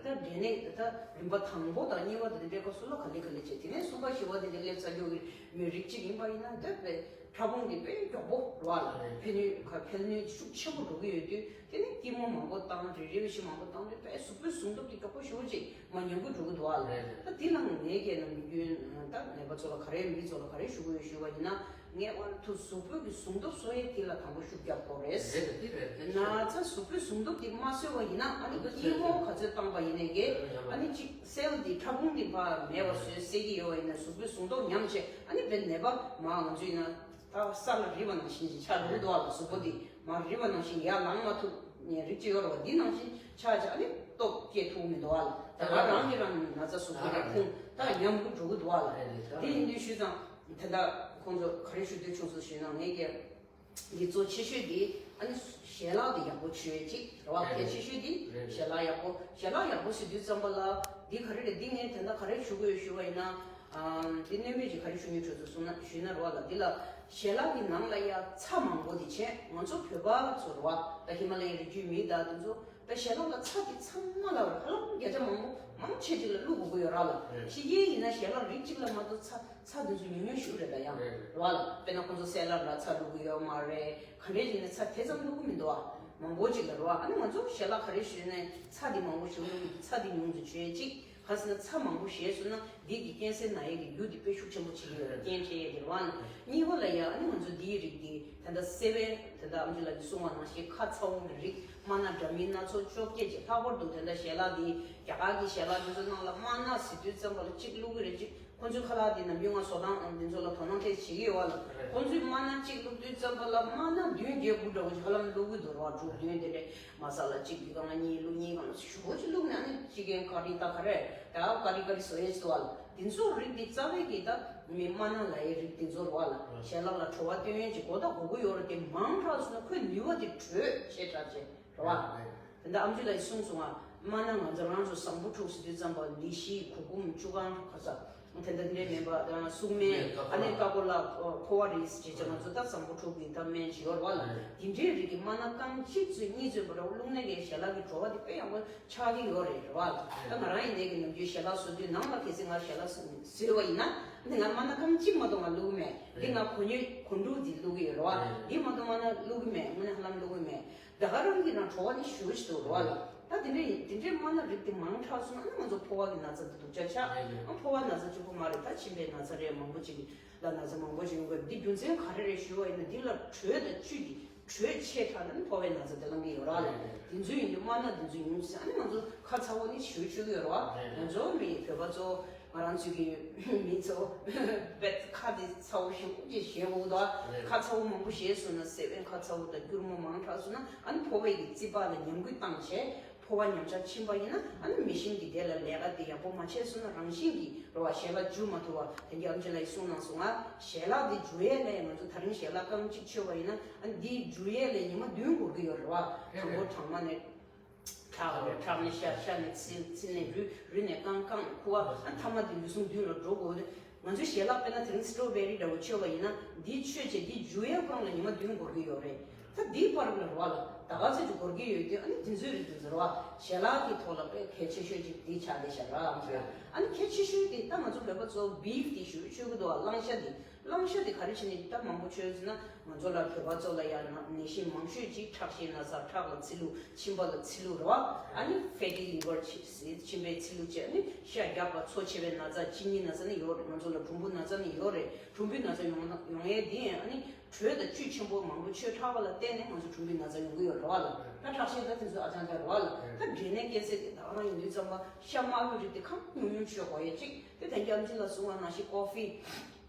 རེད་བ། ད་འབྲས་ནད་ད་རིམ་པ་དང་པོ་དང་གཉིས་པ་དེ་འདྲ་སྐབས་སུ་ལ་ག་ལེ་ག་ལེ་བྱས། དེ་ནས་གསུམ་པ་བཞི་པ་དེ་འདྲ་སླེབས་ཚར་རྒྱུ་གི་མི་རིགས་གཅིག་ཡིན་པ་ཡིན་ན། ད་དཔེ་ཕྲ་ཕུང་འདི་དཔེ་མགྱོགས་པོ་རེད་བ་ལ། ཕན་ནུས་ག་ཕན་ནུས་ཤུགས་ཆེན་པོ་འགྲོ་གི་ཡོད་དུས། དེ་ནས་ཀི་མོ་མང་པོ་བཏང་། རེ་རེ་བཞིན་མང་པོ་བཏང་དུས་དཔེ་གཟུགས་པོའི་ཟུངས་སྟོབས་དེ་མགྱོགས་པོ་ཞེ་པོ་ཅིག་མར་ཉམས་ཀྱི་འགྲོ་གི་འདུག་བ་ལ། ད་འདི་ལ་ངས་ཀྱིས་ནམ་རྒྱུན་ད་ནད་པ་ཚོ་ལ་ག་རེ་མི་ཚོ་ལ་ག་རེ་ཞུ་གི་ཡོད་ཞུས་པ་ཡིན་ན། ངེས་པར་དུ་གཟུགས་པོའི་གི་ཟུངས་སྟོབས་གསོ་ཡས་དེ་ལ་དང་པོ་ཤུགས་རྒྱག་དགོས་རེད། ན་ཚ་གཟུགས་པོའི་ཟུངས་སྟོབས་དེ་མ་གསོས་པ་ཡིན་ན། ཨ་ནི་ཀི་མོ་ག་ཚོད་བཏང་པ་ཡིན་ནའི་གི་ཨ་ནི་ཅིག་སེལ་དེ་ཕྲ་ཕུང་དེ་ཕར་མེད་པ་བཟོས་སེལ་གྱི་ཡོད་པ་ཡིན་ན། གཟུགས་པོའི་ཟུངས་སྟོབས་ཉམས་བྱས། ཨ་ནི་དཔེ་ནད་པ་མར་ང་ཚོ་ཡིན་ན་ད་ས་ལ་རིལ་བ་ནང་བཞིན་ཅིག་ཆགས་འགྲོ་གི་འདུག་བ་ལ། གཟུགས་པོ་དེ་མར་རིལ་བ་ནང་བཞིན་ཡར་ལངས་མ་ཐུབ་ནས་རིགས་ཅིག་ཡོད་རེད་བ། འདི་ནང་བཞིན་ཆགས་བྱས། ཨ་ནི་སྟོབས་སྐྱེ་ཐུབ་མི་འདུག་བ་ལ། ད་ག་རང་གིས་རང་ན་ཚ་གཟུགས་པོ་དེ་ཁུངས་ད་ཉམས་རྒུད་འགྲོ་གི་འདུག་བ་ལ། དེ་ཡིན་དུས་ཞུས་ཙང་དེ་འདྲ་ཁོང་ཚོ་ག་རེ་ཞུ་འདོད་བྱུང་སོང་ཞུས་ན། ངས་ཀྱི་འདི་གཙོ་ཆེ་ཤོས་འདི་ཨ་ནི་ཞལ་ལག་འདི་ཡག་པོ་མཆོད་ཅིག་རེད་བ། གལ་ཆེ་ཤོས་འདི་ཞལ་ལག་ཡག་པོ། ཞལ་ལག་ཡག་པོ་ཟེར་དུས་ཙམ་པ་ལ་འདི་ག་རེ་རེད། འདི་ངས་དེ་འདྲ་ག་རེ་ཞུ་དགོས་ཞུ་བ་ཡིན་ན། འདི་སྣོད་མེད་ཀྱི་ག་རེ་ཞུ་སྙིང་བྲོ་ཚོ་གསུངས་ན་ཞུས་ན་རེད་བ་ལ། འདི་ལ་ཞལ་ལག་གི་ནང་ལ་ཡ་ཚྭ་མང་པོ་འདི་བྱས། ང་ཚོ་བོད་པ་ཚོ་རེད་བ། ད་ཧི་མ་ལ་ཡའི་རི་རྒྱུད་མི་དང་དེ་ཚོ་ད་ཞལ་ལག་ལ་ཚྭ་དེ་ཚང་མ་ལ་ཧ་ལམ་བརྒྱ་ཆ་མང་པོ་མང་ཆེ་ཅིག་ལ་བླུག་དགོས་ཀྱི་ཡོད་ར་ལ། ཕྱི་རྒྱལ་ཡིན་ན་ཞལ་ལག་རིགས་གཅིག་ལ་མ་གཏོགས་ཚྭ་ཚྭ་དེ་ཚོ་ཉུང་ཉུང་ཞིག་རེད། ད་ཡང་རེད་བ་ལ། དཔེར་ན་ཁོང་ཚོ་སེ་ལར་ལ་ཚྭ་བླུག་གི་ཡོད་མ་རེད། ག་འདྲས་ཡིན་ན་ཚྭ་དེ་ཙམ་བླུག་གི་མི་འདུག་བ། མང་པོ་ཅིག་ལ་རེད་བ། ཨ་ནི་ང་ཚོ་ཞལ་ལག་ག་རེ་ཞུས་ནས་ཚྭ་དེ་མང་པོ་ཞིག་བླུག་གི་འདུག་ཚྭ་དེ་ཉུང་དུ་བྱོས་ཅིག་གང་ཟེར་ན་ཚྭ་མང་པོ་བཞེས་སོང་ན་འདི་གི་ཀེན་སར་ན་ཡས་ཀྱི་རྒྱུ་འདི་དཔེ་ཤུགས་ཆེན་པོ་བྱེད་ཀྱི་ཡོད་རེད། རྐྱེན་འཕྲད་ཡས་ཀྱི་རེད་བ། གཉིས་པ་ལ་ཡ་ཨ་ནི་ང་ཚོ་འདིའི་རིགས་འདི་ད་ལྟ་སེ་བན་ད་ལྟ་ཨམ་ཆི་ལགས་ཀྱིས་གསུངས་པ་ནང་བཞིན་ཁ་ཚ་བོ་གི་རིགས་སྨན་སྣ་འདྲ་མིན་སྣ་ཚོགས་བཅོ་བརྒྱད་ཅིག་ལྷག་པར་དུ་ད་ལྟ་ཞལ་ལག་འདི་རྒྱ་གར་གྱི་ཞལ་ལག་འདི་ཚོ་ནང་ལ་སྨན་སྣ་ཟེར་དུས་ཙམ་པ་ལ་གཅིག་བླུག་གི་རེད། གཅིག་ཁོང་ཚོའི་ཁ་ལག་འདི་ནམ་རྒྱུན་ང་བཟོ་སྟངས་འདི་ཚོ་ལ་དོ་སྣང་ཐེངས་བྱེད་ཀྱི་ཡོད་བ་ལ། ཁོང་ཚོས་སྨན་སྣ་གཅིག་བླུག་དུས་ཙམ་པ་ལ་སྨན་སྣ་བདུན་བརྒྱད་དགུ་འདྲ་བོ་ཞིག་ཧ་ལམ་བླུག་གི་འདུག་ར། དྲུག་བདུན་དེ་འདྲས། མ་ས་ལ་གཅིག་གི་སྒང་ལ་གཉིས་བླུག་གཉིས་སྒང་ལ་ཞེ་པོ་ཅིག་བླུག་ནས། ཨ་ནི་ཅི་ཀན་ཀ་རི་ད་ག་རེ་ད་ཀ་རི་ཀ་རི་བཟོ་ཡས་ཅིག་འདུག་བ་ལ། འདི་ཚོ་རིགས་འདི་རྩ་བའི་གི་ད་མི་སྨན་སྣ་ལབ་ཡས་རིགས་འདི་ཚོ་རེད་བ་ལ། ཞལ་ལག་ལ་བྲོ་བ་སྟོན་ཡས་ཅིག་གོ་ད་གོ་གི་ཡོད་རེད་དེ། མང་དྲགས་སོང་ན་ཁོའི་ནུས་པ་དེ་བྲོས་ཆེ་དྲགས་ཆེ་རེད་བ། དེ་འདྲ་ཨམ་ཆི་ལགས་ཀྱིས་གསུངས་སོང་ང་། སྨན་སྣ་ང་ཚོ་རང་ཚོ་ཟམ་པོ་ཕྲུག་ཟེར་དུས་ཙམ་པ་ལི་ཤི་གུར་གུམ་ཅུ་གང་ག་ས་དེ་འདྲ་འདྲ་མེད་པ། ཨ་སུག་སྨན་ཨ་ནི་ཀ་ཀོ་ལ་ཕོ་བ་རིགས་ཅེས་བྱ་ང་ཚོ་ད་ཟམ་པོ་ཕྲུག་གི་ད་སྨན་ཅིག་ཡོད་རེད་བ་ལ། དེ་འདྲའི་རིགས་ཀྱི་སྨན་སྣ་རྐང་གཅིག་ཚོད་གཉིས་ཚོད་པ་ར་བླུགས་ནས་ཀྱི་ཞལ་ལག་གི་བྲོ་བ་དེ་དཔེ་ཡག་པོ་ཆགས་ཀྱི་ཡོད་རེད་བ་ལ། ད་ང་རང་ཡིན་ནའི་གི་ནམ་རྒྱུན་ཞལ་ལག་བཟོ་དུས་ནང་ལ་གལ་སྲིད་ང་ཞལ་ལག་བཟོས་པ་ཡིན་ན། འདི་ང་སྨན་སྣ་རྐང་གཅིག་མ་གཏོགས་ང་བླུག་གི་མེད། འདི་ང་གོ་སྙོད་གོ་འབྲུ་འདི་བླུག་གི་ཡོད་རེད་བ། འདི་མ་གཏོགས་སྨན་སྣ་བླུག་གི་མེད། དངོས་གནས་ཧ་ལམ་བླུག་གི་མེད། ད་ག་རང་གི་ནང་བྲོ་བ་ནི་ཞུ་ཞིག་འདུག་རེད་བ་ལ། ད་དེ་འདྲ་ཡིན། དེ་འདྲའི་སྨན་སྣ་རིགས་དེ་མང་དྲགས་སོང་ན་ང་ཚོ་ཕོ་བ་གི་ན་ཚ་འདི་སྡུག་ཅག་ཆགས། ཨ་ཕོ་བ་ན་ཚ་གཅིག་པོ་མ་རེད། ད་མཆིན་པའི་ན་ཚ་རེད། མང་པོ་ཅིག་ལ་ན་ཚ་མང་པོ་ཅིག་ཡོང་གི་རེད། འདི་རྒྱུ་མཚན་ག་རེ་རེད་ཞུ་བ་ཡིན་ན། འདི་ལ་དྲོད་དང་བཅུད་ཀྱི་དྲོད་ཆེ་དྲགས་ན་ནི་ཕོ་བའི་ན་ཚ་དེ་ལངས་ཀྱི་ཡོད་རེད་བ་ལ། དེ་ཚོ་ཡིན་དུས་སྨན་སྣ་དེ་ཚོ་ཉུང་ཟེར། ཨ་ནི་ང་ཚོ་ཁ་ཚ་བོ་ནི་ཞུ་ཆོག་གི་ཡོད་རེད་བ། ང་ཚོ་མི་བོད་པ་ཚོ་ང་རང་ཚོའི་གི་མི་ཚོ་བེད་ཁ་དེ་ཚ་བོ་ཞེ་པོ་ཅིག་བཞེས་དགོས་འདུག་བ། ཁ་ཚ་བོ་མང་པོ་བཞེས་སོང་ན་སེ་བན་ཁ་ཚ་བོ་དང་སྐྱུར་མོ་མང་དྲགས་སོང་ན་ཨ་ནི་ཕོ་བའི་གི་རྩིད་པ་ལ་ཉམས་རྒུད་བཏང་བྱས། ཕོ་བ་ཉམས་ཆག་ཕྱིན་པ་ཡིན་ན་ཨ་ནི་མི་གཤིས་ཀྱི་དེ་ལ་ལས་ཀ་དེ་ཡག་པོ་མ་བྱས་སོང་ན་རང་བཞིན་གྱིས་རེད་བ། ཞལ་ལག་འཇུ་མ་ཐུབ་པ། དེ་འདྲ་ཨམ་ཆི་ལགས་ཀྱིས་གསུངས་གནང་སོང་ང་། ཞལ་ལག་དེ་འཇུ་ཡས་ལ་ཡང་ང་ཚོ་ད་རིང་ཞལ་ལག་རྐང་གཅིག་མཆོད་པ་ཡིན་ན་ཨ་ནི་དེ་འཇུ་ཡས་ལ་ཉི་མ་བདུན་འགོར་གྱི་ཡོད་རེད་བ། དང་པོ་གྲང་མ་ནས་ཁྲག་རེད། ཁྲག་ནས་ཤ། ཤ་ནས་ཚིལ། ཚིལ་ནས་རུལ། རུལ་ནས་བཀང་། བཀང་ནས་ཁུ་བ། ཨ་ནི་ཐ་མ་དེ་ལུས་ཟུངས་བདུན་ལ་འགྲོ་དགོས། ང་ཚོའི་ཞལ་ལག་དཔེར་ན་དེ་རིང་སི་ཊོ་བེ་རི་འདྲ་བོ་མཆོད་པ་ཡིན་ན་འདི་མཆོད་བྱས་འདི་འཇུ་ཡས་སྒང་ལ་ཉི་མ་བདུན་འགོར་གྱི་ཡོད་རེད། ད་འདིའི་བར་ལ་རེད་བ་ལ་ད་ག་ཚོད་ཅིག་འགོར་གྱི་ཡོད་དུས་ཨ་ནི་དེ་ཚོའི་རིགས་དེ་ཚོ་རེད་བ། ཞལ་ལག་གི་ཐོག་ལ་དཔེ་གལ་ཆེ་ཤོས་ཅིག་འདི་ཆགས་བསྡད་ཤག་ར། ཨ་ནི་གལ་ཆེ་ཤོས་དེ་ད་ང་ཚོ་བོད་པ་ཚོ་བིབ་དེ་ཞུ་མཆོད་ཀྱི་འདུག་བ། གླང་ཤ་དེ། གླང་ཤ་དེ་ག་རེ་བྱས་ནས་ད་མང་པོ་མཆོད་ཟེར་ན། ང་ཚོ་ལ་བོད་པ་ཚོ་ལ་ཡང་ན་ནད་གཞི་མང་ཤོས་ཅིག་ཁྲག་ཤེད་ན་ཚ། ཁྲག་ལ་ཚིལ་ལུ། མཆིན་པ་ལ་ཚིལ་ལུ་རེད་བ། ཨ་ནི་ཕེ་ཊི་ལི་ཝར་ཟེར་མཆིན་པའི་ཚིལ་ལུ་བཅས། ཨ་ནི་ཤ་རྒྱགས་པ། འཚོ་ཆེ་བའི་ན་ཚ། གཅིན་སྙི་ན་ཚ་ནི་ཡོད་རེད། ང་ཚོ་ལ་གྲུམ་བུ་ན་ཚ་ནི་ཡོད་རེད། གྲུམ་བུའི་ན་ཚ་ཡོང་ན་ཡོང་ཡས་དེ་ཨ་ནི་དྲོད་དང་བཅུད་ཆེན་པོ་མང་པོ་མཆོད་ཁྲག་པ་ལ་བརྟེན་ནས་ང་ཚོ་གྲུམ་བུའི་ན་ཚ་ཡོང་གི་ཡོད་རེད་བ་ལ། ད་ཁྲག་ཤེད་ད་དེ་ཚོ་ཨ་ཅང་ཅང་རེད་བ་ལ། ད་འབྲས་ནད་སྐྱེད་ཚད་དེ་ད་ག་རང་ཡོང་དུས་ཙམ་པ་ཤ་དམར་པོའི་རིགས་དེ་གང་ཉུང་ཉུང་མཆོད་དགོས་ཡས་གཅིག་དེ་ད་ཨམ་ཆི་ལགས་གསུངས་པ་ནང་བཞིན་ཀོ་ཧྥི།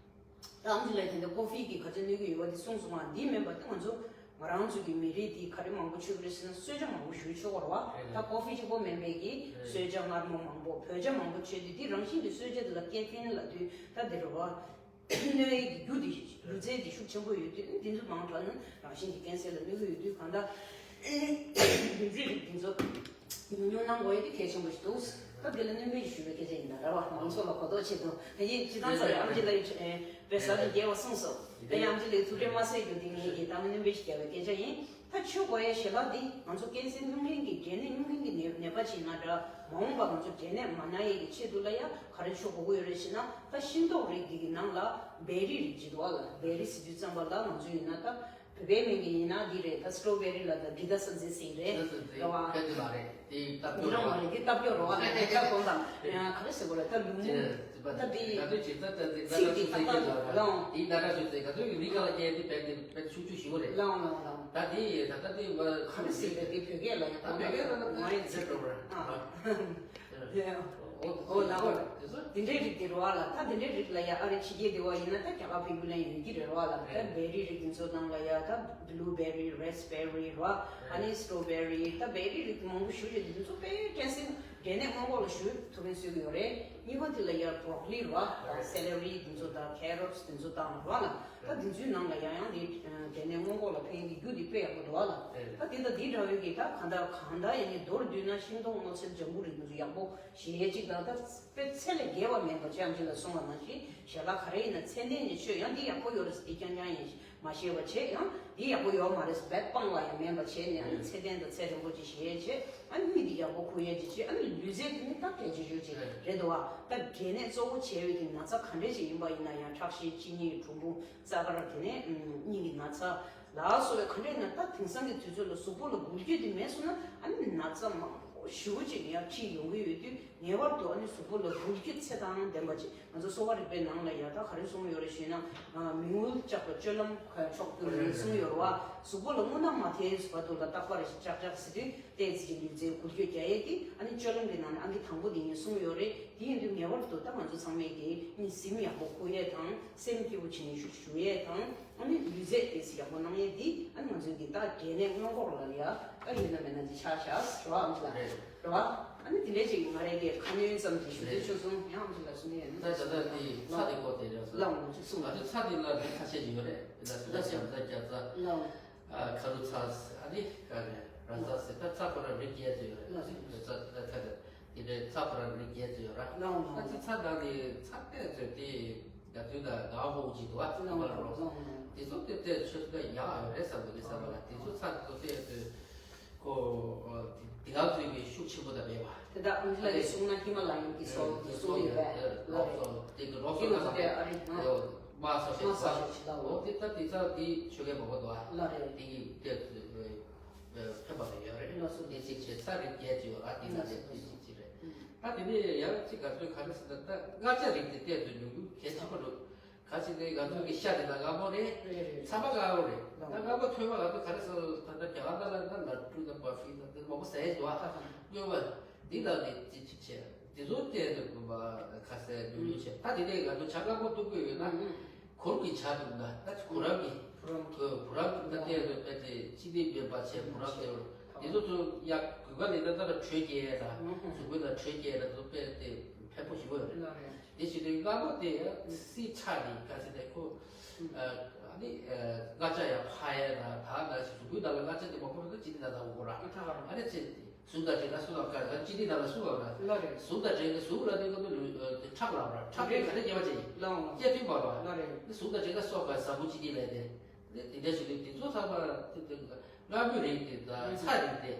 ད་ཨམ་ཆི་ལགས་དེ་འདྲ་ཀོ་ཧྥི་གིས་ག་ཚོད་གནོད་ཀྱི་ཡོད་པ་དེ་གསུངས་སོང་ང་། འདི་མིན་པ་དེ་ང་ཚོ་ང་རང་ཚོ་གི་མི་རིགས་དེ་ག་རེ་མང་པོ་མཆོད་ཀྱི་རེད་ཟེར་ན། གསོལ་ཇ་མང་པོ་ཞེ་པོ་མཆོད་དགོས་རེད་བ། ད་ཀོ་ཧྥི་གཅིག་པོ་མིན་པའི་གི་གསོལ་ཇ་མངར་མོ་མང་པོ། བོད་ཇ་མང་པོ་མཆོད་དུས་དེ་རང་བཞིན་གྱི་གསོལ་ཇ་དེ་ལ་ཀེ་ཕིན་ལབ་དུས་ད་དེ་རེད་བ། གནོད་ཡས་ཀྱི་རྒྱུ་དེ་ལུས་རྩལ་དེ་ཤུགས་ཆེན་པོ་ཡོད་དུས་དེ་ཚོ་མང་དྲགས་ན་རང་བཞིན་གྱི་ཀན་སར་ལ་གནོད་ཀྱི་ཡོད་དུས། གང་ལྟར་ལུས་རྩལ་རིགས་དེ་ཚོ་ཉུང་ཉུང་གནང་དགོས་ཡས་དེ་གལ་ཆེན་པོ་ཞིག་འདུག་ད་དེ་ལ་སྣོན་པ་ཞིག་ཞུ་བའི་སྐད་ཆ་ཡིན་ད་ར་བ། མང་ཚོགས་ལ་གོ་རྟོགས་ཆེད་དུ། ད་ཡིན་སྤྱི་བཏང་ཚོ་ཡང་ཨམ་ཆི་ལགས་ཀྱིས་དཔེ་གསར་དུ་རྒྱས་པ་གསུངས་སོང་། ད་ཡང་ཨམ་ཆི་ལགས་ཐུགས་ཁྲལ་མ་བཟོད་རྒྱུ་དེ་ངེད་ཀྱིས་ད་སྣོན་པ་ཞིག་རྒྱག་པའི་སྐད་ཆ་ཡིན། ད་མཆོད་དགོས་ཡས་ཞལ་ལག་འདི་ང་ཚོ་ཀན་སར་སྨྱུང་མཁན་གྱི་འབྲས་ནད་སྨྱུང་མཁན་གྱི་ནད་ནད་པ་ཅིག་ཡིན་ན་འདྲ། མ་འོངས་པ་ང་ཚོ་འབྲས་ནད་མ་ན་ཡས་ཀྱི་ཆེད་དུ་ལ་ཡ་ག་རེ་མཆོད་དགོས་ཀྱི་ཡོད་རེད་ཟེར་ན། ད་ཤིང་ཏོག་རིགས་འདི་གི་ནང་ལ་བེ་རི་རིགས་ཅིག་འདུག་བ་ལ། བེ་རི་ཟེར་དུས་ཙམ་པ་ལ་ང་ཚོ་ཡིན་ན་ད་བོད་པའི་མིང་གི་ཡིན་ན་འདི་རེད། ད་སི་ཊོ་བེ་རི་ལ་ད་འབྲི་ད་སན་ཟེར་ཟིན་རེད། ད་སི་ཊོ་བེ་རི་རེད་བ། ཕལ་ཆེར་མ་རེད། དེ་སྟབས་སྐྱོ་འདི་རང་མ་རེད། རེད། དེ་སྟབས་སྐྱོ་རེད་བ། ད་དེ་ད་གོང་དང་ཡང་ག་རེ་ཟེར་དགོས་རེད། ད་ལུང་ད་དེ་ད་དེ་ད་དེ་ཚིག་དེ་ད་ད་ད་ལོང་། དེ་ད་ད་ཞུ་ཚེ་ག་ཚོད་རིག་ག་ལ་སྐྱེ་དེ་བེད་དེ་བེད་ཤུགས་ཆུ་ཞིག་རེད། ལོང་ལོང་ལོང་། ད་དེ་ད་ད་དེ་བ་ག་རེ་ཟེར་དེ་བོད་སྐད་ལ་ཡང་ད་བོད་སྐད་ལ་ད་ང་ཡི་ཚེ་འགྲོ་རེད། ཨ། ཨོ་ལའོ། དེ་འདྲའི་རིགས་དེ་རེད་བ་ལ། ད་དེ་འདྲའི་རིགས་ལ་ཡ་ཨ་རི་ཕྱི་རྒྱལ་དེ་བ་ཡིན་ན་ད་རྒྱ་གར་བོད་ཡུལ་ལ་ཡོད་ཀྱི་རེད་བ་ལ། ད་བེ་རི་རིགས་དེ་ཚོ་ནང་ལ་ཡ་ད་བླུ་བེ་རི། རེ་སི་བེ་རི་རེད་བ། ཨ་ནི་སི་ཊོ་བེ་རི། ད་བེ་རི་རིགས་མང་པོ་ཞེ་པོ་ཅིག་དེ་ཚོ་དཔེ་ཀན་སར་འབྲས་ནད་སྔོན་འགོག་ལ་ཞེ་པོ་ཐུགས་ཕན་གསོས་ཀྱི་ཡོད་རེད། གཉིས་པ་དེ་ལ་ཡ་བྷོ་རོ་ཀོ་ལི་རེད་བ། ད་སེ་ལེ་རི་དེ་ཚོ་དང་ཁེ་རོ་ཊི་དེ་ཚོ་དང་རེད་བ་ལ། ད་དེ་ཚོའི་ནང་ལ་ཡང་ཡང་དེ་འབྲས་ནད་སྔོན་འགོག་ལ་ཕན་གྱི་རྒྱུ་དེ་དཔེ་ཡག་པོ་འདུག་བ་ལ། ད་དེ་དང་དེ་འདྲ་བའི་གི་ད་གང་ལྟར་གང་ལྟར་ཡང་ནི་མདོར་བསྡུས་ན་ཤིང་ཏོག་སྣ་ཚོགས་ལྗང་གུ་རིགས་དེ་ཚོ་ཡག་པོ་ཞེ་གཅིག་དང་། ད་དཔེ་ཚད་ལས་བརྒལ་བ་མེད་པ་བྱས། ཨམ་ཆི་ལགས་གསུངས་པ་ནང་བཞིན་ཞལ་ལག་ག་རེ་ཡིན་ན་ཚད་ལྡན་ནས་མཆོད། ཡང་འདི་ཡག་པོ་ཡོད་རེད་ཟེར་འདི་རྐྱང་རྐྱང་ཡིན་མ་ཤེས་པ་བྱས། ཡང་འདི་ཡག་པོ་ཡོད་མ་རེད་ཟེར་བད་སྤང་བ་ཡང་མིན་པ་བྱས་ནས། ཨ་ནི་ཚད་ལྡན་དང་ཚད་རན་པོ་ཅིག་བྱས་བྱས། ཨ་ནི་མིག་འདི་ཡག་པོ་ཁུག་ཡས་ཅིག་བྱས། ཨ་ནི་ལུས་རྩལ་དེ་ནི་ད་གལ་ཆེ་ཤོས་ཅིག་རེད་འདུག་བ། ད་འབྲས་ནད་གཙོ་བོ་བྱས་པའི་གི་ན་ཚ་ག་འདྲས་ཅིག་ཡིན་པ་ཡིན་ན་ཡང་ཁྲག་ཤེད། གཅིན་སྙི། གྲུམ་བུ། རྩ་དཀར། དེ་ནས་སྙིང་གི་ན་ཚ་ལ་སོགས་པའི་ག་འདྲས་ན། ད་དེང་སང་གི་དུས་ཚོད་ལ་གཟུགས་པོ་ལ་འགུལ་སྐྱོད་དེ་མེད་སོང་ན་ཨ་ནི་ན་ཚ་མང་པོ་ཞེ་པོ་ཅིག་ཡར་ཁྲིད་ཡོང་གི་ཡོད་དུས། ངེས་པར་དུ་ཨ་ནི་གཟུགས་པོ་ལ་འགུལ་སྐྱོད་ཚད་དང་ལྡན་པ་ཅིག་ང་ཚོ་གསོ་བ་རིག་པའི་ནང་ལ་ཡ་ད་ག་རེ་གསུངས་ཡོད་རེད་ཞུས་ན། མིང་དབུལ་བཅག་པ་སྤྱོད་ལམ་མཆོག་གྱུར་ཡིན་གསུངས་ཡོད་རེད་བ། གཟུགས་པོ་ལ་རྔུལ་ནག་མ་ཐེབས་བར་དུ་ལ་རྟག་པར་བཅག་བཅག་ཟེར་དུས་ཏོག་ཙམ་གྱི་ལུས་རྩལ་འགུལ་སྐྱོད་རྒྱག་ཡས་དེ་ཨ་ནི་སྤྱོད་ལམ་གྱི་ནང་ནས་ཨང་ཀི་དང་པོ་དེ་ཡིན་གསུངས་ཡོད་རེད། དེ་ཡིན་དུས་ངེས་པར་དུ་ད་ང་ཚོ་ཚང་མས་ཀྱིས་ཨ་ནི་གཟིམ་ཡག་པོ་ཁུག་ཡས་དང་སེམས་སྐྱིད་པོ་བྱས་ནས་བཞུགས་བཞུགས་ཡས་དང་། ཨ་ནི་ལུས་རྩལ་ཏོག་ཙམ་ཡག་པོ་གནང་ཡས་འདི་ཨ་ནི་ང་ཚོའི་གི་ད་འབྲས་ནད་སྔོན་འགོག་ལ་ཡ་ཨ་ཡོད་ན་མེད་ན་འདི་ཆགས་ཤག་རེད་བ། ཨམ་ཆི་ལགས། རེད། རེད་བ། ཨ་ནི་དེ་འདྲས་ཅིག་ང་རང་གི་ཁ་སྣོན་ཙམ་གྱིས་ཞུ་འདོད་བྱུང་སོང་། ཡང་ཨམ་ཆི་ལགས་གསུང་ཡས་ཡོད་ན། ད་ད་ལྟ་འདི་ཚྭ་དེ་སྐོར་དེ་རེད་སོང་། ལགས་འོང་། ཅིག་གསུངས། ང་ཚོའི་ཚྭ་དེ་ལ་རིགས་ཁ་ཤས་ཅིག་ཡོད་རེད། དེ་ལ་སི་ལ་ཞབས་ཚྭ། རྒྱ་ཚྭ། ལགས་འོང་། ཨ་ཁ་རུ་ཚྭ། ཨ་ནི་ག་རེ་ར་ཚྭ་ཟེར། ད་ཚྭ་ཁོ་རང་རིགས་བརྒྱད་ཙམ་ཡོད་རེད། ལགས་སོ། ར་ཚྭ་ད་ད་ད་དེ་འདྲའི་ཚྭ་ཁོ་རང་རིགས་བརྒྱད་ཙམ་ཡོད་ར། ལགས་འོང་། ཨ་ཙི་ཚྭ་དང་དེ་ཚྭ་ཏོག་ཙམ་དེ་ཡ་དུས་ད་ག་ཧོ་ཅིག་འདུག་ཨ། ལགས་འོང་། ལགས་འོང་། དེ་ཚོ་དེ་ཏོག་ཙམ་མཆོད་ཚུལ་ཡག་ཡོད་རེད་བསམ་གི་རེད་བསམ་པ་ལ། དེ་ཚོ་ཚྭ་དེ་ཚོ་ཏོག་ཙམ་ཁོ་དེ་ག་ཚོད་ཀྱི་ཤུགས་ཆེན་པོ་ད་མེད་པ། དེ་ད་ཨམ་ཆི་ལགས་ཀྱིས་གསུངས་ན་ཧི་མ་ལ་ཡན་གྱི་སོལ་དེ་གསུངས་ཡོད་པས། ལགས་རེད། རོགས་སོལ་དེ་གི་རོགས་སོལ་ལ་ཧི་མ་ལ་ཡན་ཨ་རི་ཨ་མ་སོལ་ཞིག་མ་སོལ་ཞིག་ལགས་འོ། འོ་དེ་ད་དེ་ཚྭ་དེ་མཆོད་མཁན་མང་པོ་འདུག་ཨ། ལགས་རེད། དེ་གི་ཏོག་ཙམ་ཕན་པ་ཡོད་རེད། ལགས་སོ། དེ་གཅིག་བྱས། ཚྭ་རིགས་བརྒྱད་ཅིག་ཡོད་ར། དེ་ནང་ལས་དེ་གཅིག་ཅིག་རེད། ད་དེ་ནས་ཡང་གཅིག་ག་ཚོད་ག་རེ་ཟེར་ན། ད་མངར་ཆ་རིགས་དེ་ཏོག་ཙམ་ཉུང་ཉུང་གལ་ཆེན་པོ་འདུག་ག་ཅི་ནས་ང་ཚོ་གི་ཤ་དེ་ད་མངར་མོ་རེད། རེད་རེད། ཚ་བ་མངར་མོ་རེད། ད་མངར་མོ་ཐོན་པ་ང་ཚོ་ག་རེ་ཟེར། ད་ལྟ་རྒྱ་གར་ནང་ལ་ད་ལ་ཀྲུ་དང་བ་ཧྥི་དང་དེ་མང་པོ་ཟ་ཡས་འདུག་ཨ། ཁ་ཁ། སྨྱོན་པ་འདི་ལ་ནི་ཅི་ཅི་བྱས། དེ་ཚོ་ཏོག་ཙམ་དགོས་པ་ཁ་གསལ་ཉུང་ཉུང་བྱས། ད་དེ་ནས་ང་ཚོ་ཇ་མངར་མོ་བཏུང་དགོས་ཡོད་ན། ཨུ་ཨུ། གུར་གྱི་ཇ་འདུག་ན། ད་གུ་རམ་གྱི། གུ་རམ་གྱི། གུ་རམ་གྱི་ད་ཏོག་ཙམ་དཔེ་དེ་ཅི་ནས་མེད་པ་བྱས། གུ་རམ་དེ་དེ་ཚོ་ཚོ་ཡ་དགོས་པ་ལས་ད་ལྟ་དྲོད་སྐྱེལ་ཡས་དང་། ཨུ་ཨུ། གཟུགས་པོ་ལ་དྲོད་སྐྱེལ་ཡས་དང་ཚོ་དཔེ་དེ་ཕན་པོ་ཞེ་པོ་ཡོད་རེད། ལགས་རེད། དེ་བྱས་ཏེ་མངར་མོ་དེ་སི་ཁྲག་ནི་ག་ཚད་དེ་ཁོ། ཨ་ནི་མངར་ཆ་ཡང་འཕར་ཡས་དང་། ད་ནང་བཞིན་གཟུགས་པོའི་ནང་ལ་མངར་ཆ་དེ་མ་ཕོག་ན་ཅི་ནས་ད་ད་འོ་ར། ཨ་ནི་ཚེ་ཟུག་དང་འདྲེས་ན་སུ་ལ་དཀའ། ད་ཅི་ནས་ད་ལ་སུ་ལ་ར། ལགས་རེད། ཟུག་དང་འདྲེས་ན་ཟུག་ལ་དེ་ཀ་ཏུ་ལུས་ཁྲག་ལ་ར། ཁྲག་གི་ག་རེ་སྐྱེ་བ་ཅི་ཡིན། ལགས་འོང་། སྐྱེ་མཐུན་པ་ར། ལགས་རེད། ཟུག་དང་འདྲེས་ན་སོ་ག་ཟ་བུ་ཅི་ནས་ལས་དེ། དེ་འདྲ་ཞིག་རེད། དེ་ཚོ་ཚང་མ་དེ་དེ་མངར་མོའི་རིགས་དེ་དང་ཚྭ་རིགས་དེ་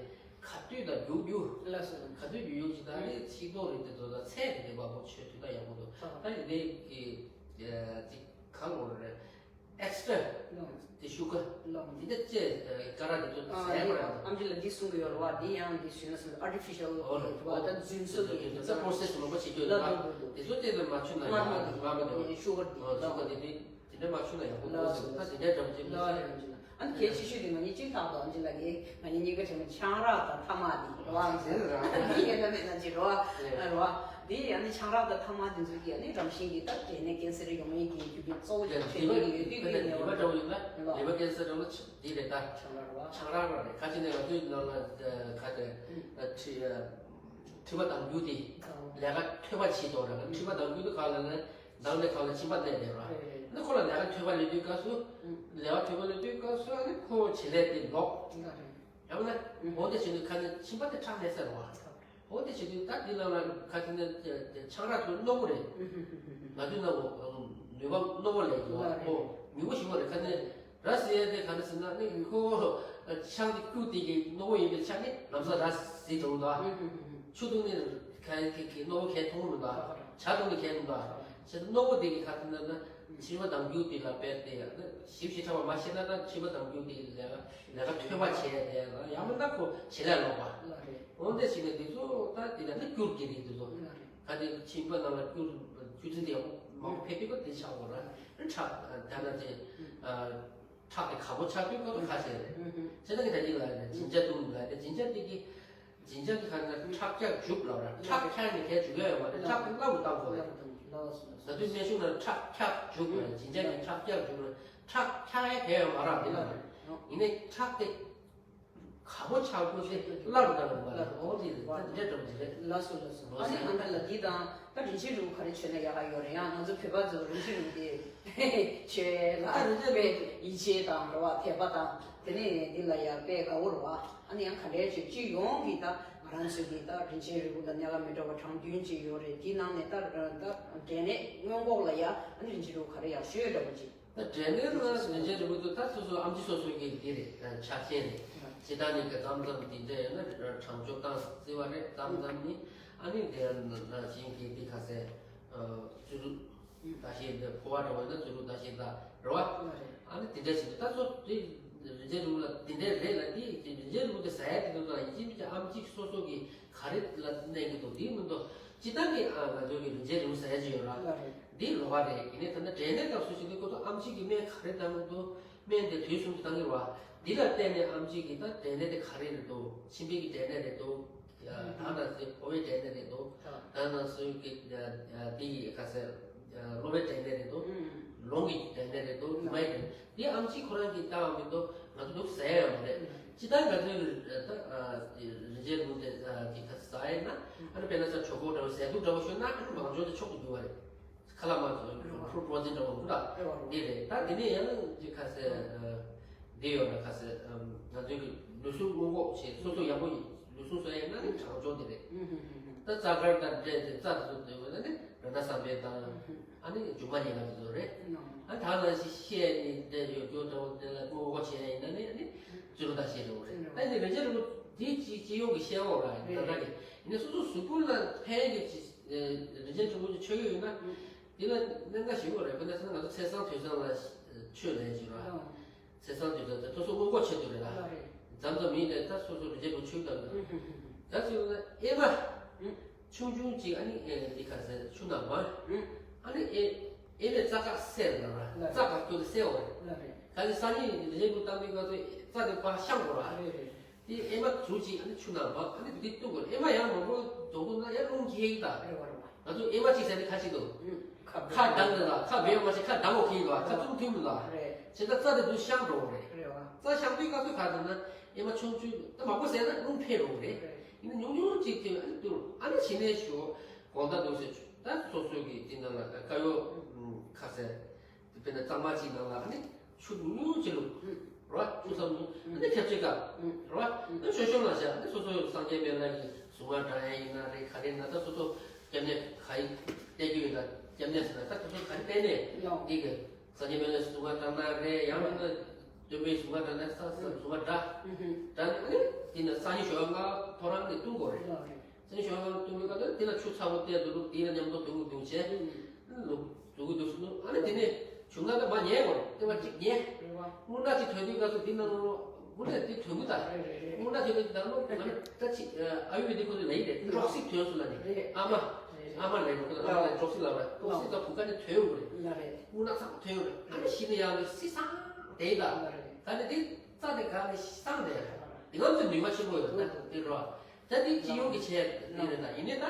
ག་དུས་དང་ཉུང་ཉུང་། ལགས་སོ། ག་དུས་ཉུང་ཉུང་ཞིག་དང་། ཨ་ནི་ཤིང་ཏོག་རིགས་དེ་ཚོ་དང་ཚལ་རིགས་དེ་མང་པོ་མཆོད་དུས་ད་ཡག་པོ་འདུག་ད་ཡིན་ནའི་གི་ཅིག་གང་འོ་རེད། ཨེག་སི་ཊ་ལོ། དེ་ཤུ་ག་ལོ། འདི་འདྲ་ཅེས་ཀ་ར་དེ་ཚོ་ཨ་ཟས་ཡ་པ་ར། ཨམ་ཆི་ལ་འདི་གསུང་གི་ཡོད་རེད་བ། འདི་ཡང་འདི་ཞུས་ན་སུ་ཨར་ཊི་ཕི་ཤལ་ཨོ་རེད་བ། ད་རྫུན་བཟོ་གི་ད་པོ་རོ་སེ་སི་ལོག་པ་བྱེད་རྒྱུ་ལ་རེད་བ། ལ་ལ་ལ། དེ་ཚོ་དེ་ལ་མ་ཆུ་ན་ཡང་ང་མ་དེ་ང་མ་དེ་ཤུ་ག་དེ་ཨོ་ཤུ་ག་དེ་དེ་དེ་འདྲ་མ་ཆུ་ན་ཡག་པོ་ལ་གོ་ལ་སོང་། ད་དེ་འདྲ་འདྲ་པོ་ཅིག་ལ་མ་རེད། ཨམ་ཆི་ལ་ཨ་ནི་གལ་ཆེ་ཤོས་དེ་ང་གཉིས་གཅིག་ཐག་ཏུ་ཨམ་ཆི་ལ་གི་ང་གཉིས་གཉིས་ཀ་བྱས་ན་ཆང་རག་དང་ཐ་མག་དེ་རེད་བ། ཨམ་ཆི་ལ་འདི་ཡེ་ད་མེད་ན་ཅི་རེད་བ། རེད་བ། འདི་ཨ་ནི་ཆང་རག་དང་ཐ་མག་དེ་ཚོ་གི་ཨ་ནི་རང་བཞིན་གྱི་ད་འབྲས་ནད་ཀེན་སར་ཡོང་ཡས་ཀྱི་རྒྱུ་རྐྱེན་གཙོ་བོ་ཡང་ཆེ་དེ་ཤོས་ཀྱི་ཡོད་དུས་ཀྱི་ནད་པ་འདྲ་བོ་ཡིན་ན་ལེ་བ་ཀེན་སར་འདྲ་བོ་འདི་རེད་ད། ཆང་རག་རེད་བ། ཆང་རག་རེད། ཁ་ཅིག་ནས་ང་ཚོའི་ནང་ལ་ཁ་དེ་མཁྲིས་མཁྲིས་པ་ལྡང་རྒྱུ་དེ་ལས་ཀ་འཐོལ་པ་བྱེད་དོ་ར། མཁྲིས་པ་ལྡང་རྒྱུ་དེ་ག་ལ་ནས་ལྡང་ནས་ག་ལ་མཆིན་པ་ནས་ལས་ར། ནི་ཁོ་ལ་ལས་ཀ་འཐོལ་པ་ལས་དུས་སྐབས་སུ་ལས་ཀ་འཐོལ་པ་ལས་དུས་སྐབས་སུ་ཨ་ནི་ཁོ་བྱེད་ལས་དེ་ལོག་ཡང་ན་འོ་དེ་བྱེད་དུས་ཁ་ནས་མཆིན་པ་དེ་ཁྲག་ལས་སེ་ར་བ། འོ་དེ་བྱེད་དུས་ད་འདི་ལ་ལ་ཁ་ཅིག་ནས་ཆང་རག་དེ་རྣོ་པོ་རེད། ང་ཚོའི་ནང་ནུས་པ་རྣོ་པོ་ལས་ཡོད་ཨོ་མྱུར་པོ་ཞིག་པ་རེད། ཁ་ནས་ར་ཟེར་ཡ་དེ་ག་རེ་ཟེར་ན་ནི་ཁོ་ཆང་དེ་སྐྱུག་དེ་གི་རྣོ་པོ་ཡིན་པའི་ཆ་ནི་ལམ་སང་ར་ཟེར་འགྲོ་འདུག་ཆུ་བཏུང་ནས་ག་གི་གི་རྣོ་པོ་གས་འཐུང་མི་འདུག་ཇ་བཏུང་ནས་གས་འདུག་ཆེ་རྣོ་པོ་དེ་གི་ག་རེ་ཟེར་ན་མཆིན་པ་ལྡང་རྒྱུ་དེ་ལ་དཔེ་དེ་ཞིབ་ཞིབ་ཕྲ་བ་མ་ཤེས་ན་ད་མཆིན་པ་ལྡང་རྒྱུ་དེ་ལས་ལས་ཀ་འཐོལ་པ་བྱས་དེ་ལ་ཡང་མིན་ན་ཁོ་བྱེད་ལས་ལོག་པ། འོ་འདི་བྱས་ནས་དེ་ཚོ་ད་དེ་ལ་ནི་སྐྱུར་གྱི་རིགས་དེ་ཚོ། ག་དེ་མཆིན་པ་ནང་ལ་སྐྱུར་བཅུད་ཚན་དེ་ཡག་པོ་མང་པོ་ཕེབས་དུས་སྐབས་དེ་ཆགས་འོ་ར་ཁྲག་ད་ན་དེ་ཁྲག་དེ་ག་པོ་ཆགས་དུས་སྐབས་དུ་ཁ་བྱས་རེད། བྱས་ན་གི་ད་ཡིན་ལ་རེད། སྦྱིན་བྱ་བཏུང་ལ་རེད། སྦྱིན་བྱ་དེ་གི་སྦྱིན་བྱ་གི་ཁ་ན་ཁྲག་སྐྱག་འཇུག་ལ་ར། ཁྲག་འཁྱག་ནས་གས་འཇུག་ཡ་ཡོད་མ་རེད། ཁྲག་དེ་སླ་པོ་བཏང་དགོས་རེད། ད་དུས་སྨན་གཞུང་ན་ཁྲག་འཁྱག་འཇུག་དགོས་རེད། སྦྱིན་བྱ་གི་ཁྲག་སྐྱག་འཇུག་རེད། ཁྲག་འཁྱག་ཡ་གས་ཡོད་མ་ར་དེ་ལ་རེད། ཡིན་ནའི་ཁྲག་དེ་ག་པོ་ཆགས་དགོས་ཞེས་སླར་དང་ལ་འོ་དེ་ད་འདྲ་འདྲ་པོ་ཞིག་རེད། ལགས་སོ་ལགས་སོ། ཨ་ནི་ཨ་ན་ལ་འདི་དང་ད་རིན་ཆེན་རིལ་བུ་ག་རེ་མཆོད་ན་ཡག་ག་ཡོད་རེད། ཡང་ང་ཚོ་བོད་པ་ཚོ་རིན་ཆེན་རིལ་བུ་དེ་མཆོད་ལ་དཔེ་ཡིད་ཆེས་དང་རེད་བ། དད་པ་དང་དེ་ནས་འདི་ལ་ཡང་དཔེ་དགའ་བོ་རེད་བ། ཨ་ནི་ཡང་ག་འདྲའི་ཆོས་སྤྱི་ཡོངས་ཀྱི་ད་ང་རང་ཚོའི་གི་ད་རིན་ཆེན་རིལ་བུ་དང་གནད་འགག་མི་འདྲ་བ་གྲངས་བདུན་ཅིག་ཡོད་རེད། དེའི་ནང་ནས་ད་ད་འབྲས་ནད་སྔོན་འགོག་ལ་ཡ་ཨ་ནི་རིན་ཆེན་རིལ་བུ་ག་རེ་ཡག་ཤོས་འདྲ་པོ་ཅིག་ད་འབྲས་ནད་ལ་རིན་ཆེན་རིལ་བུ་དེ་ད་སོ་སོ་ཨེམ་ཆི་སོ་སོ་གི་འདི་རེད། ཆ་རྐྱེན་རེད། སྤྱིར་བཏང་ནི་གི་མཚམས་མཚམས་འདི་འདྲ་ཡོད་ན་གྲང་སྐྱོབ་བཏང་བརྩི་བ་རེད། མཚམས་མཚམས་ནི་ཨ་ནི་དེ་ནང་བཞིན་གྱི་འདི་ག་ཟེར་བཙུན་རུ་ད་ཤེས་འདི་ཕོ་བ་འདྲ་བོ་ཡོད་ན་བཙུན་རུ་ད་ཤེས་ད་རེད་བ། ཨ་ནི་དེ་འདྲ་ཞིག་ད་སོ་དེ་རིན་ཆེན་རིལ་བུ་ལ་དེ་འདྲ་རེད་ལ། དེ་རིན་ཆེན་རིལ་བུ་དེ་ཟ་ཡ་དེ་ཚོ་ད་ཡིན་གཅིག་མིན་གཅིག་ཨེམ་ཆི་སོ་སོ་གི་ག་རེ་ལ་གནས་ཀྱི་འདུག་དེའི་མི་འདུག་སྤྱིར་བཏང་གི་ཨ་ང་ཚོ་གི་རིན་ཆེན་རིལ་བུ་ཟ་ཡ་ཅིག་ཡོད་ར། འདི་ལོགས་ཀ་རེད། ཡིན་ནའི་ད་ལྟ་འབྲས་ནད་སྐབས་སུ་ཞིག་འདི་ཁོ་ཚོ་ཨེམ་ཆི་གི་སྨན་ག་རེ་བཏང་གི་འདུག་སྨན་དེ་དུས་གསུམ་དུ་བཏང་གི་ར། འདི་ལ་བརྟེན་ནས་ཨེམ་ཆི་གི་ད་འབྲས་ནད་དེ་ག་རེ་རེད་འདུག་མཆིན་པའི་གི་འབྲས་ནད་རེད་འདུག་ད་ནང་བཞིན་ཕོ་བའི་འབྲས་ནད་རེད་འདུག་ད་ནང་བཞིན་གི་འདི་ཡི་ག་ཟེར་གློ་བའི་འབྲས་ནད་རེད་འདུག་ལོང་གི་འབྲས་ནད་རེད་འདུག་རྒྱུ་མའི་འབྲས་ནད། འདི་ཨེམ་ཆི་ཁོ་རང་གིས་བཏང་བ་མི་འདུག་ང་ཚོ་འདུག་ཟ་ཡ་ཡོད་མ་རེད། ཅི་ལྟར་ང་ཚོའི་ད་རིན་ཆེན་རིལ་བུ་དེ་གི་ད་ཟ་ཡ་ན་ཨ་ནི་དཔེར་ན་ས་གྲོད་ཁོག་འདྲ་བོ་ཟས་དུག་འདྲ་བོ་ཤོར་ན་ཨ་ནི་མང་ཆུང་དེ་མཆོག་ཏུ་འགྱུར་བ་རེད། ཁ་ལག་མ་ཚོ་ཕྲུ་ཕྲུ་པོ་འཛིན་འདྲ་བོ་འདུག་ད་འདི་རེད། ད་འདི་ནས་ཡང་ཅི་ཁ་ཟེར་འདི་ཡོད་ན་ཁ་ཟེར་ང་ཚོའི་གི་ལུས་ཟུངས་སྔོན་འགོག་བྱེད་སོ་སོ་ཡག་པོ་ཡིན་ལུས་ཟུངས་གསོ་ཡ་ཡིན་ན་ནི་གྲང་སྦྱོར་འདི་རེད། ད་རྩ་དཀར་དང་འབྲས་དེ་རྩ་དེ་ཚོ་འདི་ཡོད་ན་ནི་ར་ད་ཟམ་པའི་དང་། ཨ་ནི་མཇུག་མ་ཉལ་ཁ་དེ་ཚོ་རེད། ཨ་ད་ལ་ཤི་ཤེས་ནི་འདྲ་ཡོད་རྒྱུ་འདྲ་བོ་དེ་ལ་སྔོན་འགོག་བྱེད་ཡ་ཡིན་ན་ནི་ཨ་ནི་བཙུན་རུ་ད་ཤེས་རེད་བ་རེད། ཨ་ནི་རིན་ཆེན་རིལ་བུ་དེ་སྤྱི་སྤྱི་ཡོངས་ཀྱི་བཤད་འོག་ར་ཡིན་ད་ར་གི་ཡིན་ནི་སོ་སོ་གཟུགས་པོ་ལ་ཕན་གི་རིན་ཆེན་རིལ་བུ་ཅིག་མཆོད་ཡོད་ཡོད་ན་དེ་ལ་གནད་འགག་ཞིག་འོག་རེད། དཔེར་ན་ང་ཚོ་ཚེས་བཟང་དུས་བཟང་ལ་མཆོད་ལས་ཀྱི་ར། ཚེས་བཟང་དུས་བཟང་དེ་སོ་སོ་སྔོན་འགོག་བྱེད་དུ་རེད་ལ། མཚམས་མཚམས་མིན་ནས་ད་སོ་སོ་རིན་ཆེན་རིལ་བུ་མཆོད་ད་ར། ད་ཚོད་ན་ཨེ་མ། ཆུང་ཆུང་ཅིག་ཨ་ནི་ཨེ་འདི་ག་ཟེར་ཆུ་ནང་མ། ཨ་ནི་ཨེ་ཨེ་མའི་རྩ་ཁ་སེར་ལ་ར་རྩ་ཁ་སྐྱོ་དེ་སེར་བ་རེད། ག་ཟེར་སང་ཉིན་རིན་ཆེན་རིལ་བུ་བཏང་པའི་སྐབས་སུ་རྩ་དེ་ཕར་བཤང་དགོས་ར། དེ་ཨེ་མ་ཟུར་ཅིག་ཨ་ནི་ཆུ་ནང་མ་ཨ་ནི་དེ་བཏུང་དགོས་ར། ཨེ་མ་ཡང་མང་པོ་རྫོགས་འདུག་ན་ཡང་རླུང་འཁྱེར་གི་ད། ང་ཚོ་ཨེ་མ་གཅིག་ཟེར་ནས་ཁ་ཅིག་འདུག་ཁ་བདག་འདི་ལ་ཁ་བེའུ་མ་ཞིག་ཁ་བདག་འོ་ཁེལ་འདུག་ཁ་ཚུམ་ཐུམ་འདུག་རེད། བྱས་ཙང་རྩ་དེ་དུ་བཤང་འགྲོ་རེད། རེད་བ། རྩ་བཤང་དུས་སྐབས་སུ་ག་ཟེར་ན་ཨེ་མ་ཆུང་ཆུང་ད་མང་པོ་ཟས་ན་རླུང་འཕེལ་འགྲོ་རེད། རེད། ཡིན་ན་ཉུང་ཉུང་ཅིག་དེ་ཨ་ནི་དུ་ཨ་ནི་བྱས་ནས་ཞོ་དགོང་དག་འདུག་ཟེར་ཆུ་ད་སོ་སོ་གི་དེ་ནང་ལ་དཀར་ཡོལ་ཁ་ཟེར། དཔེར་ན་གཙང་མ་གཅིག་ནང་ལ་ཨ་ནི་ཆུ་ཉུང་ཉུང་ཅིག་བླུགས། རོ། ཆུ་ཚ་ཉུང་ཨ་ནི་ཁྱབ་ཆེ་དཀར། རོ། ཨ་ནི་ཤོད་ཤོད་ལ་བཞག་ཨ་ནི་སོ་སོ་སངས་རྒྱས་སྨན་བླ་གི་གཟུངས་སྔགས་བགྲང་ཡ་ཡིན་ན་རེད། ག་རེ་ན་ད་སོ་སོ་སྐྱབས་གནས་ག་ཡི་བསྟེན་རྒྱུ་ཡོད་ན་སྐྱབས་གནས་ཟེར་ན་ད་སོ་སོ་ག་རེ་བསྟེན་ནས་འདི་གི་སངས་རྒྱས་སྨན་བླའི་གཟུངས་སྔགས་བགྲང་ན་རེད། ཡང་མིན་ན་སྟོན་པའི་གཟུངས་སྔགས་བགྲང་ན་ས་ས་གཟུངས་སྔགས་བགྲང་། བགྲང་ནས་ཨ་ནི་དེ་ནས་སང་ཉིན་ཞོགས་ཀ་ཐོ་རངས་ནས་བཏུང་དགོས་རེད། སང་ཉིན་ཞོགས་ཀ་བཏུང་བའི་སྐབས་དེ་ལ་ཆུ་ཚ་པོ་བལྟས་འདུག་དེ་ལ་མཉམ་དུ་བཏུང་བཏུང་བྱས། ལུག་འཛུགས་ཀྱི་འདུག་ཟེར་ནུག་ཨ་ནི་དེ་ནས་ བྱུང་ན་ད་མ་ཉལ་དགོས་རེད། ལྟེ་བ་གཅིག་ཉལ། རེད་བ། རྔུལ་ནག་ཅིག་ཐོན་དུས་སྐབས་སུ་དེ་ནང་ལོགས་རྔུལ་ནག་དེ་ཐོན་གི་ད། རེད་རེད་རེད། རྔུལ་ནག་ཐོན་དུས་ད་ལོ་ང་ནི་ད་ཅིག་ཨ་ཡུ་བེ་དི་ཁོ་ཚོས་ལབ་ཡི་རེད། ཊོག་སིག་ཐོན་སོང་ལབ་ནི། རེད། ཨ་མ། རེད་རེད། ཨ་མ་ལབ་ཡོད་ཁོ་ཚོ། ཨ་མ་ལབ་ཊོག་སིག་ལབ་རེད། ཊོག་སིག་ད་བུ་ག་ནས་ཐོན་ཡོད་རེད། ལ་རེད། རྔུལ་ནག་ཚང་མ་ཐོན་ཡོད་རེད། ཨ་ནི་གཞི་ནས་ཡང་ལ་སི་སང་དེ་ད། ལ་རེད། ད་ནི་དེ་རྩ་དེ་ག་ནས་སང་དེ་རེད། དེ་ག་ཚོད་ནུས་པ་ཆེན་པོ་ཡོད་ད་དེ་རོ། ད་དེ་སྤྱི་ཡོངས་ཀྱི་ཆེད་དེ་རེད་ད། ཡིན་ནའི་ད་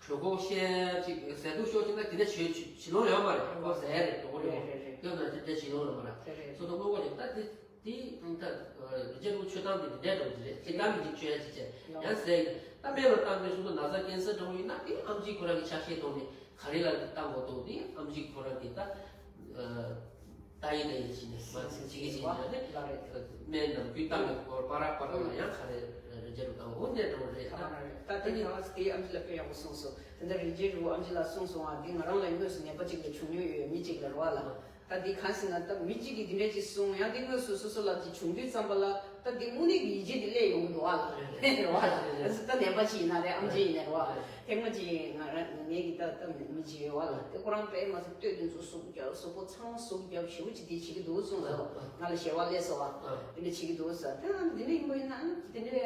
གྲོད་ཁོག་བཤལ་ཅིག་ཟས་དུག་ཤོར་ཅིག་ན་དེ་ནས་བྱེད་བྱེད་ལོང་ཡོད་མ་རེད། ཁོ་ཟས་རེད་དོ་རེད། རེད་རེད། ཡོད་ན་དེ་འདྲ་བྱེད་ལོང་ཡོད་མ་རེད། དེ་རེད། སོ་ཏོ་སྔོན་འགོག་ཅིག་ད་དེ་དེ་ད་རི་རྒྱ་རུ་ཆོས་སྟངས་དེ་དེ་འདྲ་འགྲོ་གི་རེད། ཅིག་ད་མི་འགྲིག་ཆོས་ཡ་ཅིག་བྱས་ཡང་ཟས་ད་སྨན་ལ་བཏང་དུས་སོ་ཏོ་ན་ཚ་ཀན་སར་འདྲ་བོ་ཡིན་ན་དེ་ཨམ་ཆི་ཁོ་རང་གི་ཆ་ཤས་ཐོག་ནས་ག་རེ་ལ་བཏང་དགོས་འདུག་དེ་ཨམ་ཆི་ཁོ་རང་གི་ད། ད་ཡིན་ད་ཡིན་ཕྱིན་ནས་མ་ཚིག་ཅིག་གིས་ཅིག་ཡིན་ན་ནི་སྨན་ནམ་རྒྱུན་བཏང་གི་སྐོར་པ་རག་པ་རག་ལ་ཡང་ག་རེ་རེ་རྒྱ་རུ་བཏང་འོ་ནས་འགྲོ་རེད། ད་ད་དེ་ཡང་དེ་ཨམ་ཆི་ལ་དཔེ་ཡག་པོ་གསུངས་སོང་། དེ་འདྲ་རི་རྒྱ་རུ་ཨམ་ཆི་ལ་གསུངས་སོང་ཨ། དེ་ང་རང་ལ་དངོས་སུ་ནད་པ་ཅིག་ལ་བྱུང་མྱོང་ཡོད། མི་ཅིག་ལ་རེད་བ་ལ། ད་དེ་གང་ཟེར་ན་ད་མི་གཅིག་གིས་དེ་འདྲ་ཅིག་གསུངས་ཡང་དེ་དངོས་སུ་སོ་སོ་ལ་ཅིག་བྱུང་དུས་ཙམ་པ་ལ་ད་དེ་དངོས་གནས་ཀྱི་ཡིད་ཆེས་དེ་སླེབས་ཡོང་གི་འདུག་ཨ་ལ། རེད་བ་ལ། ད་ནད་པ་ཅིག་ཡིན་ན་རེད། ཨམ་ཆི་ཡིན་ན་རེད་བ། ཐེངས་མ་གཅིག་ང་རང་ངེད་ཀྱི་ད་ད་མི་གཅིག་ཡོད་བ་ལ། དེ་ཁོ་རང་དཔེ་མ་ཚད་སྟོད་དེ་ཚོ་ཟུག་རྒྱབ་གཟུགས་པོ་ཚང་མ་ཟུག་རྒྱབ་ཞེ་པོ་ཅིག་དེ་བྱེད་ཀྱི་འདུག་གསུངས་སོང་། ང་ལ་ཞེ་བ་སླེབས་སོང་བ། དེ་འདྲ་བྱེད་ཀྱི་འདུག་ཟེར། དེ་འདི་འདྲ་ཡིན་པ་ཡིན་ན་དེ་འདྲ་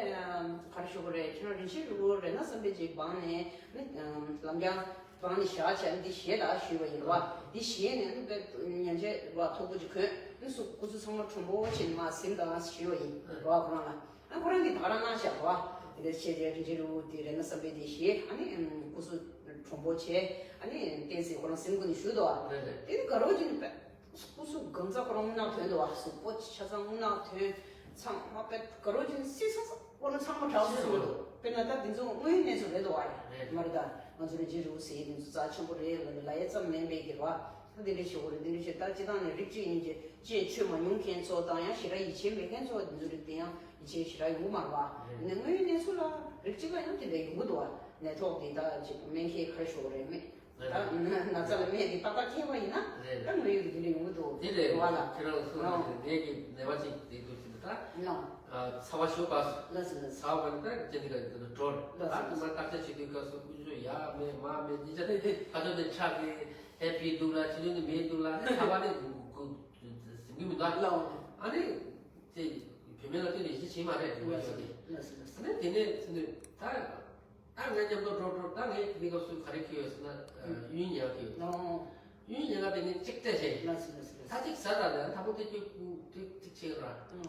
ག་རེ་ཞུ་དགོས་རེད། ཁྱེད་རང་རིན་ཆེན་རིན་པོ་རེད་ན་བསམ་པའི་ཅིག་བང་ནས་ལམ་རྒྱང་བང་ནས་བཞག་བྱས་འདི་ཞེད་ལ་ཞུས་པ་ཡིན་བ། འདི་ཞེད་ནས་དཔེ་ཉན་ཆས་བ་མཐུག་པོ་ཅིག་གོན་ནས་སུ་སྐུ་གཟུགས་ཚང་མ་ཁྲོམ་པོ་བྱས་ནས་མར་གཟིམ་དང་ཞུས་པ་ཡིན་བ་ཁོ་རང་ལ། ཨ་ཁོ་རང་གིས་ད་ག་རང་གནང་བཞག་རོ། དེ་འདྲ་བྱས་རྗེས་རིན་ཆེན་རིན་པོ་དེ་རེད་ན་བསམ་པའི་དེ་ཞེད། ཨ་ནི་སྐུ་གཟུགས་གྲུང་པོ་བྱས། ཨ་ནི་བསྟན་སྲིད་ཁོ་རང་སེམས་ཁུ་ནས་ཞུ་དོ། རེད་རེད། དེ་ནི་དགའ་རོགས་ཀྱི་ནི་པས་སྐུ་གཟུགས་གང་ཚ་ཁོ་རང་རྔུལ་ནག་ཐོན་དོ། གཟུགས་པོ་ཆ་ཚང་རྔུལ་ནག་ཐོན། ཚང་མ་པས་དགའ་རོགས་ཀྱི་ནི་སི་ཚང་ཚང་ཁོ་རང་ཚང་མ་དྲག་སུ་ཞུ་དོ། དཔེར་ན་ད་འདི་ཚོ་དངོས་ཡོད་གནས་ཚུལ་རེད་དོ། ཨ་རེད། མ་རེད་ད། ང་ཚོ་རིན་ཆེན་རིན་པོ་ཟེར་ཡས་འདི་ཚོ་རྩ་ཆེན་པོ་རེད་ལ་ལ་ཡ་ཙམ་མིན་པའི་གི་རོ། ད་འདི་འདྲ་ཞུ་དགོས་རེད། འདི་འདྲ་ཞུ་ད་སྤྱི་བཏང་ནས་རིགས་གཅིག་ཡིན་གྱི་ཅེས་ཆོས་མ་མྱོང་མཁན་ཚོ་དང་ཡང་ཞེ་དྲག་ཡིད་ཆེས་མེད་མཁན་ཚོ་འདི་ཚོ་རིགས་དེ་ཡང་ཡིད་ཆེས་ཞེ་དྲག་ཡོང་གི་མ་རེད་བ། ནས་དངོས་ཡོད་གནས་ཚུལ་ལ་རིགས་གཅིག་ལ་ཡང་དེ་འདྲ་ཡོང་གི་འདུག་བ། ནད་ཐོག་དེ་ད་ཅིག་སྨན་མཁས་ག་རེ་ཞུ་དགོས་རེད་མེད། ད་ན་ཚ་ལ་སྨན་དེ་ཏག་ཏག་མཁས་པ་ཡིན་ན་ད་དངོས་ཡོད་དེ་འདྲ་ཡོང་གི་འདུག་དེ་རེད་བ་ལ། ཁྱེད་རང་གསུངས་ནས་ངས་ཀྱི་ནད་པ་ཅིག་དེ་འདུག་ཟིན་ད། ཚ་བ་ཞོག་ག་ལ་ཟིན་ལ་ཚ་བ་ནི་ད་ཅི་འདི་ག་འདི་འགྲོ་ད་དུ་མ་བརྟག་དཔྱད་བྱེད་དུས་སྐབས་སུ་ཀུན་སྤྱོད་ཡ་མེད་མ་མེད་ཉིན་ཅག་ཁ་ཅོ་ནི་ཁྲག་གི་ཧེ་ཕི་འདུག་ལ་ཕྱི་ལོགས་ནི་མེད་འདུག་ལ་ནི་ཚ་བ་ནི་གུ་གུ་ཟིན་གི་མི་འདུག་ལ། ཨ་ནི་དེ་བུད་མེད་ལ་དེ་ནི་ཡིད་ཆེས་བྱེད་མ་རེད་ལ་ཟིན་ལ་ཟིན་ལ་ཟིན། ཨ་ནི་དེ་ནས་ཚུན་དུ་ད་ད་ངས་མཉམ་དུ་འགྲོ་འགྲོ་ད་ངས་འདི་སྐབས་སུ་ག་རེ་ཁྱེར་ཡོད་ཟེར་ན་གཡུ་ཉལ་ཁྱེར་ཡོད། གཡུ་ཉལ་ལ་དེ་ནི་གཅིག་སྤྲད་བྱས་ལ་ཟིན་ལ་ཟིན་ལ་ད་ཟིན། གཅིག་ཟ་ད་ལ་ད་ཕོ་དེ་ཁྱོད་ཀུ་ཏིག་ཏིག་བྱེད་ར།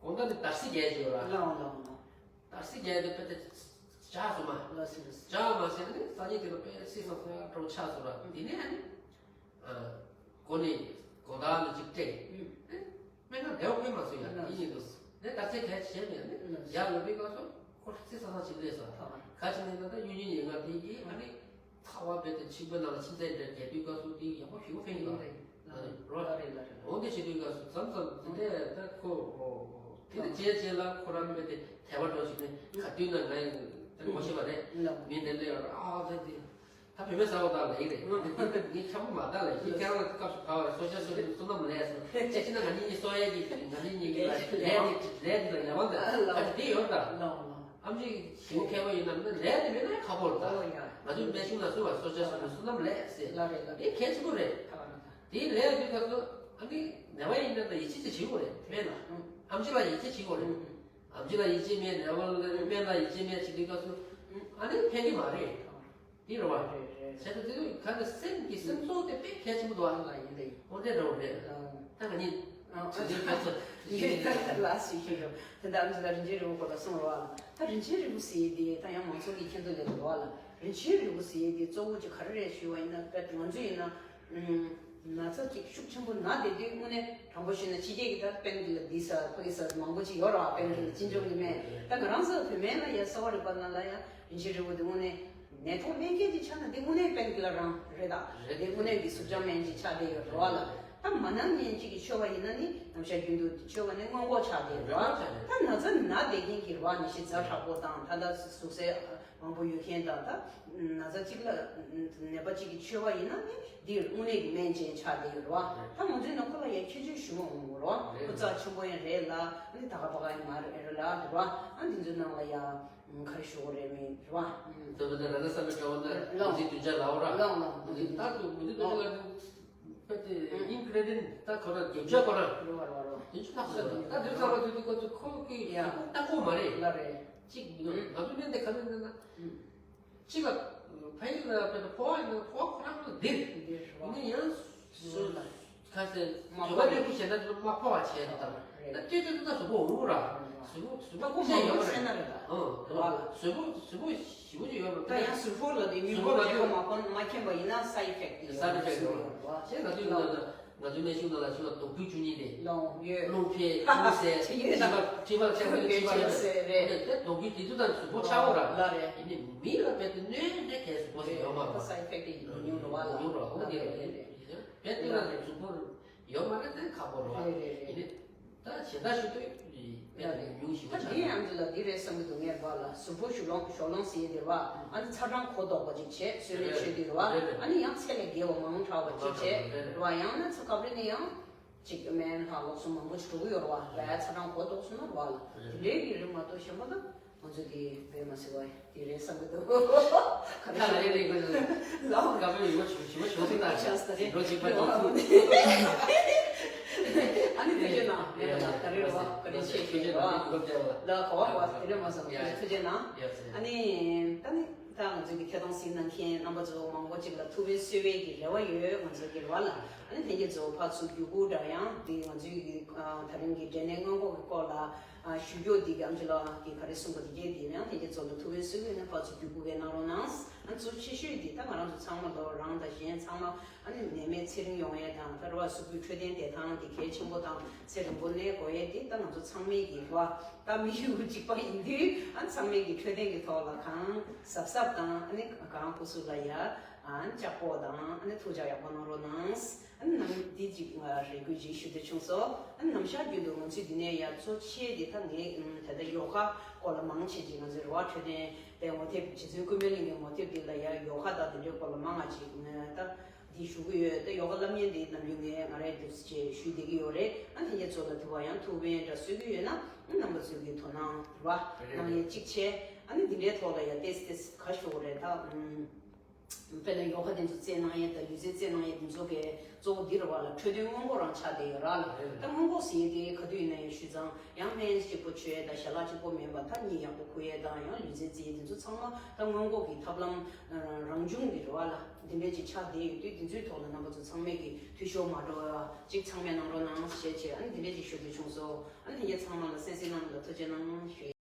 གོང་ད་ནི་དར་སི་རྒྱལ་བྱེད་ར། ལའོ་ལའོ་ལའོ། དར་སི་རྒྱལ་དེ་དཔེ་དེ་ཇག་སོ་མ། ལ་སི་ར་སི། ཇག་མ་ཟེར་ནི་ས་ཉིན་དེ་ལ་དཔེ་སི་སང་སང་ཡང་གྲོགས་ཆགས་སོ་ར། དེ་ནས་ཨ་ནི་གོ་ནས་གོ་ད་ནི་ཅིག་སྤྲད། སྨན་ཁང་བདེ་བ་དཔེ་མ་སོ་ཡ་ཡིན་ཡིན་དུ་ནས་དར་སི་རྒྱལ་བྱེད་ནས་ཨ་ནི་ཡར་ལོ་པའི་སྐབས་སུ་ཁོ་སི་སང་སང་ཅིག་ལས་སོ། ཁ་ཅིག་ནས་ད་ད་གཡུ་ཉིན་ཉིན་ང་དེ་གི་ཨ་ནི། ཚ་བ་རྦད་དེ་མཆིན་པའི་ནང་ལ་མཆིན་ཚད་འདྲ་རྒྱས་དུས་སྐབས་སུ་དེ་ཡག་པོ་ཞེ་པོ་ཕན་གྱི་འདུག་རེད། རོ། ལ་རེད་ལ་རེད། འོ་དེ་བྱེད་དུས་སྐབས་སུ་མཚམས་མཚམས་དེ་འདྲ་ད་ཁོ་དེ་འདྲ་བྱས་བྱས་ལ་ཁོ་རང་རྦད་དེ་དལ་བ་འགྲོ་ཞིག་ནས་ག་དུས་ན་ང་ཡི་ད་གོ་ཤེས་པ་རེད། ལ་མི་འདི་འདྲ་ཡོད་ར་ཨ་ད་དེ་ད་བུད་མེད་ཟ་བ་དག་ལ་ཡིན་རེད། ངས་ཁྱམ་པོ་མ་དག་ལ་ཡིན་ཁྱེད་རང་སྐབས་སུ་བབས་པ་སོ་ཅག་སོ་རེད་བསོད་ནམས་ལས་སོ་ཅེ་ཅི་ན་ང་གཉིས་གཉིས་གསོ་ཡས་ཀྱི་ང་གཉིས་གཉིས་ཀྱི་ལས་ལས་དེ་ལས་དེ་ལ་ཡ་མ་འདྲ་ད་དེ་ཡོད་ད། ཨམ་ཆི་ཞིང་མཁས་པ་ཡིན་ན་མི་ལས་དེ་མེད་ན་ཁག་པོ་རེད་ད། ཨོ་ཡ། ང་ཚོའི་སྨན་གཞུང་ན་གསུངས་པ་སོ་ཅག་སོ་ནི་བསོད་ནམས་ལས་ཟེར། ལ་རེད་ལ་རེད། དེ་གལ་ཆེན་པོ་རེད། ད་རེད་ད། དེའི་ལས་དུས་སྐབས་སུ་ཨ་ནི་ནད་པ་ཡིན་ན་ད་ཡིད་ཆེས་ཅིག་བྱེད་དགོས་རེད་སྨན་ལ། ཨམ་ཆི་ལ་ཡིད་ཆེས་བྱེད་དགོས་རེད། ཨམ་ཆི་ལ་ཡིད་ཆེས་མེད་ནད་པ་ལ་སྨན་ལ་ཡིད་ཆེས་མེད་བྱེད་དུས་སྐབས་སུ་ཨ་ནི་ཕན་གྱི་མ་རེད། དེ་རེད་བ། རེད་རེད། བྱས་ཙང་དེ་ཚོ་ག་ནས་སེམས་ཀྱི་སེམས་ཚོར་དེ་དཔེ་གལ་ཆེན་པོ་འདུག་ཨ། ལ་ཡིན་ད་ཡིན། འོ་དེ་འདྲ་བོ་རེད། ད་ང་གཉིས་ཨ་ཚོད་འཛིན་ཁ་ཚོད་ལ་སུ་ཞིག་རེད། དེ་འདྲ་ཨམ་ཆི་ལ་རིན་ཆེན་རིན་པོ་སྐོར་ལ་གསུངས་རོགས་ཨ། ད་རིན་ཆེན་རིན་པོ་ཟེར་དེ་ད་ཡང་མང་ཚོགས་ཀྱི་ཁྱད་མདོག་ལས་འདུག་ཨ་ལ། རིན་ཆེན་རིན་པོ་ཟེར་དེ་གཙོ་བོ་ཅིག་ག་རེ་རེད་ཞུས་པ་ཡིན་ན་དཔེ་ང་ཚོ་ཡིན་ན་ན་ཚ་ཅིག་ཤུགས་ཆེན་པོ་ན་བསྡད་དུས་དངོས་གནས་དྲང་པོ་ཞུས་ན་ཕྱི་རྒྱལ་གྱི་ད་པེན་ཀི་ལ་འདི་ཟ་ཕ་གི་ཟ་མང་པོ་ཅིག་ཡོད་རེད་བ། པེན་ཀི་ལ་གཅིན་སྙི་གི་སྨན་ད་ང་རང་ཚོ་བོད་སྨན་ལ་ཡ་གསོ་བ་རིག་པ་ནང་ལ་ཡ། རིན་ཆེན་རིན་པོ་འདི་དངོས་གནས་ནད་ཐོག་སྨན་མཁས་ཀྱི་ཆ་ནས་འདི་དངོས་གནས་པེན་ཀི་ལ་རང་རེད་ད། རེད། འདི་དངོས་གནས་ཀྱི་གཟུགས་ཅན་སྨན་གྱི་ཆ་དེ་ཡོད་རེད་བ་ལ། ད་མ་ན་སྨན་གཅིག་གིས་མཆོད་པ་ཡིན་ན་ནི་ནམ་ཞག་རྒྱུན་དུ་མཆོད་པ་ནི་སྔོན་འགོག་ཆ་དེ་ཡོད་རེད་བ། ད་ན་ཚ་ན་བསྡད་མཁན་གྱི་རེད་བ། ནད་གཞི་ཛ་དྲག་པོ་དང་ད་ལྟ་ཟུག་གཟེར་མང་པོ་ཡོད་མཁན་དང་ད་ན་ཚ་གཅིག་ལ་ནད་པ་གཅིག་གིས་མཆོད་པ་ཡིན་ན་ནི་འདི་དངོས་གནས་ཀྱི་སྨན་ཅན་ཆ་དེ་ཡོད་རེད་བ། ད་ང་ཚོའི་ནང་ཁོ་ལ་ཡ་ཁྱད་ཆོས་ཞུ་མ་འོང་གི་རེད་བ། ཁོ་རྩ་ཆེན་པོ་ཡང་རེད་ལ་ནི་ད་ག་པ་ག་ཡང་མ་རེད་ལ་རེད་བ། ཨ་འདི་ཚོའི་ནང་ལ་ཡ། ག་རེ་ཞུ་དགོས་རེད་མིན་རེད་བ། དེ་བས་ན་ར་ན་བསམ་པའི་དྲ་བ་ན་ལོ། མུ་ཏིག་བདུན་ཆ་ལའོ་ར། ལོ་ལོ། མུ་ཏིག་ད་དུ་མུ་ཏིག་བདུན་ཆ་ལ་དུ་ དཔེ་དེ་ཨིན་གྷི་རེ་ཌི་ཡན་ཊི་ད་ཁོ་རང་རྒྱབ་ཆ་ཁོ་རང་རོ་བ་རོ་བ་རོ། དེ་ཆུ་ལྷག་སོང་ད་དེ་ཚོ་ཁོ་ཚོ་ཁོ་ཚོ་ཁོ་གི་ཡ་ལྟ་གོ་མ་རེད། ལ་རེད། གཅིག་ཡིན་ནོ་ང་ཚོ་ནས་འདི་ག་ཚོད་ནས་ན། གཅིག་ལ་ཕ་ཡུལ་ལ་དཔེ་ད་ཕོ་བ་ཡིན་ན་ཕོ་བ་ཁོ་རང་ལ་འདིར་འདིར་རོ་ཡིན་ན་ཡང་སུ་ལ་ཁ་སེ་མ་ཇོ་བ་ཕོ་ལས་ཁུ་བྱས་ན་ཚོ་མ་ཕོ་བ་བྱས་ད་ལྟ་ལྟོས་ཏེ་ད་གཟུགས་པོ་འོང་ར། གཟུགས་པོ་གཟུགས་པོ་ཁུ་བྱས་ཡོད་ར། ཨོ་གཟུགས་པོ་གཟུགས་པོ་ཞི་བོ་ཅིག་ཡོད་ར། ད་ཡང་གཟུགས་པོ་ལ་དེ་མྱུར་པོ་ལ་དེ་མ་ཕོ་མ་མཁྱེན་པ་ཡིན་ན་སའི་ཨི་ཕེག་ཊི་ཡོད་ར། སའི་ཨི་ཕེག་ཊི་ཡོད་ར། ཞེས་ང་ཚོའི་ནང་ལ། ང་ཚོའི་གནས་ཤུལ་ནང་ལ་ཞུ་བ་དོག་སྐུད་བཅུ་གཉིས་ཏེ། ལོང་ཡོད། རླུང་འཕེལ་རླུང་ཟད་ཡོད་མཁྲིས་པ་མཁྲིས་པ་ཆགས་པའི་མཁྲིས་པ་ཡོད་ཟེར་རེད། དེ་དོག་སྐུད་དེ་ཚོ་དང་གཟུགས་པོ་ཆགས་འོ་ར། ལ་རེད། ཡིན་ནི་མི་ལ་དཔེ་དེ་གནོད་ནས་གས་གཟུགས་པོ་ཟེར་ཡོད་མ་རེད། སའི་ཨི་ཕེག་ཊི་ཡིན་ཉུང་རུ་བ་ལ་ཉུང་རུ་བ་འོ་དེ་རེད། དཔེ་དེ་ལ་ནས་གཟུགས་པོ་ཡོད་མ་རེད་དེ་ཁག་པོ་རུ་བ་རེད་རེད་རེད། ཡིན་ནི་ད་ཞེ་ད་ཞུ་དུས་དཔེ་དེ་ཉུང་ཞིག་ད་ཆགས་འདི་ཡང་འདི་ལ་འདི་རེད་བསམ་གི་འདུག་ངས་བ་ལ་གཟུགས་པོ་ཞུ་ལོང་ཞོ་ལོང་ཟེར་དེ་བ་ཨ་ནི་ཚ་གྲང་གོ་ལྡོག་པ་ཅིག་བྱས་གསོལ་རས་མཆོད་དུས་རེད་བ། ཨ་ནི་ཡང་ཚད་ལས་བརྒལ་བ་མང་དྲགས་པ་ཅིག་བྱས་རེད་བ། ཡང་ན་ཚ་སྐབས་རེ་ནས་ཡང་ཅིག་སྨན་ལྷག་ལོག་སོང་མང་པོ་ཞིག་འགྲོ་གི་ཡོད་རེད་བ། ལ་ཡ་ཚ་གྲང་གོ་ལྡོག་སོང་ན་རེད་བ་ལ། དེ་འདྲའི་གི་རིགས་མ་གཏོགས་གཞན་པ་ད་ང་ཚོ་དེ་བས་མ་ཟེར་བ་དེ་རེད་བསམ་གི་འདུག་ཁ་ཁ་ལ་རེ་རེ་གི་ལ་བ་ག་བའི་ཡོ་ཆུ་ཆུ་ཆུ་ཆུ་ད་ཆ་ས་རེད་འགྲོ་ཅིག་པ་འགྲོ་ཐུབ། ཨ་ནི་དེ་རྗེས་ན་ངས་ལ་ད་རེ་རེད་བ་ག་རེ་བྱེད་ཀྱི་ཡོད་རེད་བ། ལ་ག་བ་བ་དེ་རེད་མ་བསམ་གི་ཐུགས་རྗེ་གནང་། ཨ་ནི་ད་ནི། ད་ང་ཚོའི་གི་ཐད་གཏོང་གཟིགས་གནང་མཁན་རྣམ་པ་ཚོ་མང་པོ་ཅིག་ལ་ཐུགས་ཕན་གསོས་པའི་གི་རེ་བ་ཡོད། ང་ཚོའི་གི་རེ་བ་ལ་ཨ་ནི་ལྷན་རྒྱས་ཚོ་ཕར་ཚུར་བརྒྱུད་སྐུར་འདྲ་ཡང་དེ་ང་ཚོའི་གི་ད་རིང་གི་འབྲས་ནད་སྔོན་འགོག་གི་སྐོར་ལ་ཞུ་རྒྱུ་དེ་གི་ཨམ་ཆི་ལགས་ཀྱིས་ག་རེ་གསུངས་པ་དེ་གས་དེ་ཡང་ལྷན་རྒྱས་ཚོ་ལ་ཐུགས་ཕན་གསོས་ཀྱི་ཡོད་ན་ཕར་ཚུར་བརྒྱུད་སྐུར་བས་གནང་རོགས་གནང་། ཨ་ནི་གཙོ་ཆེ་ཤོས་དེ་ད་ང་རང་ཚོ་ཚང་མ་ལོ་རང་དང་གཞན་ཚང་མ་ཨ་ནི་ནད་མེད་ཚེ་རིང་ཡོང་ཡས་དང་ད་རེ་བ་གཟུགས་པོའི་འཕྲོད་བསྟེན་བདེ་ཐང་དེ་གལ་ཆེན་པོ་དང་ཚེ་རིང་པོ་གནས་དགོས་ཡས་དེ་ད་ང་ཚོ་ཚང་མས་གི་རེ་བ། ད་མི་ཡུལ་གཅིག་པ་ཡིན་དུས་ཨ་ཚང་མས་ཀྱི་འཕྲོད་བསྟེན་གྱི་ཐོག་ལ་གང་གཟབ་གཟབ་དང་ཨ་ནི་གང་སྐུ་གཟུགས་ལ་ཡ་ཨ་ལྕགས་པོ་དང་ཨ་ནི་ཐུགས་ཅག་ཡག་པོ་གནང་རོགས་གནང་། ཨ་ནི་ནམ་འདི་གཅིག་ང་རེ་སྐུལ་ཅིག་ཞུ་འདོད་བྱུང་སོང་། ཨ་ནི་ནམ་ཞག་རྒྱུན་དུ་ང་ཚོས་འདི་ནས་ཡ་གཙོ་ཆེ་དེ་ད་ངས་ད་ལྟ་ཡོ་ག་སྐོར་ལ་མང་ཆེ་ཅིག་ང་ཚོའི་རེ་བ་འཕྲོད་བསྟེན་པའི་ངོ་དེབ་རྗེ་བཙུན་ཀུན་མེད་གླིང་གི་ངོ་དེབ་འདི་ལ་ཡ་ཡོ་ག་དང་དེ་འདྲའི་སྐོར་ལ་མང་ང་ཅིག་ད། འདི་ཞུ་གི་ཡོད། ད་ཡོ་ག་བསླབ་མཁན་འདི་ནམ་རྒྱུན་ངས་ང་རའི་འདུག་སེ་ཞུས་བསྡད་ཀྱི་ཡོད་རེད། ཨ་ལྷན་རྒྱས་ཚོ་ལ་དུ་བ་ཡང་ཐུགས་ཕན་འདྲ་གསོས་ཀྱི་ཡོད་ན་ཨ་རྣམ་པ་ཚོས་ཀྱི་དོ་སྣང་རེད་བ། རེད་གནང་ཡས་གཅིག་བྱས། ཨ་ནི་འདི་འདྲའི་ཐོག་ལ་ཡང་ཏེས་ཏེས་ག་ཞུ་དགོས་རེད་ད། ཨུམ། དཔེར་ན་ཡོ་ག་དེ་ཚོ་རྩེད་གནང་ཡས་དང་ལུས་རྩལ་རྩེད་གནང་ཡས་དེ་ཚོ་གས་གཙོ་བོ་འདི་རེད་བ་ལ་འཕྲོད་བསྟེན་སྔོན་འགོག་རང་ཆགས་བསྡད་ཡོད་ར་ལ། རེད། ད་སྔོན་འགོག་ཟེར་ཡས་དེ་ག་དུས་ཡིན་ན་ཡང་ཞུས་ཙང་ཡང་སྨན་གཅིག་པོ་མཆོད་ཡས་དང་ཞལ་ལག་གཅིག་པོ་མིན་པ་ད་གཉིད་ཡག་པོ་ཁུག་ཡས་དང་ཡང་ལུས་རྩལ་རྩེད་ཡས་དེ་ཚོ་ཚང་མ་ད་སྔོན་འགོག་གི་ཐབས་ལམ་རང་བྱུང་གི་རེད་བ་ལ། འདི་འདྲས་ཅིག་ཆགས་བསྡད་ཡོད་དུས་འདི་ཚོའི་ཐོག་ལ་རྣམ་པ་ཚོ་ཚང་མས་ཀྱི་འཐུས་ཤོར་མ་འགྲོ་བ་ཅིག་ཚང་མས་གནང་རོགས་གནང་ཞེས་བྱས་ཨ་ནི་འདི་འདྲས་ཅིག་ཞུ་དགོས་བྱུང་སོང་། ཨ་ནི་ལྷན་རྒྱས་ཚང་མ་ལ་གསན་གཟིགས་གནང་ལ་ཐུགས་རྗེ་གནང་ཞུ།